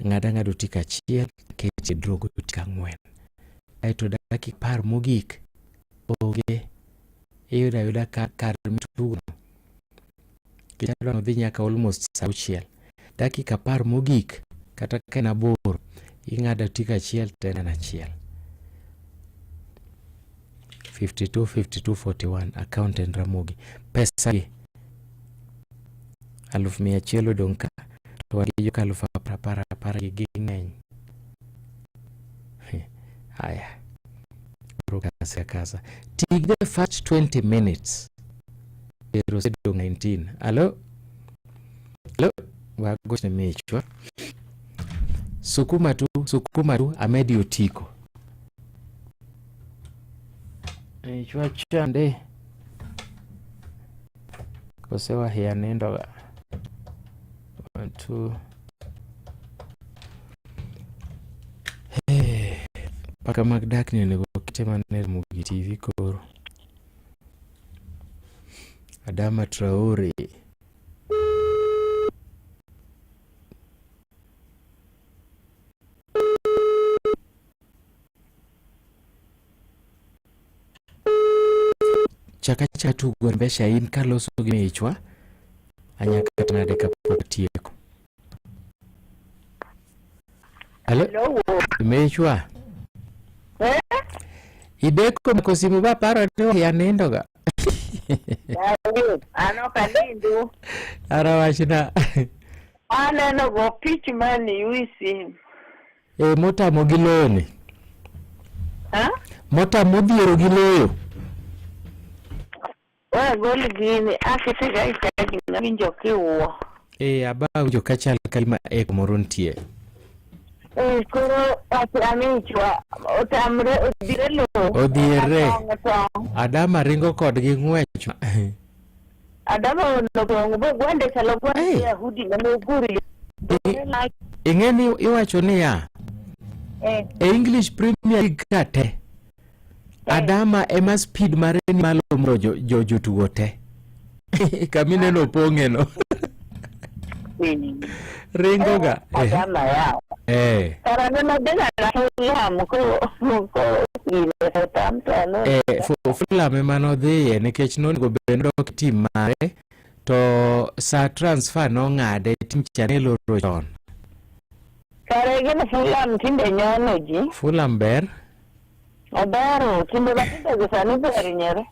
Ng'ad ang'ada otiko achiel, ket e draw go otiko 4. Aeto dakika 10 mogik onge iyudo ayuda ka kar tugo nikech adwa ni odhi nyaka almost saa 6. Dakika 10 mogik kata ka en 8 ing'ado otiko achiel to en achiel. 52 52 41 account en Ramogi. Pesa gi 100,000 odong' ka to wan gi joka 10,000 10,000 gi ging'eny. Haya. Koro kasa kasa. Ti gi the first 20 minutes. Pero osedong' 19. Alo? Alo? Wagochne michwa. Sukuma tu, sukuma tu, amedi otiko. Michwa chande. Kose wahia nindo ga. 1 2 Hey, paka mag dak ni onego kete mana e Ramogi TV koro. Adama Traore. Chaka chaka tugo mbesha in kaloso gi michwa anyaka kata nade kapok atieko. Hello? Michwa. Eh? Ideko mako simu ba paro ni ya nindo ga. An ok anindu. Ara wachna. Aneno go pich mani wisi. E motamo gi loyo ni. Ha? Motamo odhiero gi loyo. We gol gini akete ga ichaji awinjo kiwuo. E aba winjo kachal ka gima e moro nitie. Eh, koro ati amichwa otamre odhiere lowo. Odhiere. Tong' tong'. Adama ringo kodgi ng'wech. Adama onogong' bo gwende chalo gwende Yahudi mane oguri. Ing'e ni iwacho niya Eh. e English Premier League ka te Adama ema speed mare ni malo molo jo, jo jotugo te kamineno opong'e no ringo ga Adama yawa. eh Kara ne madega na Fulham ko ko gine Southampton. eh Fulham ema nodhiye nikech nonego bed ni odok e team mare to sa transfer nong'ade tim cha ne loro chon. Kare gin Fulham tinde nyono ji. Fulham ber. Obero timbe matindo gi sani ber nyere.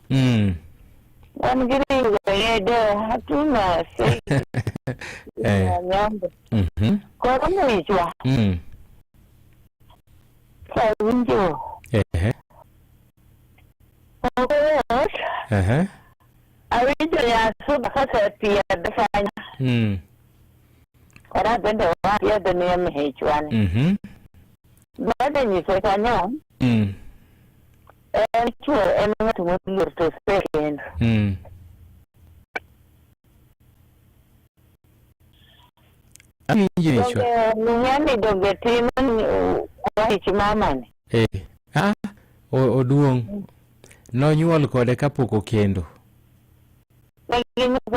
Wan gi ringo yedo hatuna sei. Nyambe. Koro michwa. Sawinjo. Ehe. Ok oyot. Ehe. Awinjo nyasuba kosepiedhe kanyo. Koro bende wapiedhe ni mihichwani. Bende nyise kanyo. En chuo en ng'at moluor to osekendo. Awinji michwa. Donge minyani donge tin wach mamani. Eh. Ah, oduong'. Nonyuol kode kapok okendo.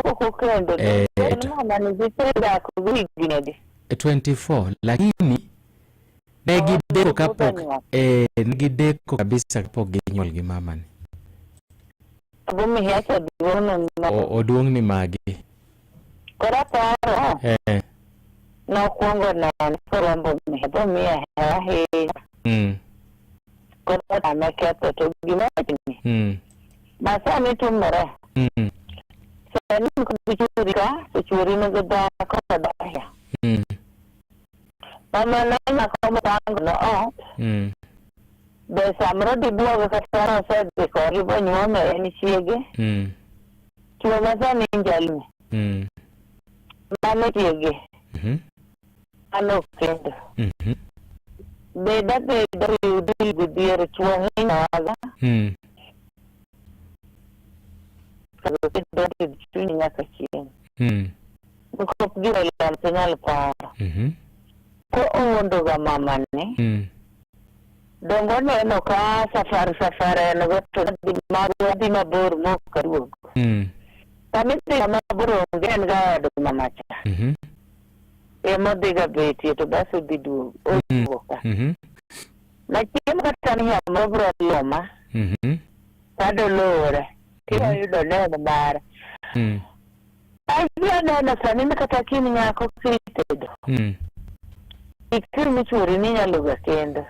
Pok okendo. Eh, En mamani gisedak go higni adi? 24 lakini ne gideko kapok eh, ne gideko kabisa kapok ginyuol gi mamani. Abo mihiacha duong' no. Oduong' ni magi. Koro aparo Eh. nokwongo nene korombo mihe bomiye hera ahinya. Koro tame ketho to gima wachni ma sani timore. Sani kod chuori ka to chuori nigi dhako kod ahia. Mama ne nyako mopango no ot. Be samoro dibuoge kata nosedhi kodgi bonyuome en chiege. Chuo ma sani njalni. Mano chiege. Mano okendo. Bed abeda riw dil gi dhier chuo hinyowaga. Kendo kidonjo chunyi nyaka chieng'. Nikop gima ilam ok inyal paro. Ko owuondoga mamane. Donge oneno ka safar safar en go to dhi mago dhi mabor mok aduog. Kama idhi mabor onge en ga od mama cha. Ema odhi ga betie to bas odhi duogo. Oduogo ka. Machiemo kata ni yamo bro loma. Kado lowore. Tibiro yudo ne en mare. Adhi aneno sani ni kata kin nyako kitedo. Ikir michuori ni inyalo ga kendo.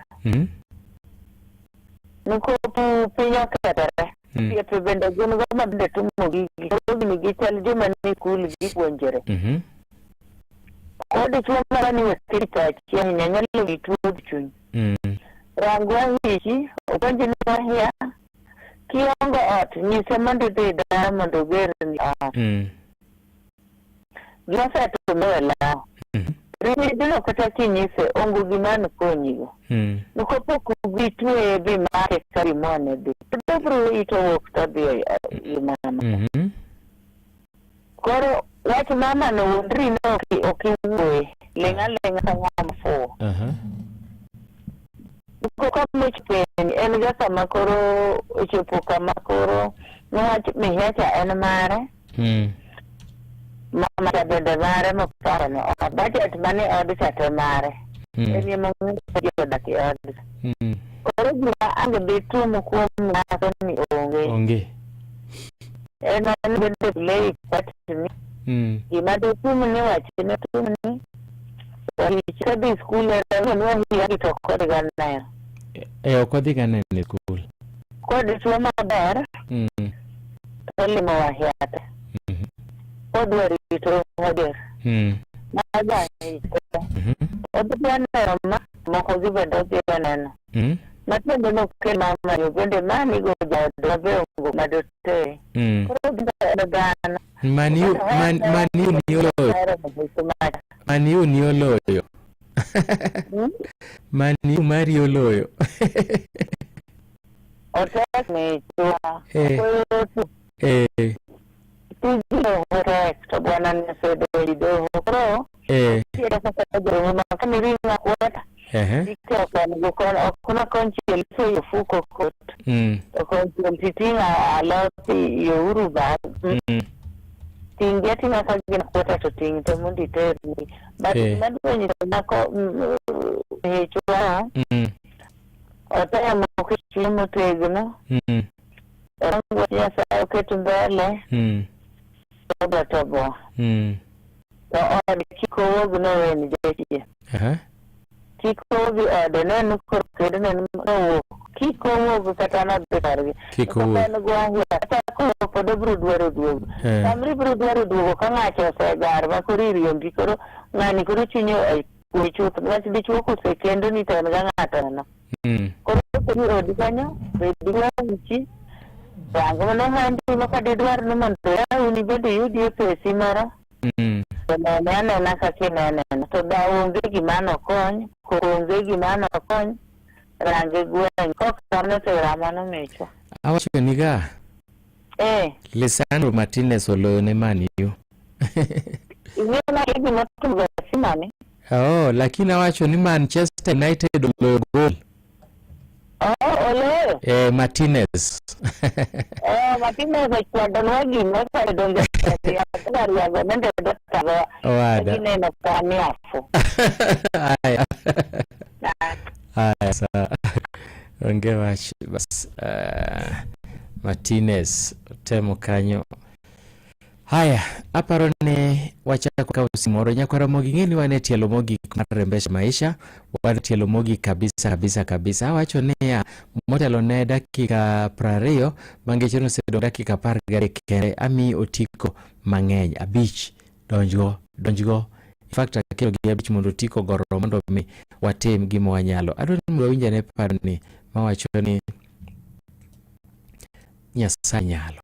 Nikop piny okethore. Osiepe bende gin go ma bende timo gigi. Koro gini gichal joma ni skul gipuonjore. Koro dichuo moro ni wek pachi ahinya nyalo miyi tuo chuny. Rang wahichi, opuonji ni wahia. Kiongo ot, nyise mondo idhi dala mondo ogerni ot. Gima osetimo e law. Ridno kata kinyise onge gima an konyigo. Nikopok gitweye bi make ka gimone dhi. To obiro ito wuok to odhi ir mama. Koro wach mama no wuondri ni ok iwuoye. Ling' aling'a ka ng'ama fuwo. Koka mochopeni en ga kama koro ochopo kama koro niwach mihiacha en mare. Mama cha bende mare moparo no ot. Budget mane od cha te mare. En ema ong'eyo ji odak e od. Koro gima ang' ditum kuom ng'ato ni onge. Onge. En en bende play part ni. Gima dotum ni wachne tum ni. Wahich kadhi skul e nwahiya gi to kod ga neno. E ok odhi ga neno e skul. Kod dichuo maber to olimo wahiate. Odwa rito adier. Maga hike. Odhi neno ma moko gi bende odhi neno. Matiende nokel mama yo bende mani go jaodwa be ongo madotere. Koro bende en dhano. Maniu man, maniu ni oloyo. Maniu ni oloyo. Maniu mari oloyo. Otek michwa. Eh. Okoyotu. Eh. Tijno otek to bwana nosebedo doho. Koro Eh. tiere kaka jomo ma kani ring'a kwota. Ehe. Ikewo kon go kon ok na konchiel isoyo ofuko kot. To konchiel titing'o alot youru bag. Ting' gi ating'a ka gin kwota to ting' to mondo iterni. But gima adwa nyiso nyako michwa otemo chiemo motegno. Orang wach Nyasaye oket mbele. Tobo tobo. To ode kik owuog noweni jachien. Kik owuog e ode ne en koro kendo ne en nowuok. Kik owuog kata nodhi kargi. Kik To owuog. en gwahia kata kowuok pod obiro dwaro duogo. Samoro ibiro dwaro duogo ka ng'acha osegar ma koro iriembi koro ng'ani koro chunye okwe chuth. Niwach dichuo kosekendo ni to en ga ng'ato no. Koro koro odi kanyo bed gi wang'i rang mana ohandi ma ka didwar ni mondo yawni bende iyudie pesi moro. To nene anena kaka ineneno. To da onge gima nokony, koro onge gima nokony, range gweng'. Kok kamano to ramano michwa. Awacho ni ga Eh, Lisandro Martinez oloyo ne Man U. ing'e na gima tugo simani. Oh, lakini awacho ni Manchester United oloyo gol. Oh, oloyo. Eh, Martinez. Oh, Martinez ochwadonwa gima osedonjo riago nende dokta Owada. Gineno kani afu. Aya. Aya, sawa. Onge wach bas. Martinez temo kanyo. Haya, aparo ni wachako kawo simu moro. Nyakwar Ramogi, ing'e ni wan e tielo mogik mar Rembesha Maisha, wan e tielo mogik kabisa kabisa kabisa. Awacho niya, motelo ne dakika 20, mangeche nosedong' dakika 13 kende, amiyi otiko mang'eny, 5, donjgo, donjgo. In fact, akelo gi 5 mondo otiko goro mondo mi watim gima wanyalo. Adwaro ni mondo wawinj ane paroni mawacho ni Nyasaye nyalo.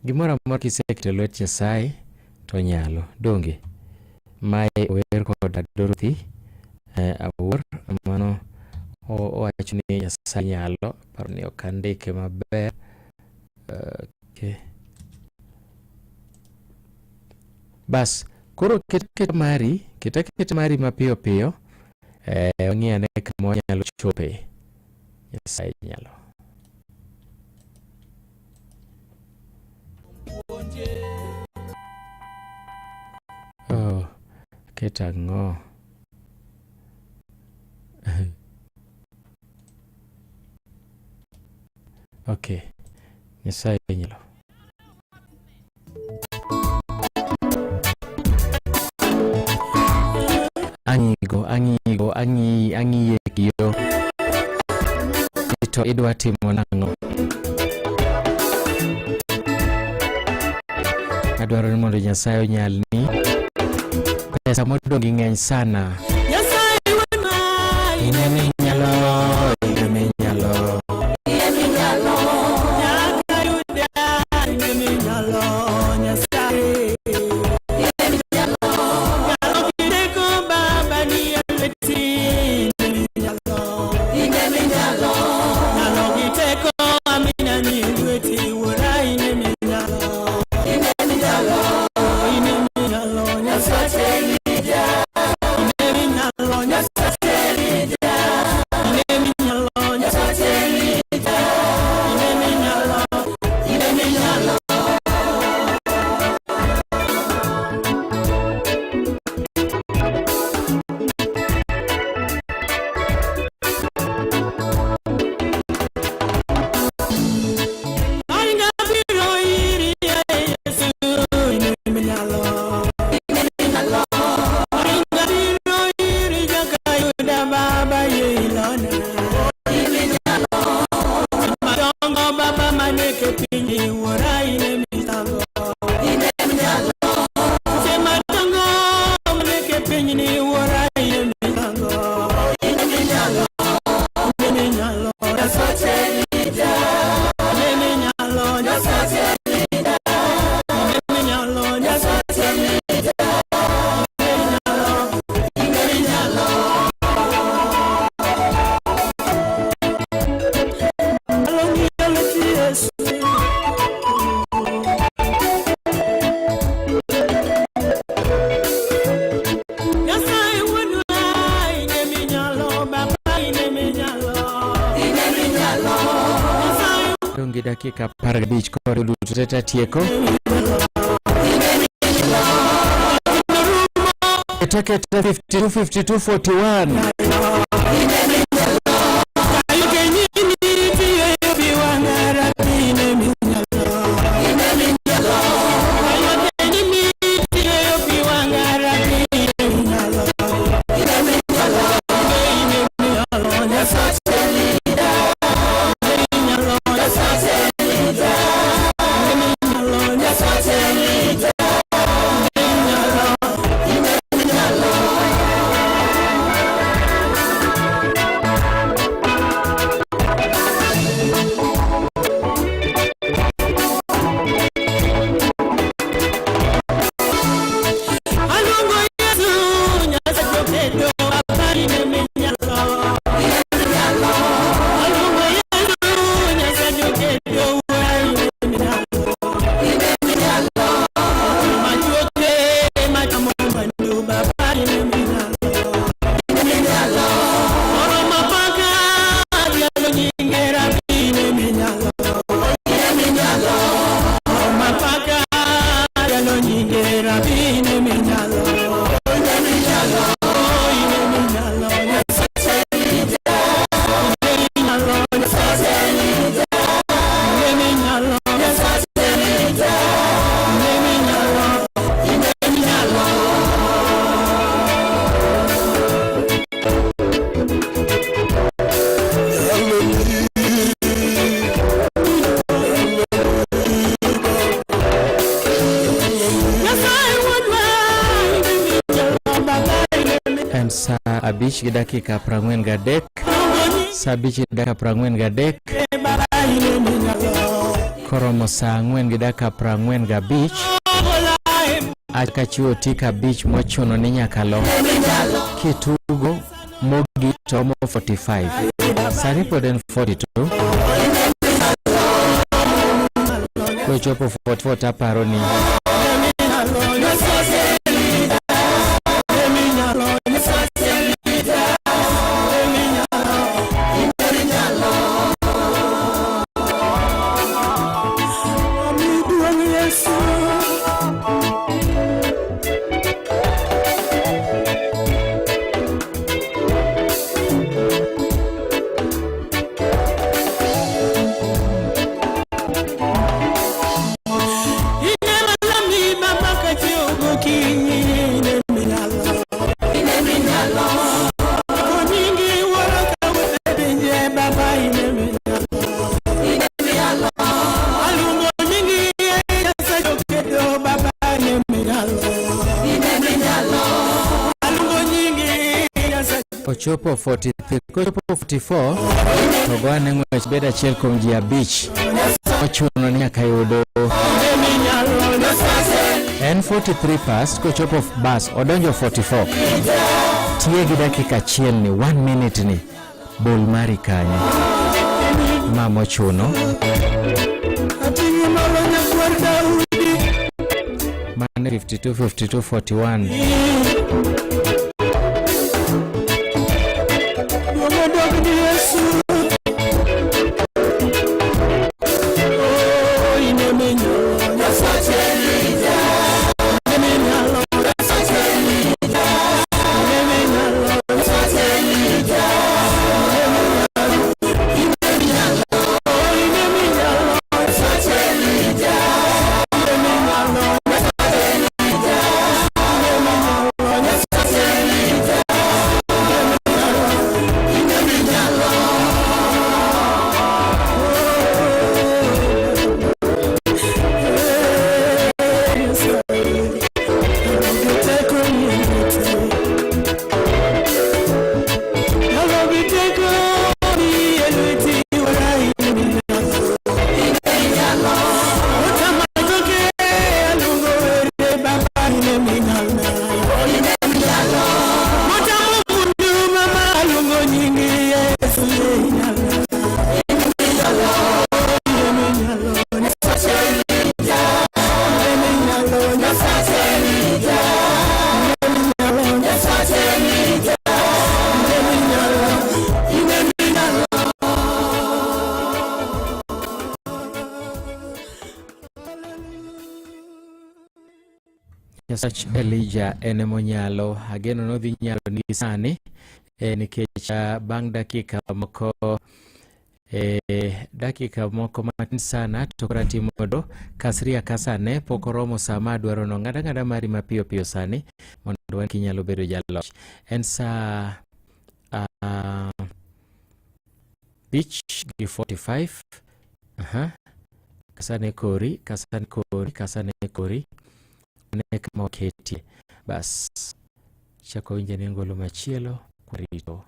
Gimoro amora kiseketo e lwet Nyasaye to nyalo. Donge? Mae ower koda Dorothy Awuor, mano owacho ni Nyasaye nyalo. Aparo ni ok andike maber. Okay. Bas, koro ket aketa mari, ket aketa mari mapiyo piyo. Wang'i ane kama wanyalo chope. Nyasaye nyalo. Oh, ket ang'o? Okay, Nyasaye nyalo. Ang'igo, ang'igo, ang'iyi, ang'iyi e kio. To idwa timo nang'o? Adwaro ni mondo Nyasaye onyalni. Pesa modong' gi ng'eny sana. In ema inyalo, in ema inyalo. Dong' gi dakika 15 koro duto te tatieko. Kete kete 52 52 41. nyinge rabi ine minyalo. Ine minyalo, ine minyalo, Nyasaye Elija. Ine minyalo, Nyasaye Elija. Ine minyalo, Nyasaye Elija. Ine minyalo, ine minyalo. Nyasaye wuodwa, ine minyalo, Baba ine En saa 5 gi dakika 43. Saa 5 gi dakika 43. Baba ine minyalo. Koromo saa 4 gi dakika 45. Aka chiwo tik 5 mochuno ni nyaka lo. Kitugo mogik to romo 45. Sani pod en 42. Kochopo 44 taparo ni Ochopo 43, kochopo 44 to go ane ng'wech bed achiel kuom ji 5 ochuno ni nyaka yudo. En 43 past, kochopo bas odonjo 44. Tiye gi dakika achiel ni, 1 minute ni, bol mari kanyo ma mochuno. Mane 52 52 41. Nyasach Elijah en emonyalo, ageno nodhi nyalo ni sani, nikech bang' dakika moko, dakika moko matin sana to koro atimo do kasria kasane pok oromo saa ma adwaro no. Ng'ada ng'ada mari mapiyo piyo sani mondo wan kinyalo bedo jaloch. En saa 5 gi 45. Aha. Kasane kori, kasane kori, kasane kori. Ne kama oketie. Bas. Chako winje ne ngolo machielo kwarito.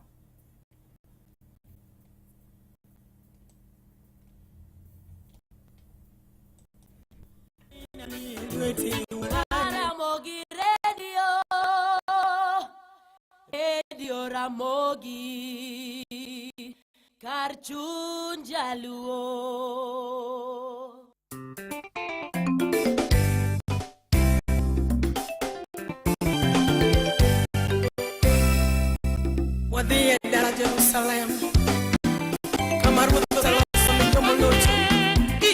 Ramogi Radio, Radio Ramogi, kar chuny jaluo. Wadhi e dala Jerusalem kama Ruoth oseloso ne jomolocho. I!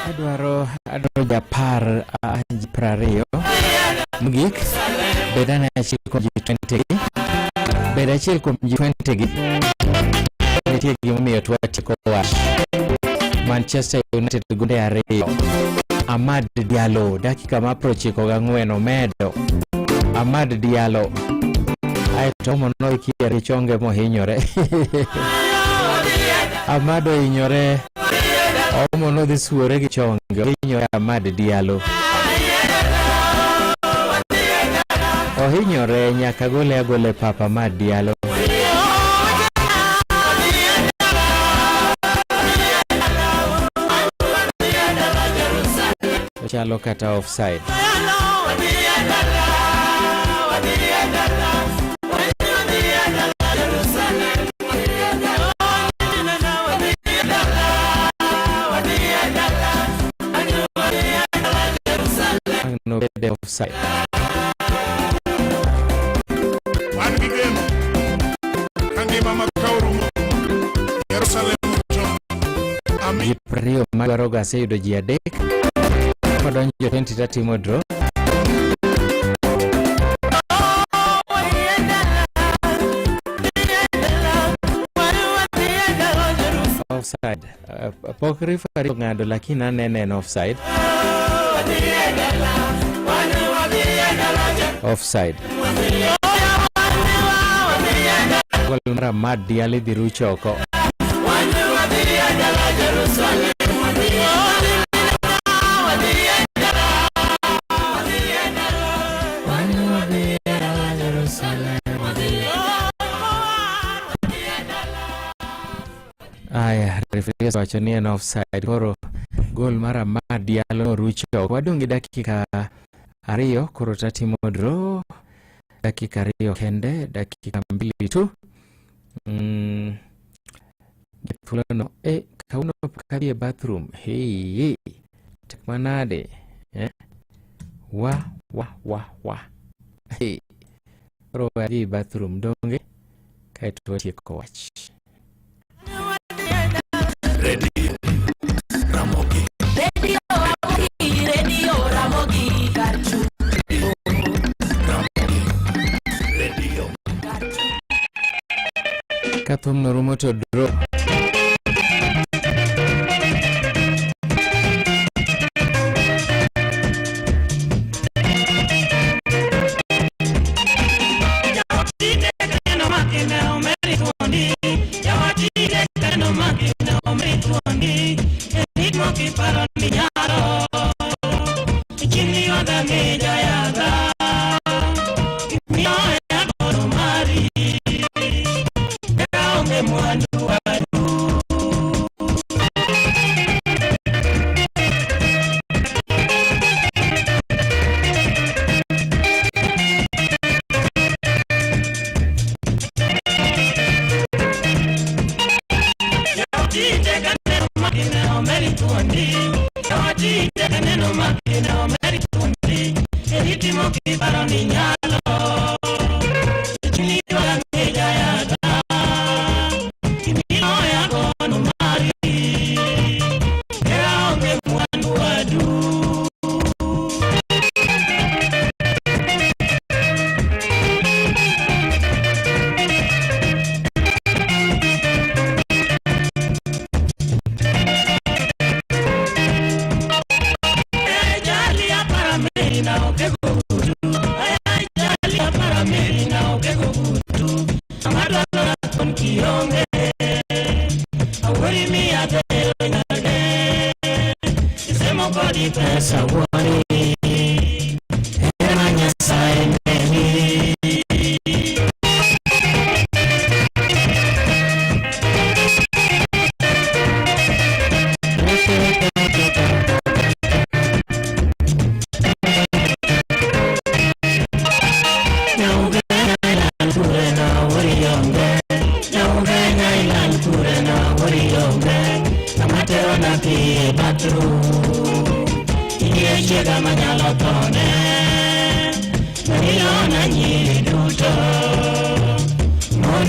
Adwaro adwaro japar ji 20 mogik. Bed ane achiel kuom ji 20 gi. Bed achiel kuom ji 20 gi. Nitie gimomiyo twatieko wach. Manchester United gonde ariyo. Amad Diallo dakika ma 94 omedo. Amad Diallo aeto omo noikier gi chonge mohinyore. Amad ohinyore. Omo nodhi suore gi chonge ohinyore Amad Diallo. Ohinyore nyaka gole agole pap Amad Diallo. Ochalo kata offside. Nobede offside. Wan gi geno ka ngima ma ka orumo Jerusalem to Ji 20 madwarogo aseyudo ji adek. Kodonjo 20 tatimo draw. Offside. Pok referee ong'ado lakini anene en offside. Offside. Gol mar Amad Diallo idhi ruch oko. Aya, referee owacho ni en offside. Koro gol mar Amad Diallo noruch oko. Wadong' gi dakika ariyo koro tatimo draw. Dakika ariyo kende, dakika mbili tu. Thuolono, kawuono pok adhi e bathroom. Hey, tek manade. Eh? Wa, wa, wa, wa. Hey. Koro we adhi e bathroom donge? Kaeto watieko wach. Radio Ramogi. Radio Ramogi, Radio Ramogi, Karchu. Ramogi. Radio. Ka thum no rumo to draw.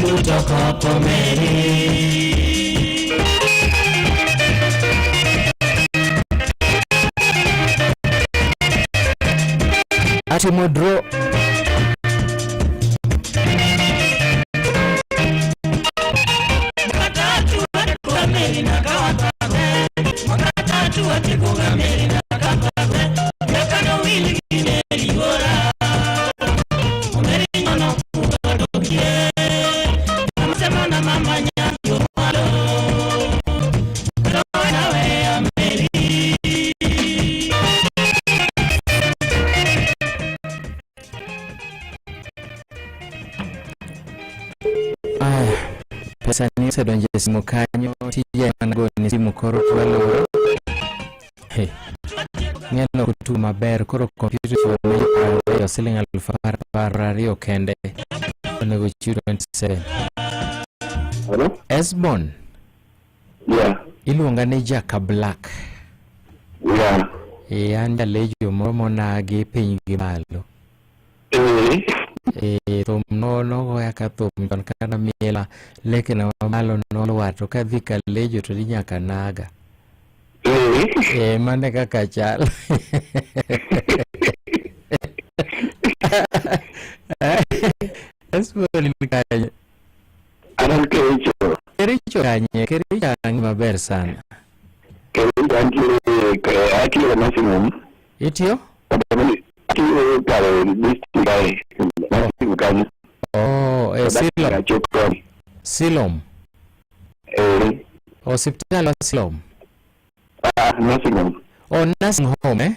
duto kopomeri. Atimo draw. Aya, pesa ni osedonjo e simu kanyo, tija ema nagoni simu koro waloro. Hey. Ng'eno ok otugo maber koro kompyuta ochiwo ne 20 siling 10,020 kende. Onego chiw 27. Hello? Esbon. Yeah. Iluonga ni Jaka Black. Yeah. E, an jalejo moro monagi piny gi malo. E, thum no nogoya ka thum chon kana miela lekena mamalo nolwar to kadhi kalejo to di nyaka naga. E, mano e kaka chal. Esbon in kanye? An Kericho. Kericho kanye? Kericho ang'e maber sana. Kericho antiere atiyo e nursing home. Itiyo? Atiyo kar district kae. Nursing home kanyo. Oh, e Silom. Achok Silom. Eh. Osiptal mar Silom. Ah, nursing home. Oh, nursing home eh?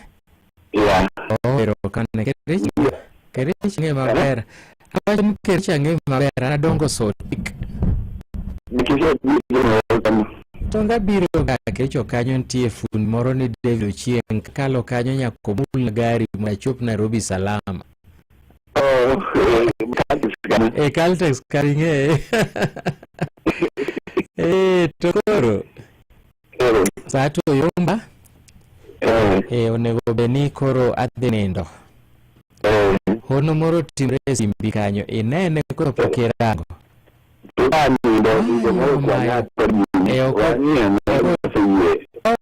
Yeah. Oh, erokamano. Kericho. Kericho ang'e maber. Awacho ni Kericho ang'e maber. An adongo Sotik. To ngabiro ga Kericho kanyo nitie fundi moro ni David Ochieng. Kalo kanyo nyaka omul gari mondo achop Nairobi salama. Oh, Caltex kanyo. E Caltex kar ing'eye. Eh, to koro. Saa to yomba. Eh, onego bed ni koro adhi nindo. Hono moro timre e simbi kanyo. Inene koro pok irango.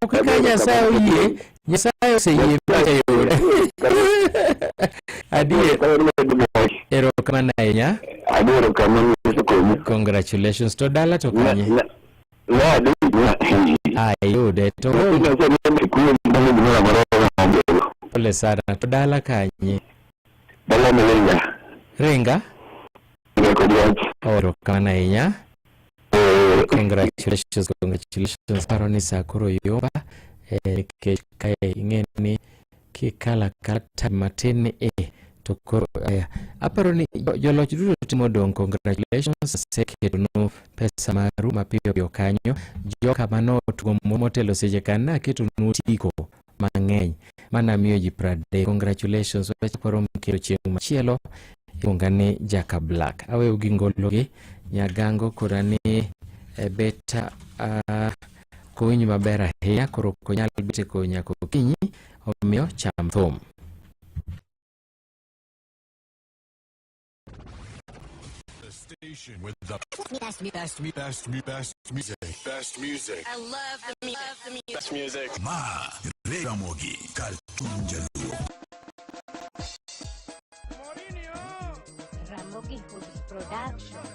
Ok ka Nyasaye oyie, Nyasaye oseyie pacha yore. Adier. Erokamano ahinya. Congratulations. To dala to kanye? Ah, iyude. To pole sana. To dala kanye? Dala ni Ringa. Ringa? Oh, erokamano ahinya. Congratulations, congratulations. Paro ni saa koro yomba nikech kae ing'e ni kikalo akala time matin ni e to koro aya. Aparo ni joloch duto timo dong' congratulations aseketonu pesa maru mapiyo piyo kanyo. Joka manotugo motelo seche ka naketonu otiko mang'eny manamiyo ji 30. Congratulations. Wachako warom kendo chieng' machielo. Iluonga ni Jaka Black. Aweu gi ngolo gi Nyagango koda ni beta kowinj maber ahinya koro ok onyal bet e koyo nyaka okinyi omiyo cham thum. The station with the best, best, best, best music. Best music. I love the music. Best music. Ma Ramogi Cartoon Jaluo. Ramogi Hoods Production.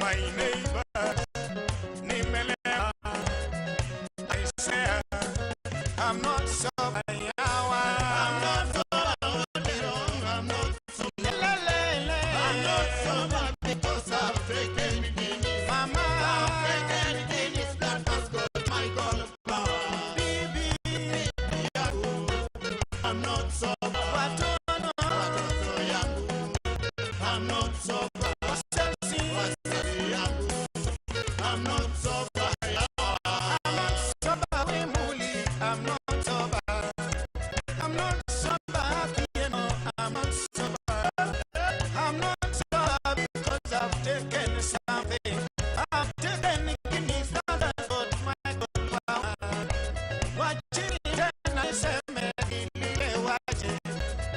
My neighbor, nimelewa. I say, I'm not sober. I'm not sober. I'm not sober. I'm not sober because I've taken Guinness. Mama, I've taken Guinness that has got my gallbladder. Bibi, I'm not sober. Watoto, watoto yangu. I'm not sober. Wazazi, wazazi yangu. I'm not sober. I'm not sober, we muli. I'm not sober. I'm not sober, you know. I'm not sober. I'm not sober because I've taken something. I've taken Guinness that has got my good power. Wachini tena niseme nililewaje.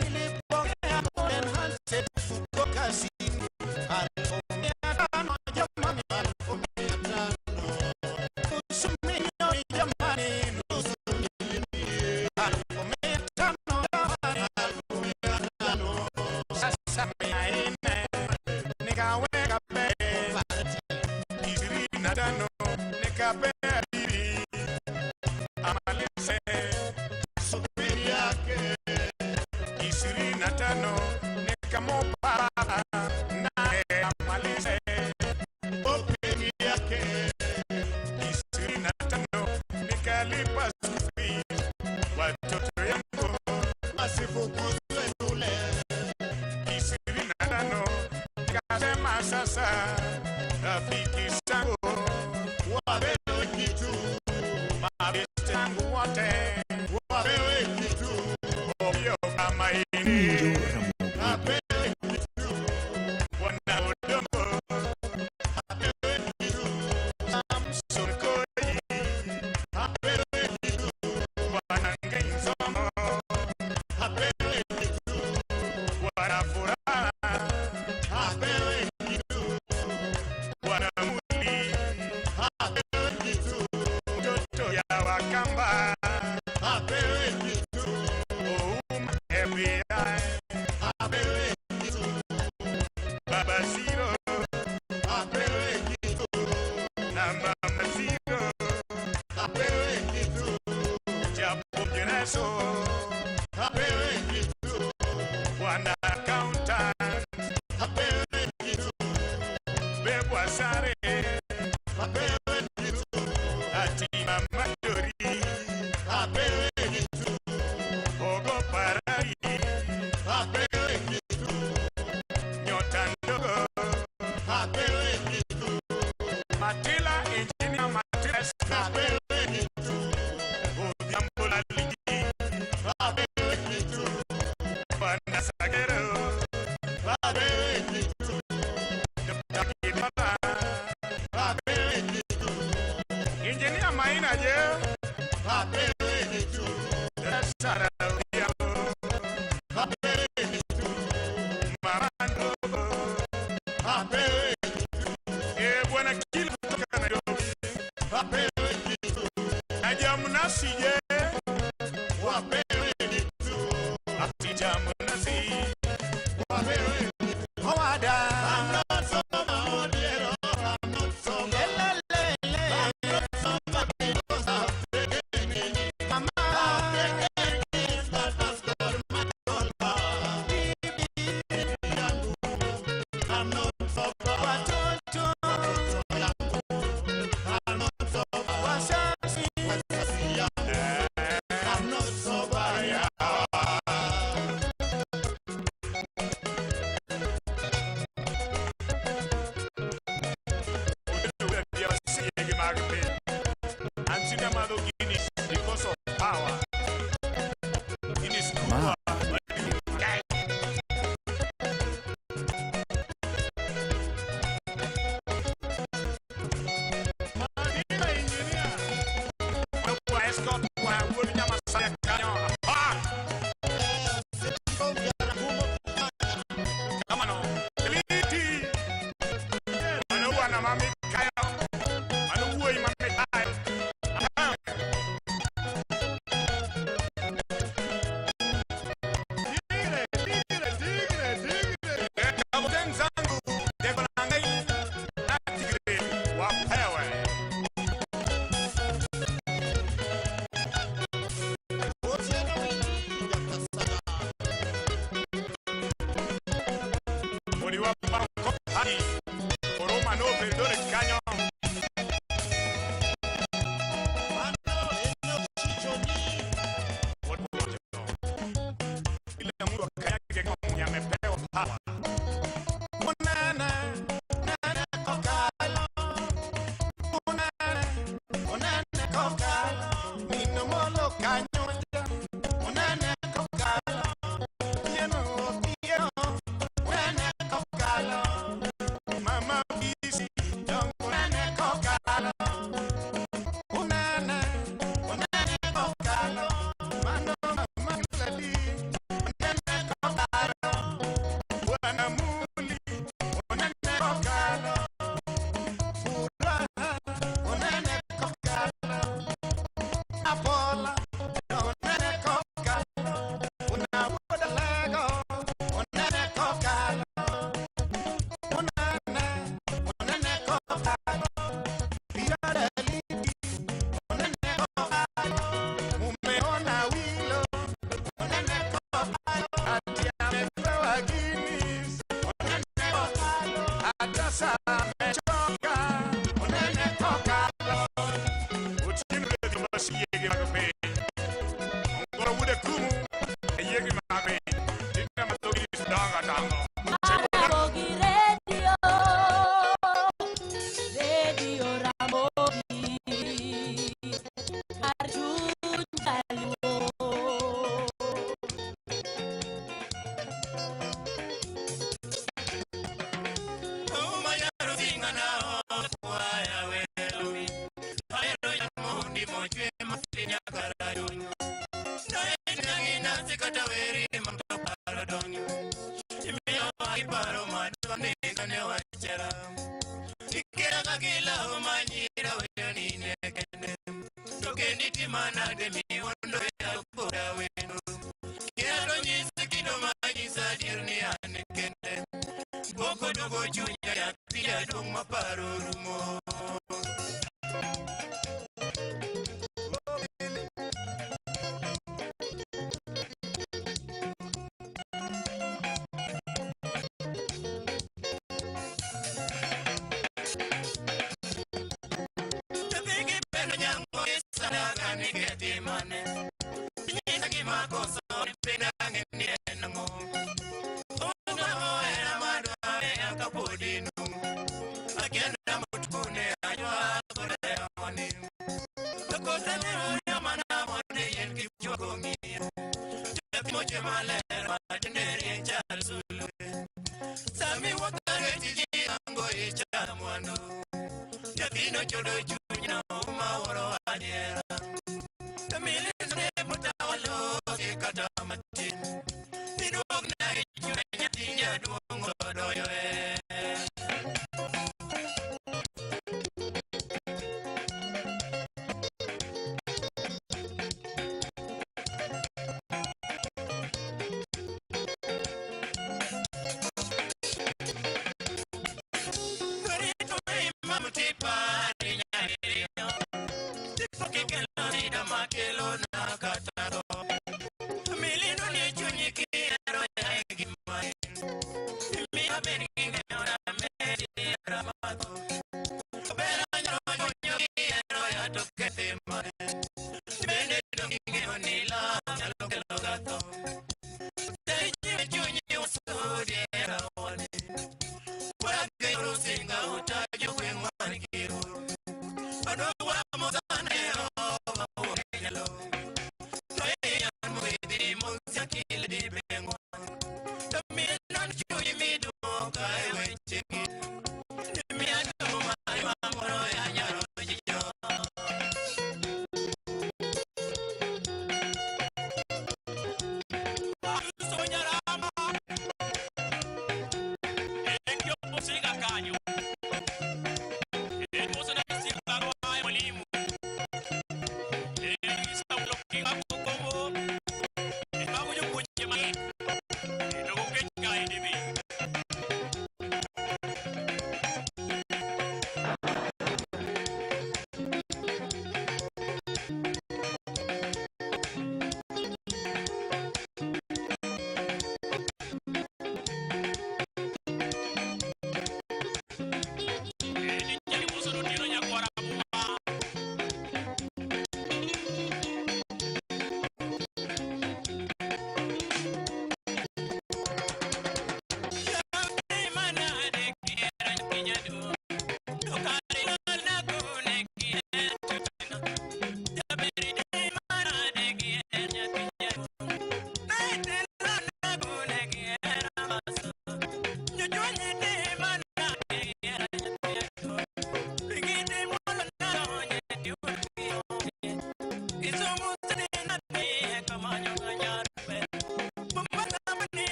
Nilipokea golden handset kutoka simu. 5,500 jamani, 5,500. Nusu milioni jamani, nusu milioni. 5,500 jamani, 5,500. Sasa 400 nikaweka pesa 25 nikapea bibi amalize subiri yake 25 nikamupa baba naye amalize booking yake 25 nikalipa school fees watoto yangu wasifukuzwe shule 25 nikasema sasa rafiki zangu wapewe kitu, mabeste zangu wote wapewe kitu, ovyo kama ini wapewe kitu, wana udongo wapewe kitu, Samson Koi wapewe kitu, wana Ngenzomo wapewe kitu, wana furaha wapewe kitu, wana muli apewe kitu, mtoto ya Wakamba apewe kitu, Ouma FBI apewe kitu, Baba Zero apewe kitu, na Mama Zero apewe kitu, Japo Jereso apewe kitu, Bwana accountant apewe kitu, Bebwa Sare apewe kitu, ati Mama Dori apewe kitu, Ogo Parai apewe kitu, Nyota Ndogo apewe kitu, Matila Engineer Matila apewe kitu, Odhiambo Laliji apewe kitu, Bwana Sagero apewe kitu, Dr. Kidala apewe kitu, Engineer Maina je apewe kitu, Sara Odhiambo apewe kitu, Mama Ndogo apewe kitu, bwana Kila kutoka Nairobi apewe kitu, na Jamunasi je wapewe kitu, ati Jamunasi wapewe kitu. Howada, I'm not sober, Odiero, I'm not sober. I'm not sober because I've taken it. Mama, I've taken it, that has got my gallbladder. Bibi yangu, I'm not sober. Watoto, watoto yangu, I'm not sober. Wazazi, wazazi yangu, I'm not sober. Yeah. Because of power. Guinness Ma Okoth Oroma no Eldoret kanyo. Kila mtu akanyage kama mwenye amepewa power. Onana, onana kokalo. Onana, onana kokalo. Nino molo kanyo. Onana kokalo. Pieno, pieno. Onana kokalo. Mama bisi, onana kokalo. Onana, onana kokalo. Mano mama klali. Onana kokalo. Bwana muli, onana kokalo. Furaha, onana kokalo. Apola, onana kokalo. Una wuoda lego, onana kokalo. Onana, onana kokalo. Pirada liti, onana kokalo. Mumeona wilo, onana kokalo. Ati amepewa Guinness, onana kokalo. Hata saa amechoka, onana kokalo. Otieno le masiege mag piny. Ongoro wuode kumu, e yiege mag piny. Tinga mathogi dongo dongo. Ramogi Radio, Radio Ramogi, kar chuny jaluo.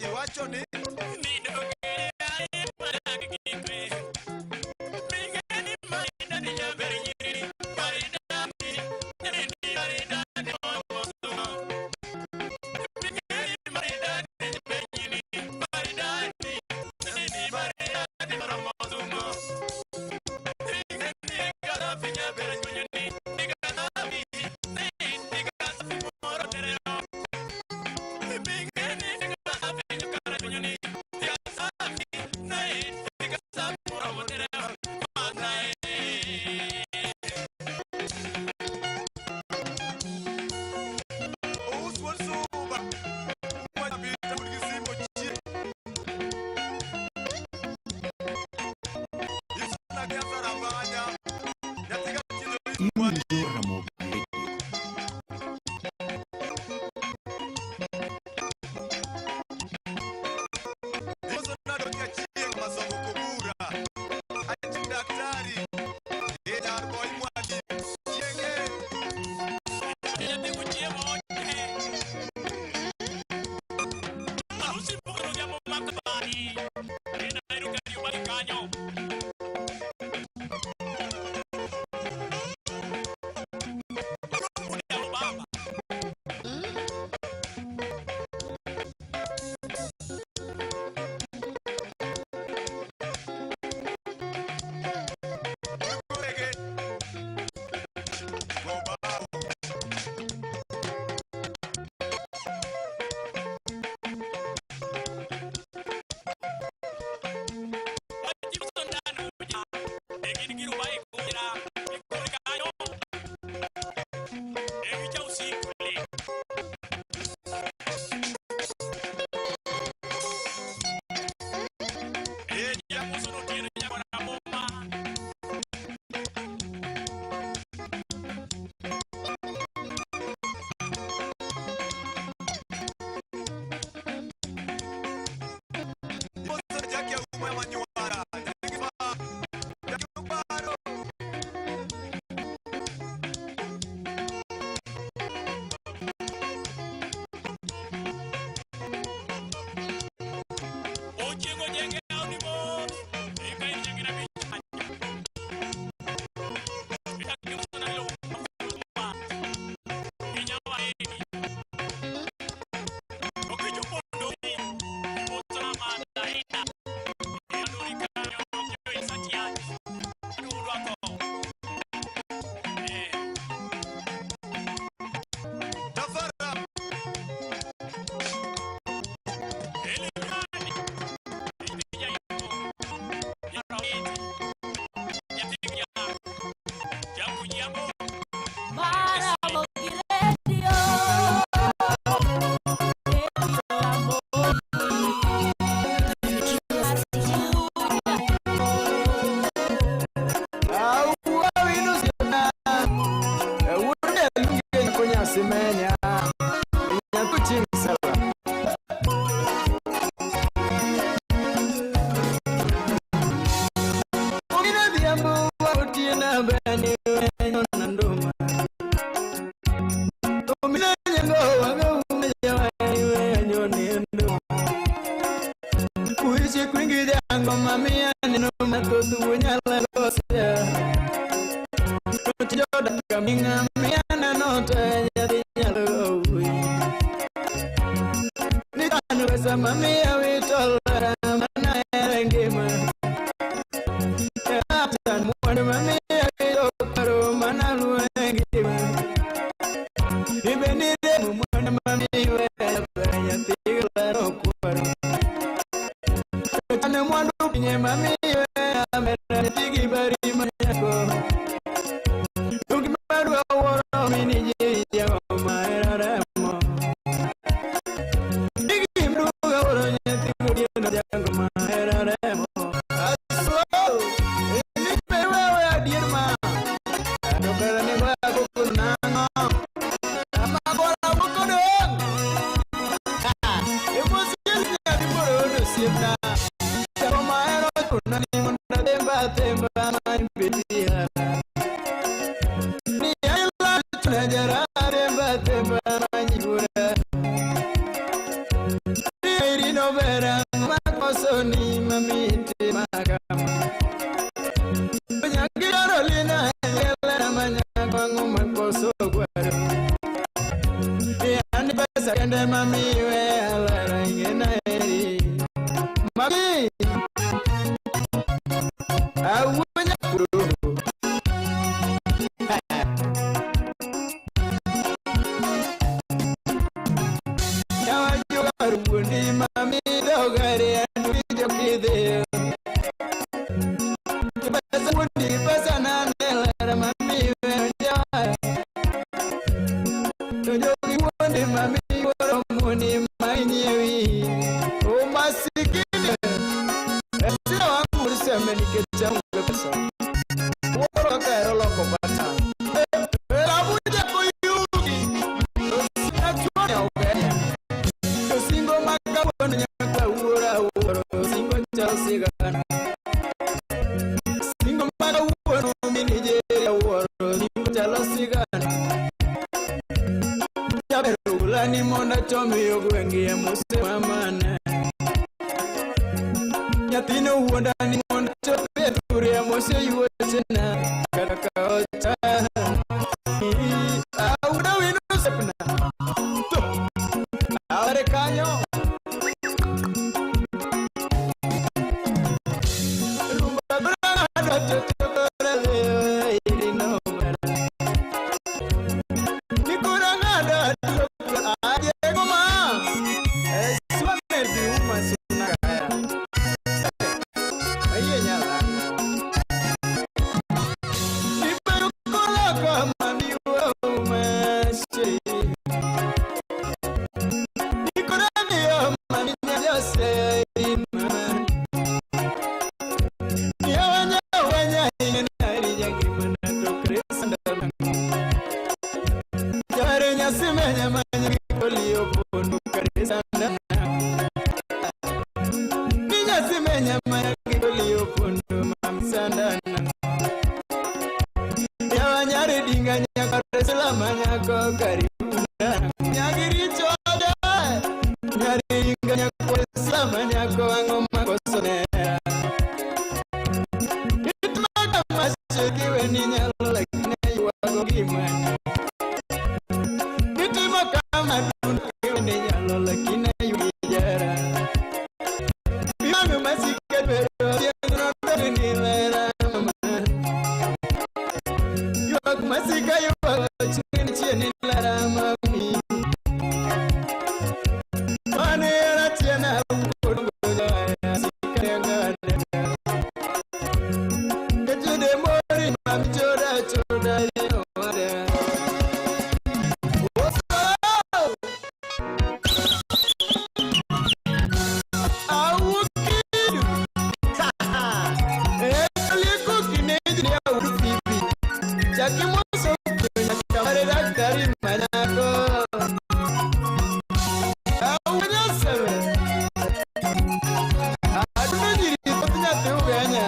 Iwacho ni Iwinjo Ramogi Radio. Ramogi Radio. Kuishi kwingi jango mamia neno mathoth wuonyala losea Jodak ming'a mia neno te nyathi nyalo wuoyi Nikano pesa mamia wito lera mana ere ngima Atan mwandu mamia wito karo mana luo e ngima Ibe ni remo mwandu mamia weya nyathi lero kwaro Ane mwandu pinye mamia weya mera nyathi gi bari manyako Ukimadwa wuoro mini ji jago mahero remo Digi mduga wuoro nyathi gotieno pesa kende mamiwe alara ing'ena eri. Mami awuo nyakuro. Yawa wuondi mami dogare anduijo kidhiyo. Pesa wuondi pesa nane lara mamiwe jawa. To jogi wuondi mami wuoro muoni mainyiewi. Umasikini. Sina wangu useme nikech aonge pesa. Wuoro kaka ero loko bata. Abuja koyugi. To sina chuonya ugenya. To singo ma kawuono nyaka wuoro awuoro. Singo chal sigana. Singo ma kawuono mi Nigeria wuoro. Singo chalo sigana. Jaber ugulani mondo achom yo gwenge mose mamana. Nyathino wuonda ni mondo achop e thuria mose yuochena kata ka ocha. Awuoda wino osiepna. To, awere kanyo. Rumba koro ng'ado to koro dhiyo irino mana. Ni koro ng'ado to adiego ma. Swane biuma suna kaya. Ayie nyala. Ibedo koloko mami uma she. Nikora miyo mami nyose mama. Niwanya wanya inari jangimana to kresanda. Jare nyasimenya manya kolio pondo kresanda. Ninyasimenya manya kolio pondo mamsandana. Yawanyare dinga nyakore salama nyako karibuna. Nyagiri choda. Nyari dinga nyakore salama nyako ang'o makosonera. Itmaka masheki weni nyalo lakini ywago gimwana. Itimo kama dundo kiweni nyalo lakini ywigi jera. Piwang' masike bero chieng' nodog ni lera mama. Ywak masika ywago chien chien lara mami. Mane era chien awuondo joya sika ng'ade. Kechude mori mami choda choda ino wada. Oso! Awukidu. Eliku kineji ya urufibi. Chaki moso nyaka mare daktari manyako. Awunyasebe. Aduno nyiri thoth nyathi ugenya.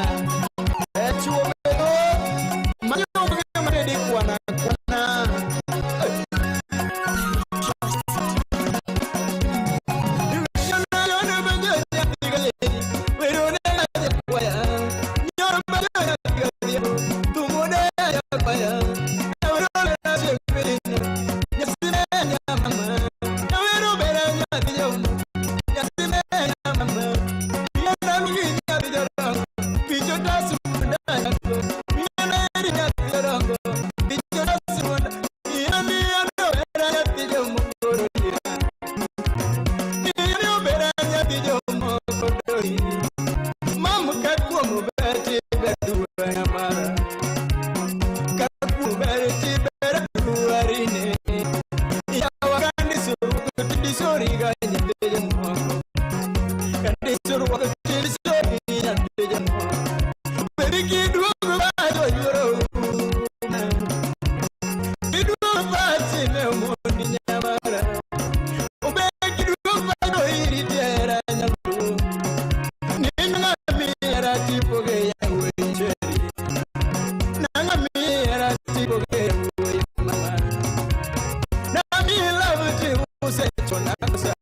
E chuo bedo manyo matedi kwana kwana. Mam ka kuom beti beduwa nyamara. Ka kuom beti beduwarine. Yawa kandiso tidisori ga nyathi jomoko. Kandiso tidisori nyathi jomoko. Bedi kiduogo bacho yuoro. Kiduogo pachi ne omondi nyamara. Obe kiduogo pacho iri tiera nyaluo. Nina tipoge ya wecheri. Nanga mira tipoge ya mama. Na mi love ti use chona kusa.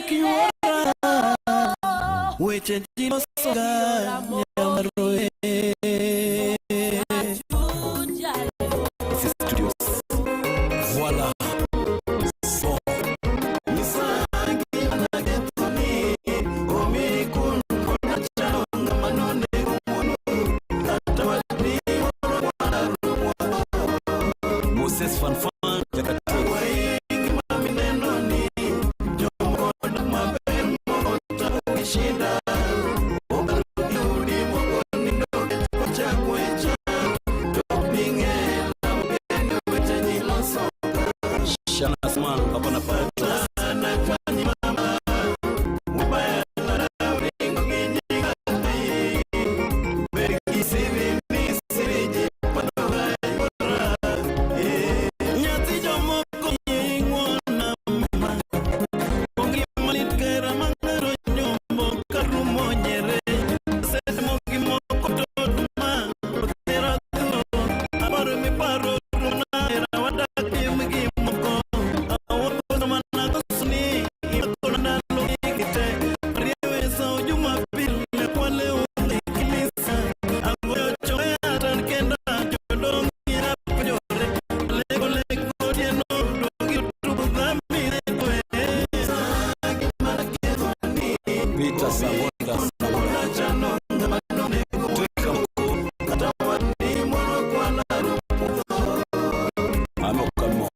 Kiwuora weche ji losoga nyamaro e. Studios. Voilà. Bon. Moses Fanfan Jakatwe. Shana Sman hapa na pale. Nyathi jomoko ing'wona mama Onge malit kera mang'ado nyombo karumo nyere Asetimo gimoko to duma Othera thuno Aparo miparo rumna era wadak piem gi moko Awuotho mana koso ni Imakona ndalo ikite Riewe sao Jumapil ne kwale onge kanisa Agoyo chonge atan kenda jodong ira penjore Lego lego otieno dogi tugo dhambi Peter Sabonda Sabonda. Tweka mkuu. Ano kamo.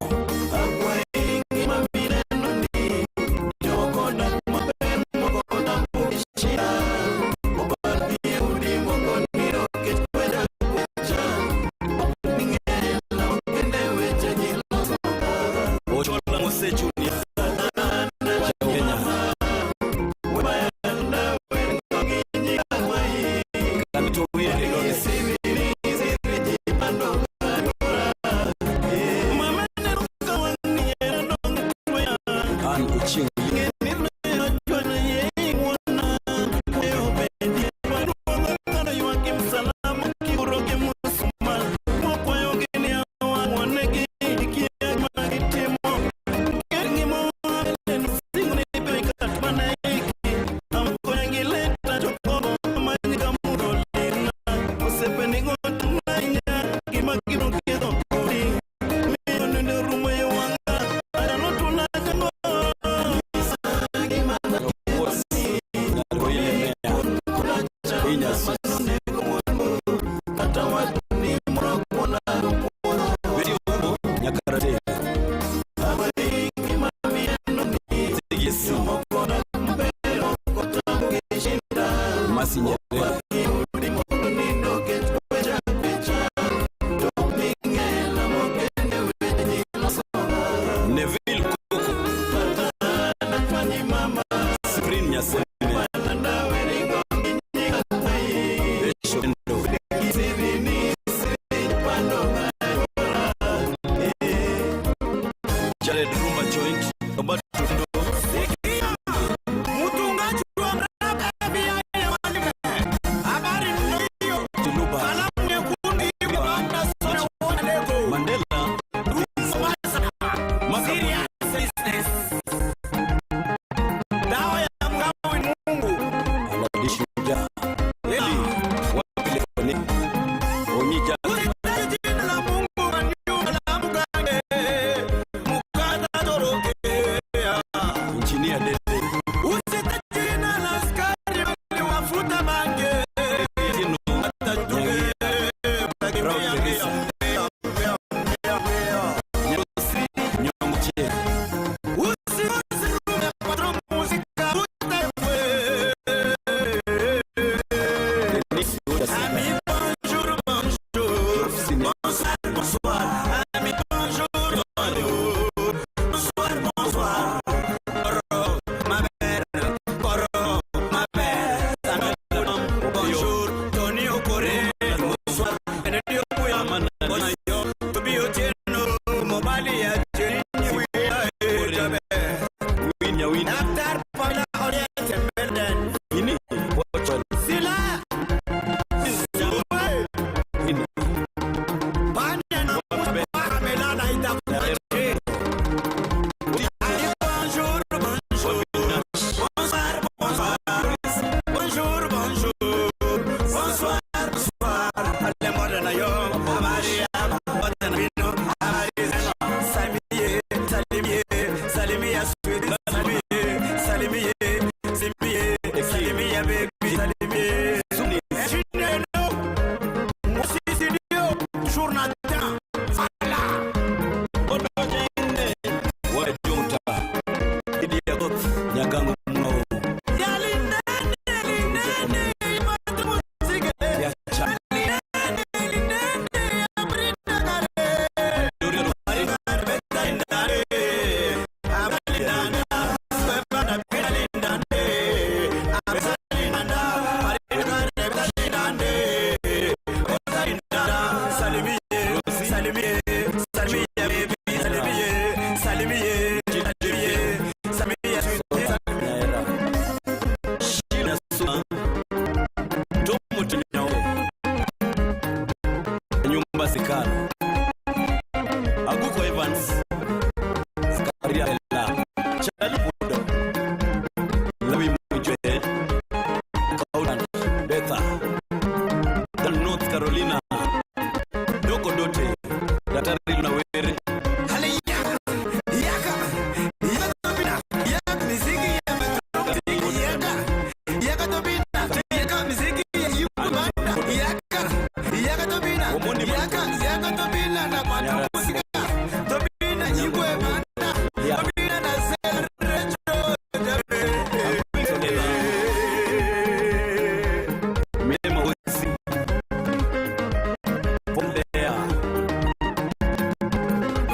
Ochola Mose Junior. Kenya.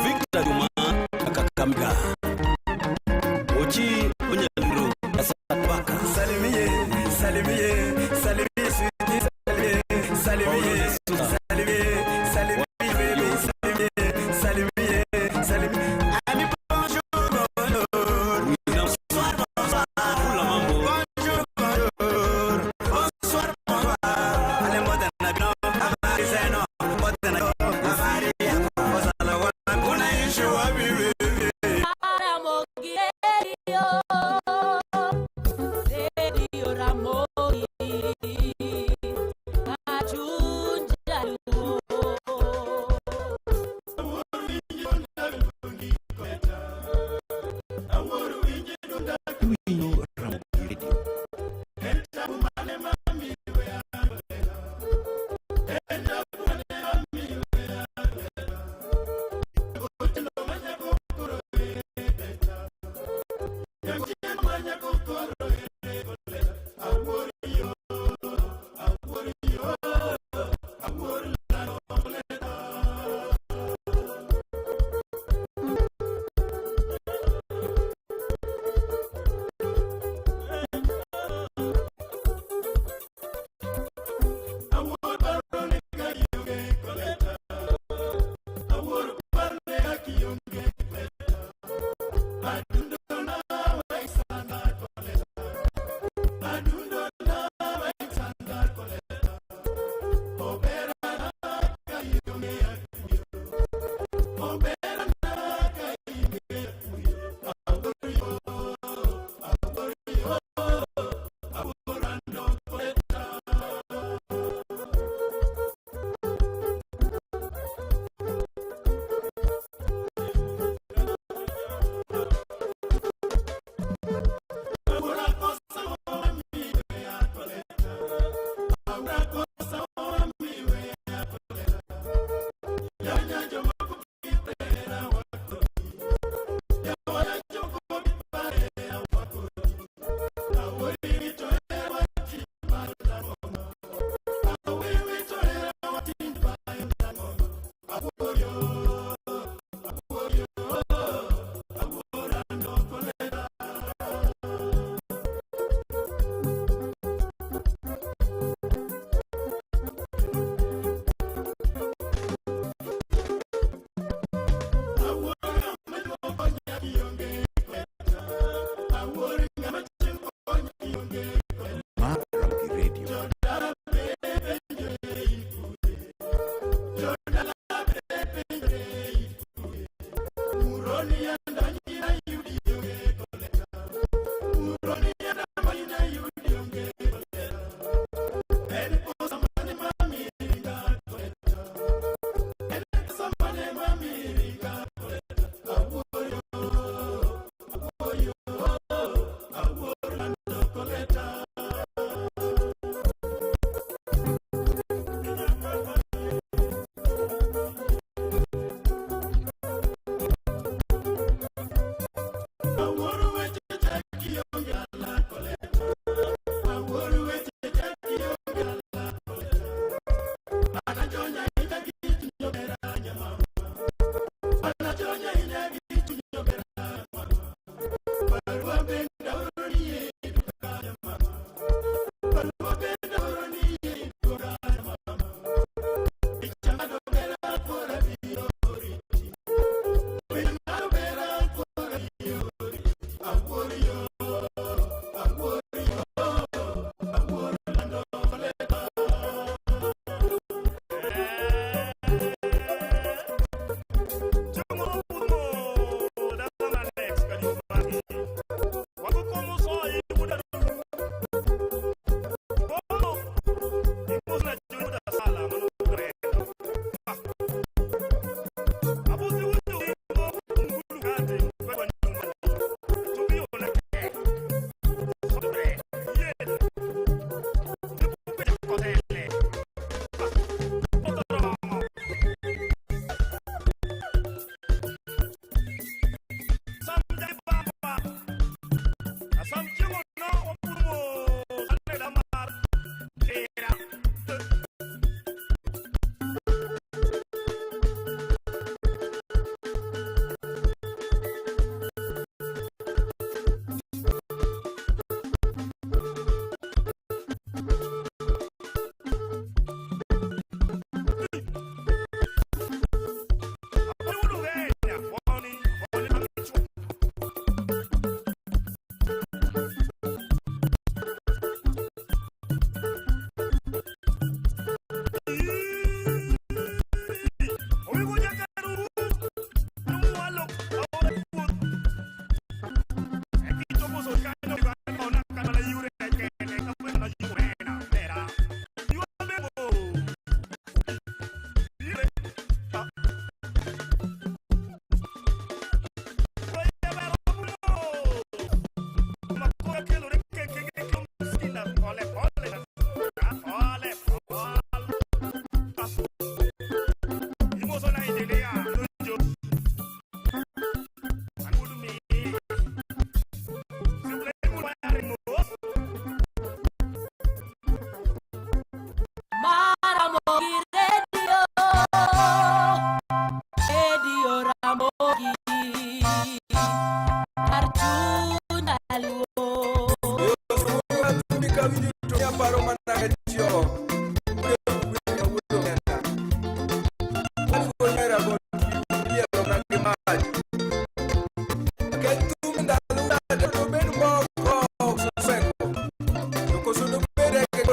Victor Juma Kakamega. Ochi Onyandro Asabaka. Salimie, salimie, salimie, sweetie, salimie, salimie, salimie, salimie, baby, salimie, salimie, salimie. Ami, bonjour, bonjour. Bonsoir, bonsoir. Bonjour, bonjour. Bonsoir, bonsoir. Ale mbota na bino, habari zenu, mbota na yo, habari yako, ozala wana, unaishi wapi baby? Ramogi Radio, Radio Ramogi, Kachunja Luo. Iwinjo Ramogi Radio.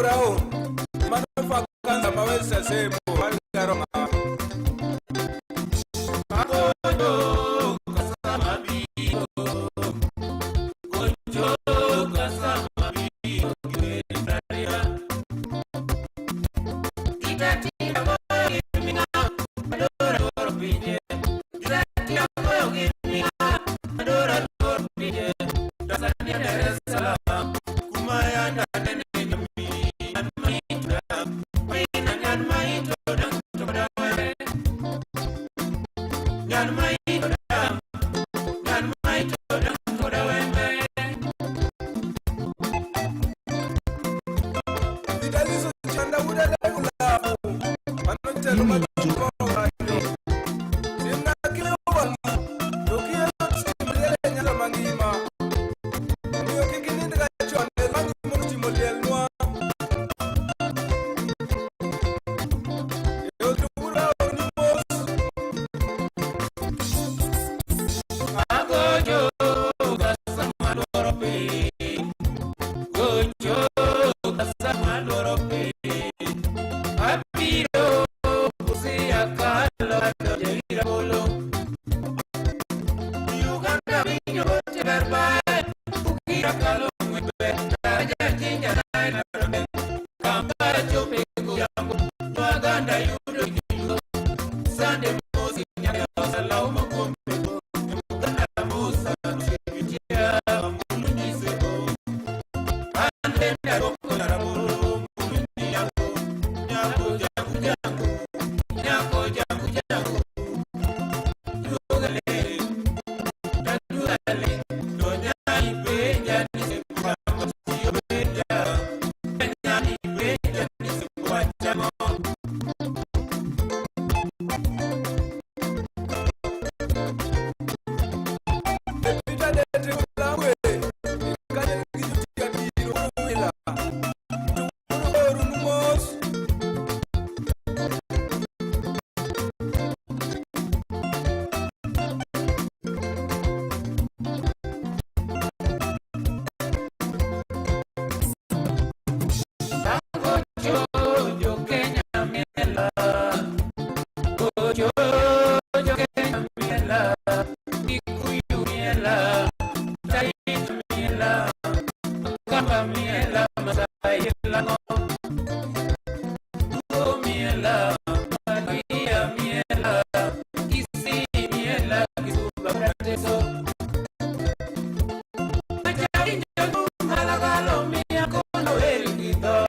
Rao mano vakanza mawesa sembo mar garo ng'awa. Vitalizo Chanda wuda Lafu mano jatelo maduong' kong'anyo. Timna kilo wang' to kihero timo liel e Nyanza mangima. Omiyo kik inind ga chon e langi mondo timo liel nwa. E od wuod aorni mos. Agocho kasa madwaro piny, gocho kasa madwaro piny. Abiro Busia kalo adonjo ir Rabolo. Uganda winjo ote ber bae, Bukira kalo ng'we ber, Daraja Jinja nae Nairobi. Kampala chope godhiambo, Uganda yudo gitugo. Sande mosi nyaka osalao mokombe Uganda Musa nusebitia Mbulu nyise o. An bende arwako rabolo Mbulu ni nyako, nyako jangu jangu, nyako jangu jangu. Duoga le, taduoga le, to nyani penja ni sekwamo tiyo penja. Nyani penja ni sekwachamo. Peter Dete Ulangwe kaachiel gi jotich abiro Wila. To wuod orunu mos. Gocho jo Kenya miela, gocho jo Kenya miela, Kikuyu miela, Taita miela, Kamba miela, Masai lango, Luo miela, Magia miela, Kisii miela, Kisuba Teso. Achawinjo malagalo mia kono eri gidho,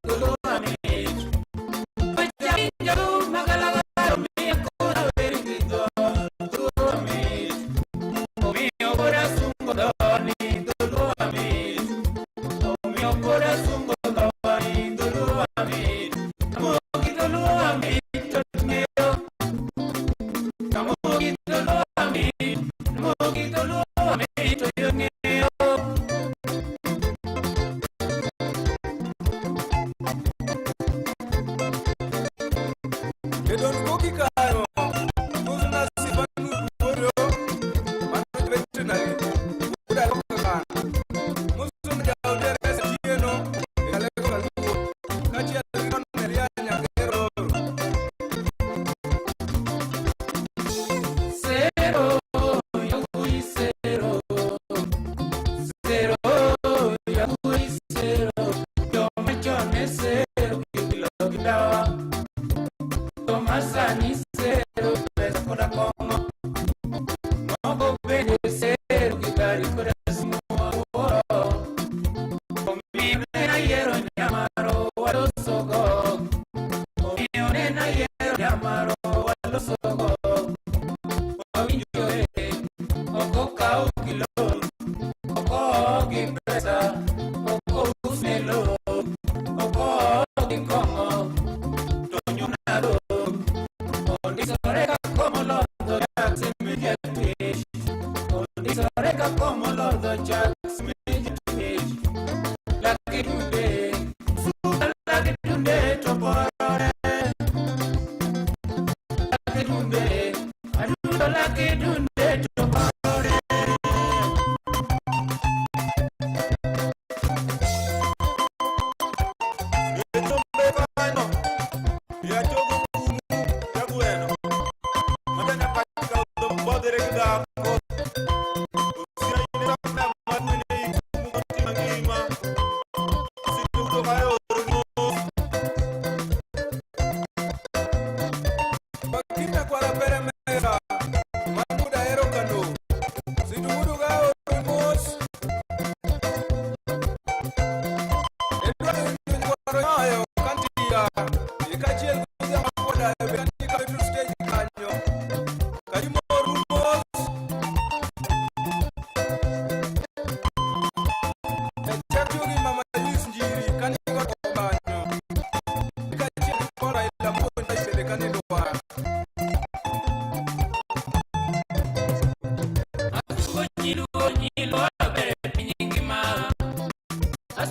dholuo mamit. Achawinjo magalagalo mia kono eri gidho, dholuo mamit. Omiyo pod asungo dhoni, dholuo mamit. Omiyo pod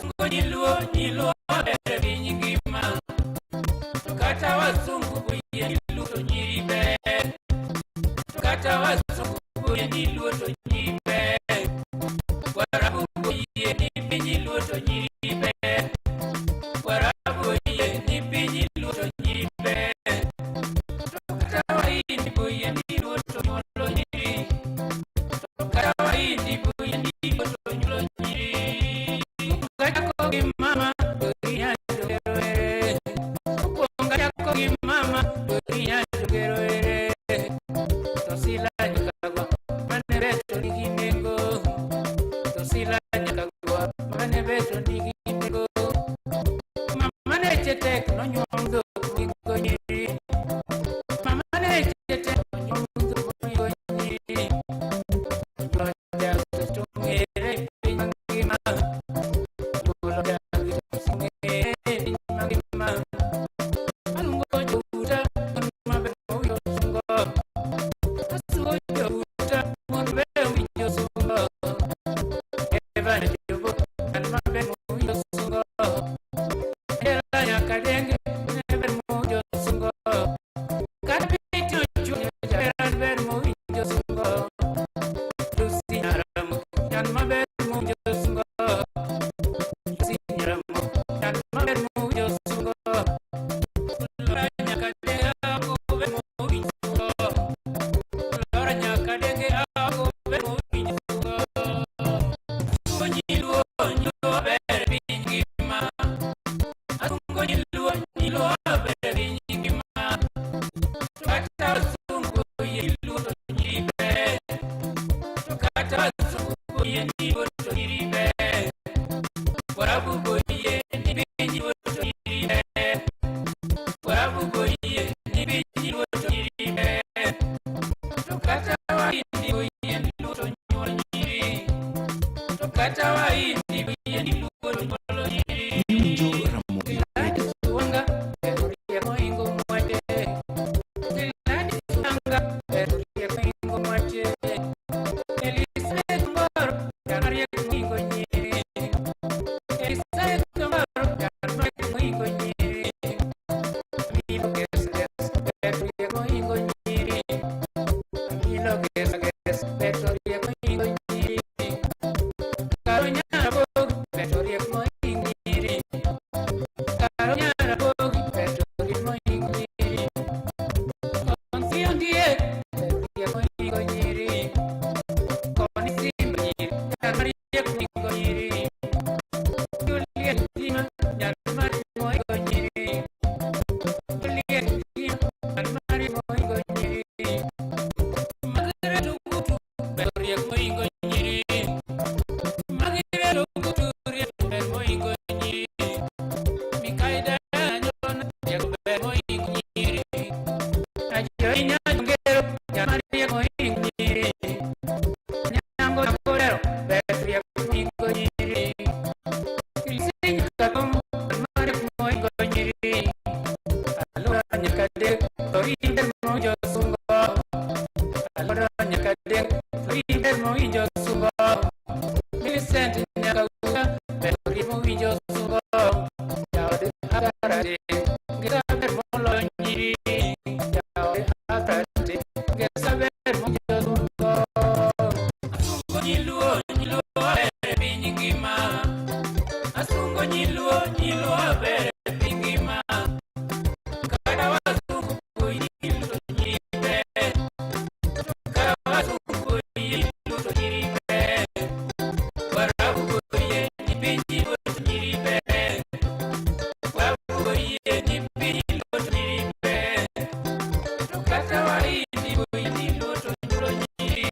Asungo nyiluo nyiluo ber e piny ngima. To kata wasungu boyie ni luo to nyiri ber. To kata wasungu boyie ni luo to nyiri ber. Warabu boyie ni piny luo to nyiri ber. Warabu oyie ni piny luo to nyiri ber. To kata wahindi boyie ni luo to nyuolo nyiri. To kata wahindi boyie ni luo to nyuolo nyiri. Kachako gi mama to inyalo gero ere. Mokwongo achako gi mama to inyalo gero ere. To sila nyaka gwa mane beto nigi nengo. To sila nyaka gwa mane beto nigi nengo. Mama ne tek nonyuol dhok moingo nyiri. Mama ne tek nonyuol dhok moingo nyiri. Nyuolo dag to ng'ere e piny mangima. Nyuolo dag to ng'ere e piny mangima. Aluongo jouta mon maber mowinjo sungo. Asungo jouta mon maber mowinjo sungo. Eva Jobo an maber mowinjo sungo. Ela nyaka denge ber mowinjo sungo. Kata piny ochuno jaber an ber mowinjo sungo. Lucy Nyaramogi an maber mowinjo sungo. Lucy Nyaramogi an maber mowinjo sungo. Laura nyaka denge ako ber mowinjo sungo. Laura nyaka denge ako ber mowinjo sungo. Asungo nyiluo nyiluo ber e piny ngima. Asungo nyiluo nyiluo ber e piny ngima. To kata wasungu oyie ni luo to nyiri ber. To kata wasungu oyie ni luo to nyiri ber. Warabu boyie ni piny luo to nyiri ber. Warabu boyie ni piny luo to nyiri ber. To kata wahindi oyie ni luo to nyuolo nyiri. To kata wahindi oyie ni luo to nyuolo nyiri. Iwinjo Ramogi Gladys Wanga ber riek moingo mwache. Gladys Wanga ber riek moingo mwache. Elizabeth Ongoro ber mariek moingo nyiri. Elizabeth Ongoro ber mariek moingo nyiri. Amilo Gesa Gesa ber riek moingo nyiri. Amilo Gesa Gesa ber riek moingo nyiri. Karo Nyarapogi ber riek moingo nyiri. Karo Nyarapogi ber riek moingo nyiri. Konsi Ondiek ber riek moingo nyiri. Koni Simba nyiri nyar mariek moingo nyiri. Juliet Jima nyar mariek moingo nyiri. Juliet Jima nyar mariek moingo nyiri. Margaret Ogutu ber riek moingo nyiri. Margaret Ogutu riek ber moingo nyiri. Mikaida Anyona riek ber moingo nyiri. Ajoinya Ngero nyar mariek moingo nyiri. Nyango Nyakorero ber riek moingo nyiri. Kilisinya Kakom ber mariek moingo nyiri. Alora Nyakadek to ber mowinjo sungo. Alora Nyakadek to ber mowinjo sungo. Millicent Nyakauga ber riek mowinjo sungo. Jaod Agarate ngesa ber moloyo nyiri. Jaod Agarate ngesa ber mowinjo sungo. Asungo nyiluo nyiluo ber e piny ngima. Asungo nyiluo nyiluo ber e piny ngima. Kata wasungu oyie ni luo to nyiri ber. Kata wasungu oyie ni luo to nyiri ber. Warabu oyie ni piny luo to nyiri ber. Warabu oyie ni piny luo to nyiri ber. To kata wahindi oyie ni luo to nyuolo nyiri.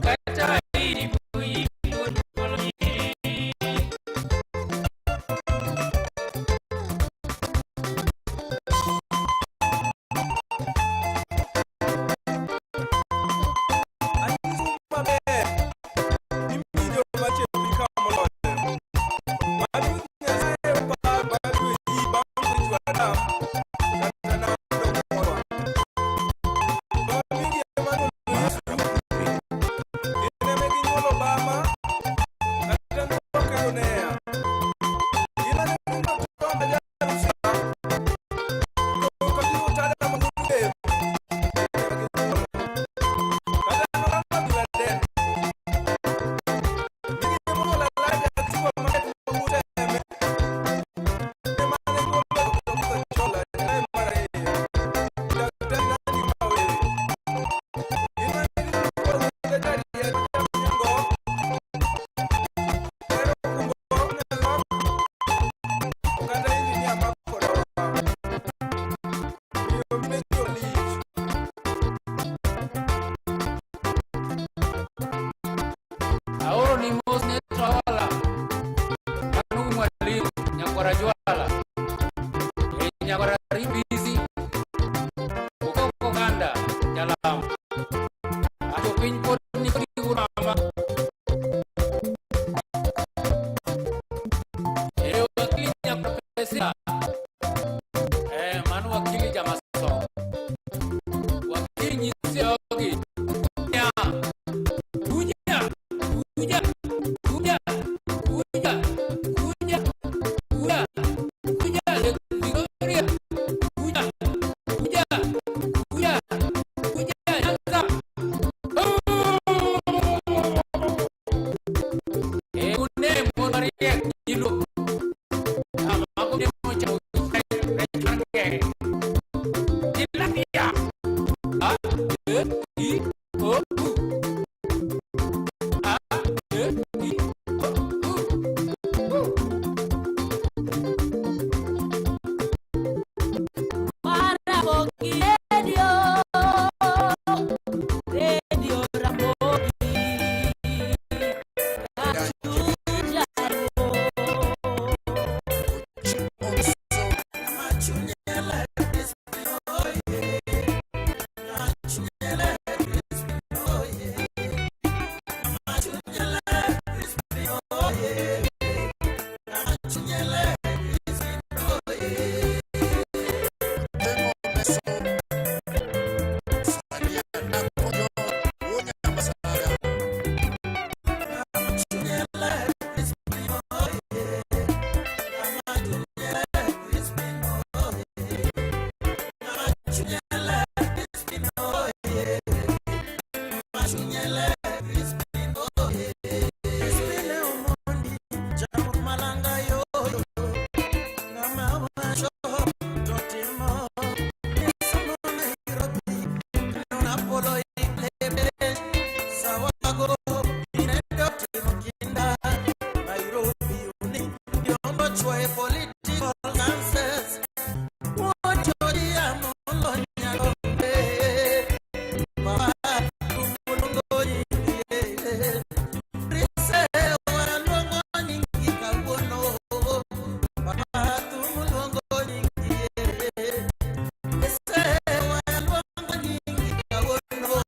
Kata wahindi oyie ni luo to nyuolo nyiri. Ochwe political nonsense. Wuochoria molo nyalombe. Baba luongo nyingi. Rise waluongo nyingi kawuono. Baba thum luongo nyingi. Rise waluongo nyingi kawuono.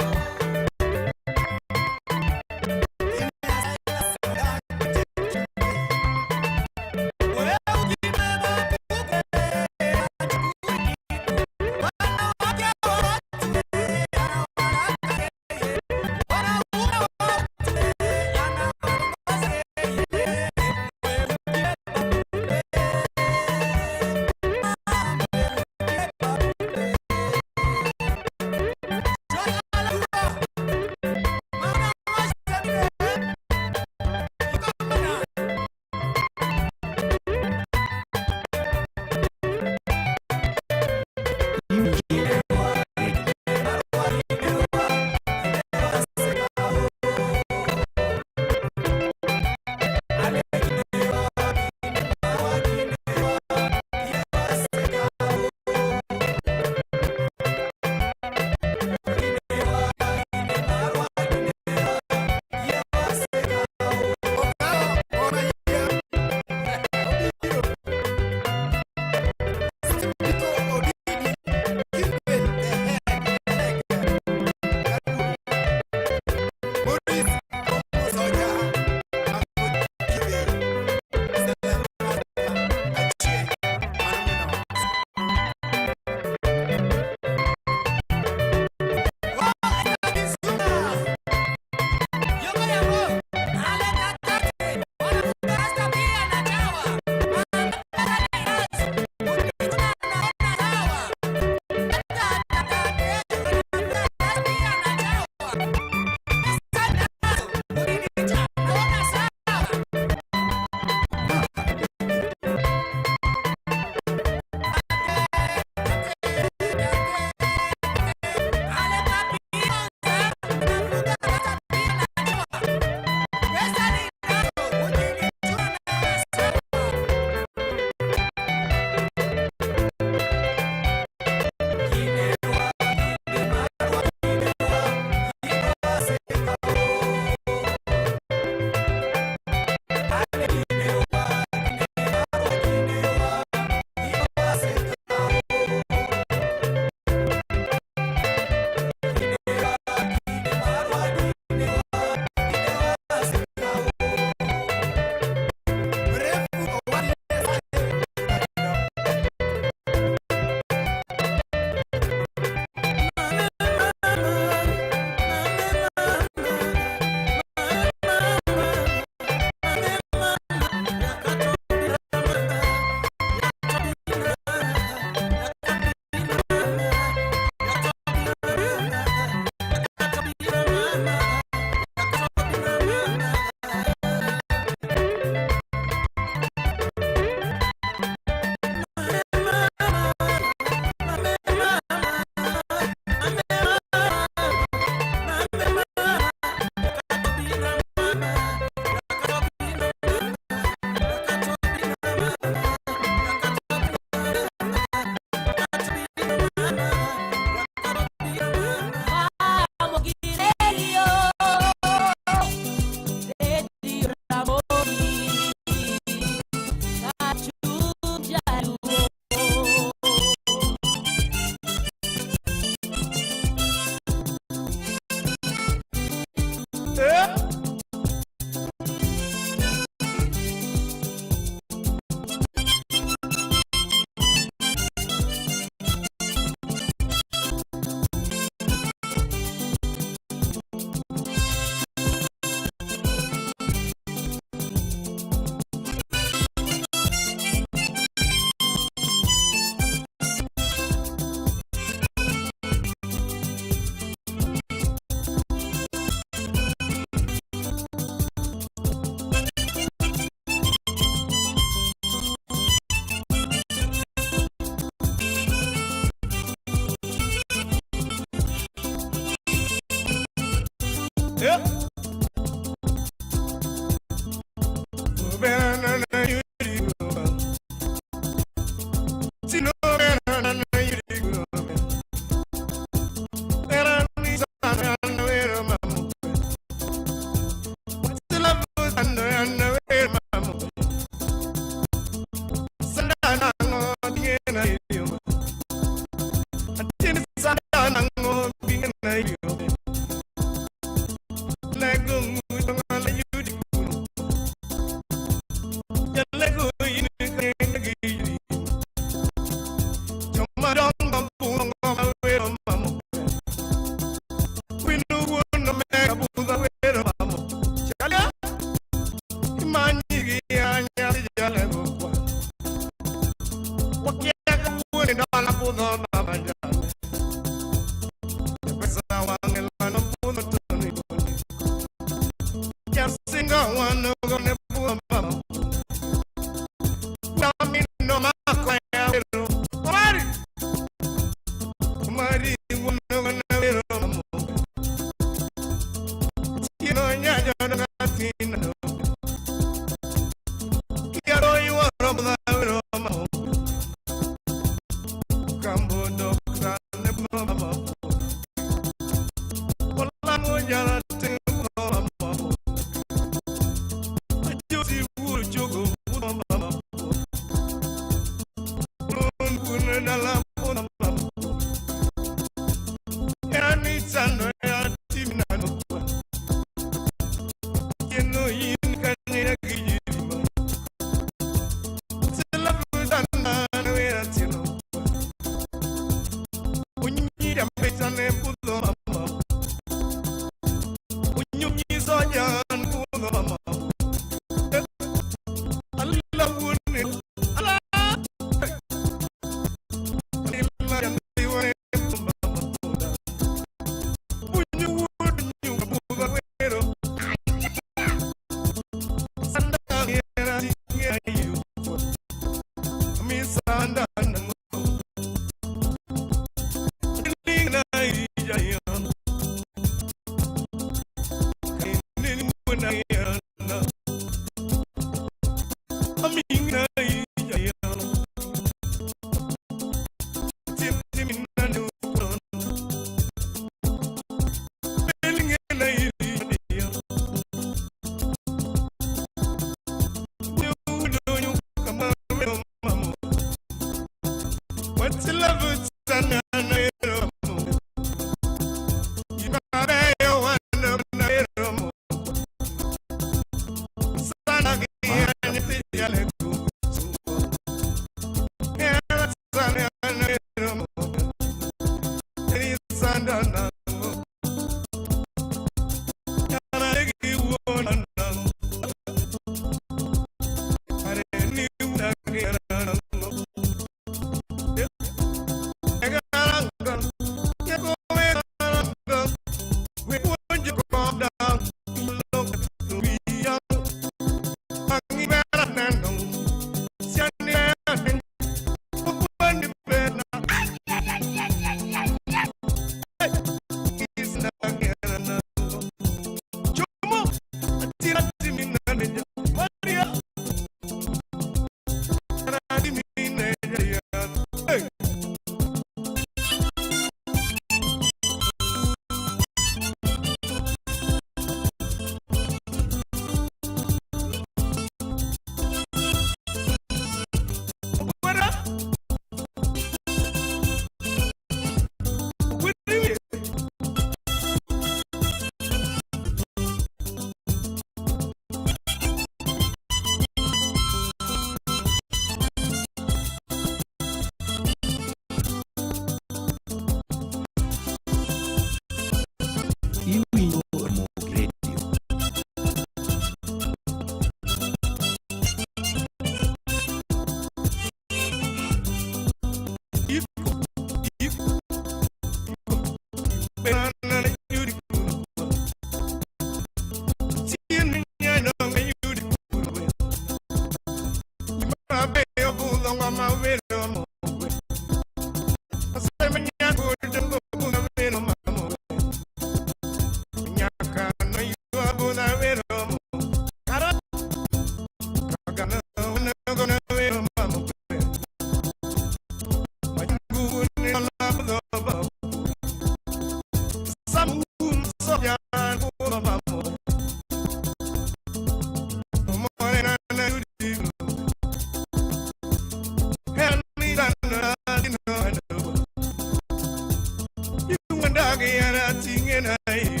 Magiana tingena idi.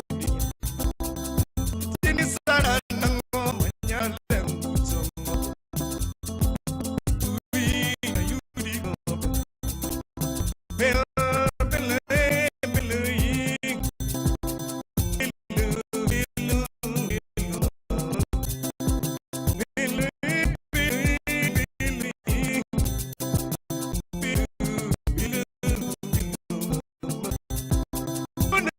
Tini sana nango manyale ngutongo. Ui ayudi go. Bel bel bel yi. Bel bel bel. Bel bel bel yi. Bel bel bel.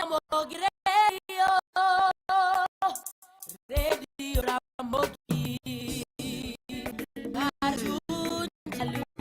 Ramogi Radio, Radio Ramogi, Arjun Jaluo.